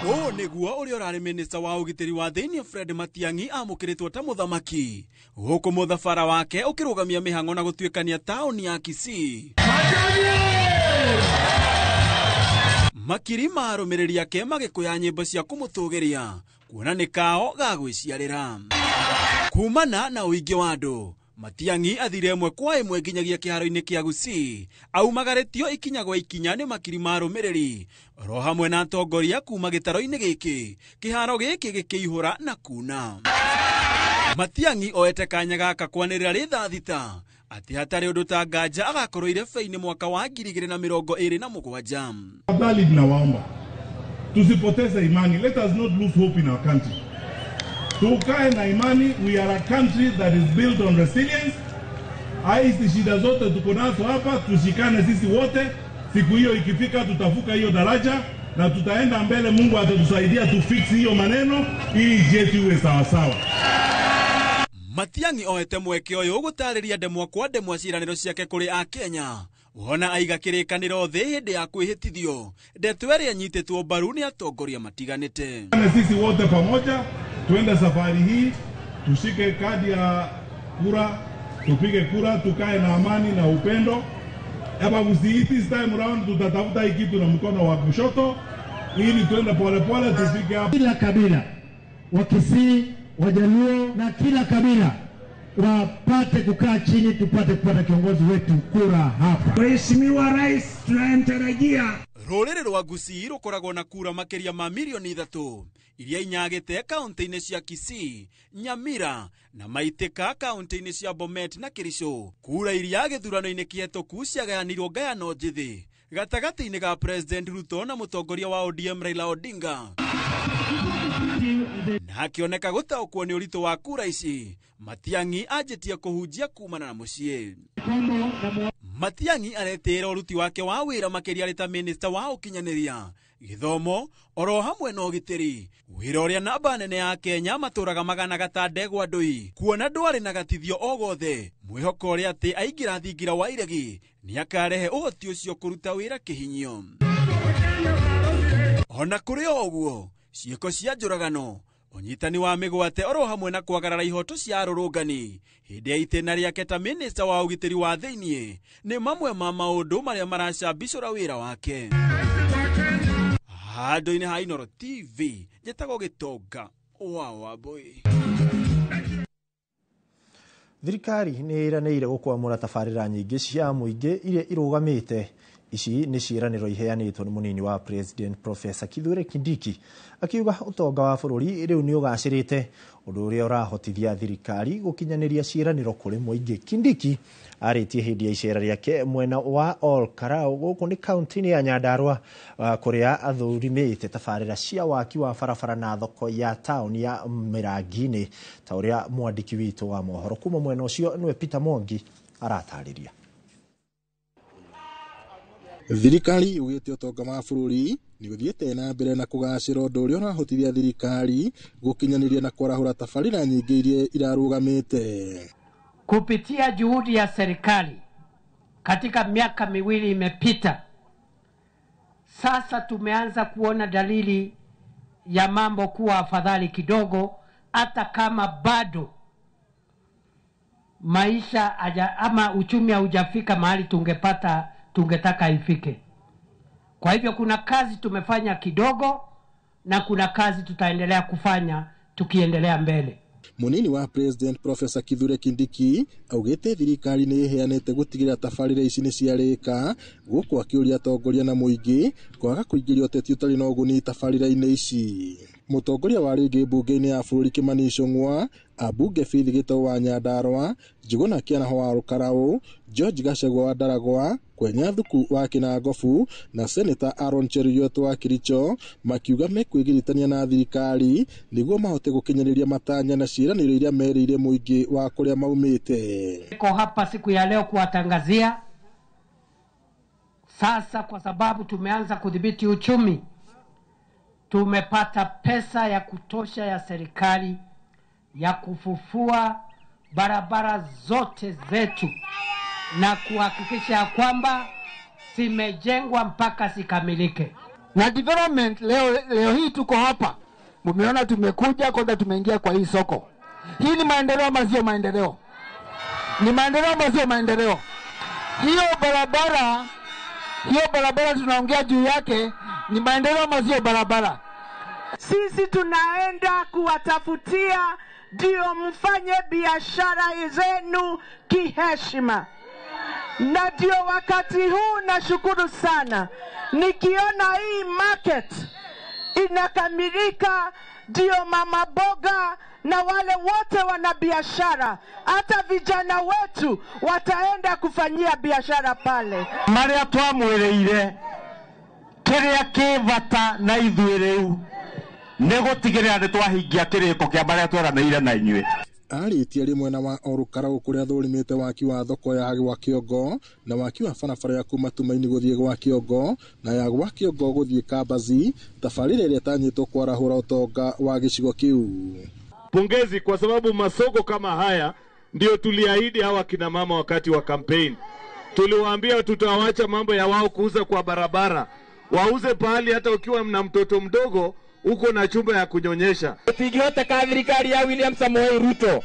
Ũũ nĩguo ũrĩa ũrarĩ minista wa ũgitĩri wa thĩinĩ Fred Matiang'i amũkĩrĩtwo ta mũthamaki gũkũ mũthabara wake ũkĩrũgamia mĩhang'o na gũtuĩkania taũni ya Kisii. Makiri ma arũmĩrĩri ake magĩkũya nyĩmbo cia kũmũtũgĩria kuona nĩ kao ga gwĩciarĩra. Kumana na ũingĩ wa andũ, Matiang'i athire ĩmwe kwa ĩmwe nginyagia kĩharo-inĩ kĩa Gusii aumagarĩtio ikinya gwa ikinya nĩ makiri ma arũmĩrĩri oro hamwe na atongoria kuma gĩtaro-inĩ gĩkĩ kĩharo gĩkĩ gĩkĩihũra na kuna. Matiang'i oete kanya gaka kwanĩrĩra rĩ thaa thita atĩ hatarĩ ũndũ ta nganja agakorwo irebe-inĩ mwaka wa 2027. Tafadhali tunawaomba tusipoteze imani. Let us not lose hope in our country. Tukae na imani. We are a country that is built on resilience. Hizi shida zote tuko nazo hapa, tushikane sisi wote. Siku hiyo ikifika tutavuka hiyo daraja na tutaenda mbele. Mungu atatusaidia tufix hiyo maneno ili nchi yetu iwe sawa sawa. Matiang'i oete mweke ũyũ gũtarĩria ndemwa kwa ndemwa ciĩranĩro ciake kũrĩ Akenya wona aiga kĩrĩkanĩro thĩ hĩndĩ ya kwĩhĩtithio ndeto ĩrĩa ĩnyitĩtwo mbaru nĩ atongoria matiganĩte. Sisi wote pamoja tuende safari hii, tushike kadi ya kura, tupige kura, tukae na amani na upendo. Eba this time round tutatafuta hii kitu na mkono wa kushoto ili tuende pole pole tufike hapo. Kila kabila, Wakisii, Wajaluo na kila kabila wapate kukaa chini, tupate kupata kiongozi wetu kura hapa. Mheshimiwa Rais tunayemtarajia. Rũrĩrĩ rwa Gusii rũkoragwo na kura makĩria ma mirioni 3 iria inyagĩte kaunti-inĩ cia Kisii, Nyamira na maitĩka kaunti-inĩ cia Bomet na Kericho. Kura iria gĩthurano-inĩ kĩhetũku ciagayanirwo ngayano njĩthĩ gatagatĩ-inĩ ga President Ruto na mũtongoria wa ODM Raila Odinga. Na akĩoneka gũtaũkwo nĩ ũritũ wa kura ici, Matiang'i anjĩtie kũhunjia kumana na mũciĩ. Matiang'i aretĩĩra ũruti wake wa wĩra makĩria arĩ ta minista wa ũkinyanĩria, gĩthomo oro hamwe na ũgitĩri, wĩra ũrĩa namba nene ya Kenya matũraga maganaga ta ndegwa ndũi kuona ndwarĩ na gatithio o gothe, mwĩhoko ũrĩa atĩ aingĩra thingira wa iregi nĩakarehe ũhoti ũcio kũruta wĩra kĩhinyio. Ona kũrĩ o ũguo, ciĩko cia njũragano, ũnyitani wa mĩgwate oro hamwe na kwagarara ihoto cia arũrũngani hĩndĩ ya itĩna rĩake ta minista wa ũgitĩri wa thĩinĩ nĩ mamwe ma maũndũ marĩa maracambicũra wĩra wake. Handũ-inĩ ha Inoro TV njĩtagwo Gĩtonga wa Wambui. Thirikari nĩ ĩranĩire gũkwamũra tabarĩra nyingĩ cia mũingĩ iria irũgamĩte. Ici nĩ ciĩranĩro iheanĩtwo nĩ mũnini wa President Professor Kithure Kindiki akiuga ũtonga wa bũrũri rĩu nĩ ũgacĩrĩte, ũndũ ũrĩa ũrahotithia thirikari gũkinyanĩria ciĩranĩro kũrĩ mũingĩ. Kindiki arĩtie hĩndĩ ya icera rĩake mwena wa Ol Kalou gũkũ nĩ kaunti-inĩ ya Nyandarua kũrĩa athurimĩte tabarĩra cia waki wa barabara na thoko ya taũni ya Mĩrangi-inĩ, ta ũrĩa mwandĩki witũ wa mohoro kuma mwena ũcio nĩwe Peter Mwangi aratarĩria. Thirikari yugĩte ũtonga wa bũrũri nĩ ũthiĩte na mbere na kũgacĩra, ũndũ ũrĩa ũrahotithia thirikari gũkinyanĩria na kwarahũra tabarĩra nyingĩ iria irarũgamĩte. Kupitia juhudi ya serikali katika miaka miwili imepita, sasa tumeanza kuona dalili ya mambo kuwa afadhali kidogo, hata kama bado maisha ama uchumi haujafika mahali tungetaka ifike. Kwa hivyo kuna kazi tumefanya kidogo na kuna kazi tutaendelea kufanya tukiendelea mbele. Munini wa President Professor Kithure Kindiki augĩte thirikari nĩ ĩheanĩte gũtigĩrĩra tabarĩra ici nĩ ciarĩka, gũkũ akĩũria atongoria na mũingĩ kwaga kũingĩria ũteti ũtarĩ na ũguni tabarĩra-inĩ ici. Mũtongoria wa rĩngĩ mbunge-inĩ ya bũrũri Kimani Ichung'wa, ambunge Faith Gĩtau wa Nyandarua, Njuguna Kĩaraho wa Rũkaraũ, George Gachagua wa Ndaragwa, Kwenya Thuku wa Kinangobu na Senator Aaron Cheruiyot wa Kericho makiuga mekwĩgiritania na thirikari nĩguo mahote gũkinyanĩria matanya na ciĩranĩro iria merĩire mũingĩ wa kũrĩa maumĩte. Niko hapa siku ya leo kuwatangazia sasa, kwa sababu tumeanza kudhibiti uchumi, tumepata pesa ya kutosha ya serikali ya kufufua barabara zote zetu na kuhakikisha kwamba zimejengwa mpaka zikamilike. Na development leo hii tuko hapa, mumeona tumekuja kwanza, tumeingia kwa hii soko. Hii ni maendeleo ama sio maendeleo? Ni maendeleo ama sio maendeleo? Hiyo barabara tunaongea juu yake ni maendeleo ama sio barabara? Sisi tunaenda kuwatafutia ndio mfanye biashara zenu kiheshima. Na ndio wakati huu nashukuru sana nikiona hii market inakamilika, ndio mama boga na wale wote wana biashara, hata vijana wetu wataenda kufanyia biashara pale. Maria twamwĩrĩire kĩrĩa kĩ bata na ithuĩ rĩu nĩ gũtigĩrĩra nĩ twahingia kĩrĩko kĩa marĩa tweranĩire na inyuĩ. Arĩtie rĩ mwena wa Olkalau kũrĩa athũrimĩte waki wa thoko ya gwa Kĩongo na waki wa barabara ya kuma Tumaini gũthiĩ gwa Kĩongo na ya gwa Kĩongo gũthiĩ Kambazi, tabarĩra ĩrĩa ĩtanyĩtwo kwarahũra ũtonga wa gĩcigo kĩu. Pongezi kwa sababu masoko kama haya ndio tuliahidi hawa kina mama wakati wa campaign. Tuliwaambia tutawacha mambo ya wao kuuza kwa barabara, wauze pahali hata ukiwa na mtoto mdogo uko na chumba ya kunyonyesha. Tũtingĩhoteka thirikari ya William Samoei Ruto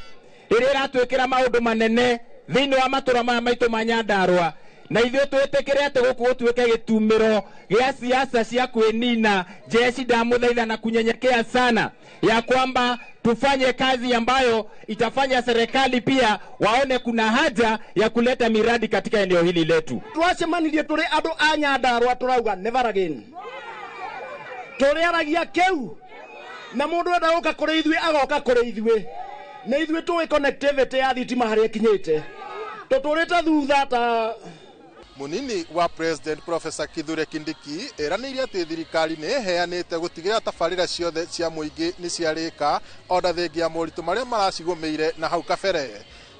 ĩrĩa ĩratwĩkĩra maũndũ manene thĩinĩ wa matũra maya maitũ ma Nyandarua, na ithuĩ twĩtĩkĩre atĩ gũkũ gũtuĩke gĩtumĩro gĩa siasa cia kwĩnina. Jeshi ndamũthaitha na kunyenyekea sana ya kwamba tufanye kazi ambayo itafanya serikali pia waone kuna haja ya kuleta miradi katika eneo hili letu. Twacemanirie tũrĩ andũ a Nyandarua tũrauga never again. Tũrĩaragia kĩu na mũndũ enda gũka kũrĩ ithuĩ agoka kũrĩ ithuĩ, nĩ ithuĩ tũĩ connectivity ya thitima harĩa ĩkinyĩte, tũtũrĩte thutha ta. Munini wa President Professor Kithure Kindiki eranĩire atĩ thirikari nĩ ĩheanĩte gũtigĩrĩra tabarĩra ciothe cia mũingĩ nĩ ciarĩka ona thengia ya moritũ marĩa maracigũmĩire na hau kabere.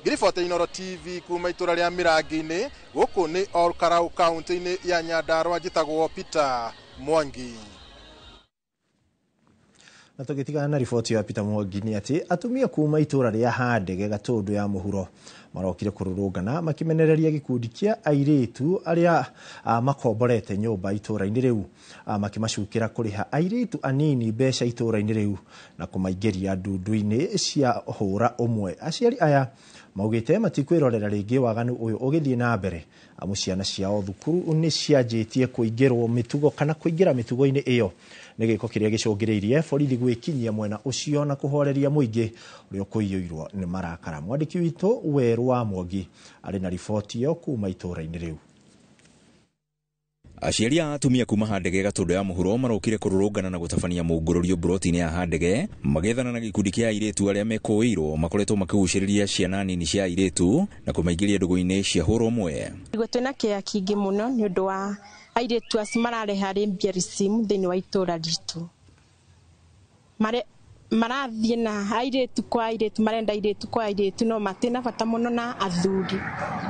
Ngiribota Inooro TV kuma itũra rĩa Mĩrangi-inĩ, gũkũ nĩ Olkalau kaunti-inĩ ya Nyandarua, njĩtagwo Peter Mwangi. Na tũgĩtigana na riboti ya Peter Mwangi nĩ atĩ atumia kuma itũra rĩa Handege Gatũndũ ya mũhuro marokire kũrũrũngana makĩmenereria gĩkundi kĩa airĩtu arĩa makomborete nyũmba itũra-inĩ rĩu, makĩmacukĩra kũrĩha airĩtu anini mbeca itũra-inĩ rĩu na kũmaingĩria ndundu-inĩ cia hũra ũmwe. Aciari aya maugĩte matikwĩrorera rĩngĩ waganu ũyũ ũgĩthiĩ na mbere, amu ciana ciao thukuru nĩ cianjĩtie kũingĩrwo mĩtugo kana kũingĩra mĩtugo-inĩ ĩyo. Nĩ gĩko kĩrĩa gĩcũngĩrĩirie borithi gwĩkinyia mwena ũcio na kũhoreria mũingĩ ũrĩa ũkũiyũirwo nĩ marakara. Mwandĩki witũ Werũ wa Mwangi arĩ na riboti ĩyo kuma itũra-inĩ rĩu. Aciari a atumia kuma Handege Gatũndũ ya mũhuro marokire kũrũrũngana na gũtabania mũngũrũrio mburoti-inĩ ya Handege magethana na gĩkundi kĩa airĩtu arĩa mekũĩirwo makoretwo makĩgucĩrĩria ciana nini cia airĩtu na kũmaingĩria ndũgũ-inĩ cia hũra ũmwe. Twĩna kĩeha kĩingĩ mũno nĩ ũndũ wa airĩtu acio marareha lesbianism thĩinĩ wa itũra ritũ. Marathiĩ na airĩtu kwa airĩtu, marenda airĩtu kwa airĩtu, no matina bata mũno na athuri,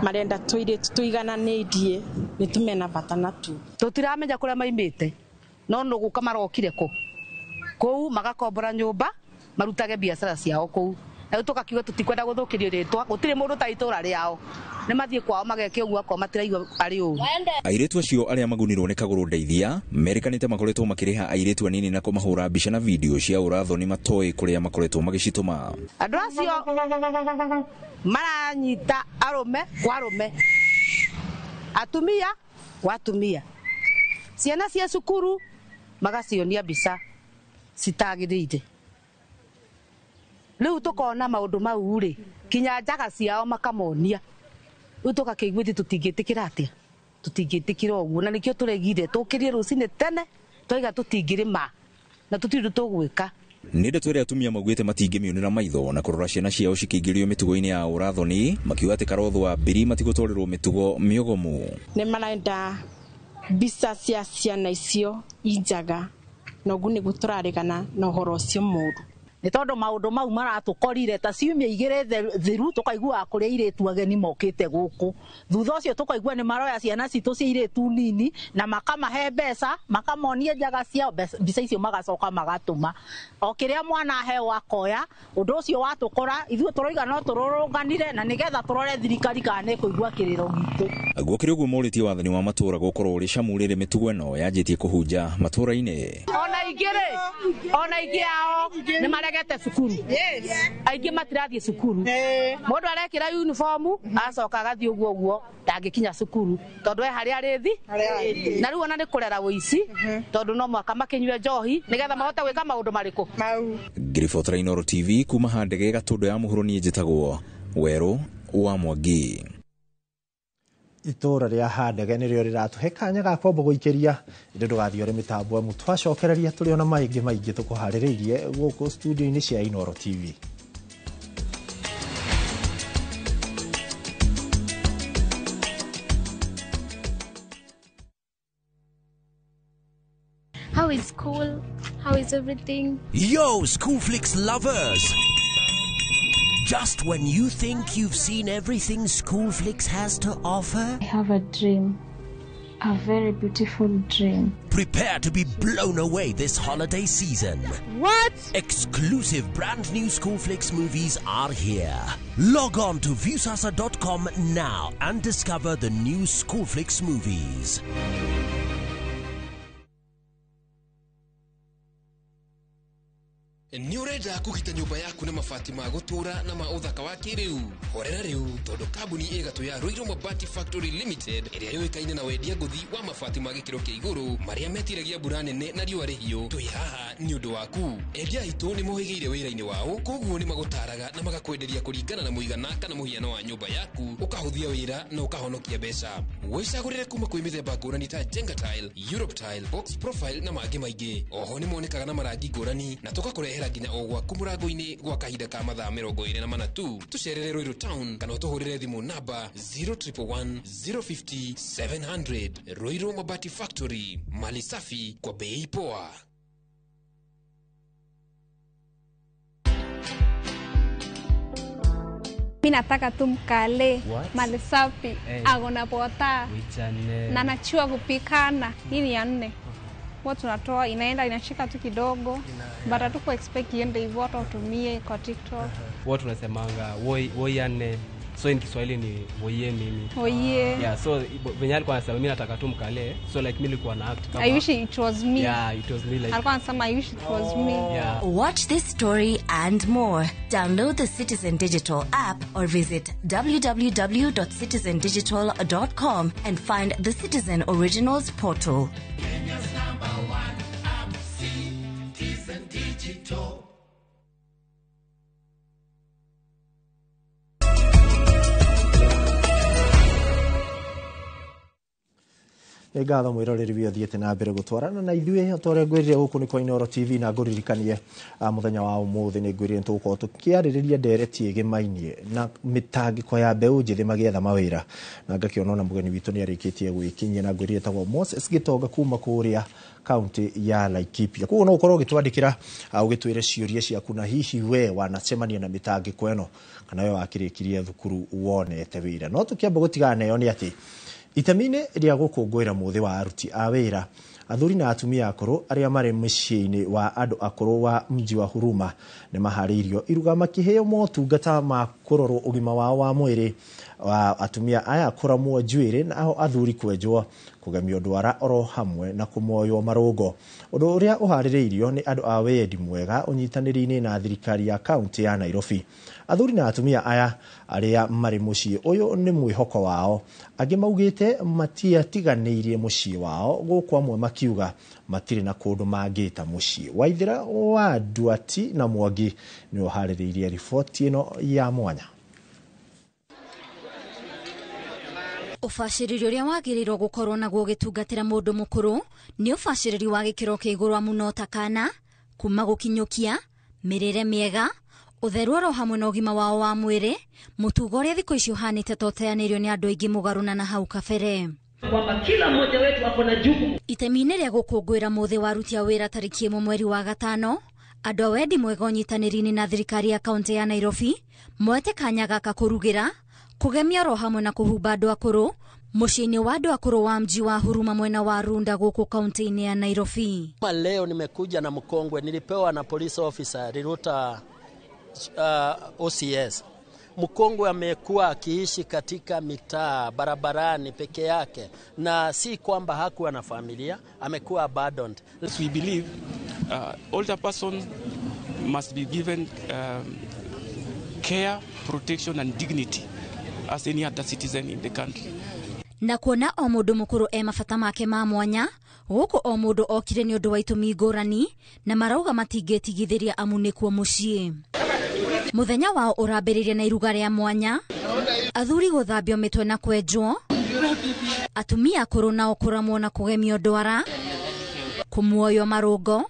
marenda tũirĩtu tũigananĩirie, nĩ tumena bata natuo. Tũtiramenya kũrĩa maimĩte, no nũ gũka marokire kũu magakombora nyũmba marutage biacara ciao kũu. Na rĩu tũkakiuga tũtikwenda gũthũkĩrio rĩtwa, gũtirĩ mũndũ ta itũra rĩao, nĩ mathiĩ kwao mageke ũguo akorwo matiraigua arĩ ũru. Airĩtu acio arĩa magunirwo nĩ kagũrũ ndeithia merĩkanĩte makoretwo makĩrĩha airĩtu anini na kũmahũra mbica na video cia ũrathoni matoĩ kũrĩa makoretwo magĩcitũma. Andũ acio maranyita arũme kwa arũme, atumia kwa atumia, ciana cia cukuru magacionia mbica citagĩrĩire. Rĩu tũkona maũndũ mau rĩ, kinya njaga ciao makamonia. Rĩu tũgakĩigua ithuĩ tũtingĩtĩkĩra atĩa, tũtingĩtĩkĩra ũguo, na nĩkĩo tũregire tũkĩrie rũcinĩ tene, twaiga tũtingĩrĩma na tũtirĩ ũndũ tũgwĩka. Nĩ ndeto ĩrĩa atumia maugĩte matingĩmĩonera maitho na kũrora ciana ciao cikĩingĩrio mĩtugo-inĩ ya ũrathoni, makiuga atĩ karotho wa mbiri matigũtwarĩrwo mĩtugo mĩogomu. Nĩ marenda mbica cia ciana icio injaga, na ũguo nĩguo tũraregana na ũhoro ũcio mũũru. Nĩ tondũ maũndũ mau maratũkorire ta ciumia igĩrĩ thiru, tũkaiguaga kũrĩ airĩtu ageni mokĩte gũkũ. Thutha ũcio tũkaigua nĩ maroya ciana citũ cia airĩtu nini na makamahe mbeca, makamonia njaga ciao, mbica icio magacoka magatũma. O kĩrĩa mwana aheo akoya, ũndũ ũcio watũkora ithuĩ tũroiga no tũrũrũnganire na nĩgetha tũrore thirikari kana nĩ ĩkũigua kĩrĩro gitũ. Gũkĩrĩ ũguo morĩtie wathani wa matũũra gũkorwo ũrĩ camu rĩrĩ mĩtugo ĩno yanjĩtie kũhunja matũũra-inĩ. Ona ingĩ rĩ, ona ingĩ ao nĩ maregete cukuru, aingĩ matirathiĩ cukuru. Mũndũ arekĩra uniform acoka agathiĩ ũguo ũguo ndangĩkinya cukuru tondũ e harĩa arĩthi, na rĩu ona nĩ kũrera ũici tondũ no mũhaka makĩnyue njohi nĩgetha mahote gwĩka maũndũ marĩkũ. Ngĩribotera Inooro TV kuma Handege Gatũndũ ya mũhuro, niĩ njĩtagwo Werũ wa Mwangi. Itũra rĩa Handege nĩrĩo rĩratũhe kanya ga kwamba gũikĩria, ĩndĩ ndũgathiĩ ũrĩ mĩtambo ĩmwe, twacokereria tũrĩ ona maingĩ maingĩ tũkũharĩrĩirie gũkũ studio-inĩ cia Inooro TV. How is school? How is everything? Yo, Schoolflix lovers! Just when you think you've seen everything Schoolflix has to offer, I have a dream, a very beautiful dream. Prepare to be blown away this holiday season. What? Exclusive brand new Schoolflix movies are here. Log on to Viusasa.com now and discover the new Schoolflix movies. Nĩ ũrenda kũgita nyũmba yaku na mabati ma gũtũũra na ma ũthaka wa kĩrĩu? Horera rĩu tondũ kambuni ĩgatũ ya Ruiru Mabati Factory Limited ĩrĩa yũĩkaine na wendia ngũthi wa mabati ma gĩkĩro kĩa igũrũ marĩa metiragia mbura nene na riũa rĩhiũ, twĩ haha nĩ ũndũ waku. Endia aitũ nĩ mohĩgĩire wĩra-inĩ wao, koguo nĩ magũtaraga na magakwenderia kũringana na mũigana kana mũhiano wa nyũmba yaku, ũkahũthia wĩra na ũkahonokia mbeca. Wĩcagũrĩre kuma kwĩ mĩthemba ngũrani ta Jenga Tile, Europe Tile, Box Profile na mangĩ maingĩ. Oho nĩ monekaga na marangi ngũrani na tũgakũrehera nginya o gwaku mũrango-inĩ gwa kahinda ka mathaa 24 tu. Tũcerere Ruiru Town kana ũtũhũrĩre thimũ namba 0111 050 700. Ruiru Mabati Factory, mali safi kwa bei poa. Mi nataka tu mkale mali safi, hey. Agona pota na nachua kupikana. Hii ni ya 4. Huwa tunatoa inaenda inashika tu kidogo, but hatuko expect iende hivyo, hata utumie kwa TikTok. Huwa tunasemanga woi ya 4, so in Kiswahili ni woye mimi. Woye. Yeah, so venye alikuwa anasema mimi nataka tu mkale, so like mimi nilikuwa na act kama I wish it was me. Yeah, it was me, like alikuwa anasema I wish it was me. Yeah. Watch this story and more. Download the Citizen Digital app or visit www.citizendigital.com and find the Citizen Originals portal. Kenya's number one app, Citizen Digital. Nĩ ngatho mwĩroreri wĩ ũthiĩte na mbere gũtwarana na ithuĩ ta ũrĩa ngwĩrire gũkũ nĩ kwa Inooro TV na ngũririkanie mũthenya wa ũmũthĩ nĩ ngwĩrire nĩtũgũkorwo tũkĩarĩrĩria ndereti ĩgĩmainie na mĩtangĩko ya mbeũ njĩthĩ magĩetha mawĩra na ngakĩona ona mũgeni witũ nĩ arĩkĩtie gwĩkinyia na ngwĩrire etagwo Moses Gĩtonga kuma kũrĩa kaunti ya Laikipia. Koguo no ũkorwo ũgĩtwandĩkĩra ũgĩtwĩre ciũria ciaku na hihi we wanacemania na mĩtangĩko ĩno kana we wakĩrĩkirie thukuru wonete wĩra. No tũkĩamba gũtigana nayo nĩ atĩ itemi-inĩ rĩa gũkũngũĩra mũthĩ wa aruti a wĩra, athuri na atumia akũrũ arĩa marĩ mũciĩ-inĩ wa andũ akũrũ wa mji wa Huruma nĩ maharĩirio iruga makĩheo motungata ma kũrorwo ũgima wao wa mwĩrĩ wa atumia aya kũramwo njuĩrĩ na aho athuri kwenjwo kũgemio ndwara oro hamwe na kũmoywo marũngo. Ũndũ ũrĩa ũharĩrĩirio nĩ andũ a wendi mwega ũnyitanĩri-inĩ na thirikari ya kaunti ya Nairobi. Athuri na atumia aya arĩa marĩ mũciĩ ũyũ nĩ mwĩhoko wao, angĩ maugĩte matiatiganĩirie mũciĩ wao gũkũ amwe makiuga matirĩ na kũndũ mangĩta mũciĩ. Waithĩra wa Nduati na Mwangi nĩ ũharĩrĩirie riboti ĩno ya mwanya. Ũbacĩrĩri ũrĩa wagĩrĩirwo gũkorwo naguo ũgĩtungatĩra mũndũ mũkũrũ nĩ ũbacĩrĩri wa gĩkĩro kĩa igũrũ amu no ta kana kuma gũkinyũkia mĩrĩre mĩega ũtheru oro hamwe na ũgima wao wa mwĩrĩ mũtugo ũrĩa thikũ ici ũhanĩte ta ũteanĩirio nĩ andũ aingĩ mũgarũna na hau kabere. Kwamba kila mmoja wetu ako na jukumu. Itemi-inĩ rĩa gũkũngũĩra mũthĩ wa aruti a wĩra tarĩki 1 mweri wa gatano, andũ a wendi mwega ũnyitanĩri-inĩ na thirikari ya kaunti ya Nairobi moete kanya gaka kũrugĩra kũgemia oro hamwe na kũhumba andũ akũrũ mũciĩ-inĩ wa andũ akũrũ wa mji wa Huruma mwena wa Runda gũkũ kaunti-inĩ ya Nairobi. Leo nimekuja na mkongwe, nilipewa na police officer Riruta OCS. Mkongwe amekuwa akiishi katika mitaa barabarani peke yake, na si kwamba hakuwa na familia, amekuwa abandoned. We believe older persons must be given care, protection and dignity as any other citizen in the country. Na kuona o mũndũ mũkũrũ e mabata make ma mwanya gũkũ o mũndũ okire nĩ ũndũ wa itũmi ngũrani na marauga matingĩtigithĩria amu nĩkuo mũciĩ. Mũthenya wao ũrambĩrĩria na iruga rĩa mwanya, athuri gũthambio mĩtwe na kwenjwo, atumia akũrũ nao kũramwo na kũgemio ndwara, kũmuoywo marũngo,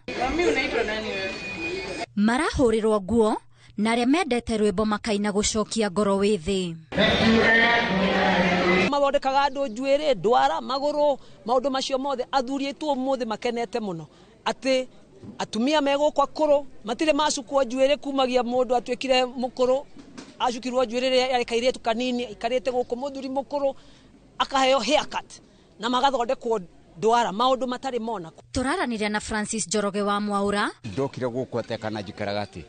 marahũrĩrwo nguo na arĩa mendete rwĩmbo makaina gũcokia ngoro wĩthĩ. Mathondekaga andũ njuĩrĩ, ndwara, magũrũ, maũndũ macio mothe. Athuri aitũ ũmũthĩ makenete mũno atĩ atumia megũkũ akũrũ matirĩ macukwo njuĩrĩ kumagia mũndũ atuĩkire mũkũrũ, acukirwo njuĩrĩ rĩrĩa arĩ kairĩtu kanini aikarĩte gũkũ mũthuri mũkũrũ akaheo haircut na magathondekwo ndwara, maũndũ matarĩ mona. Tũraranĩria na Francis Njoroge wa Mwaura. Ndokire gũkũ atĩa kana njikaraga atĩ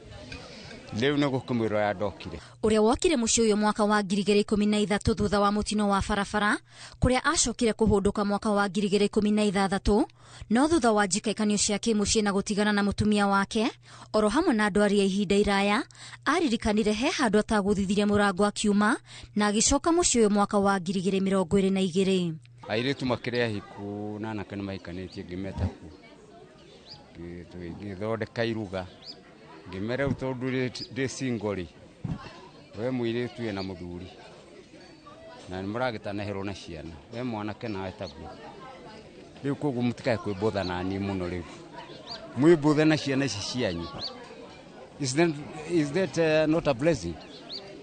rĩu nĩ gũkĩmwĩra ũrĩa ndokire. Ũrĩa wokire mũciĩ ũyũ mwaka wa 2013 thutha wa mũtino wa barabara kũrĩa acokire kũhũndũka mwaka wa 2016 no thutha wa njikaikanio cia kĩmũciĩ na gũtigana na mũtumia wake oro hamwe na ndwari ya ihinda iraya aririkanire he handũ atagũthithirie mũrango akiuma na agĩcoka mũciĩ ũyũ mwaka wa 2022. Airĩtu makĩrĩ ahiku na anake nĩ mahikanĩtie ngĩmeta kuo ngĩthondeka iruga ngĩmera rĩu tondũ ndĩ single rĩ, we mũirĩtu wĩna mũthuri na nĩ mũragĩtanaherwo na ciana, we mwanake nawe taguo, rĩu koguo mũtikae kwĩmbũtha na niĩ mũno, rĩu mwĩmbũthe na ciana ici cianyu. Is that not a blessing?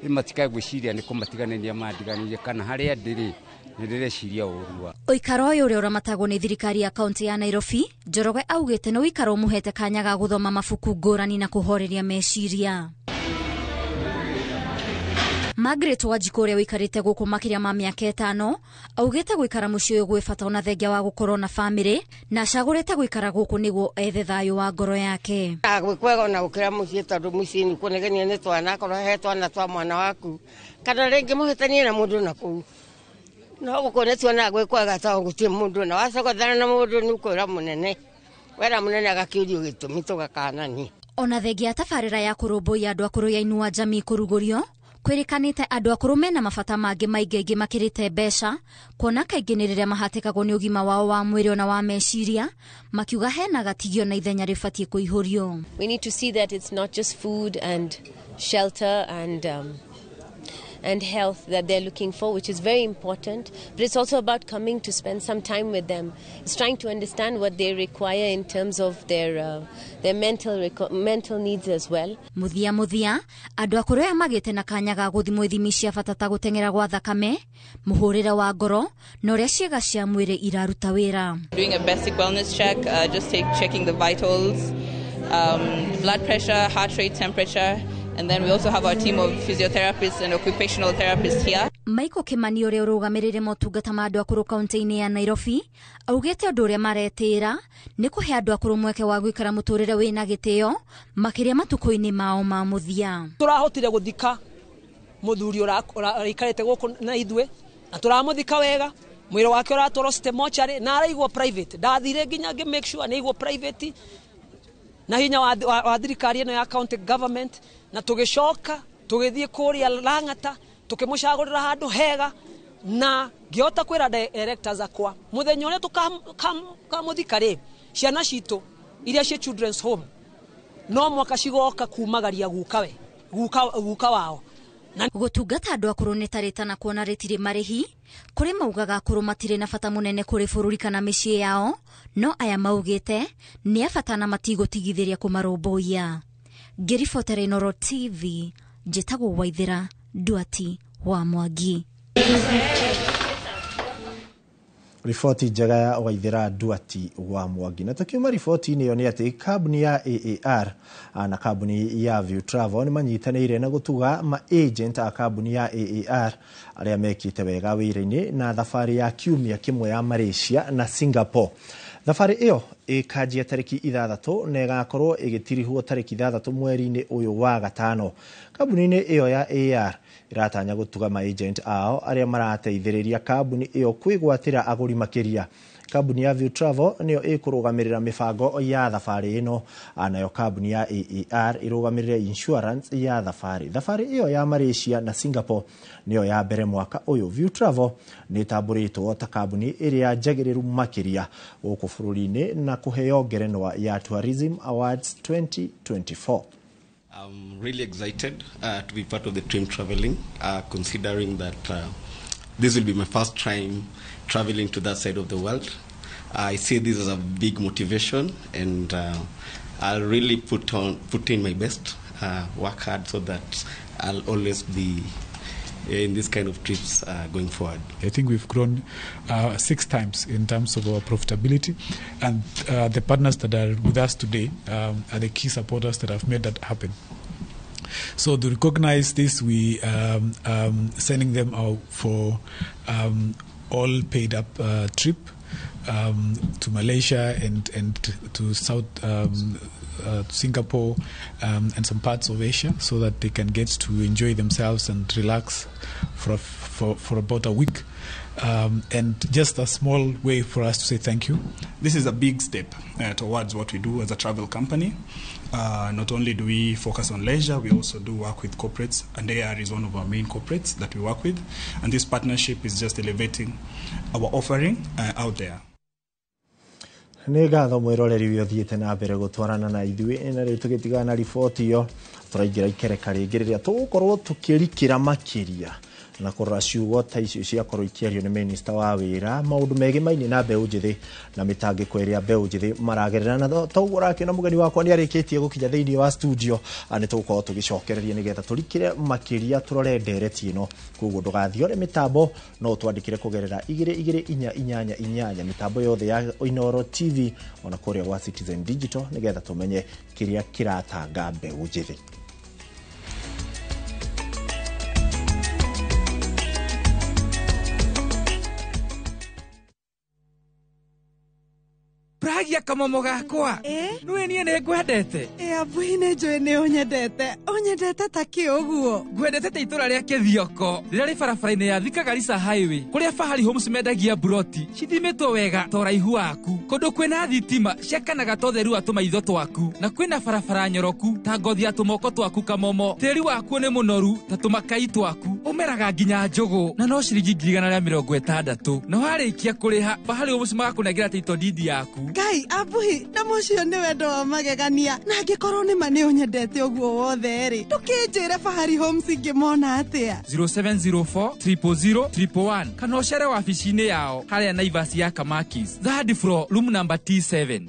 Matikae gwĩciria nĩ kũmatiganĩria mandiganĩrie kana harĩa ndĩrĩ nĩ ndĩreciria ũũru wa Ũikaro ũyũ ũrĩa ũramatagwo nĩ thirikari ya kaunti ya Nairobi, Njoroge augĩte nĩ ũikaro ũmũhete kanya ga gũthoma mabuku ngũrani na kũhoreria meciria. Margaret Wanjikũ ũrĩa ũikarĩte gũkũ makĩria ma mĩaka 5 augĩte gũikara mũciĩ ũyũ gwĩ bata ona thengia wa gũkorwo na famĩlĩ na acagũrĩte gũikara gũkũ nĩguo ethe thayũ wa ngoro yake. Gwĩ kwega ona gũkĩra mũciĩ tondũ mũciĩ nĩ kuonekania nĩ twana, akorwo he twana twa mwana waku kana rĩngĩ mũhĩtanie na mũndũ na kũu no gũkũ nĩ tuonaga gwĩ kwega tondũ gũtirĩ mũndũ na wacogothana na mũndũ nĩ ũkwĩra mũnene wera mũnene agakĩũrio gĩtũmi tũgakanania. Ona thengia tabarĩra ya kũrũmbũiya andũ akũrũ ya Inua Jamii kũrugũrio kwĩrĩkanĩte andũ akũrũ mena mabata mangĩ maingĩ makĩrĩte mbeca kuona kaingĩ nĩ rĩrĩa mahatĩkagwo nĩ ũgima wao wa mwĩrĩ ona wa meciria makiuga hena gatigio na ithenya rĩbatiĩ kũihũrio. We need to see that it's not just food and shelter and and health that they're looking for, which is very important. But it's also about coming to spend some time with them. It's trying to understand what they require in terms of their mental needs as well. Muthia muthia andu akuru aya magite na kanya ga guthimwo ithimi cia bata ta guteng'era gwa thakame, muhurire wa ngoro na uria ciĩga cia mwĩrĩ iraruta wĩra. Doing a basic wellness check, just checking the vitals, blood pressure, heart rate, temperature, and then we also have our team of physiotherapists and occupational therapists here. Michael Kimani ũrĩa ũrũgamĩrĩire motungata ma andũ akũrũ kaunti-inĩ ya Nairobi augĩte ũndũ ũrĩa maretĩĩra nĩ kũhe andũ akũrũ mweke wa gũikara mũtũrĩre wĩna gĩtĩo makĩria matukũ-inĩ mao ma mũthia. Tũrahotire gũthika mũthuri ũraikarĩte gũkũ na ithuĩ na tũramũthika wega, mwĩrĩ wake ũratwarwo city mortuary na araigwo private. Ndathire nginya ngĩ make sure nĩ aigwo private na hinya wa thirikari ĩno ya county government, na tũgĩcoka tũgĩthiĩ kũrĩa Lang'ata tũkĩmũcagũrĩra handũ hega na ngĩhota kwĩra directors akwa mũthenya ũrĩa tũkamũthika rĩ, ciana citũ iria ciĩ children's home no mwaka cigoka kumagaria guka wao. Gũtungata andũ akũrũ nĩ ta rĩtana kuona rĩtirĩ marĩhi, kũrĩ maugaga akũrũ matirĩ na bata mũnene kũrĩ bũrũri kana mĩciĩ yao, no aya maugĩte nĩ a bata na matigũtigithĩria kũmarũmbũiya. Ngĩribotera Inooro TV, njĩtagwo Waithĩra Nduati wa Mwangi. Riboti njega ya Waithĩra Nduati wa Mwangi. Na tukiuma riboti-inĩ ĩyo nĩ atĩ kambuni ya AAR na kambuni ya View Travel nĩ manyitanĩire na gũtuga ma agent a kambuni ya AAR arĩa mekĩte wega wĩra-inĩ na thabarĩ ya kiumia kĩmwe ya Malaysia na Singapore. Thabarĩ ĩyo ĩkanjia tarĩki 6 na ĩgakorwo ĩgĩtirihwo tarĩki 6 mweri-inĩ ũyũ wa gatano. Kambuni-inĩ ĩyo ya AAR ĩratanya gũtuga ma agent ao arĩa marateithĩrĩria kambuni ĩyo kwĩgwatĩra agũri makĩria. Kambuni ya View Travel nĩyo ĩkũrũgamĩrĩra mĩbango ya thabarĩ ĩno, nayo kambuni ya AAR ĩrũgamĩrĩre insurance ya thabarĩ. Thabarĩ ĩyo ya Malaysia na Singapore nĩyo ya mbere mwaka ũyũ. View Travel nĩ ĩtambũrĩtwo ta kambuni ĩrĩa njagĩrĩru makĩria gũkũ bũrũri-inĩ na kũheo ngerenwa ya Tourism Awards 2024. I'm really excited to be part of the team traveling, considering that this will be my first time traveling to that side of the world. I see this as a big motivation, and I'll really put in my best, work hard so that I'll always be in this kind of trips going forward. I think we've grown 6 times in terms of our profitability, and the partners that are with us today are the key supporters that have made that happen. So to recognize this, we sending them out for all paid up trip to Malaysia and to South Singapore and some parts of Asia, so that they can get to enjoy themselves and relax for about a week, and just a small way for us to say thank you. This is a big step towards what we do as a travel company. Not only do we focus on leisure, we also do work with corporates, and AR is one of our main corporates that we work with, and this partnership is just elevating our offering out there. Nĩ ngatho mwĩroreri ũrĩa ũthiĩte na mbere gũtwarana na ithuĩ, na rĩu tũgĩtigana na riboti ĩyo tũraingĩra ikereka rĩngĩ rĩrĩa tũgũkorwo tũkĩrikĩra makĩria na kũrora ciugo ta icio ciakorwo ikĩario nĩ minista wa wĩra maũndũ megimaine na mbeũ njĩthĩ na mĩtangĩko ĩrĩa mbeũ njĩthĩ maragerera. Na toguo ũrakĩona mũgeni wakwa nĩ arĩkĩtie gũkinya thĩinĩ wa studio, nĩ tũgũkorwo tũgĩcokereria nĩgetha tũrikĩre makĩria tũrore ndereti ĩno. Koguo ndũgathiore mĩtambo, no ũtwandĩkĩre kũgerera 22488 mĩtambo yothe ya Inooro TV ona kũrĩa gwa Citizen Digital nĩgetha tũmenye kĩrĩa kĩratanga mbeũ njĩthĩ. Pragia kamomo gakwa nĩwe niĩ nĩ ngwendete. Abuhi nĩ njũĩ nĩ ũnyendete, ũnyendete ta kĩ ũguo? Ngwendete ta itũra rĩa Kĩthioko rĩrĩa rĩ barabara-inĩ ya Thika Garissa Highway, kũrĩa Fahari Homes mendagia buroti cithimĩtwo wega ta ũraihu waku, kũndũ kwĩna thitima ciakanaga ta ũtheru wa tũmaitho twaku, na kwĩna barabara nyoroku ta ngothi ya tũmoko twaku kamomo. Tĩri wakuo nĩ mũnoru ta tũmakai twaku, ũmeraga nginya njũgũ na no ciringi 160,000. Na warĩkia kũrĩha Fahari Homes magakũnengera title deed yaku. Ngai Abuhi na mũcio nĩ wendo wa magegania na angĩkorwo nĩ ma nĩ ũnyendete ũguo wothe rĩ ndũkĩnjĩre Fahari Homes ingĩmona atĩa? 0704 000 111 kana ũcere wabici-inĩ yao harĩa Naivas ya Kamakis, third floor, room number T7.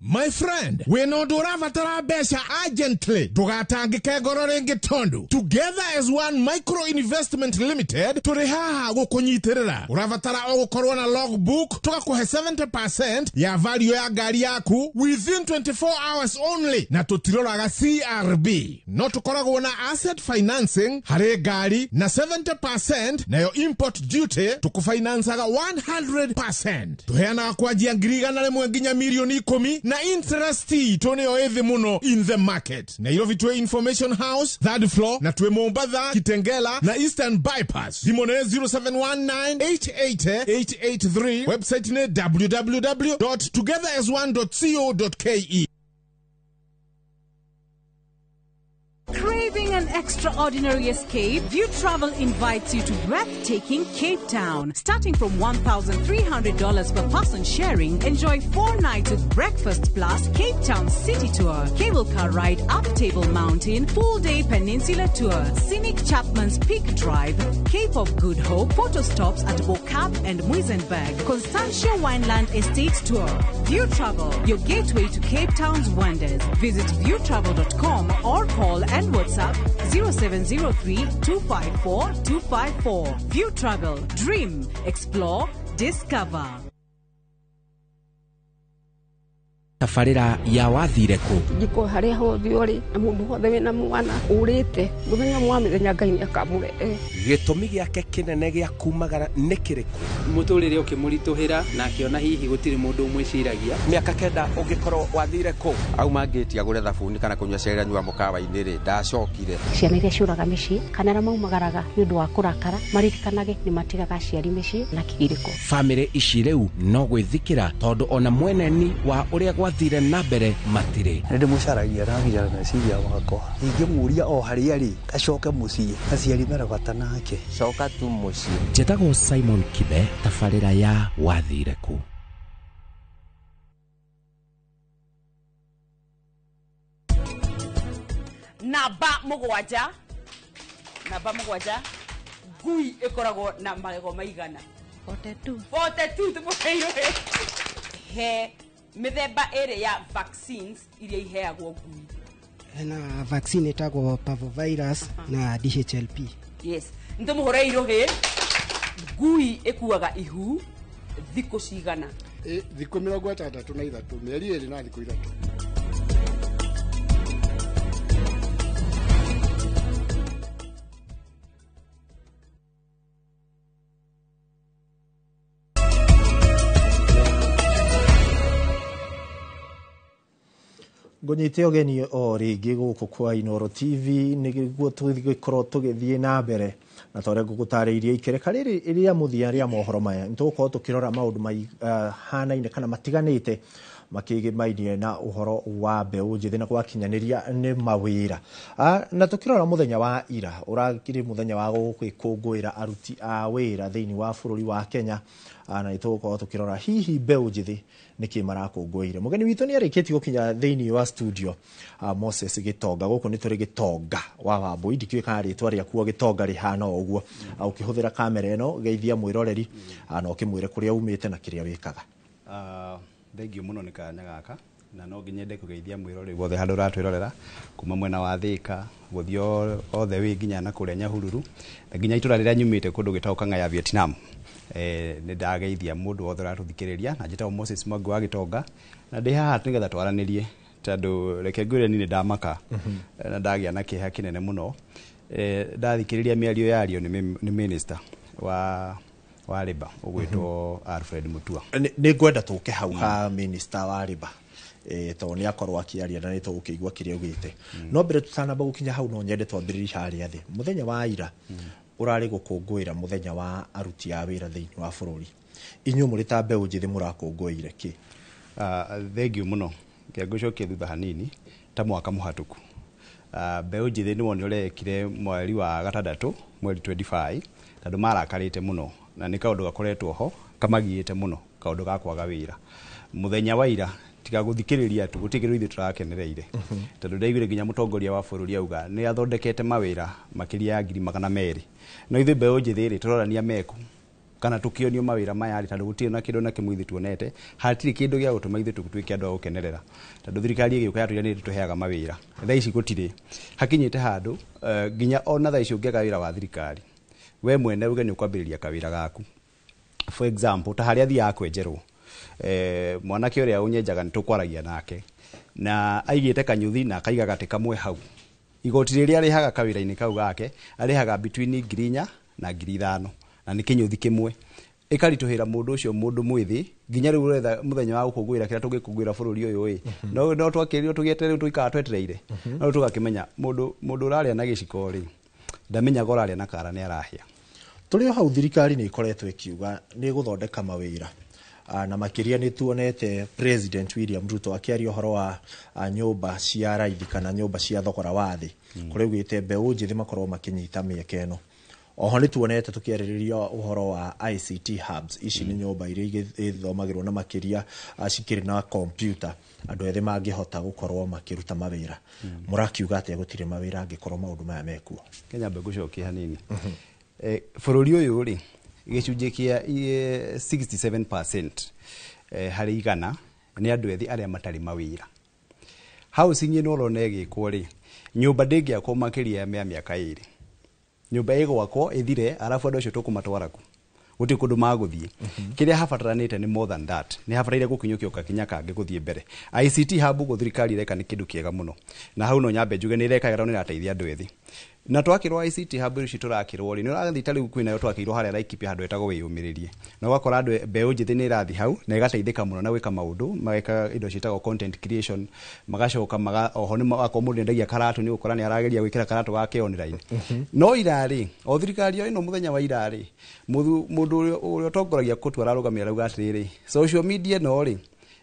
My friend, wĩna ũndũ ũrabatara mbeca urgently, ndũgatangĩke ngoro rĩngĩ tondũ Together as One Micro Investment Limited tũrĩ haha gũkũnyitĩrĩra. Ũrabatara o gũkorwo na logbook, tũgakũhe 70% ya value ya ngari yaku within 24 hours only, na tũtiroraga CRB. No tũkoragwo na asset financing harĩ ngari na 70%, nayo import duty tũkũfinancaga 100%. Tũheanaga kwanjia 100,000 nginya 10,000,000 na interest itũ nĩyo ĩthĩ mũno in the market. Nairobi twĩ Information House third floor, na twĩ Mombatha, Kitengela na Eastern Bypass. Thimũ nĩ 0719888883, website nĩ www.togetheras1.co.ke. Craving an extraordinary escape? View Travel invites you to breathtaking Cape Town. Starting from $1,300 per person sharing, enjoy 4 nights with breakfast plus Cape Town City Tour, cable car ride up Table Mountain, full-day peninsula tour, scenic Chapman's Peak Drive, Cape of Good Hope, photo stops at Bo-Kaap and Muizenberg, Constantia Wineland Estate Tour. View Travel, your gateway to Cape Town's wonders. Visit viewtravel.com or call and WhatsApp 0703 254 254. View Travel. Dream, explore, discover. Tabarĩra ya wathire kũ? Njiko harĩa hothe ũrĩ na mũndũ wothe wĩna mwana ũrĩte mũthenya mwa mĩthenya Ngai nĩakamũrehe. Gĩtũmi gĩake kĩnene gĩa kumagara nĩ kĩrĩkũ? Mũtũrĩre ũkĩmũritũhĩra na akĩona hihi gũtirĩ mũndũ ũmwĩciragia. Mĩaka 9 ũngĩkorwo wathire kũ? Auma ngĩti agũre thabuni kana kũnyua cai anyua mũkawa-inĩ rĩ, ndacokire. Ciana iria ciũraga mĩciĩ kana arĩa maumagaraga nĩ ũndũ wa kũrakara maririkanage nĩ matigaga aciari mĩciĩ na kĩgirĩko. Bamĩrĩ ici rĩu no gwĩthikĩra tondũ ona mweneni wa ũrĩa gwathire na mbere matirĩ. Nĩ ndĩmũcaragia na nginya meciria makwa, ingĩmũria o harĩa arĩ acoke mũciĩ, aciari mena bata nake. Coka tu mũciĩ. Njĩtagwo Simon Kibe, tabarĩra ya wathire kũ. Namba 7 ngui ĩkoragwo na magego maigana? 42. 42 tũmũheirwo. He mĩthemba ĩrĩ ya vaccines iria iheagwo ngui. Hena vaccine ĩtagwo parvovirus na DHLP. Yes, nĩtũmũhũre irũhĩ. Ngui ĩkuaga ihu thikũ cigana? Thikũ 63, mĩeri 2 na thikũ 3. Ngũnyite ũgeni o rĩngĩ gũkũ kwa Inooro TV nĩguo tũgĩkorwo tũgĩthiĩ na mbere na ta ũrĩa ngũgũtarĩirie ikereka rĩrĩ rĩa mũthia rĩa mohoro maya nĩtũgũkorwo tũkĩrora maũndũ mahanaine kana matiganĩte makĩgĩmainie na ũhoro wa mbeũ njĩthĩ na gwakinyanĩria nĩ mawĩra. Na tũkĩrora mũthenya wa ira ũrakĩrĩ mũthenya wa gũgĩkũngũĩra aruti a wĩra thĩinĩ wa bũrũri wa Kenya, na nĩtũgũkorwo tũkĩrora hihi mbeũ njĩthĩ nĩkĩ marakũngũĩire. Mũgeni witũ nĩ arĩkĩtie gũkinya thĩinĩ wa studio, Moses Gĩtonga. Gũkũ nĩ tũrĩ Gĩtonga wa Wambui, ndikĩũĩ kana rĩtwa rĩaku Gĩtonga rĩhana o ũguo. Ũkĩhũthĩra kamera ĩno geithia mwĩroreri na ũkĩmwĩre kũrĩa umĩte na kĩrĩa wĩkaga. Thengiũ mũno nĩ kanya gaka na no nginyende kũgeithia mwĩroreri wothe handũ ũratwĩrorera kuma mwena wa Thika gũthiĩ othe wĩ nginya na kũrĩa Nyahururu na nginya itũra rĩrĩa nyumĩte kũndũ gwĩtagwo Kang'a ya Vietnam. Nĩ ndageithia mũndũ wothe ũratũthikĩrĩria na njĩtagwo Moses Mwangi wa Gĩtonga na ndĩ haha nĩgetha twaranĩrie tondũ reke ngwĩre niĩ nĩ ndamaka na ndagĩa na kĩeha kĩnene mũno. Ndathikĩrĩria mĩario yario nĩ minister wa Labour ũgwĩtwo Alfred Mutua. Nĩ ngwenda tũke hau ha minister wa Labour tondũ nĩ akorwo akĩaria na nĩ tũgũkĩigua kĩrĩa augĩte. No mbere tũtanamba gũkinya hau no nyende twambĩrĩrie harĩa thĩ. Mũthenya wa ira ũrarĩ gũkũngũĩra mũthenya wa aruti a wĩra thĩinĩ wa bũrũri. Inyuĩ mũrĩ ta mbeũ njĩthĩ mũrakũngũĩire kĩ? Thengiũ mũno. Reke ngũcokie thutha hanini ta mwaka mũhatũku. Mbeũ njĩthĩ nĩ wone ũrĩa yekire mweri wa gatandatũ, mweri 25, tondũ marakarĩte mũno Na nĩ kaũndũ gakoretwo ho kamagiĩte mũno, kaũndũ ga kwaga wĩra. Mũthenya wa ira tiga gũthikĩrĩria tu, gũtirĩ kĩndũ ithuĩ tũrakenereire, tondũ ndaiguire nginya mũtongoria wa bũrũri auga nĩ athondekete mawĩra makĩria ya 200,000. No ithuĩ mbeũ njĩthĩ rĩ, tũrorania meku kana tukionio mawĩra maya rĩ, tondũ gũtirĩ na kĩndũ na kĩmwe ithuĩ tuonete. Hatirĩ kĩndũ gĩa gũtũma ithuĩ tũtuĩke andũ a gũkenerera, tondũ thirikari ĩgĩũka yatwĩra nĩ ĩtũheaga mawĩra. Thaa ici gũtirĩ hakinyĩte handũ, nginya ona thaa ici ũngĩaga wĩra wa thirikari, we mwene uge nĩ ũkwambĩrĩria kawĩra gaku. For example, ta harĩa thiaga kwenjerwo, mwanake ũrĩa ũnyenjaga nĩ tũkwaragia nake na aigĩte kanyuthi na akaiga gatĩ kamwe hau. Igoti rĩrĩa arĩhaga kawĩra-inĩ kau gake arĩhaga between 4,000 na 5,000, na nĩ kĩnyũthi kĩmwe. Ĩkaritũhĩra mũndũ ũcio, mũndũ mwĩthĩ, nginya rĩu ũretha mũthenya wa gũkũngũĩra kĩrĩa tũngĩkũngũĩra bũrũri ũyũ ĩ, no twakĩrirwo tũgĩeterere rĩu tũikara twetereire. No tũgakĩmenya mũndũ ũrarĩa na gĩciko rĩ, ndamenyaga ũrarĩa na kara nĩ arahĩa. Tũrĩ o hau, thirikari nĩ ĩkoretwo ĩkiuga nĩ ĩgũthondeka mawĩra, na makĩria nĩ tuonete President William Ruto akĩaria ũhoro wa nyũmba cia raithi kana nyũmba cia thogora wa thĩ, kũrĩa augĩte mbeũ njĩthĩ makorwo makĩnyita mĩeke ĩno. Oho nĩ tuonete tũkĩarĩrĩria ũhoro wa ICT hubs. Ici nĩ nyũmba iria ithomagĩrwo na makĩria cikĩrĩ na kompiuta, andũ ethĩ mangĩhota gũkorwo makĩruta mawĩra. Mũrakiuga atĩa gũtirĩ mawĩra angĩkorwo maũndũ maya mekuo? Kenya mbe ngũcokie hanini. Bũrũri ũyũ rĩ, gĩcunjĩ kĩa 67% harĩ igana nĩ andũ ethĩ arĩa matarĩ mawĩra. Housing ĩno ũrona ĩgĩkwo rĩ, nyũmba ndĩngĩakwo makĩria ya mĩaka 2. Nyũmba ĩgwakwo ĩthire, arabu andũ acio tũkũmatwara kũ? Gũtirĩ kũndũ magũthiĩ. Kĩrĩa habataranĩte nĩ more than that. Nĩ habataire gũkinyũkio gakinya kangĩ gũthiĩ mbere. ICT hub ũguo thirikari ĩreka nĩ kĩndũ kĩega mũno. Na hau no nyambe njuge nĩ ĩreka wega, nĩ ĩrateithia andũ ethĩ. Na twakĩrwo ICT hub ici tũrakĩrwo rĩ, nĩ ũrathiĩ ta rĩu kwĩnayo twakĩirwo harĩa Laikipia handũ hetagwo Wĩyũmĩrĩrie. Na ũgakora andũ mbeũ njĩthĩ nĩ ĩrathiĩ hau na ĩgateithĩka mũno na gwĩka maũndũ, mageka indo ciĩtagwo content creation, magacoka oho nĩ akorwo mũndũ endagia karatũ nĩ ũgũkora nĩ arageria gwĩkĩra karatũ gake online. No ira rĩ, o thirikari o ĩno mũthenya wa ira rĩ, mũndũ ũrĩa ũtongoragia kũtu ararũgamia arauga atĩrĩrĩ, social media ĩno rĩ,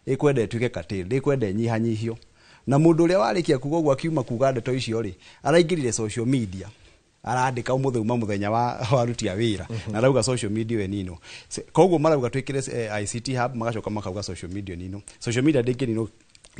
ĩkwenda ĩtuĩke cartel, ndĩkwenda ĩnyihanyihio. Na mũndũ ũrĩa warĩkia kuga ũguo akiuma kuga ndeto icio rĩ, araingĩrire social media, arandĩka ũmũthĩ uma mũthenya wa aruti a wĩra, na arauga social media ĩyo ĩninwo. Koguo marauga twĩkĩre ICT hub, magacoka makauga social media ĩninwo. Social media ndĩngĩninwo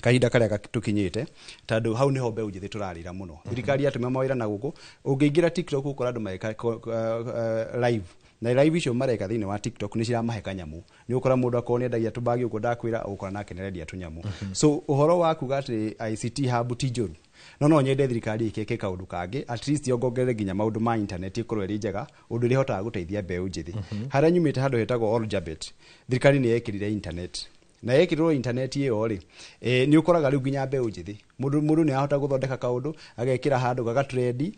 kahinda karĩa tũkinyĩte, tondũ hau nĩho mbeũ njĩthĩ tũrarĩra mũno. Thirikari yatũma mawĩra na gũkũ, ũngĩingĩra TikTok ũkora andũ magĩka live. Na live icio mareka thĩinĩ wa TikTok nĩ ciramahe kanyamũ. Nĩ ũkora mũndũ akorwo nĩ endagia tũbagi ũguo ndakwĩra, ũgũkora nake nĩ arendia tũnyamũ. So ũhoro wa kuga atĩ ICT hub ti njũru, no nyende thirikari ĩkĩke kaũndũ kangĩ, at least yongongerere nginya maũndũ ma internet ĩkorwo ĩrĩ njega, ũndũ ĩrĩhotaga gũteithia mbeũ njĩthĩ. Harĩa nyumĩte handũ hetagwo Oljabet, thirikari nĩ yekĩrire internet. Na yekĩrwo internet ĩyo rĩ, nĩ ũkoraga rĩu nginya mbeũ njĩthĩ, mũndũ nĩ arahota gũthondeka kaũndũ, agekĩra handũ gagatrend,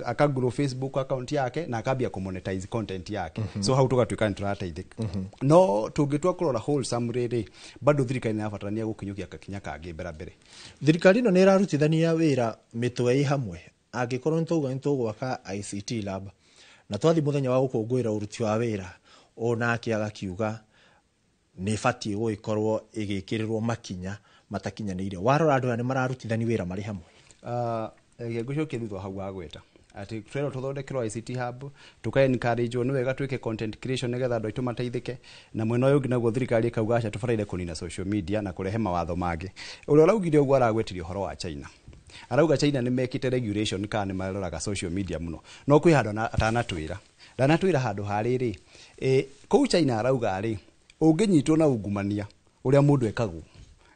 akagrow Facebook account yake na akambia kũmonetize content yake. So hau tũgatuĩka nĩ tũrateithĩka. No tũngĩtua kũrora wholesome rĩ, bado thirikari nĩ ĩrabatarania gũkinyũkia gakinya kangĩ mbere mbere. Thirikari ĩno nĩ ĩrarutithania wĩra mĩtwe ĩ hamwe. Angĩkorwo nĩ twauga nĩ tũgwaka ICT lab, na twathiĩ mũthenya wa gũkũngũĩra ũruti wa wĩra, ũũ nake agakiuga nĩ ĩbatiĩ gũgĩkorwo ĩgĩkĩrĩrwo makinya matakinyanĩire. Warora andũ aya nĩ mararutithania wĩra marĩ hamwe. Ngũcokia thutha hau wagweta atĩ twerwo tũthondekerwo ICT hub, tũka encourage nĩ wega twĩke content creation nĩgetha andũ aitũ mateithĩke, na mwena ũyũ ũngĩ naguo thirikari ĩkauga aca tũbataire kũnina social media na kũrehe mawatho mangĩ. Ũrĩa ũraugire ũguo aragwetirie ũhoro wa China. Arauga China nĩ mekĩte regulation kana nĩ maroraga social media mũno. No kwĩ handũ atanatwĩra. Ndanatwĩra handũ harĩ rĩ, kũu China arauga rĩ, ũngĩnyitwo na ungumania ũrĩa mũndũ ekagwo,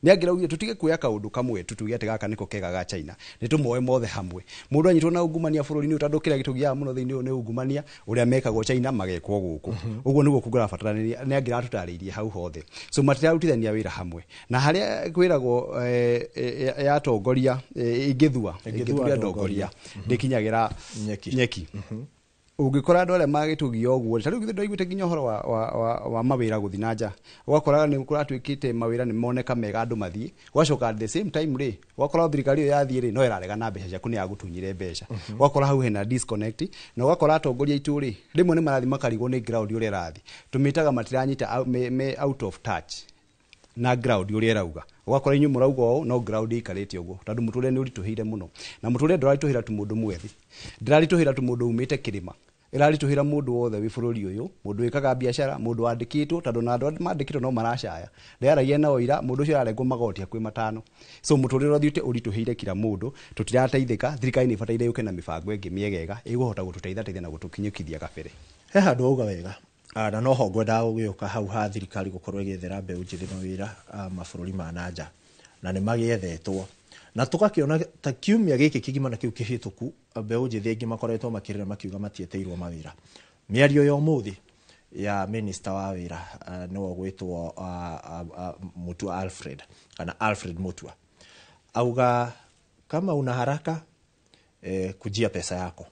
nĩ angĩraugire tũtige kuoya kaũndũ kamwe tu tuge atĩ gaka nĩko kega ga China, nĩ tũmoe mothe hamwe. Mũndũ anyitwo na ungumania bũrũri-inĩ ũyũ, tondũ kĩrĩa gĩtũgiaga mũno thĩinĩ ũyũ nĩ ungumania ũrĩa mekagwo China magekwo gũkũ. Ũguo nĩguo kũrabatarania, nĩ angĩratũtarĩirie hau hothe. So matirarutithania wĩra hamwe. Na harĩa kwĩragwo yatongoria ĩngĩthua ndongoria ndĩkinyagĩra nyeki. Ũngĩkora andũ arĩa magĩtũgia ũguo, ta rĩu githĩ ndwaiguĩte nginya ũhoro wa mawĩra gũthiĩ na nja, ũgakora nĩ kũratuĩkĩte mawĩra nĩ moneka mega andũ mathiĩ, ũgacoka at the same time rĩ, ũgakora thirikari ĩyo yathiĩ rĩ, no ĩrarega na mbeca ciaku nĩ yagũtunyire mbeca. Ũgakora hau hena disconnect, na ũgakora atongoria aitũ rĩ, rĩmwe nĩ marathiĩ makarigwo nĩ ground ũrĩa ĩrathiĩ. Tũmĩtaga matiranyita me out of touch na ground ũrĩa ĩrauga. Ũgakora inyuĩ mũrauga ũũ, no ground ĩikarĩte ũguo, tondũ mũtũrĩre nĩ ũritũhĩire mũno. Na mũtũrĩre ndũraritũhĩra tu mũndũ mwethĩ, ndũraritũhĩra tu mũndũ umĩte kĩrĩma, Ĩraritũhĩra mũndũ wothe wĩ bũrũri ũyũ, mũndũ wĩkaga biacara, mũndũ wandĩkĩtwo, tondũ na andũ mandĩkĩtwo no maracaya. Ndĩraragia nao ira, mũndũ ũcio ararengwo magoti hakuhĩ 5. So mũtũrĩre ũthiĩte ũritũhĩire kila mũndũ, tũtirateithĩka. Thirikari nĩ ĩbataire yũke na mĩbango ĩngĩ mĩegega ĩgũhota gũtũteithateithia na gũtũkinyũkithia kabere. He handũ wauga wega, na noho ngwendaga gũgĩũka hau ha thirikari gũkorwo ĩgĩethera mbeũ njĩthĩ mawĩra mabũrũri ma na nja, na nĩ magĩethetwo na tũgakĩona ta kiumia gĩkĩ kĩgima na kĩu kĩhĩtũku mbeũ njĩthĩ aingĩ makoretwo makĩrĩra makiuga matietĩirwo mawĩra. Mĩario ya ũmũthĩ ya minister wa wĩra, nĩwe ũgwĩtwo Mutua Alfred kana Alfred Mutua, auga kama una haraka, kujia pesa yako.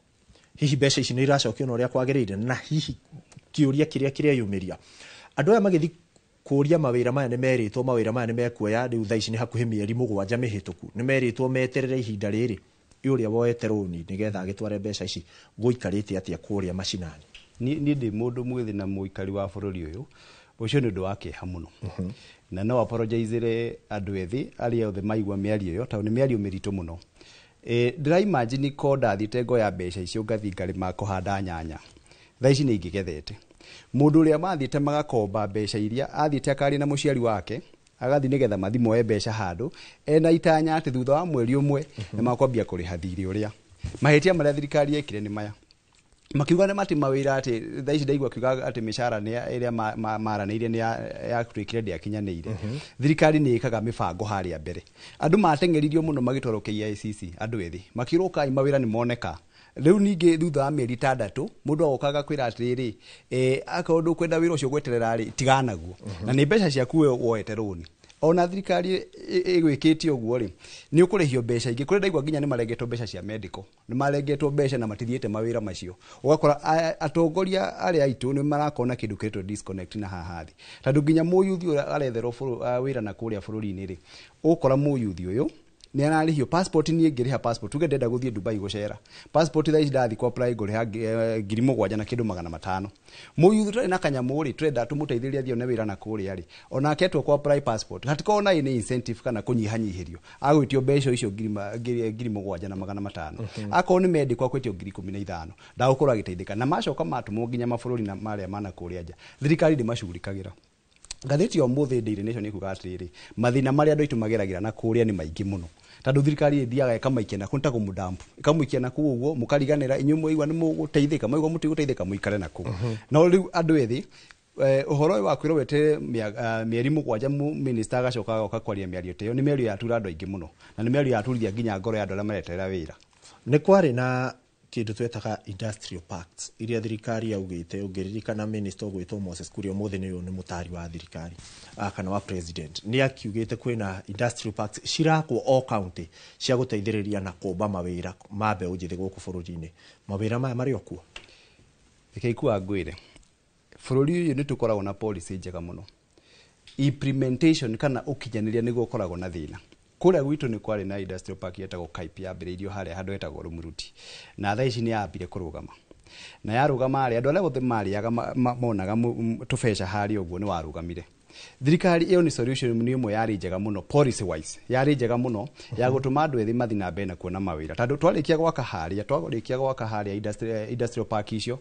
Hihi mbeca ici nĩ iracokio na ũrĩa kwagĩrĩire? Na hihi kĩũria kĩrĩa kĩreyumĩria, andũ aya magĩthiĩ kũria mawĩra maya nĩ merĩtwo mawĩra maya nĩ mekuoya rĩu thaa ici nĩ hakuhĩ mĩeri 7 mĩhĩtũku, nĩ merĩtwo meterere ihinda rĩrĩ ũrĩa woete rũni nĩgetha agĩtware mbeca ici gũikarĩte atĩa kũrĩa macinani? Niĩ ndĩ mũndũ mwĩthĩ na mũikari wa bũrũri ũyũ, ũcio nĩ ũndũ wa kĩeha mũno, na no apologizere andũ ethĩ arĩa othe maigua mĩario ĩyo, tondũ nĩ mĩario mĩritũ mũno. Ndĩra imagine ko ndathiĩte ngoya mbeca icio ngathiĩ ngarĩma kũhanda nyanya, thaa ici nĩ ingĩgethete. Mũndũ ũrĩa mathiĩte magakomba mbeca iria athiĩte akaria na mũciari wake, agathiĩ nĩgetha mathiĩ moe mbeca handũ ena itanya atĩ thutha wa mweri ũmwe nĩ makwambia kũrĩha thirĩ ũrĩa. Mahĩtia marĩa thirikari yekire nĩ maya, makiuga nĩ mati mawĩra atĩ thaa ici ndaigua akiuga atĩ mĩcara nĩ ĩrĩa maranĩirie nĩ yatuĩkire ndĩakinyanĩire. Thirikari nĩ ĩkaga mĩbango harĩa mbere. Andũ mateng'eririo mũno magĩtwarwo KICC, andũ ethĩ makĩrwo kai mawĩra nĩ moneka. Rĩu ningĩ thutha wa mĩeri 6 mũndũ agokaga kwĩra atĩrĩrĩ, akorwo ndũkwenda wĩra ũcio gweterera rĩ, tigana naguo, na nĩ mbeca ciaku we woete rũni. Ona thirikari ĩgwĩkĩte ũguo rĩ, nĩ ũkũrĩhio mbeca ingĩ. Kũrĩ ndaigua nginya nĩ marengetwo mbeca cia medical, nĩ marengetwo mbeca na matithiĩte mawĩra macio. Ũgakora atongoria arĩa aitũ nĩ marakorwo na kĩndũ kĩretwo disconnect na haha thĩ, tondũ nginya mũyuthi ũrĩa aretherwo wĩra na kũrĩa bũrũri-inĩ rĩ, ũgũkora mũyuthi ũyũ nĩ ararĩhio passport. Niĩ ngĩrĩha passport, tuge ndenda gũthiĩ Dubai gũcera, passport thaa ici ndathiĩ kwa apply ngũrĩha 7,000 na kĩndũ 500. Mũyuthi ũtarĩ na kanyamũ rĩ, tũrenda tũmũteithĩrĩrie athiĩ one wĩra na kũrĩa rĩ, onake atua kwa apply passport hatikorwo na ĩnĩ incentive kana kũnyihanyihĩrio, agwĩtio mbeca icio 7,500. Akorwo nĩ medical akwĩtio 15,000, ndagũkorwo agĩteithĩka. Na macoka matũmwo nginya mabũrũri na marĩa mana kũrĩa nja, thirikari ndĩmacugurikagĩra. Ngathĩti ya ũmũthĩ Daily Nation ĩkuga atĩrĩrĩ, mathĩna marĩa andũ aitũ mageragĩra na kũrĩa nĩ maingĩ mũno, tondũ thirikari ĩthiaga ĩkamaikia na kũu ta kũmũdampu, ĩkamũikia na kũu ũguo mũkariganĩra, inyuĩ mwaigua nĩ mũgũteithĩka, mwaigua mũtigũteithĩka mũikare na kũu. No rĩu andũ ethĩ, ũhoro ũyũ wa kwĩrwo weterere mĩeri 7 minister agacoka agoka kwaria mĩario ta ĩyo, nĩ mĩario yatura andũ aingĩ mũno, na nĩ mĩario yaturithia nginya ngoro ya andũ arĩa mareterera wĩra. Nĩ kwarĩ na kĩndũ twetaga industrial parks iria thirikari yaugĩte. Ũngĩririkana minister ũgwĩtwo Moses Kuria, ũmũthĩ nĩ mũtari wa thirikari kana wa president, nĩ akiugĩte kwĩna industrial parks cirakwo o county cia gũteithĩrĩria na kũmba mawĩra ma mbeũ njĩthĩ gũkũ bũrũri-inĩ. Mawĩra maya marĩ o kuo? Reke ikua ngwĩre, bũrũri ũyũ nĩ tũkoragwo na policy njega mũno, implementation kana ũkinyanĩria nĩguo ũkoragwo na thĩna. Kũrĩa gwitũ nĩ kwarĩ na industrial park yetagwo Kaip, yambĩrĩirio harĩa handũ hetagwo Rumuruti, na thaa ici nĩ yambire kũrũgama. Na yarũgama rĩ, andũ arĩa othe marĩaga monaga tũbeca harĩa ũguo nĩ warũgamire. Thirikari ĩyo nĩ solution nĩ ĩmwe yarĩ njega mũno policy wise, yarĩ njega mũno ya gũtũma andũ ethĩ mathiĩ na mbere na kuona mawĩra, tondũ twarĩkia gwaka harĩa, twarĩkia gwaka harĩa industrial park icio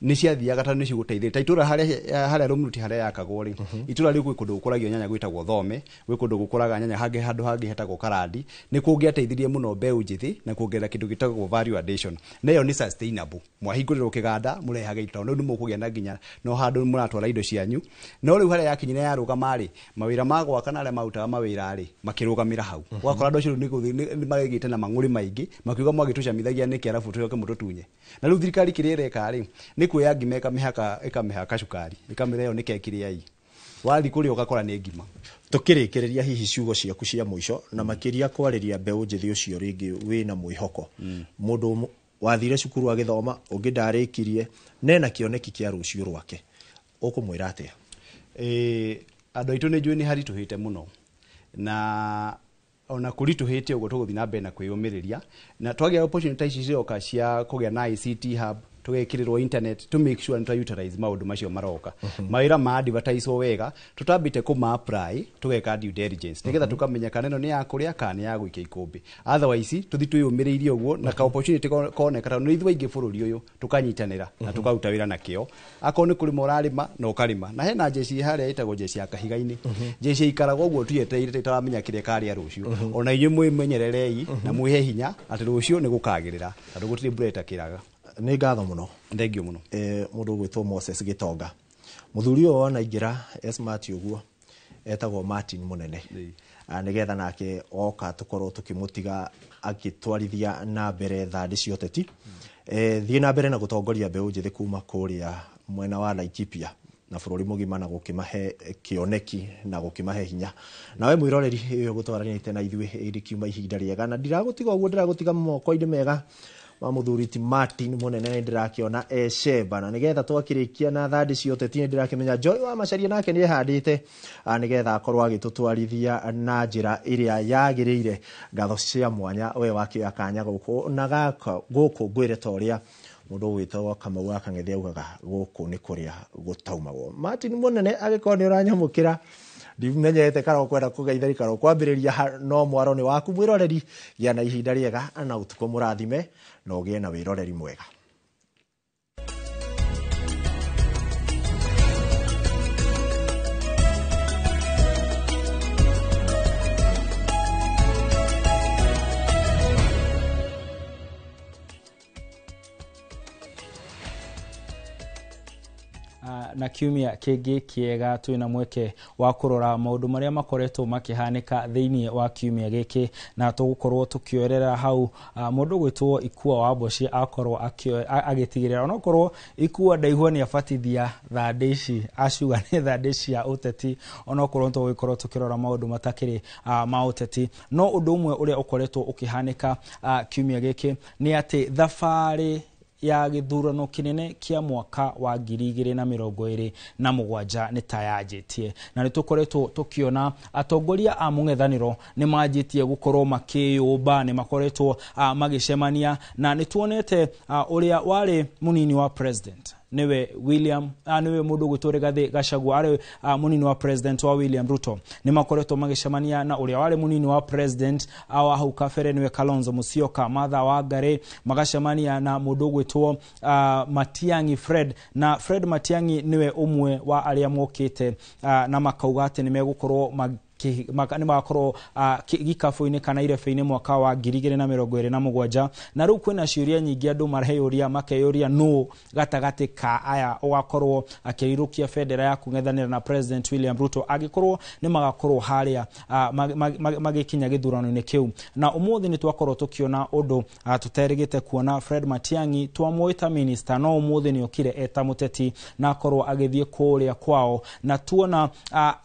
nĩ ciathiaga, tondũ nĩ cigũteithĩrĩria. Ta itũra harĩa Rumuruti harĩa yakagwo rĩ, itũra rĩu gwĩ kũndũ gũkũragio nyanya gwĩtagwo Thome, gwĩ kũndũ gũkũraga nyanya hangĩ handũ hangĩ hetagwo Karandi. Nĩ kũngĩateithirie mũno mbeũ njĩthĩ na kuongerera kĩndũ gĩtagwo value addition, na ĩyo nĩ sustainable. Mwahingũrĩrwo kĩganda mũrehage indo, tondũ nĩ mũkũgĩa na nginya no handũ mũratwara indo cianyu. No rĩu harĩa yakinyire yarũgama rĩ, mawĩra ma gwaka na arĩa marutaga mawĩra rĩ makĩrũgamĩra hau. Ũgakora andũ acio nĩ magĩte na mang'ũrĩ maingĩ, makiuga mwagĩtũcamithagia nĩkĩ arabu tũcoke mũtũtunye. Na rĩu thirikari kĩrĩa ĩreka rĩ, nĩ kuoya ngima ĩkamĩhaka cukari, ĩkamĩra ĩyo nĩ keki rĩai, wathiĩ kũrĩa ũgakora nĩ ngima. Tũkĩrĩkĩrĩria hihi ciugo ciaku cia mũico, na makĩria kwarĩria mbeũ njĩthĩ ũcio rĩngĩ wĩna mwĩhoko, mũndũ wathire cukuru agĩthoma, ũngĩ ndarĩkirie, nena kĩoneki kĩa rũciũ rwake, ũkũmwĩra atĩa? Andũ aitũ nĩ njũĩ nĩ haritũhĩte mũno, na ona kũritũhĩte ũguo tũgũthiĩ na mbere na kwĩyũmĩrĩria, na twagĩa opportunity ici ciroka cia kũgĩa na ICT hub. Tũgekĩrĩrwo internet to make sure nĩ twa utilize maũndũ macio maroka. Mawĩra ma advertise wega, tũtambĩte kũma apply, tũgeka due diligence nĩgetha tũkamenya kana ĩno nĩ ya kũrĩa kana nĩ ya gũikia ikũmbĩ. Otherwise tũthi twĩyũmĩrĩirie ũguo na ka opportunity koneka, tondũ nĩ ithuĩ aingĩ bũrũri ũyũ tũkanyitanĩra na tũkaruta wĩra na kĩo. Akorwo nĩ kũrĩma ũrarĩma na ũkarĩma, na hena njeci harĩa ĩtagwo njeci ya kahiga-inĩ, njeci ikaraga ũguo tuyetereire ĩtaramenya kĩrĩa ĩkarĩa rũciũ. Ona inyuĩ mwĩmenyererei na mwĩhe hinya atĩ rũciũ nĩ gũkagĩrĩra, tondũ gũtirĩ mbura ĩtakĩraga. Nĩ ngatho mũno. Thank you mũno. Mũndũ ũgwĩtwo Moses Gĩtonga, mũthuri ũyũ wona aingĩra smart ũguo etagwo Martin Mũnene. Nĩgetha nake oka tũkorwo tũkĩmũtiga agĩtwarithia na mbere thandĩ cia ũteti. Thiĩ na mbere na gũtongoria mbeũ njĩthĩ kuma kũrĩa mwena wa Laikipia na bũrũri mũgima, na gũkĩmahe kĩoneki na gũkĩmahe hinya. Nawe mwĩroreri ũyũ gũtwaranĩte na ithuĩ ĩrĩ kiuma ihinda rĩega, na ndiragũtiga ũguo, ndĩragũtiga moko-inĩ mega wa mũthuri ti Martin Mũnene. Nĩ ndĩrakĩona ecemba, na nĩgetha twakĩrĩkia na thandĩ cia ũteti, nĩ ndĩrakĩmenya Joy wa Macharia nake nĩ ehandĩte, nĩgetha akorwo agĩtũtwarithia na njĩra ĩrĩa yagĩrĩire. Ngatho cia mwanya we wakĩoya kanya gũkũ na gaka gũkũ ngwĩre ta ũrĩa mũndũ ũgwĩtwo Kamau wa Kang'ethe augaga, gũkũ nĩ kũrĩa gũtaumagwo. Martin Mũnene, angĩkorwo nĩ ũranyamũkĩra, ndimenyete kana ũkwenda kũgeithĩria kana ũkwambĩrĩria, no mwaro nĩ waku. Mwĩroreri, gĩa na ihinda rĩega na ũtukũ mũrathime, na ũgĩe na wĩroreri mwega. Na kiumia kĩngĩ kĩega twĩna mweke wa kũrora maũndũ marĩa makoretwo makĩhanĩka thĩinĩ wa kiumia gĩkĩ, na tũgũkorwo tũkĩoerera hau mũndũ gwĩtwo Ikua wa Mboci akorwo agĩtigĩrĩra onokorwo Ikua ndaigua nĩ abatithia thandĩ ici, aciuga nĩ thandĩ cia ũteti, onokorwo tũgũkorwo tũkĩrora maũndũ matakĩrĩ ma ũteti. No ũndũ ũmwe ũrĩa ũkoretwo ũkĩhanĩka kiumia gĩkĩ nĩ atĩ thabarĩ ya gĩthurano kĩnene kĩa mwaka wa 2027 nĩ ta yanjĩtie, na nĩ tũkoretwo tũkĩona atongoria a mũng'ethanĩro nĩ manjĩtie gũkorwo makĩyũmba, nĩ makoretwo magĩcemania, na nĩ tuonete ũrĩa warĩ mũnini wa president niwe William niwe mundu gwitwo Rigathi Gachagua ari munini wa president wa William Ruto, ni makoretwo magicemania na uria wari munini wa president wa hau kabere niwe Kalonzo Musyoka, Martha Wangari, magacemania na mundu gwitwo Matiang'i Fred, na Fred Matiang'i niwe umwe wa aria mokite na makauga ati ni megukorwo nĩ magakorwo gikabu-inĩ kana irebe-inĩ mwaka wa 2027. Na rĩu kwĩna ciũria nyingĩ andũ mareyũria, makeyũria nũ gatagatĩ ka aya ũgakorwo akĩrirũkia bendera ya kũng'ethanĩra na President William Ruto angĩkorwo nĩ magakorwo harĩa magĩkinya gĩthurano-inĩ kĩu. Na ũmũthĩ nĩ twakorwo tũkĩona ũndũ tũterĩgĩte kuona. Fred Matiang'i twamũĩ ta minister, no ũmũthĩ nĩ okire eta mũteti na akorwo agĩthiĩ kũrĩa kwao, na tuona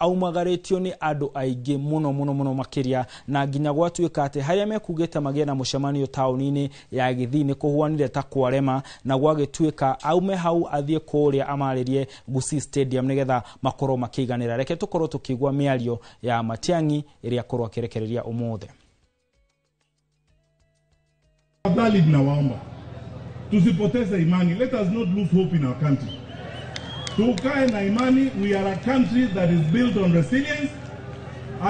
aumagarĩtio nĩ andũ aingĩ mũno mũno mũno makĩria, na nginya gwatuĩka atĩ harĩa mekugĩte magĩe na mũcemanio taũni-inĩ ya Gĩthii nĩ kũhuanire ta kwarema, na gwagĩtuĩka aume hau athiĩ kũrĩa amarĩrie Gusii Stadium nĩgetha makorwo makĩiganĩra. Reke tũkorwo tũkĩigua mĩario ya Matiang'i ĩrĩa akorwo akĩrekereria ũmũthĩ. Tafadhali tunawaomba tusipoteze imani. Let us not lose hope in our country. Tukae na imani. We are a country that is built on resilience.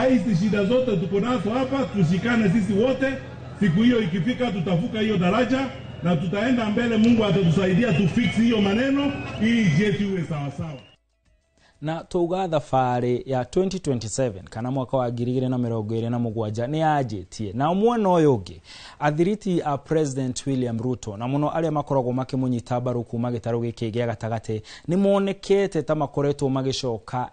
Hizi shida zote tuko nazo hapa, tushikane sisi wote. Siku hiyo ikifika, tutavuka hiyo daraja na tutaenda mbele. Mungu atatusaidia tufix hiyo maneno ili nchi yetu iwe sawa sawa. Na tuga thabarĩ ya 2027 kana mwaka wa 2027 nĩ yanjĩtie. Na mwena ũyũ ũngĩ, athiriti a President William Ruto na mũno arĩa makoragwo makĩmũnyita mbaru kuma gĩtarũ gĩkĩ gĩa gatagatĩ nĩ monekete ta makoretwo magĩcoka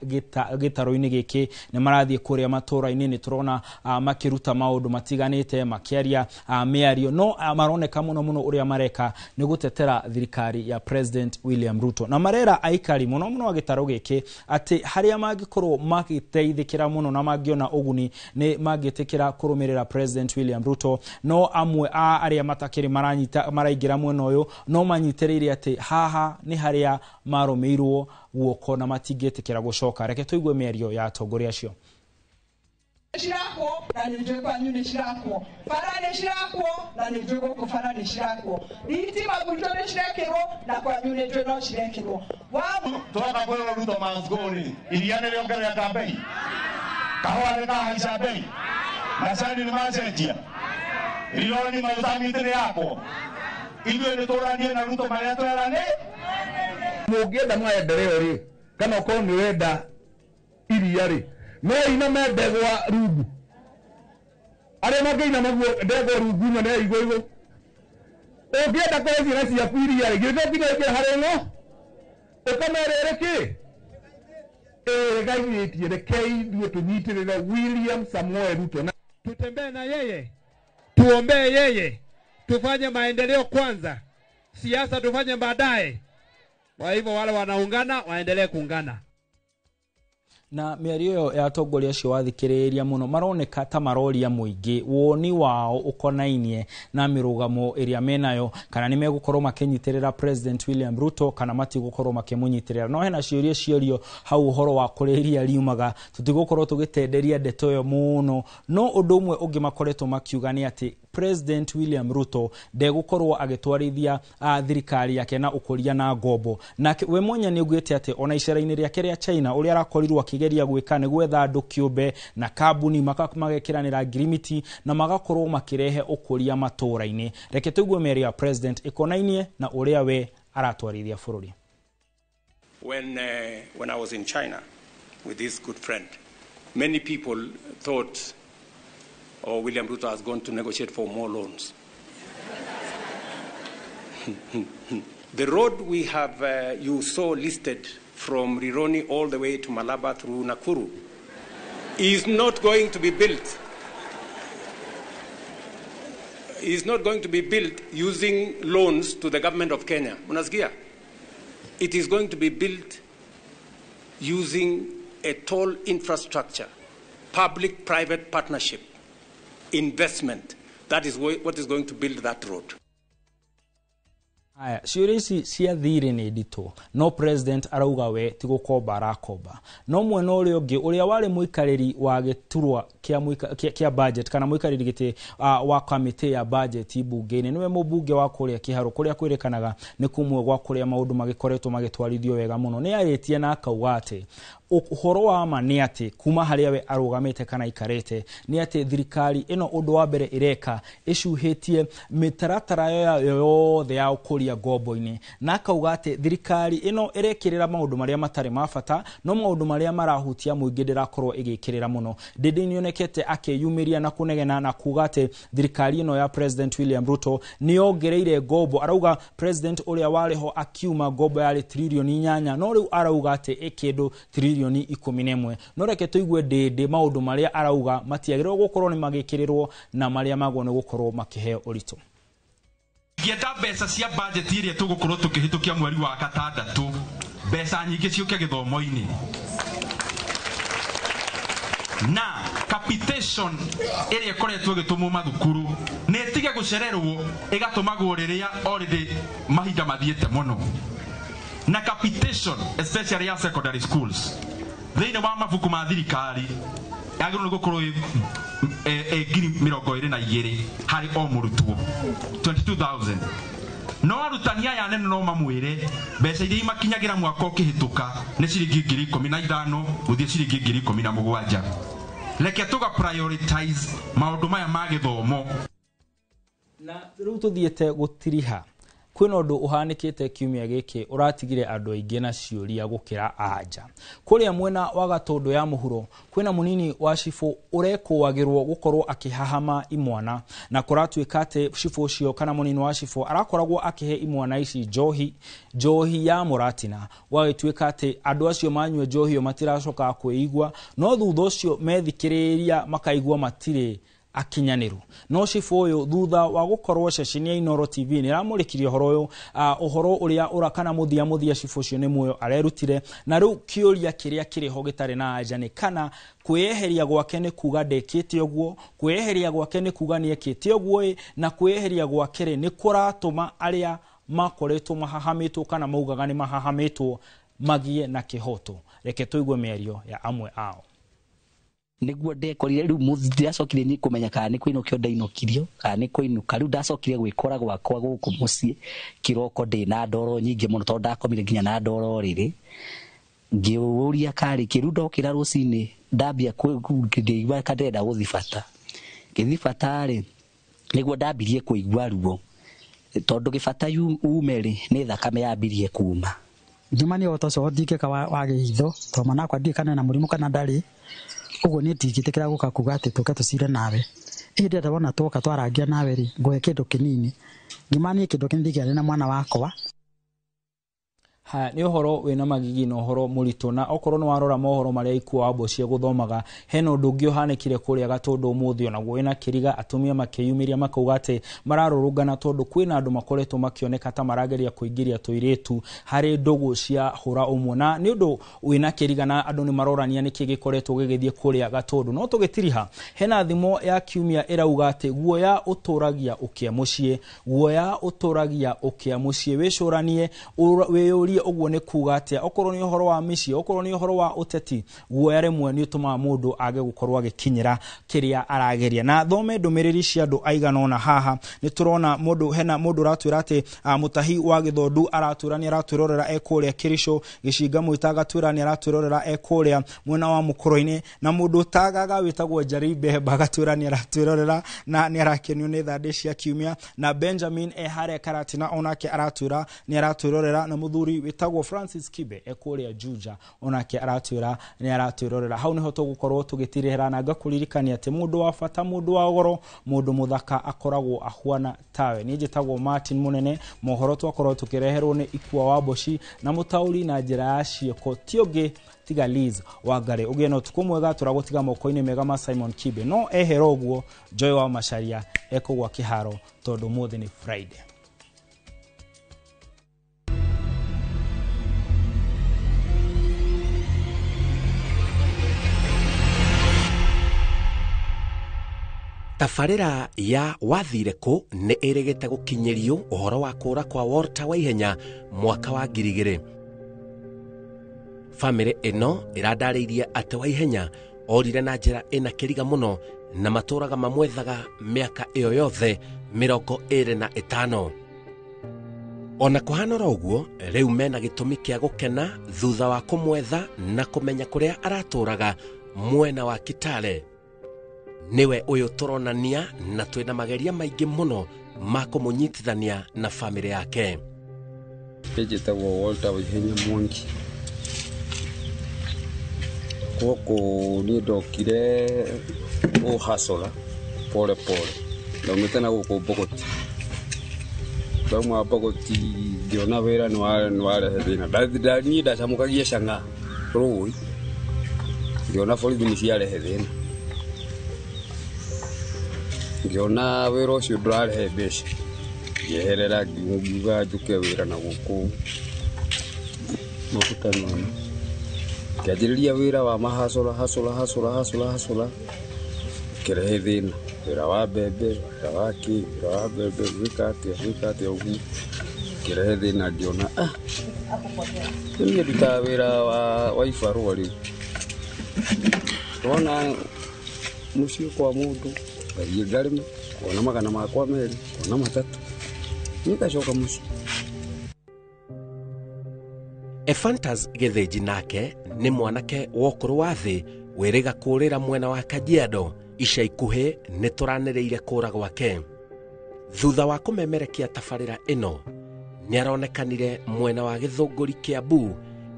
gĩtarũ-inĩ gĩkĩ, nĩ marathiĩ kũrĩa matũra-inĩ, nĩ tũrona makĩruta maũndũ matiganĩte, makĩaria mĩario, no maroneka mũno mũno ũrĩa mareka nĩ gũtetera thirikari ya President William Ruto, na marera aikari mũno mũno a gĩtarũ gĩkĩ atĩ harĩa mangĩkorwo magĩteithĩkĩra mũno na mangĩona ũguni nĩ mangĩtĩkĩra kũrũmĩrĩra President William Ruto. No amwe a arĩa matakĩrĩ maranyita maraingĩra mwena ũyũ no manyitĩrĩire atĩ haha nĩ harĩa marũmĩirwo guoko na matingĩtĩkĩra gũcoka. Reke tũigue mĩario ya atongoria acio. Cirakwo na nĩ njũĩ kwanyu nĩ cirakwo, bara nĩ cirakwo na nĩ njũĩ gũkũ bara nĩ cirakwo, thitima gwitũ nĩ cirekĩrwo na kwanyu nĩ njũĩ no cirekĩrwo. Tũroka kwĩrwo Ruto must go rĩ, iria nĩ rĩongerereka bei, kahũa nĩ kahaica bei, macani nĩ macenjia, rironi maũtamĩte nĩ yakwo. Ithuĩ nĩ tũranie na Ruto marĩa twerane. Mũngĩenda maendeleo rĩ, kana ũkorwo nĩ ũrenda iria rĩ, no iname ndegwa rungu. Arĩa mangĩinama guo ndegwa rungu ĩno nĩ igũ igũ. Ũngĩenda kũhe ciana ciaku iria rĩ, githĩ to nginya ũingĩre harĩ ng'o? Ũkamerere kĩ? Ĩgaithĩtie, rekei ithuĩ tũnyitĩrĩre William Samoei Ruto. Tutembee na yeye, tuombee yeye, tufanye maendeleo kwanza, siasa tufanye baadaye. Kwa hivyo wale wanaungana waendelee kuungana. Na mĩario ĩyo ya atongoria acio wathikĩrĩria mũno maroneka ta maroria mũingĩ woni wao ũkonainie na mĩrũgamo ĩrĩa menayo, kana nĩ megũkorwo makĩnyitĩrĩra President William Ruto kana matigũkorwo makĩmũnyitĩrĩra. No hena ciũria ciorio hau ũhoro wa kũrĩa iria riumaga, tũtigũkorwo tũgĩtenderia ndeto ĩyo mũno. No ũndũ ũmwe ũngĩ makoretwo makiuga nĩ atĩ President William Ruto ndegũkorwo agĩtwarithia thirikari yake na ũkũria na ngombo. Nake we mwenye nĩ augĩte atĩ ona icera-inĩ rĩake rĩa China ũrĩa arakorirwo akĩgeria gwĩka nĩ gwetha andũ kĩũmbe na kambuni magekĩranĩra ngirimiti na magakorwo makĩrehe ũkũria matũũra-inĩ. Reke tũigue mĩario ya President ĩkonainie na ũrĩa we aratwarithia bũrũri. When I was in China with this good friend, many people thought, oh, William Ruto has gone to negotiate for more loans. The road we have, you saw listed from Rironi all the way to Malaba through Nakuru, is not going to be built. Is not going to be built using loans to the government of Kenya. Unasikia? It is going to be built using a toll infrastructure, public-private partnership, investment. That is what is going to build that road. Aya, ciũria ici cia thirĩ nĩ nditũ, no President arauga we ti gũkomba arakomba. No mwena ũrĩa ũngĩ, ũrĩa warĩ mũikarĩri wa gĩturwa kĩa budget kana mũikarĩri gĩtĩ wa kamĩtĩ ya budget mbunge-inĩ, nĩwe mũmbunge wa kũrĩa Kĩharũ, kũrĩa kwĩrĩkanaga nĩ kũmwe gwa kũrĩa maũndũ magĩkoretwo magĩtwarithio wega mũno, nĩ arĩtie na akauga atĩ ũhoro wa ma nĩ atĩ kuma harĩa we arũgamĩte kana aikarĩte nĩ atĩ thirikari ĩno ũndũ wa mbere ĩreka ĩcuhĩtie mĩtaratara yayo yothe ya ũkũria ngombo-inĩ, na akauga atĩ thirikari ĩno ĩrekĩrĩra maũndũ marĩa matarĩ ma bata, no maũndũ marĩa marahutia mũingĩ ndĩrakorwo ĩgĩkĩrĩra mũno. Ndĩndĩ nĩonekete akĩyumĩria na kũnegena na kuga atĩ thirikari ĩno ya President William Ruto nĩyongereire ngombo. Arauga President ũrĩa warĩ ho akiuma ngombo yarĩ tririoni 8, no rĩu arauga atĩ ĩ kĩndũ tririoni 11. No reke tũigue Ndĩndĩ maũndũ marĩa arauga matiagĩrĩirwo gũkorwo nĩ magĩkĩrĩrwo na marĩa magwo nĩ gũkorwo makĩheo ũritũ. Ngĩenda mbeca cia budget iria tũgũkorwo tũkĩhĩtũkia mweri wa gatandatũ, mbeca nyingĩ ciũke gĩthomo-inĩ na capitation ĩrĩa ĩkoretwo ĩgĩtũmwo mathukuru nĩ ĩtige gũcererwo ĩgatũmagwo rĩrĩa already mahinda mathiĩte mũno, na capitation especially ya secondary schools thĩinĩ wa mabuku ma thirikari yagĩrĩirwo nĩ gũkorwo 22,000 harĩ o mũrutwo, 22,000. No arutani aya anene no mamwĩre mbeca iria imakinyagĩra mwaka ũkĩhĩtũka nĩ ciringi 15,000 gũthiĩ ciringi 17,000. Reke tũga prioritize maũndũ maya ma gĩthomo. Na rĩu tũthiĩte gũtiriha, kwĩna ũndũ ũhanĩkĩte kiumia gĩkĩ ũratigire andũ aingĩ na ciũria gũkĩra anja. Kũrĩa mwena wa Gatũndũ ya mũhuro kwĩna mũnini wa cibũ ũrekũagĩrwo gũkorwo akĩhahama imwana, na kũratuĩka atĩ cibũ ũcio kana mũnini wa cibũ arakoragwo akĩhe imwana ici njohi ya mũratina. Gwagĩtuĩka atĩ andũ acio manyua njohi ĩyo matiracoka kwĩigua, no thutha ũcio methikĩrĩria makaigua matirĩ akinyanĩru. No cibũ ũyũ thutha wa gũkorwo ceceni ya Inooro TV nĩ ĩramũrĩkirie ũhoro ũyũ, ũhoro ũrĩa ũra kana mũthia cibũ ũcio nĩ muoyo arerutire, na rĩu kĩũria kĩrĩa kĩrĩ ho gĩtarĩ na anja nĩ kana kwĩyeheria gwake nĩ kuga ndekĩte ũguo, kwĩyeheria gwake nĩ kuga nĩekĩte ũguo ĩ, na kwĩyeheria gwake rĩ nĩ kũratũma arĩa makoretwo mahahamĩtwo kana maugaga nĩ mahahamĩtwo magie na kĩhoto. Reke tũigue mĩario ya amwe ao. Nĩguo ndekorire rĩu ndĩracokire ni kũmenya kana nĩ kũinũkio ndainũkirio kana nĩ kũinũka. Rĩu ndacokire gwĩkora gwakwa gũkũ mũciĩ kĩroko ndĩ na ndoro nyingĩ mũno, tondũ ndakomire nginya na ndoro rĩrĩ. Ngĩũria karĩ kĩ rĩu ndokĩra rũcinĩ ndambia ndĩigua ka ndĩrenda gũthiĩ bata. Ngĩthiĩ bata rĩ, nĩguo ndambirie kũigua ruo, tondũ gĩbata ume rĩ, nĩ thakame yambirie kuma. Njuma nĩ ũhoro ũcio ndingĩka wa gĩitho, tondũ mwana wakwa ndiũĩ kana ena mũrimũ kana ndarĩ. Ũguo niĩ ndingĩtĩkĩra gũka kuga atĩ tũke tũcire nawe. Ĩndĩ ndĩrenda wona twoka twarangia nawe rĩ, ngũhe kĩndũ kĩnini. Ngĩma niĩ kĩndũ kĩnini ndingĩaria na mwana wakwa. Haya nĩ ũhoro wĩna magigi na ũhoro mũritũ, na okorwo nĩ warora mohoro marĩa Ikua wa Mbocia gũthomaga, hena ũndũ ũngĩ ũhanĩkire kũrĩa Gatũndũ ũmũthĩ, onaguo wĩna kĩriga, atumia makĩyumĩria makauga atĩ mararũrũngana tondũ kwĩna andũ makoretwo makĩoneka ta marageria kũingĩria tũirĩtu harĩ ndũgũ cia hũra ũmwe, na nĩ ũndũ wĩna kĩriga na andũ nĩ marorania nĩkĩ gĩkoretwo gĩgĩthiĩ kũrĩa Gatũndũ. No tũgĩtiriha, hena thimo ya kiumia ĩrauga atĩ guoya ũtũragia ũkĩa mũciĩ, guoya ũtũragia ũkĩa mũciĩ. Wĩcũranie, wĩyũrie ũguo nĩ kuga atĩa, okorwo nĩ ũhoro wa mĩciĩ, okorwo nĩ ũhoro wa ũteti, guoya rĩmwe nĩ ũtũmaga mũndũ age gũkorwo agĩkinyĩra kĩrĩa arageria. Na thome ndũmĩrĩri cia andũ aigana ũna haha, nĩ tũrona mũndũ, hena mũndũ ũratwĩra atĩ Mũtahi wa Gĩthondu aratwĩra nĩ aratwĩrorera e kũrĩa Kĩricũ, Gĩcinga Mwĩta agatwĩra nĩ aratwĩrorera e kũrĩa mwena wa Mũkũrũ-inĩ, na mũndũ ũtagaga wĩtagwo Njari Mbemba agatwĩra nĩ aratwĩrorera na nĩ arakenio nĩ thandĩ cia kiumia, na Benjamin e harĩa Karatina onake aratwĩra nĩ aratwĩrorera, na mũthuri wĩtagwo Francis Kibe e kũrĩa Juja onake aratwĩra nĩ aratwĩrorera. Hau nĩho tũgũkorwo tũgĩtirĩra, na ngakũririkania atĩ mũndũ wa bata, mũndũ wa goro, mũndũ mũthaka akoragwo ahuana tawe. Niĩ njĩtagwo Martin Mũnene, mohoro twakorwo tũkĩreherwo nĩ Ikua wa Mboci na mũtaũri na njĩra ya ciĩko ti ũngĩ tiga Liz Wangari. Ũgĩe na ũtukũ mwega, tũragũtiga moko-inĩ mega ma Simon Kibe, no ehera ũguo Joy wa Macharia ekũgwa kĩharo tondũ ũmũthĩ nĩ Friday. Tabarĩra ya wathire kũ nĩ ĩrĩgĩte gũkinyĩrio ũhoro wa kũra kwa Walter Waihenya mwaka wa 2000. Famĩlĩ ĩno ĩrandarĩirie atĩ Waihenya orire na njĩra ĩna kĩriga mũno na matũraga mamwethaga mĩaka ĩyo yothe 25. Ona kũhana oro ũguo, rĩu mena gĩtũmi kĩa gũkena thutha wa kũmwetha na kũmenya kũrĩa aratũraga mwena wa Kitale. Niwe ũyũ tũronania na twĩna mageria maingĩ mũno ma kũmũnyitithania na famĩlĩ yake. Njĩtagwo Walter Waihenya Mwangi. Gũkũ niĩ ndokire gũhacola pole pole, ndaumĩte na gũkũ Mbogoti. Ndauma Mbogoti ngĩona wĩra nĩ warehe thĩna. Niĩ ndacamũkagia cang'a rũĩ, ngĩona borithi nĩ ciarehe thĩna, ngĩona wĩra ũcio ndũrarehe mbeca, ngĩeherera ngiuga njũke wĩra na gũkũ maguta nona. Ngĩanjĩrĩria wĩra wa mahacola hacola hacola hacola hacola, kĩrehe thĩna, wĩra wa mbembe, wĩra wa kĩ, wĩra wa mbembe, gwĩka atĩa, gwĩka atĩa ũguo, kĩrehe thĩna. Ngĩona niĩ ndutaga wĩra wa ibarũa rĩu, ndona mũciĩ kwa mũndũ ngathiĩ ngarĩma, ngona 200 makwa, ngona 3, niĩ ngacoka mũciĩ. Ephantus Gĩthĩnji nake nĩ mwanake wa ũkũrũ wa thĩ wĩrĩga kũrĩra mwena wa Kajiado. Ica ikuhĩ nĩ tũranĩrĩire kũra gwake. Thutha wa kũmemerekia tabarĩra ĩno, nĩ aronekanire mwena wa Gĩthũngũri Kĩambu,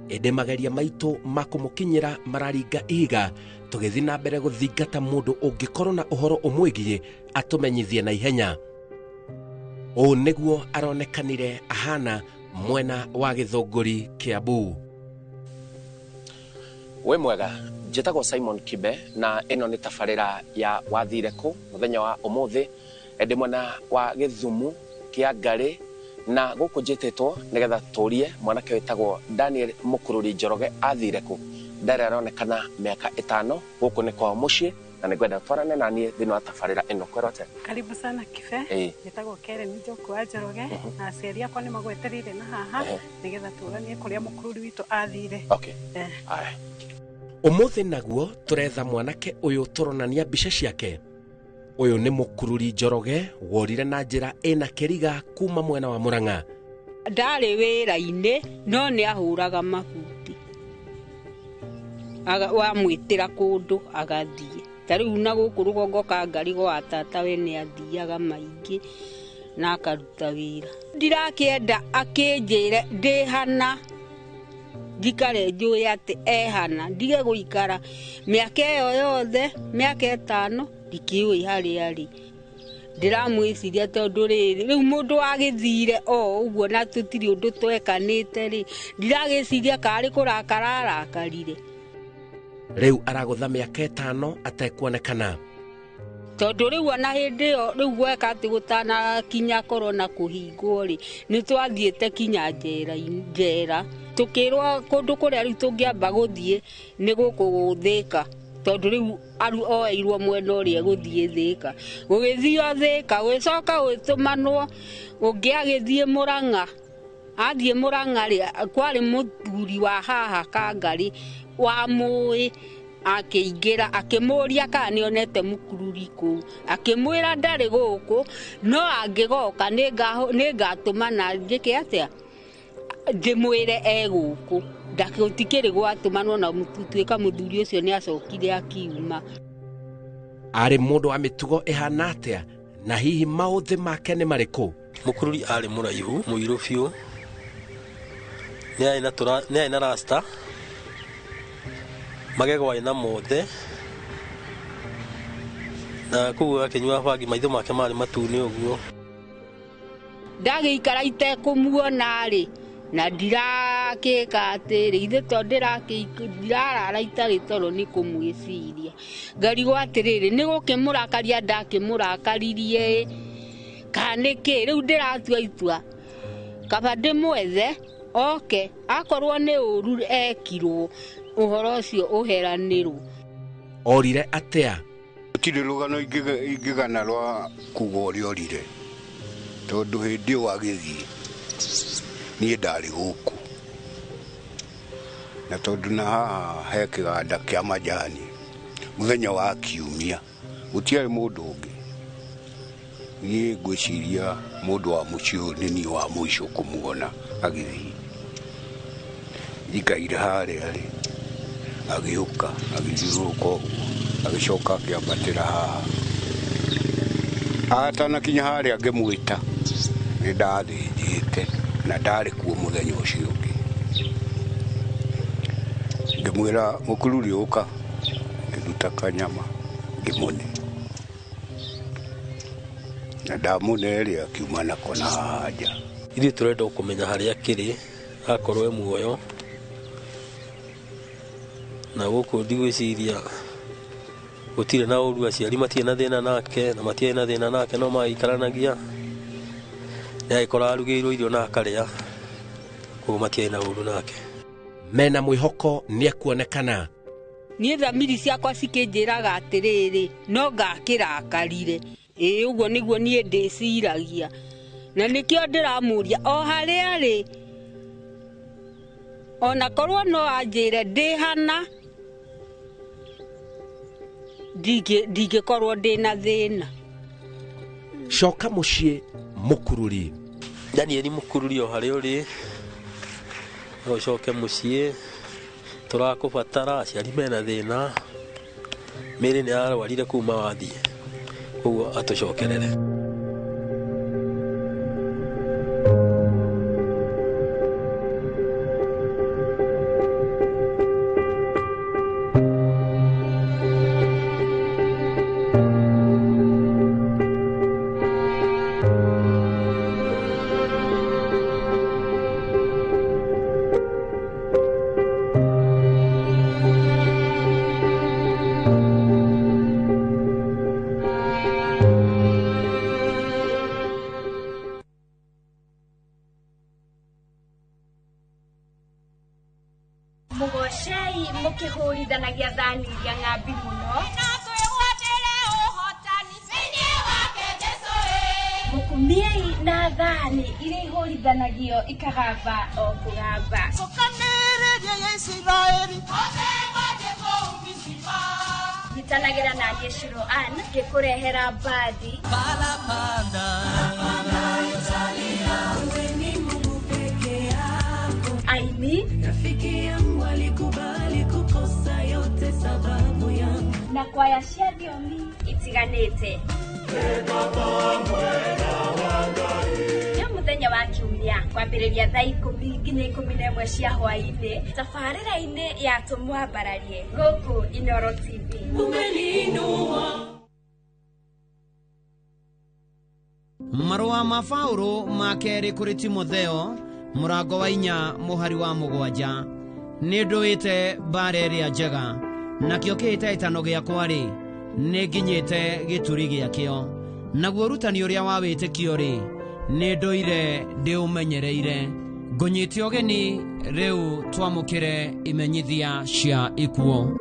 ĩndĩ mageria maitũ ma kũmũkinyĩra mararinga ihiga, tũgĩthiĩ na mbere gũthingata mũndũ ũngĩkorwo na ũhoro ũmwĩgiĩ atũmenyithie na ihenya. Ũũ nĩguo aronekanire ahana mwena wa Gĩthũngũri Kĩambu. Wĩ mwega, njĩtagwo Simon Kibe na ĩno nĩ tabarĩra ya wathire kũ mũthenya wa ũmũthĩ, ndĩ mwena wa Gĩthumu kĩa Ngarĩ, na gũkũ njĩtĩtwo nĩgetha tũrie mwanake wĩtagwo Daniel Mũkũrũri Njoroge athire kũ. Ndarĩ aronekana mĩaka 5 gũkũ nĩ kwao mũciĩ, na nĩngwenda twarane na niĩ thĩinĩ wa tabarĩra ĩno. Kwĩrwo atĩa? Karibu sana Kibe. Njĩtagwo Karen Njoku wa Njoroge, na aciari akwa nĩ magwetereire na haha nĩgetha tũranie kũrĩa mũkũrũri witũ athire. Okay. Aya. Umuthi naguo turetha mwanake uyu turonania mbica ciake. Uyu ni Mukururi Njoroge worire na njira ina kiriga kuma mwena wa Murang'a. Ndarĩ wĩra-inĩ no nĩ ahũraga mabuti, wamwĩtĩra kũndũ agathiĩ. Ta rĩu na gũkũ rũgongo ka ngari gwa tata we nĩ athiaga maingĩ na akaruta wĩra. Ndirakĩenda akĩnjĩre ndĩ hana, njikare njũĩ atĩ ehana, ndige gũikara mĩaka ĩyo yothe, mĩaka 5 ndikĩũĩ harĩa arĩ. Ndiramwĩciria tondũ rĩrĩ rĩu mũndũ wagĩthire o ũguo na tũtirĩ ũndũ twekanĩte rĩ, ndiragĩciria karĩ kũrakara arakarire. Rĩu aragũtha mĩaka 5 atekuonekana. Tondũ rĩu ona hĩndĩ ĩyo rĩu gweka atĩ gũtanakinya korona kũhingwo rĩ, nĩ twathiĩte kinya njera tũkĩrwo kũndũ kũrĩa rĩu tũngĩamba gũthiĩ nĩ gũkũ Thĩka, tondũ rĩu oeirwo mwena ũrĩa gũthiĩ Thĩka. Gũgĩthio Thĩka, gũgĩcoka gũgĩtũmanwo ũngĩ agĩthiĩ Murang'a. Athiĩ Murang'a rĩ, kwarĩ mũthuri wa haha Kangarĩ wamũĩ, akĩingĩra akĩmũria kana nĩonete Mukururi kũu, akĩmwĩra ndarĩ gũkũ no angĩgoka nĩngatũmana njĩke atĩa, ndĩmwĩre e gũkũ. Gũtikĩrĩ gwatũmanwo na tuĩka mũthuri ũcio nĩacokire akiuma. Arĩ mũndũ wa mĩtugo ĩhana atĩa na hihi maũthĩ make nĩ marĩkũ? Mukururi arĩ mũraihu mũirũ biũ, nĩ arĩ na rasta, magego arĩ na mothe, na koguo akĩnyua bangi maitho make marĩ matune ũguo. Ndagĩikara itekũmuona rĩ, na ndirakĩka atĩrĩ, ithe to ndirarara itarĩ toro nĩ kũmwĩciria. Ngarigwo atĩrĩrĩ, nĩ gũkĩmũrakaria ndakĩmũrakaririe ĩ, kana nĩkĩ? Rĩu ndĩratua itua kaba ndĩmwethe oke, akorwo nĩ ũru ekirwo ũhoro ũcio ũheranĩrwo. Orire atĩa? Gũtirĩ rũgano ingĩgana rwa kuga ũrĩa orire, tondũ hĩndĩ ĩyo agĩthiĩ niĩ ndarĩ gũkũ, na tondũ na haha he kĩganda kĩa majani mũthenya wa kiumia gũtiarĩ mũndũ ũngĩ. Niĩ ngwĩciria mũndũ wa mũciĩ ũyũ nĩ niĩ wa mũico kũmuona agĩthiĩ. Njikaire harĩa rĩ, agĩũka agĩthiũrũrũka ũguo, agĩcoka akĩambatĩra haha. Atanakinya harĩa ngĩmwĩta, nĩ ndathĩnjĩte na ndarĩ kuo mũthenya ũcio ũngĩ. Ngĩmwĩra Mũkururi ũka, ngĩruta kanyama ngĩmũne, na ndamũne rĩ akiuma nako na haha nja. Ithuĩ tũrenda kũmenya harĩa akĩrĩ, akorwo e muoyo, na gũkũ ndigwĩciria gũtirĩ na ũru, aciari matirĩ na thĩna nake na matiarĩ na thĩna nake, no maikaranagia. Nĩ agĩkorwo arugĩirwo irio na akarĩa, koguo matiarĩ na ũru nake. Mena mwĩhoko nĩekuonekana. Niĩ thamiri ciakwa cikĩnjĩraga atĩrĩrĩ, no ngakĩrakarire. Ĩĩ ũguo nĩguo niĩ ndĩciragia, na nĩkĩo ndĩramũria o harĩa arĩ, ona korwo no anjĩre ndĩ hana, ndingĩkorwo ndĩna thĩna. Coka mũciĩ Mukururi. Danieli Mukururi o harĩa ũrĩ, no ũcoke mũciĩ, tũrakũbatara, aciari mena thĩna, mĩĩrĩ nĩ yarwarire kuma wathiĩ, koguo atũcokerere. Mũgocei mũkĩhũrithanagia thani iria ng'ambi mũno. Mũkumiei na thani iria ihũrithanagio ikagamba o kũgamba. Cokanĩrĩria ya Isiraeli. Nyitanagĩra na niĩ Shiro Ann ngĩkũrehera mbathi. Aini Rafiki yangu alikubali kukosa yote sababu yangu na kwaya cia thiomi itiganĩte. Nĩ mũthenya wa kiumia kwambĩrĩria thaa 10 nginya 11 cia hwaĩ-inĩ tabarĩra-inĩ ya Tũmwambararie gũkũ Inooro TV. Umeniinua. Marũa ma Paũlũ ma kerĩ kũrĩ Timotheo mũrango wa 4 mũhari wa 7. Nĩ ndũĩte mbara ĩrĩa njega, nakĩo kĩhĩtahĩtano gĩakwa-rĩ, nĩ nginyĩte gĩturi gĩakĩo. Naguo ũrutani ũrĩa wa wĩtĩkio-rĩ, nĩ ndũire ndĩũmenyereire. Ngũnyite ũgeni rĩu twamũkĩre imenyithia cia ikuũ.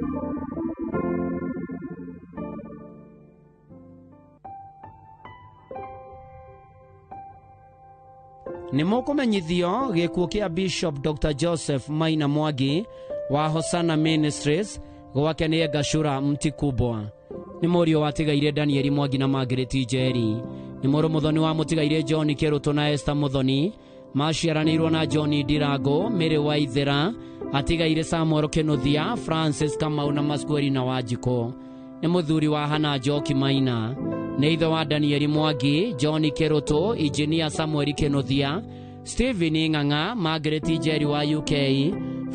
Nĩ mũkũmenyithio gĩkuũ kĩa Bishop Dr. Joseph Maina Mwangi wa Hosanna Ministries gwake nĩ Ngacũra Mtikubwa. Nĩ mũriũ watigaire Danieli Mwangi na Margaret Njeri. Nĩ mũrũ mũthoni wa mũtigaire John Kĩrũtũ na Esther Mũthoni. Maciaranĩirwo na John Ndirango, Mary Waithera, atigaire Samuel Kĩnuthia, Francis Kamau na Masqueri na Wanjikũ. Nĩ mũthuri wa Hannah Njoki Maina. Nĩ ithe wa Danieli Mwangi, John Kĩrũtũ, Engineer Samuel Kĩnuthia, Stephen Ng'ang'a, Margaret Njeri wa UK,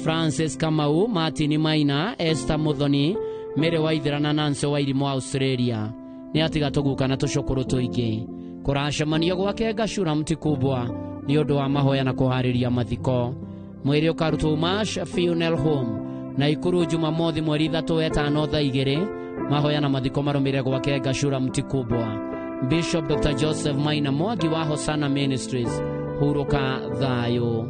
Francis Kamau, Martin Maina, Esther Muthoni, Mary Waithera na Nancy Wairimu wa Australia. Nĩ atiga tũguka na tũcũkũrũ tũingĩ. Kũracemanio gwake Ngacũra Mtikubwa nĩ ũndũ wa mahoya na kũharĩria mathiko. Mwĩrĩ ũkarutwo Mash Funeral Home na Ikuru Jumamothi mweri 3 wetano thaa 2. Mahoya na mathiko marũmĩrĩre gwake Ngacũra Mtikubwa. Bishop Dr. Joseph Maina Mwangi wa Hosanna Ministries, hurũka thayũ.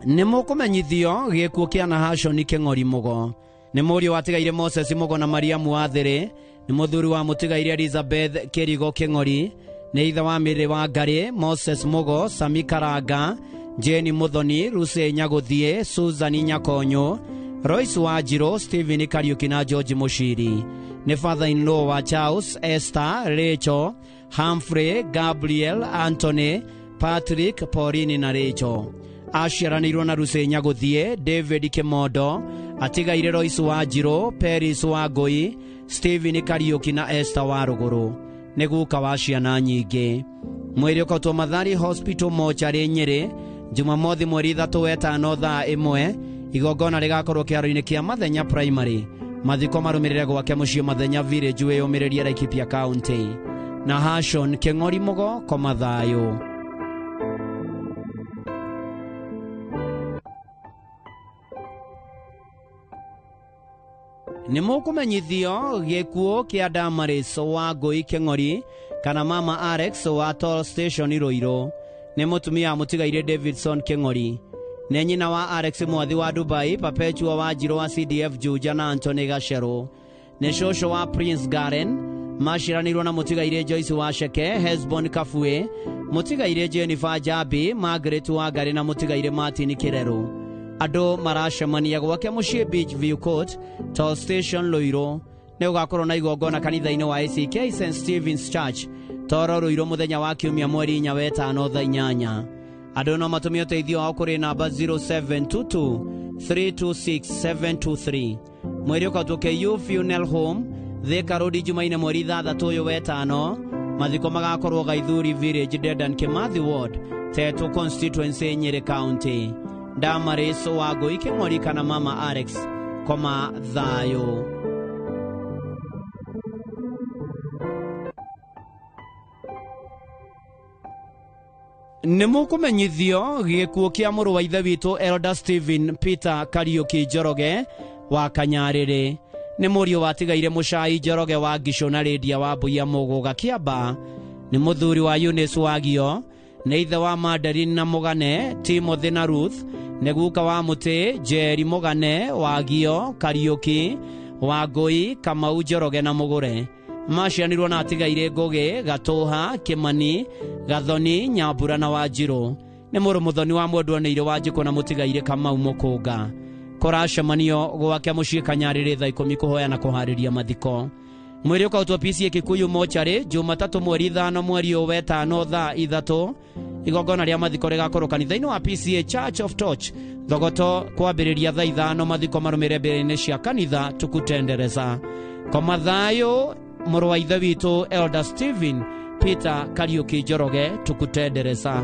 Nĩ mũkũmenyithio gĩkuũ kĩa Nahashoni Kĩng'ori Mũgo. Nĩ mũriũ watigaire Moses Mũgo na Mariamu Wathĩrĩ. Nĩ mũthuri wa mũtigaire Elizabeth Kĩrigo Kĩng'ori. Nĩ ithe wa Mĩrĩ wa Ngarĩ, Moses Mũgo, Sami Karanga, Jane Muthoni, Lucy Nyagũthiĩ, Susan Nyakonyũ, Royce Wanjirũ, Stephen Kariuki na George Mũciri. Nĩ father-in-law wa Charles, Esther, Rachel, Humphrey, Gabriel, Anthony, Patrick, Pauline na Rachel. Aciaranĩirwo na Lucy Nyagũthiĩ, David Kĩmondo, atigaire Royce Wanjirũ, Peris Wangũi, Stephen Kariuki na Esther Warũgũrũ. Nĩ guka wa ciana nyingĩ. Mwĩrĩ ũkautwo Mathari Hospital mocarĩ Nyĩrĩ Jumamothi mweri 3 wetano thaa 1. Igongona rĩgakorwo kĩharo-inĩ kĩa Mathenya Primary. Mathiko marũmĩrĩre gwake mũciĩ Mathenya Village wĩyũmĩrĩrie Laikipia County. Nahashon Kĩng'ori Mũgo, koma thayũ. Nĩ mũkũmenyithio gĩkuũ kĩa Damaris wa Ngũi Kĩng'ori kana Mama Alex wa Toll Station Ruiru. Nĩ mũtumia wa mũtigaire Davidson Kĩng'ori. Nĩ nyina wa Alex Mwathi wa Dubai, Perpetua wa Njirũ wa CDF Juja na Anthony Gacerũ. Nĩ cũcũ wa Prince Garen. Maciaranĩirwo na mũtigaire Joyce wa Sheke, Hesbon Kafue, mũtigaire Jennifer Jabi, Margaret wa Ngarĩ na mũtigaire Martin Kĩrerũ. Andũ maracemania gwake mũciĩ Beach View Court, Toll Station Ruiru. Nĩ gũgakorwo na igongona kanitha-inĩ wa ACK St Stephen's Church, Toro Ruiru mũthenya wa kiumia mweri 4 wetano thaa 8. Andũ no matũmie ũteithio wao kũrĩ namba 0722 326 723. Mwĩrĩ ũkautwo KU Funeral Home, Thika Road Jumaine mweri 6 ũyũ wetano. Mathiko magakorwo Gaithuri Village, Dedan Kimathi Ward, Tetu Constituency, Nyeri County. Damaris wa Ngũi Kĩng'ori kana Mama Alex, koma thayũ. Nĩ mũkũmenyithio gĩkuũ kĩa mũrũ wa ithe witũ Elder Stephen Peter Kariuki Njoroge wa Kanyarĩrĩ. Nĩ mũriũ watigaire Mũcai Njoroge wa Ngicũ na Rĩndia wa Mbuya Mũgũga Kĩamba. Nĩ mũthuri wa Eunice Wagio. Nĩ ithe wa Mandarin na Mũgane, Timothy na Ruth. Nĩ guka wa Mũtĩ, Njeri Mũgane, Wagio, Kariuki, Wangũi, Kamau Njoroge na Mũgũre. Macianirwo na atigaire Ngũgĩ, Gatũha, Kĩmani, Gathoni, Nyambura na Wanjirũ. Nĩ mũrũ mũthoni wa mwendwa nĩ irĩ Wanjikũ na mũtigaire Kamau Mũkũnga. Kũracemanio gwake mũciĩ Kanyarĩrĩ thaa 10 kũhoya na kũharĩria mathiko. Mwĩrĩ ũkautwo PCA Kikuyu mochari Jumatatũ mweri 5 mweri ũyũ wetano thaa 3. Igongona rĩa mathiko rĩgakorwo kanitha-inĩ wa PCA Church of Torch Thogoto kwambĩrĩria thaa 5. Mathiko marũmĩrĩre mbere-inĩ cia kanitha tukutendereza. Koma thayũ mũrũ wa ithe witũ Elder Stephen Peter Kariuki Njoroge tukutendereza.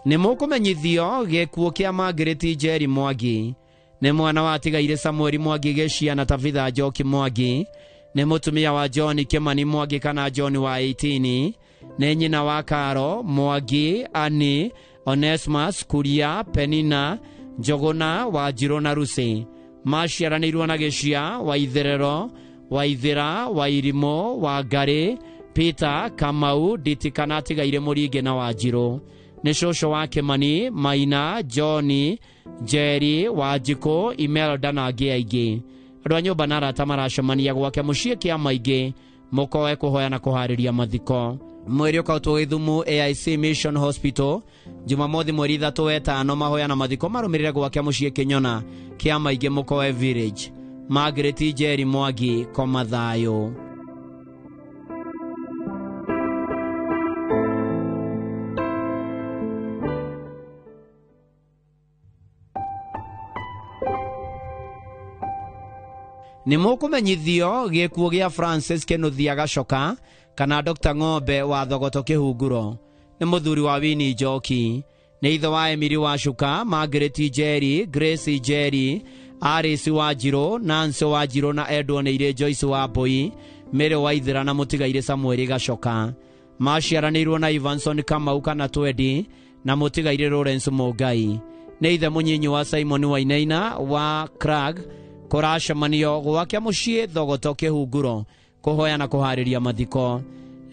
Nĩ mũkũmenyithio gĩkuũ kĩa Margaret Njeri Mwangi. Nĩ mwana wa atigaire Samuel Mwangi Gĩcia na Tabitha Njoki Mwangi. Nĩ mũtumia wa John Kĩmani Mwangi kana John wa 18. Nĩ nyina wa Karo Mwangi, Annie, Onesmus, Kuria, Penina, Njogona, Wanjirũ na Lucy. Maciaranĩirwo na Gĩcia, Waitherero, Waithĩra, Wairimũ, Wangarĩ, Peter, Kamau, Nditi kana atigaire Mũringi na Wanjirũ. Nĩ cũcũ wa Kĩmani, Maina, John, Njeri, Wanjikũ, Imelda na angĩ aingĩ. Andũ a nyũmba na arata maracemania gwake mũciĩ kĩa maingĩ mũkoe kũhoya na kũharĩria mathiko. Mwĩrĩ ũkautwo Gĩthumo AIC Mission Hospital Jumamothi mweri 3 wetano. Mahoya na mathiko marũmĩrĩre gwake mũciĩ Kĩnyona kĩa maingĩ mũkoe Village. Margaret Njeri Mwangi, koma thayũ. Nĩ mũkũmenyithio gĩkuũ gĩa Francis Kĩnuthia Gacoka kana Dr. Ng'ombe wa Thogoto Kĩhunguro. Nĩ mũthuri wa Winnie Njoki. Nĩ ithe wa Emily Wacuka, Margaret Njeri, Grace Njeri, Alice Wanjirũ, Nancy Wanjirũ na Edward Nĩirĩ Joyce wa Mbui, Mary Waithera na mũtigaire Samuel Gacoka. Maciaranĩirwo na Ivanson Kamau kana Twendi na mũtigaire Lawrence Mũngai. Nĩ ithe mũnyinyi wa Simon Wainaina wa Crag. Kũracemanio gwake mũciĩ Thogoto Kĩhunguro kũhoya na kũharĩria mathiko.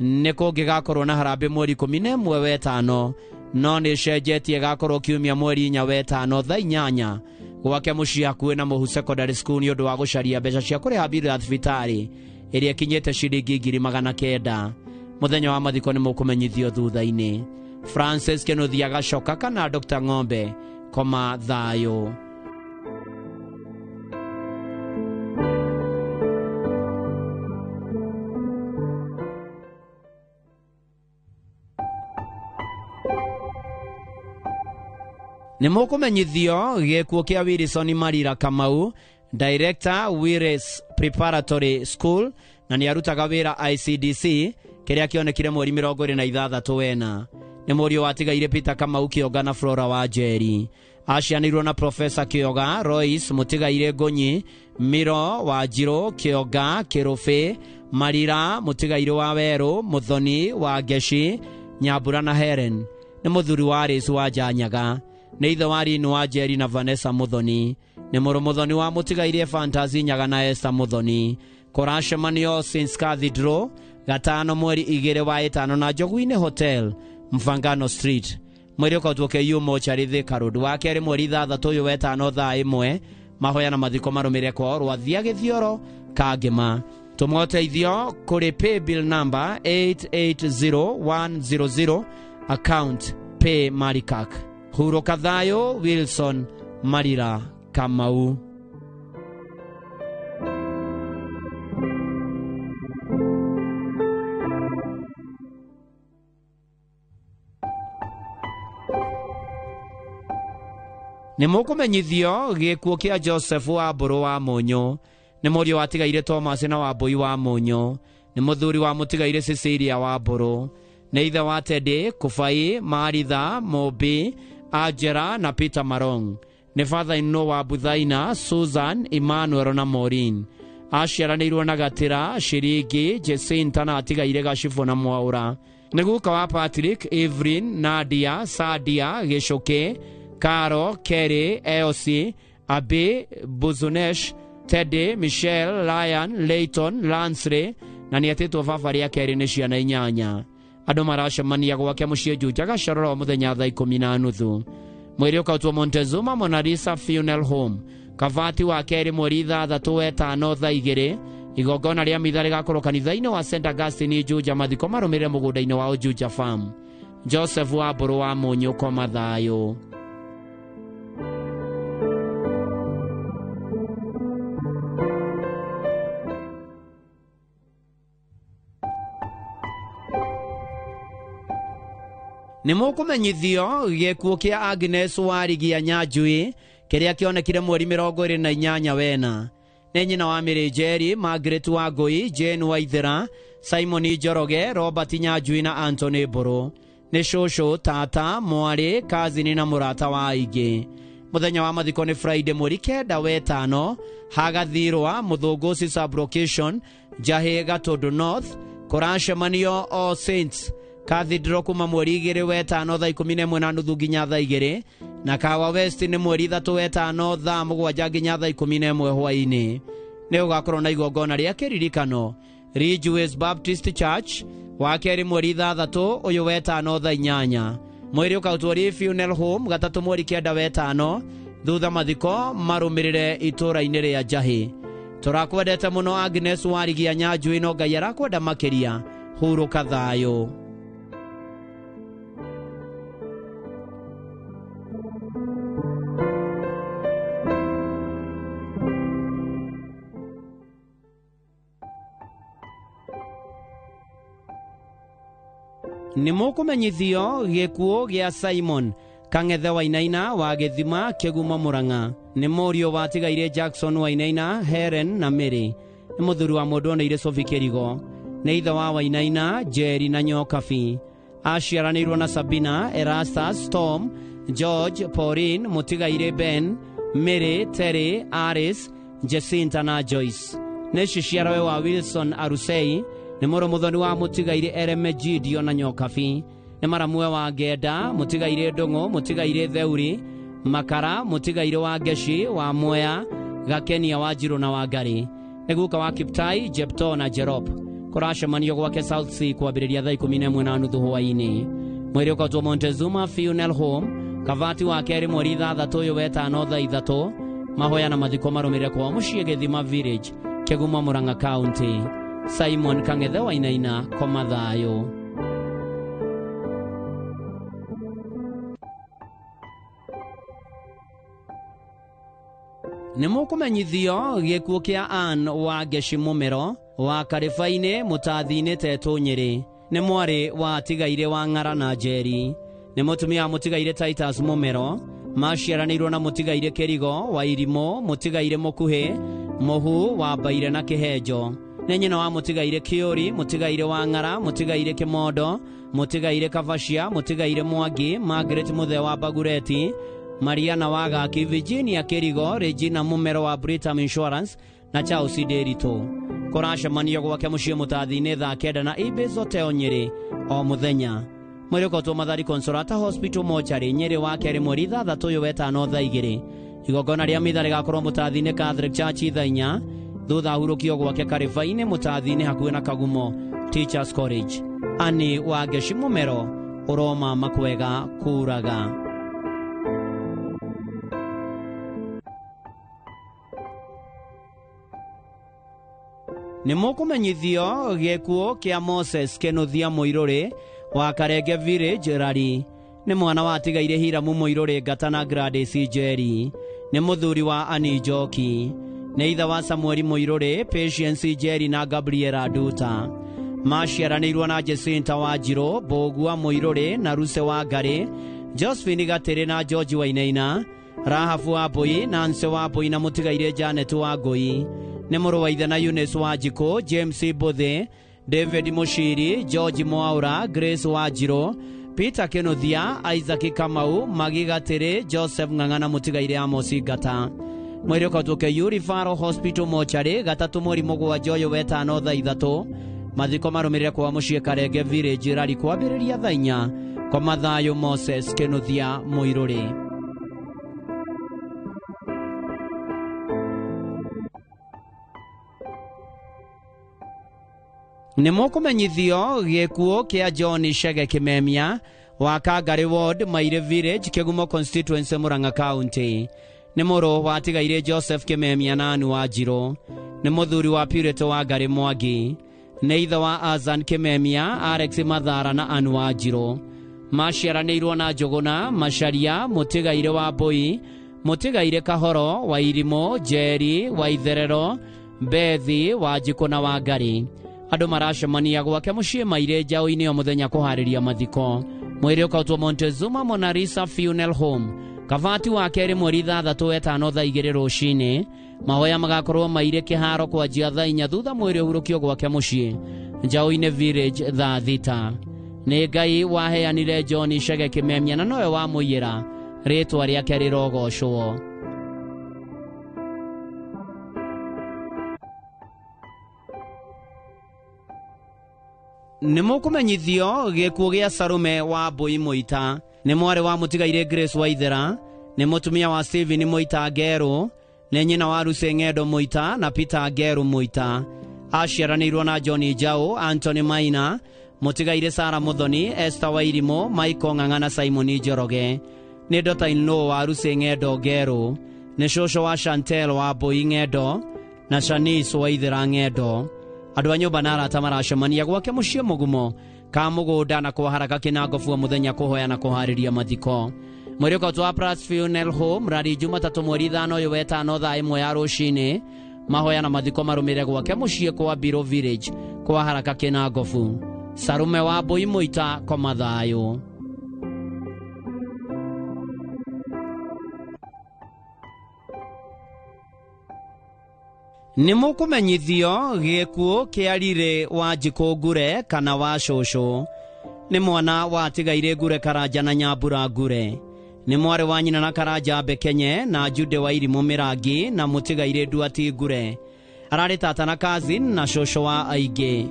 Nĩ kũngĩgakorwo na harambĩ mweri 11 wetano, no nĩ cenjetie ĩgakorwo kiumia mweri 4 wetano thaa 8 gwake mũciĩ hakuhĩ na Mũhu Secondary School nĩ ũndũ wa gũcaria mbeca cia kũrĩha biru ya thibitarĩ ĩrĩa ĩkinyĩte ciringi 900,000. Mũthenya wa mathiko nĩ mũkũmenyithio thutha-inĩ. Francis Kĩnuthia Gacoka kana Dr. Ng'ombe, koma thayũ. Nĩ mũkũmenyithio gĩkuũ kĩa Wilson Marira Kamau, Director Willis Preparatory School, na nĩ arutaga wĩra ICDC kĩrĩa kĩonekire mweri 26 wena. Nĩ mũriũ wa atigaire Peter Kamau Kĩonga na Flora wa Njeri. Acianĩirwo na Professor Kĩoga, Royce mũtigaire Ngũnyi, Miro Wanjirũ, Kĩonga, Kĩrũbĩ, Marira mũtigaire wa Werũ, Mũthoni wa Ngeci, Nyambura na Helen. Nĩ mũthuri wa Alice wa Njanyaga. Nĩ ithe wa Lynn wa Njeri na Vanessa Mũthoni. Nĩ mũrũ Mũthoni wa mũtigaire Fantasy Nyaga na Esther Mũthoni. Kũracemanio Saints Cathedral gatano mweri 2 wa 5 na Njogu-inĩ Hotel Mfangano Street. Mwĩrĩ ũkautwo KU mochari Thika Road. Wa kerĩ mweri 6 ũyũ wetano thaa 1. Mahoya na mathiko marũmĩrĩre kwao Rwathia Gĩthioro Kangĩma. Tũmoteithio kũrĩ paybill number 880100 account pay Marikak. Hurũka thayũ Wilson Marira Kamau. Nĩ mũkũmenyithio gĩkuũ kĩa Joseph wa Mbũrũ wa Mũnyũ. Nĩ mũriũ wa atigaire Thomas na Wambũi wa Mũnyũ. Nĩ mũthuri wa mũtigaire Cecilia wa Mbũrũ. Nĩ ithe wa Teddy, Kũbai, Maritha, Mũmbi, Angela na Peter Marong. Nĩ father-in-law wa Buthaina, Susan, Emmanuel na Maureen. Aciaranĩirwo na Gatĩra, Shiringi, Jacinta na atigaire Gacibũ na Mwaũra. Nĩ guka wa Patrick, Evelyn, Nadia, Sadia, Gĩcũkĩ, Caro, Kerry, Elsie, Abe, Buzunesh, Teddy, Michelle, Ryan, Leighton, Lansley na nĩ etĩtwo baba rĩa kerĩ nĩ ciana 8. Andũ maracemania gwake mũciĩ Juja Gacororo mũthenya thaa 10:30. Mwĩrĩ ũkautwo Montezuma Monalisa Funeral Home. Kavati wa kerĩ mweri 6 wetano thaa 2. Igongona rĩa mitha rĩgakorwo kanitha-inĩ wa St Augustine Juja. Mathiko marũmĩrĩre mũgũnda-inĩ wa Juja Farm. Joseph wa Mbũrũ wa Mũnyũ koma thayũ. Nĩ mũkũmenyithio gĩkuũ kĩa Agnes Warigia Nyanjui kĩrĩa kĩonekire mweri 28 wena. Nĩ nyina wa Mary Njeri, Margaret Wangui, Jane Waithera, Simon Njoroge, Robert Nyanjui na Anthony Mbũrũ. Nĩ cũcũ, tata, mwarĩ, kazini na mũrata wa aingĩ. Mũthenya wa mathiko nĩ Friday mweri 9 wetano, hagathirwa Mũthũngũci sublocation, Njahĩ Gatũndũ North, kũracemanio All Saints Cathedral kuma mweri 2 wetano thaa 11:30 nginya thaa 2, na Kawa West nĩ mweri 3 wetano thaa 7 nginya thaa 11 hwaĩ-inĩ. Nĩ gũgakorwo na igongona rĩa kĩririkano Ridgeways Baptist Church wa kerĩ mweri 6 ũyũ wetano thaa 8. Mwĩrĩ ũkautwo Lee Funeral Home gatatũ mweri 9 wetano, thutha mathiko marũmĩrĩre itũũra-inĩ rĩa Njahĩ. Tũrakwendete mũno Agnes Warigia Nyanjui, no Ngai arakwenda makĩria. Hurũka thayũ. Nĩ mũkũmenyithio gĩkuũ gĩa Simon Kang'ethe Wainaina wa Gĩthima Kĩgumo Mũrang'a. Nĩ mũriũ watigaire Jackson Wainaina, Helen na Mary. Nĩ mũthuri wa mũndũ oneire Sophie Kĩrigo. Nĩ ithe wa Wainaina, Njeri na Nyokabi. Aciaranĩirwo na Sabina, Erastus, Tom, George, Pauline, mũtigaire Ben, Mary, Terry, Aris, Jacinta na Joyce. Nĩ ciciarawe wa Wilson Arusei. Nĩ mũrũ mũthoni wa mũtigaire Eremegidio na Nyokabi. Nĩ maramwe wa Ngenda, mũtigaire Ndũng'ũ, mũtigaire Theuri, Makara, mũtigaire wa Ngeci, wa Mwea, Gakenia wa Njirũ na wa Ngarĩ. Nĩ guka wa Kiptai, Jepto na Jerop. Kũracemanio gwake South Sea kwambĩrĩria thaa 11:30 hwaĩ-inĩ. Mwĩrĩ ũkautwo Montezuma Funeral Home, Kavati wa kerĩ mweri 6 ũyũ wetano thaa 3. Mahoya na mathiko marũmĩrĩre kwao mũciĩ Gĩthima Village, Kĩgumo Mũrang'a County. Simon Kang'ethe Wainaina koma thayũ. Nĩ mũkũmenyithio gĩkuũ kĩa Ann wa Ngeci Mũmero wa Karĩba-inĩ mũtathi-inĩ Tetũ Nyĩrĩ. Nĩ mwarĩ wa atigaire wa Ng'ara na Njeri. Nĩ mũtumia wa mũtigaire Titus Mũmero. Maciaranĩirwo na mũtigaire Kĩrigo wa Irimũ, mũtigaire Mũkuhĩ, Mũhu wa Mbaire na Kĩhenjo. Nĩ nyina wa mũtigaire Kĩũri, mũtigaire wa Ng'ara, mũtigaire Kĩmondo, mũtigaire Kabacia, mũtigaire Mwangi, Margaret Mũthee wa Bagureti, Mariana wa Gaki, Virginia Kĩrigo, Regina Mũmero wa Britam Insurance na Charles Nderitu. Kũracemanio gwake mũciĩ mũtathi-inĩ thaa 9 na Ibis Hotel Nyĩrĩ o mũthenya. Mwĩrĩ ũkautwo Mathari Consolata Hospital Mortuary Nyĩrĩ wa kerĩ mweri 6 ũyũ wetano thaa 2. Igongona rĩa mitha rĩgakorwo mũtathi-inĩ Catholic Church thaa 4. Thutha ahurũkio gwake Karĩba-inĩ mũtathi-inĩ hakuhĩ na Kagumo Teachers College. Ani wa Ngeci Mũmero ũroma makwega kũraga. Nĩ mũkũmenyithio gĩkuũ kĩa Moses Kĩnuthia Mũirũrĩ wa Karenge Village Rari. Nĩ mwana wa atigaire Hiramu Mũirũrĩ Ngata na Gladys Njeri. Nĩ mũthuri wa Ani Njoki. Nĩ ithe wa Samueli Mũirũrĩ, Patience Njeri na Gabriela Nduta. Maciaranĩirwo na Jacinta wa Njirũ, Mbũgua Mũirũrĩ na Ruse wa Ngarĩ, Josephine Gatĩrĩ na George Wainaina, Rahabu wa Mbũi, Nancy wa Mbũi na mũtigaire Janet wa Ngũi. Nĩ mũrũ wa ithe na Eunice wa Njikũ, James Mbũthĩ, David Mũciri, George Mwaũra, Grace wa Njirũ, Peter Kĩnuthia, Isaac Kamau, Magi Gatĩrĩ, Joseph Ng'ang'a na mũtigaire Amos Ngata. Mwĩrĩ ũkautwo KU Referral Hospital Mortuary gatatũ mweri 7 ũyũ wetano thaa 3. Mathiko marũmĩrĩre kwa mũciĩ Karenge Village Rari kwambĩrĩria thaa 4. Koma thayũ Moses Kĩnuthia Mũirũrĩ. Nĩ mũkũmenyithio gĩkuũ kĩa John Chege Kĩmemia Wa Kangari Ward, Maire Village, Kĩgumo Constituency, Murang'a County. Nĩ mũrũ wa tigaire Joseph Kimemia na Anu Wanjirũ. Nĩ mũthuri wa Purity wa Ngarĩ Mwangi. Nĩ ithe wa Azan Kimemia, Alex Mathara na Anu Wanjirũ. Maciaranĩirwo na Njũgũna, Macharia, Mũtigaire wa Mbũi, Mũtigaire Kahoro, wa Irimũ, Njeri, wa Itherero, Bethi, wa Njikũ na wa Ngarĩ. Andũ maracemania gwake mũciĩ Maire njaũ-inĩ o mũthenya kũharĩria mathiko. Mwĩrĩ ũkautwo Montezuma Monarisa Funeral Home. Kabati wa kerĩ mweri 6 wetano thaa 2 rũcinĩ. Mahoya magakorwo Maire kĩharo kwanjia thaa 4 thutha mwĩrĩ ũhurũkio gwake mũciĩ Njaũ-inĩ Village thaa 6. Nĩ Ngai waheanire John Chege Kimemia na nowe wamũiyĩra, rĩtwa rĩake rĩrogocwo. Nĩ mũkũmenyithio gĩkuũ gĩa Sarume wa Mbũi Mũita. Nĩ mwarĩ wa mũtigaire Grace Waithera, nĩ mũtumia wa Stephen Mũita Ngerũ, nĩ nyina wa Lucy Ng'endo Mũita na Peter Ngerũ Mũita. Aciaranĩirwo na John Njaũ, Anthony Maina, mũtigaire Sara Muthoni, Esther Wairimo, Michael Ng'ang'a na Simon Njoroge. Nĩ daughter-in-law wa Lucy Ng'endo Ngerũ, nĩ cũcũ wa Chantel wa Mbũi Ng'endo na Shanice Waithera Ng'endo. Andũ a nyũmba na arata maracemania gwake mũciĩ Mũgumo ka mũgũnda na kwa haraka Kĩnangobu mũthenya kũhoya na kũharĩria mathiko. Mwĩrĩ ũkautwo Plus Funeral Home rari Jumatatũ mweri 5 ũyũ wetano thaa 1 ya rũcinĩ. Mahoya na mathiko marũmĩrĩre gwake mũciĩ kwa Biro Village kwa haraka Kĩnangobu. Sarume wa Mbũi Mũita, koma thayũ. Nĩ mũkũmenyithio gĩkuũ kĩa Riri wa Njikũ Ngure kana wa Cũcũ. Nĩ mwana wa tigaire Ngure Karanja na Nyambura Ngure. Nĩ mwarĩ wa nyina na Karanja Mbekenye na Jude wa Irimũ Mĩrangi na mũtigaire Nduati Ngure. Ararĩ tata na cousin na cũcũ wa aingĩ.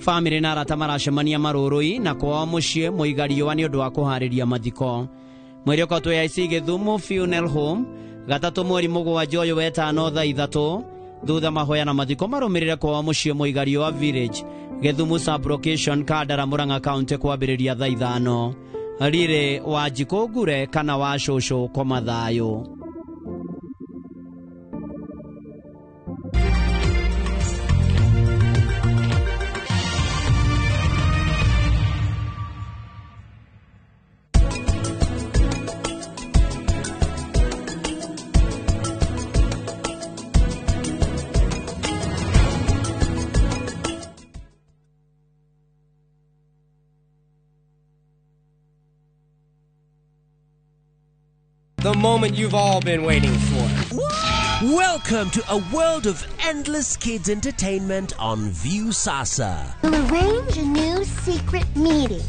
Famĩlĩ na arata maracemania marũrũi na kwao mũciĩ Mũiga Riũa nĩ ũndũ wa kũharĩria mathiko. Mwĩrĩ ũkautwo AIC Gĩthumo Funeral Home gatatũ mweri 7 ũyũ wetano thaa 3. Thutha mahoya na mathiko marũmĩrĩre kwao mũciĩ Mũiga Riũa Village, Gĩthumo Sub-location, Kandara, Murang'a County kwambĩrĩria thaa 5. Riri wa Njikũ Ngure kana wa Cũcũ, koma thayũ. The moment you've all been waiting for. Welcome to a world of endless kids entertainment on Viusasa. We'll arrange a new secret meeting.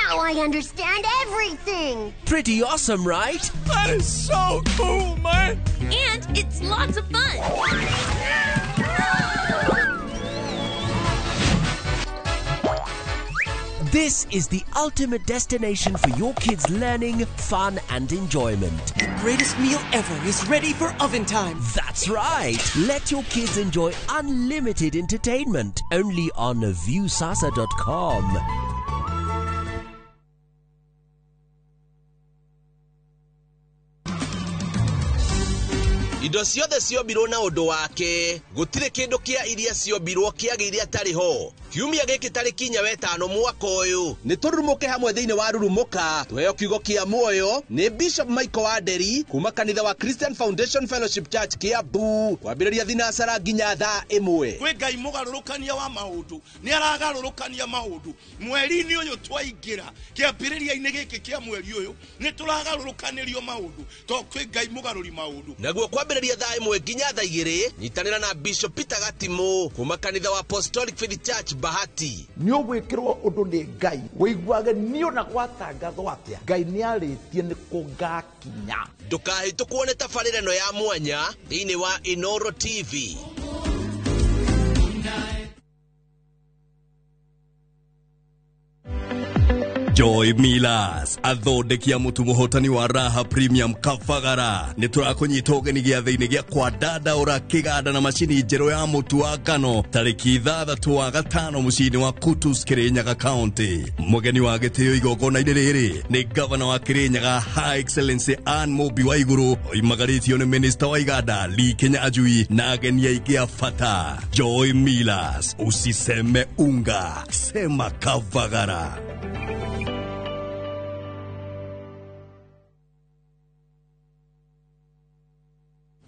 Now I understand everything. Pretty awesome, right? That is so cool, man. And it's lots of fun. This is the ultimate destination for your kids' learning, fun, and enjoyment. The greatest meal ever is ready for oven time. That's right. Let your kids enjoy unlimited entertainment only on Viusasa.com. Indo ciothe ciombirwo na ũndũ wake, gũtirĩ kĩndũ kĩa iria ciombirwo kĩagĩire atarĩ ho. Kiumia gĩkĩ tarĩki 4 wetano mwaka ũyũ nĩ tũrurumũke hamwe thĩinĩ wa Rurumũka, tuheo kiugo kĩa muoyo nĩ Bishop Michael Wanderi kuma kanitha wa Christian Foundation Fellowship Church Kiambu, kwambĩrĩria thinacara nginya thaa 1. Kwĩ Ngai mũgarũrũkania wa maũndũ, nĩ aragarũrũkania maũndũ. Mweri-inĩ ũyũ twaingĩra, kĩambĩrĩria-inĩ gĩkĩ kĩa mweri ũyũ nĩ tũragarũrũkanĩrio maũndũ, tondũ kwĩ Ngai mũgarũri maũndũ. Naguo kwambĩrĩria thaa 1 nginya thaa 2, nyitanĩra na Bishop Peter Gatimu kuma kanitha wa Apostolic Faith Church Bahati. Nĩ ũgwĩkĩrwo ũndũ nĩ Ngai wĩiguage niĩ ona gwatangathwo atĩa Ngai nĩ arĩtie nĩ kũgakinya. Ndũkahĩtũkwo nĩ tabarĩra ĩno ya mwanya thĩinĩ wa Inoro TV. Joy Millers athondeki a mũtu mũhotani wa Raha Premium Kabagara nĩ tũrakũnyita ũgeni gĩathĩ-inĩ gĩa kwandandaũra kĩganda na macini njerũ ya mũtu wa ngano tarĩki 6 wa gatano mũciĩ-inĩ wa Kutus Kirinyaga County. Mũgeni wa gĩtĩo igongona-inĩ rĩrĩ nĩ gavana wa Kirinyaga High Excellency Ann Mũmbi wa Igũrũ oimagarĩtio nĩ Minister wa Iganda Lee Kinyanjui na ageni aingĩ a bata. Joy Millers, usiseme unga, sema Kabagara.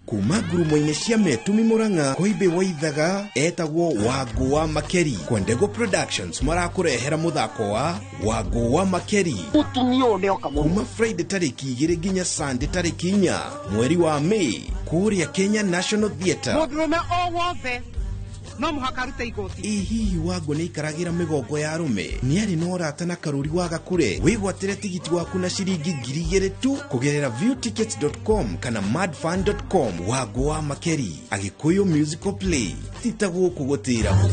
Kuma ngurumo-inĩ cia Metumi Murang'a Koimbe Waithaga etagwo Wangũ wa Makeri. Kwendego Productions marakũrehera mũthako wa Wangũ wa Makeri Mũtumia ũyũ nĩoka mũno. Kuma Friday tarĩki 2 nginya Sunday tarĩki 4 mweri wa May kũrĩa Kenya National Theatre. Mũndũrũme o wothe no mũhaka arute igoti. Ĩ hihi Wangũ nĩaikaragĩra mĩgongo ya arũme? Nĩarĩ na ũrata na Karũri wa Gakure? Wĩgwatĩre tigiti waku na ciringi 2,000 tu kũgerera viewtickets.com kana madfun.com. Wangũ wa Makeri, Agĩkũyũ musical play, ti ta gũkũ gũtĩragwo.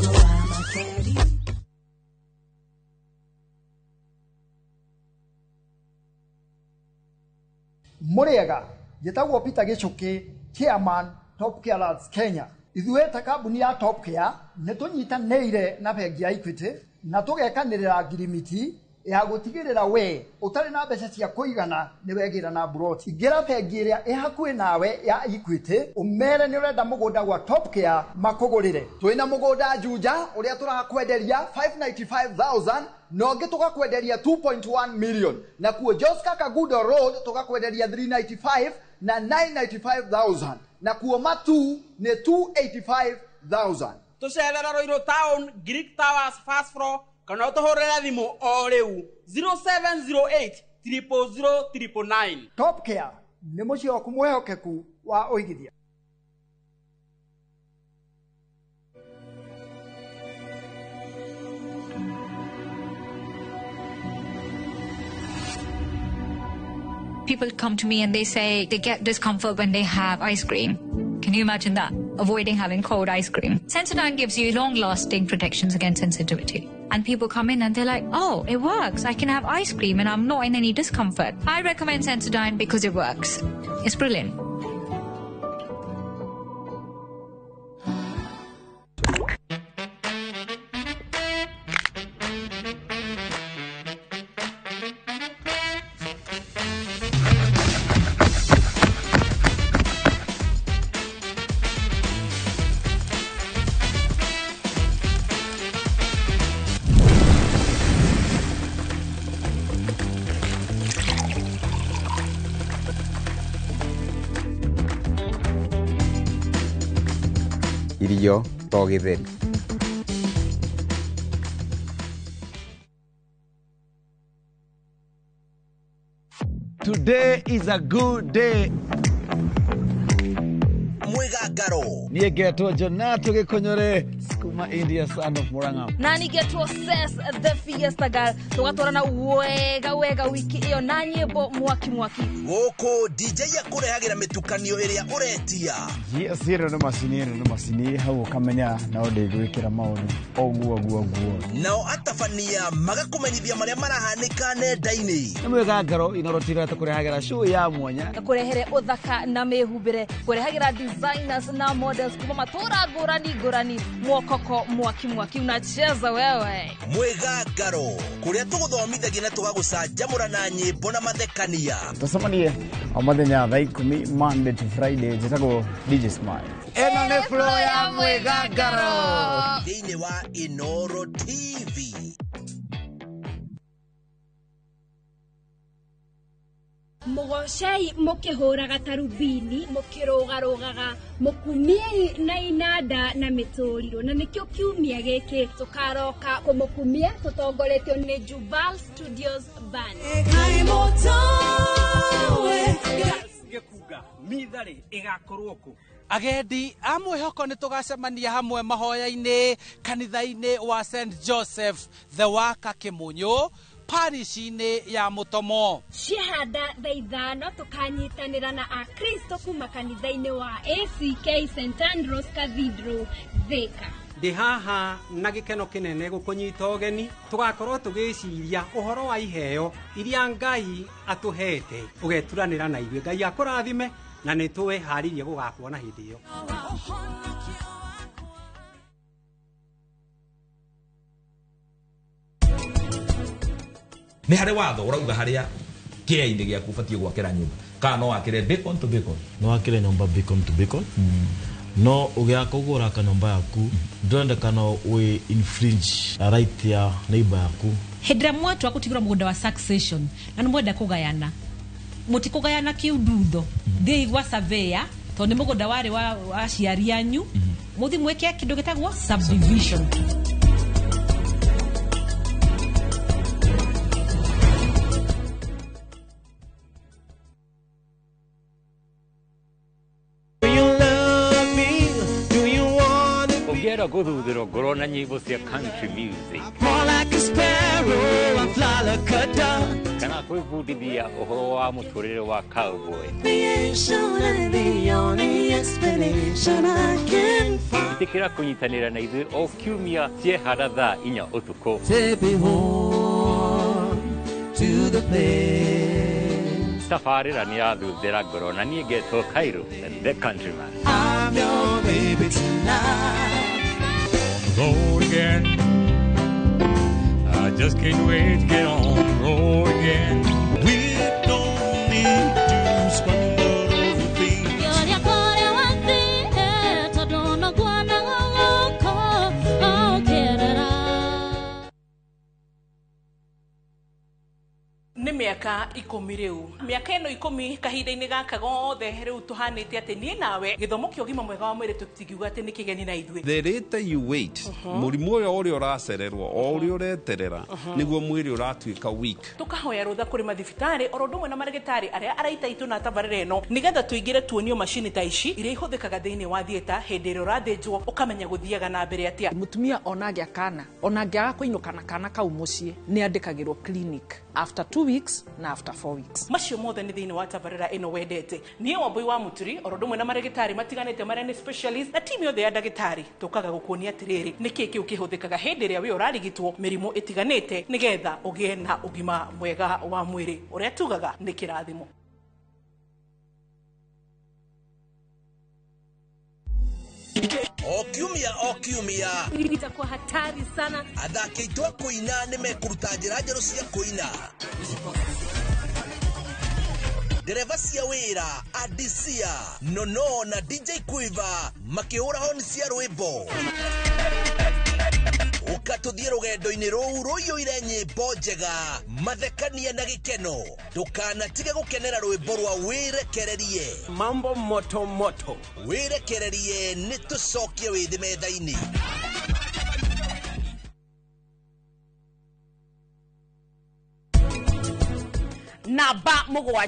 Mũrĩega, njĩtagwo Peter Gĩchũkĩ, chairman Top Care Lads Kenya. Ithuĩ ta kambuni ya Top Care nĩ tũnyitanĩire na bengi ya Equity na tũgekanĩrĩra ngirimiti ya gũtigĩrĩra we ũtarĩ na mbeca cia kũigana nĩ wegĩra na mburoti. Ingĩra bengi ĩrĩa ĩ hakuhĩ nawe ya Equity ũmere nĩ ũrenda mũgũnda gwa Top Care makũgũrĩre. Twĩna mũgũnda Juja ũrĩa tũrakwenderia 595,000 na ũngĩ tũgakwenderia 2.1 million, na kuo Joska Kagudo Road tũgakwenderia 395 na 995,000, na kuo Matu nĩ 285,000. Tũcerera Ruiru Town, Greek Towers first floor, kana ũtũhũrĩre thimũ o rĩu 0708 000 999. Top Care nĩ mũciĩ waku mwĩhokeku wa ũigithia. People come to me and they say they get discomfort when they have ice cream. Can you imagine that? Avoiding having cold ice cream. Sensodyne gives you long-lasting protections against sensitivity. And people come in and they're like, oh, it works. I can have ice cream and I'm not in any discomfort. I recommend Sensodyne because it works. It's brilliant. Irio to gĩtheri. Today is a good day. Mwigangaro. Niĩ ngetwo Jonato Gĩkũnyũre, Skuma India, son of Murang'a. Na nĩngetwo Ses the Fiesta Girl, tũgatwarana wega wega wiki ĩyo na nyĩmbo mwaki mwaki. Gũkũ DJ akũrehagĩra mĩtukanio ĩrĩa ũretia. Yes, ĩno nĩ macini, ĩno nĩ macini, hau ũkamenya no ndĩgwĩkĩra maũndũ ũguo ũguo ũguo. Nao atabania magakũmenyithia marĩa marahanĩka nenda-inĩ. Nĩ mwĩgangaro Inoro TV tũkũrehagĩra show ya mwanya. Kũrehere ũthaka na mĩhumbĩre, kũrehagĩra designers na models kuma matũra ngũrani ngũrani, mwokoko mwaki mwaki unacheza wewe. Mwĩgangaro kũrĩa tũgũthomithagia na tũgagũcanjamũra na nyĩmbo na mathekania. Tũcemanie o mũthenya thaa 10 Monday to Friday. Njĩtagwo DJ Smile. Ĩno nĩ flow ya mwĩgangaro thĩinĩ wa Inoro TV. Mũgocei mũkĩhũraga tarubini, mũkĩrũgarũgaga, mũkumiei na inanda na mĩtũrirũ. Na nĩkĩo kiumia gĩkĩ tũkaroka kũmũkumia tũtongoretio nĩ Juval Studios Band. Gĩkunga mitharĩ ĩgakorwo kũ? Agendi a mwĩhoko nĩ tũgacemania hamwe mahoya-inĩ kanitha-inĩ wa St Joseph the Worker Kĩmũnyũ, parish-inĩ ya Mũtomo. Ciahanda thaa 5 tũkanyitanĩra na akristo kuma kanitha-inĩ wa ACK St Andrews Cathedral Thika. Ndĩ haha na gĩkeno kĩnene gũkũnyita ũgeni tũgakorwo tũgĩciria ũhoro wa iheo iria Ngai atũhete ũgeturanĩra na ithuĩ. Ngai akũrathime na nĩ twĩharĩirie gũgakuona hĩndĩ ĩyo. Nĩ harĩ watho ũrauga harĩa kĩea-inĩ gĩaku ũbatiĩ gwakĩra nyũmba kana no wakĩre bacon to bacon? No wakĩre nyũmba bacon to bacon, no ũgĩaka ũguo ũraka nyũmba yaku ndũrendekana wĩ infringe right ya neighbor yaku. Hĩndĩ ĩrĩa mwatua gũtigĩrwo mũgũnda wa succession na nĩ mwenda kũgayana, mũtikũgayana kiundutho, thiĩi gwa surveyor tondũ nĩ mũgũnda warĩ wa aciari anyu, mũthiĩ mwĩke kĩndũ gĩtagwo subdivision. Ũngĩenda gũthuthĩrwo ngoro na nyĩmbo cia country music More like a sparrow, I fly like a dove. kana kwĩbundithia ũhoro wa mũtũrĩre wa cowboy, Creation and the only explanation I can find. Ĩtĩkĩra kũnyitanĩra na ithuĩ o kiumia ciehara thaa 4 ũtukũ. Take me home to the place. Tabarĩra nĩ yathuthĩra ngoro na niĩ ngetwo Cairo the countryman. I'm your baby tonight. Road again. I just can't wait to get on the road again. We don't need to stumble over things. Nĩ mĩaka 10 rĩu, mĩaka ĩno 10 kahinda-inĩ gaka gothe rĩu tũhanĩte atĩ niĩ nawe gĩthomo kĩa ũgima mwega wa mwĩrĩ tũtingiuga atĩ nĩ kĩgeni na ithuĩ. The later you wait, mũrimũ ũyũ ũrĩa ũracererwo o ũrĩa ũreterera nĩguo mwĩrĩ ũratuĩka weak. Tũkahoya rũtha kũrĩ mathibitarĩ oro ũndũ ũmwe na marĩgĩtarĩ arĩa araita itũ na tabarĩra ĩno nĩgetha tũingĩre tuonio macini ta ici iria ihũthĩkaga thĩinĩ wa theatre hĩndĩ ĩrĩa ũrathĩnjwo ũkamenya gũthiaga na mbere atĩa. Mũtumia ona angĩa kana ona angĩaga kũinũka na kana kau mũciĩ nĩ andĩkagĩrwo clinic after 2 weeks na after 4 weeks. Macio mothe nĩ thĩinĩ wa tabarĩra ĩno wendete. Niĩ Wambui wa Mũturi oro ũndũ ũmwe na marĩgĩtarĩ matiganĩte marĩa nĩ specialist na timu yothe ya ndagĩtarĩ tũkaga gũkuonia atĩrĩrĩ nĩkĩĩ kĩu kĩhũthĩkaga hĩndĩ ĩrĩa wĩ ũrarigitwo mĩrimũ ĩtiganĩte nĩgetha ũgĩe na ũgima mwega wa mwĩrĩ ũrĩa tugaga nĩ kĩrathimo. O kiumia o kiumia itakuwa hatari sana. Athaki aitũ a kũina nĩ mekũruta njĩra njerũ cia kũina. Ndereba cia wĩra Adisia Nono na DJ Quiver makĩhũra honi cia rwĩmbo. Ũka tũthiĩ rũgendo-inĩ rũu rũiyũire nyĩmbo njega, mathekania na gĩkeno. Ndũkanatige gũkenera rwĩmbo rwa wĩrekererie. Mambo moto moto. Wĩrekererie nĩ tũcokie wĩthĩ metha-inĩ. Namba 7.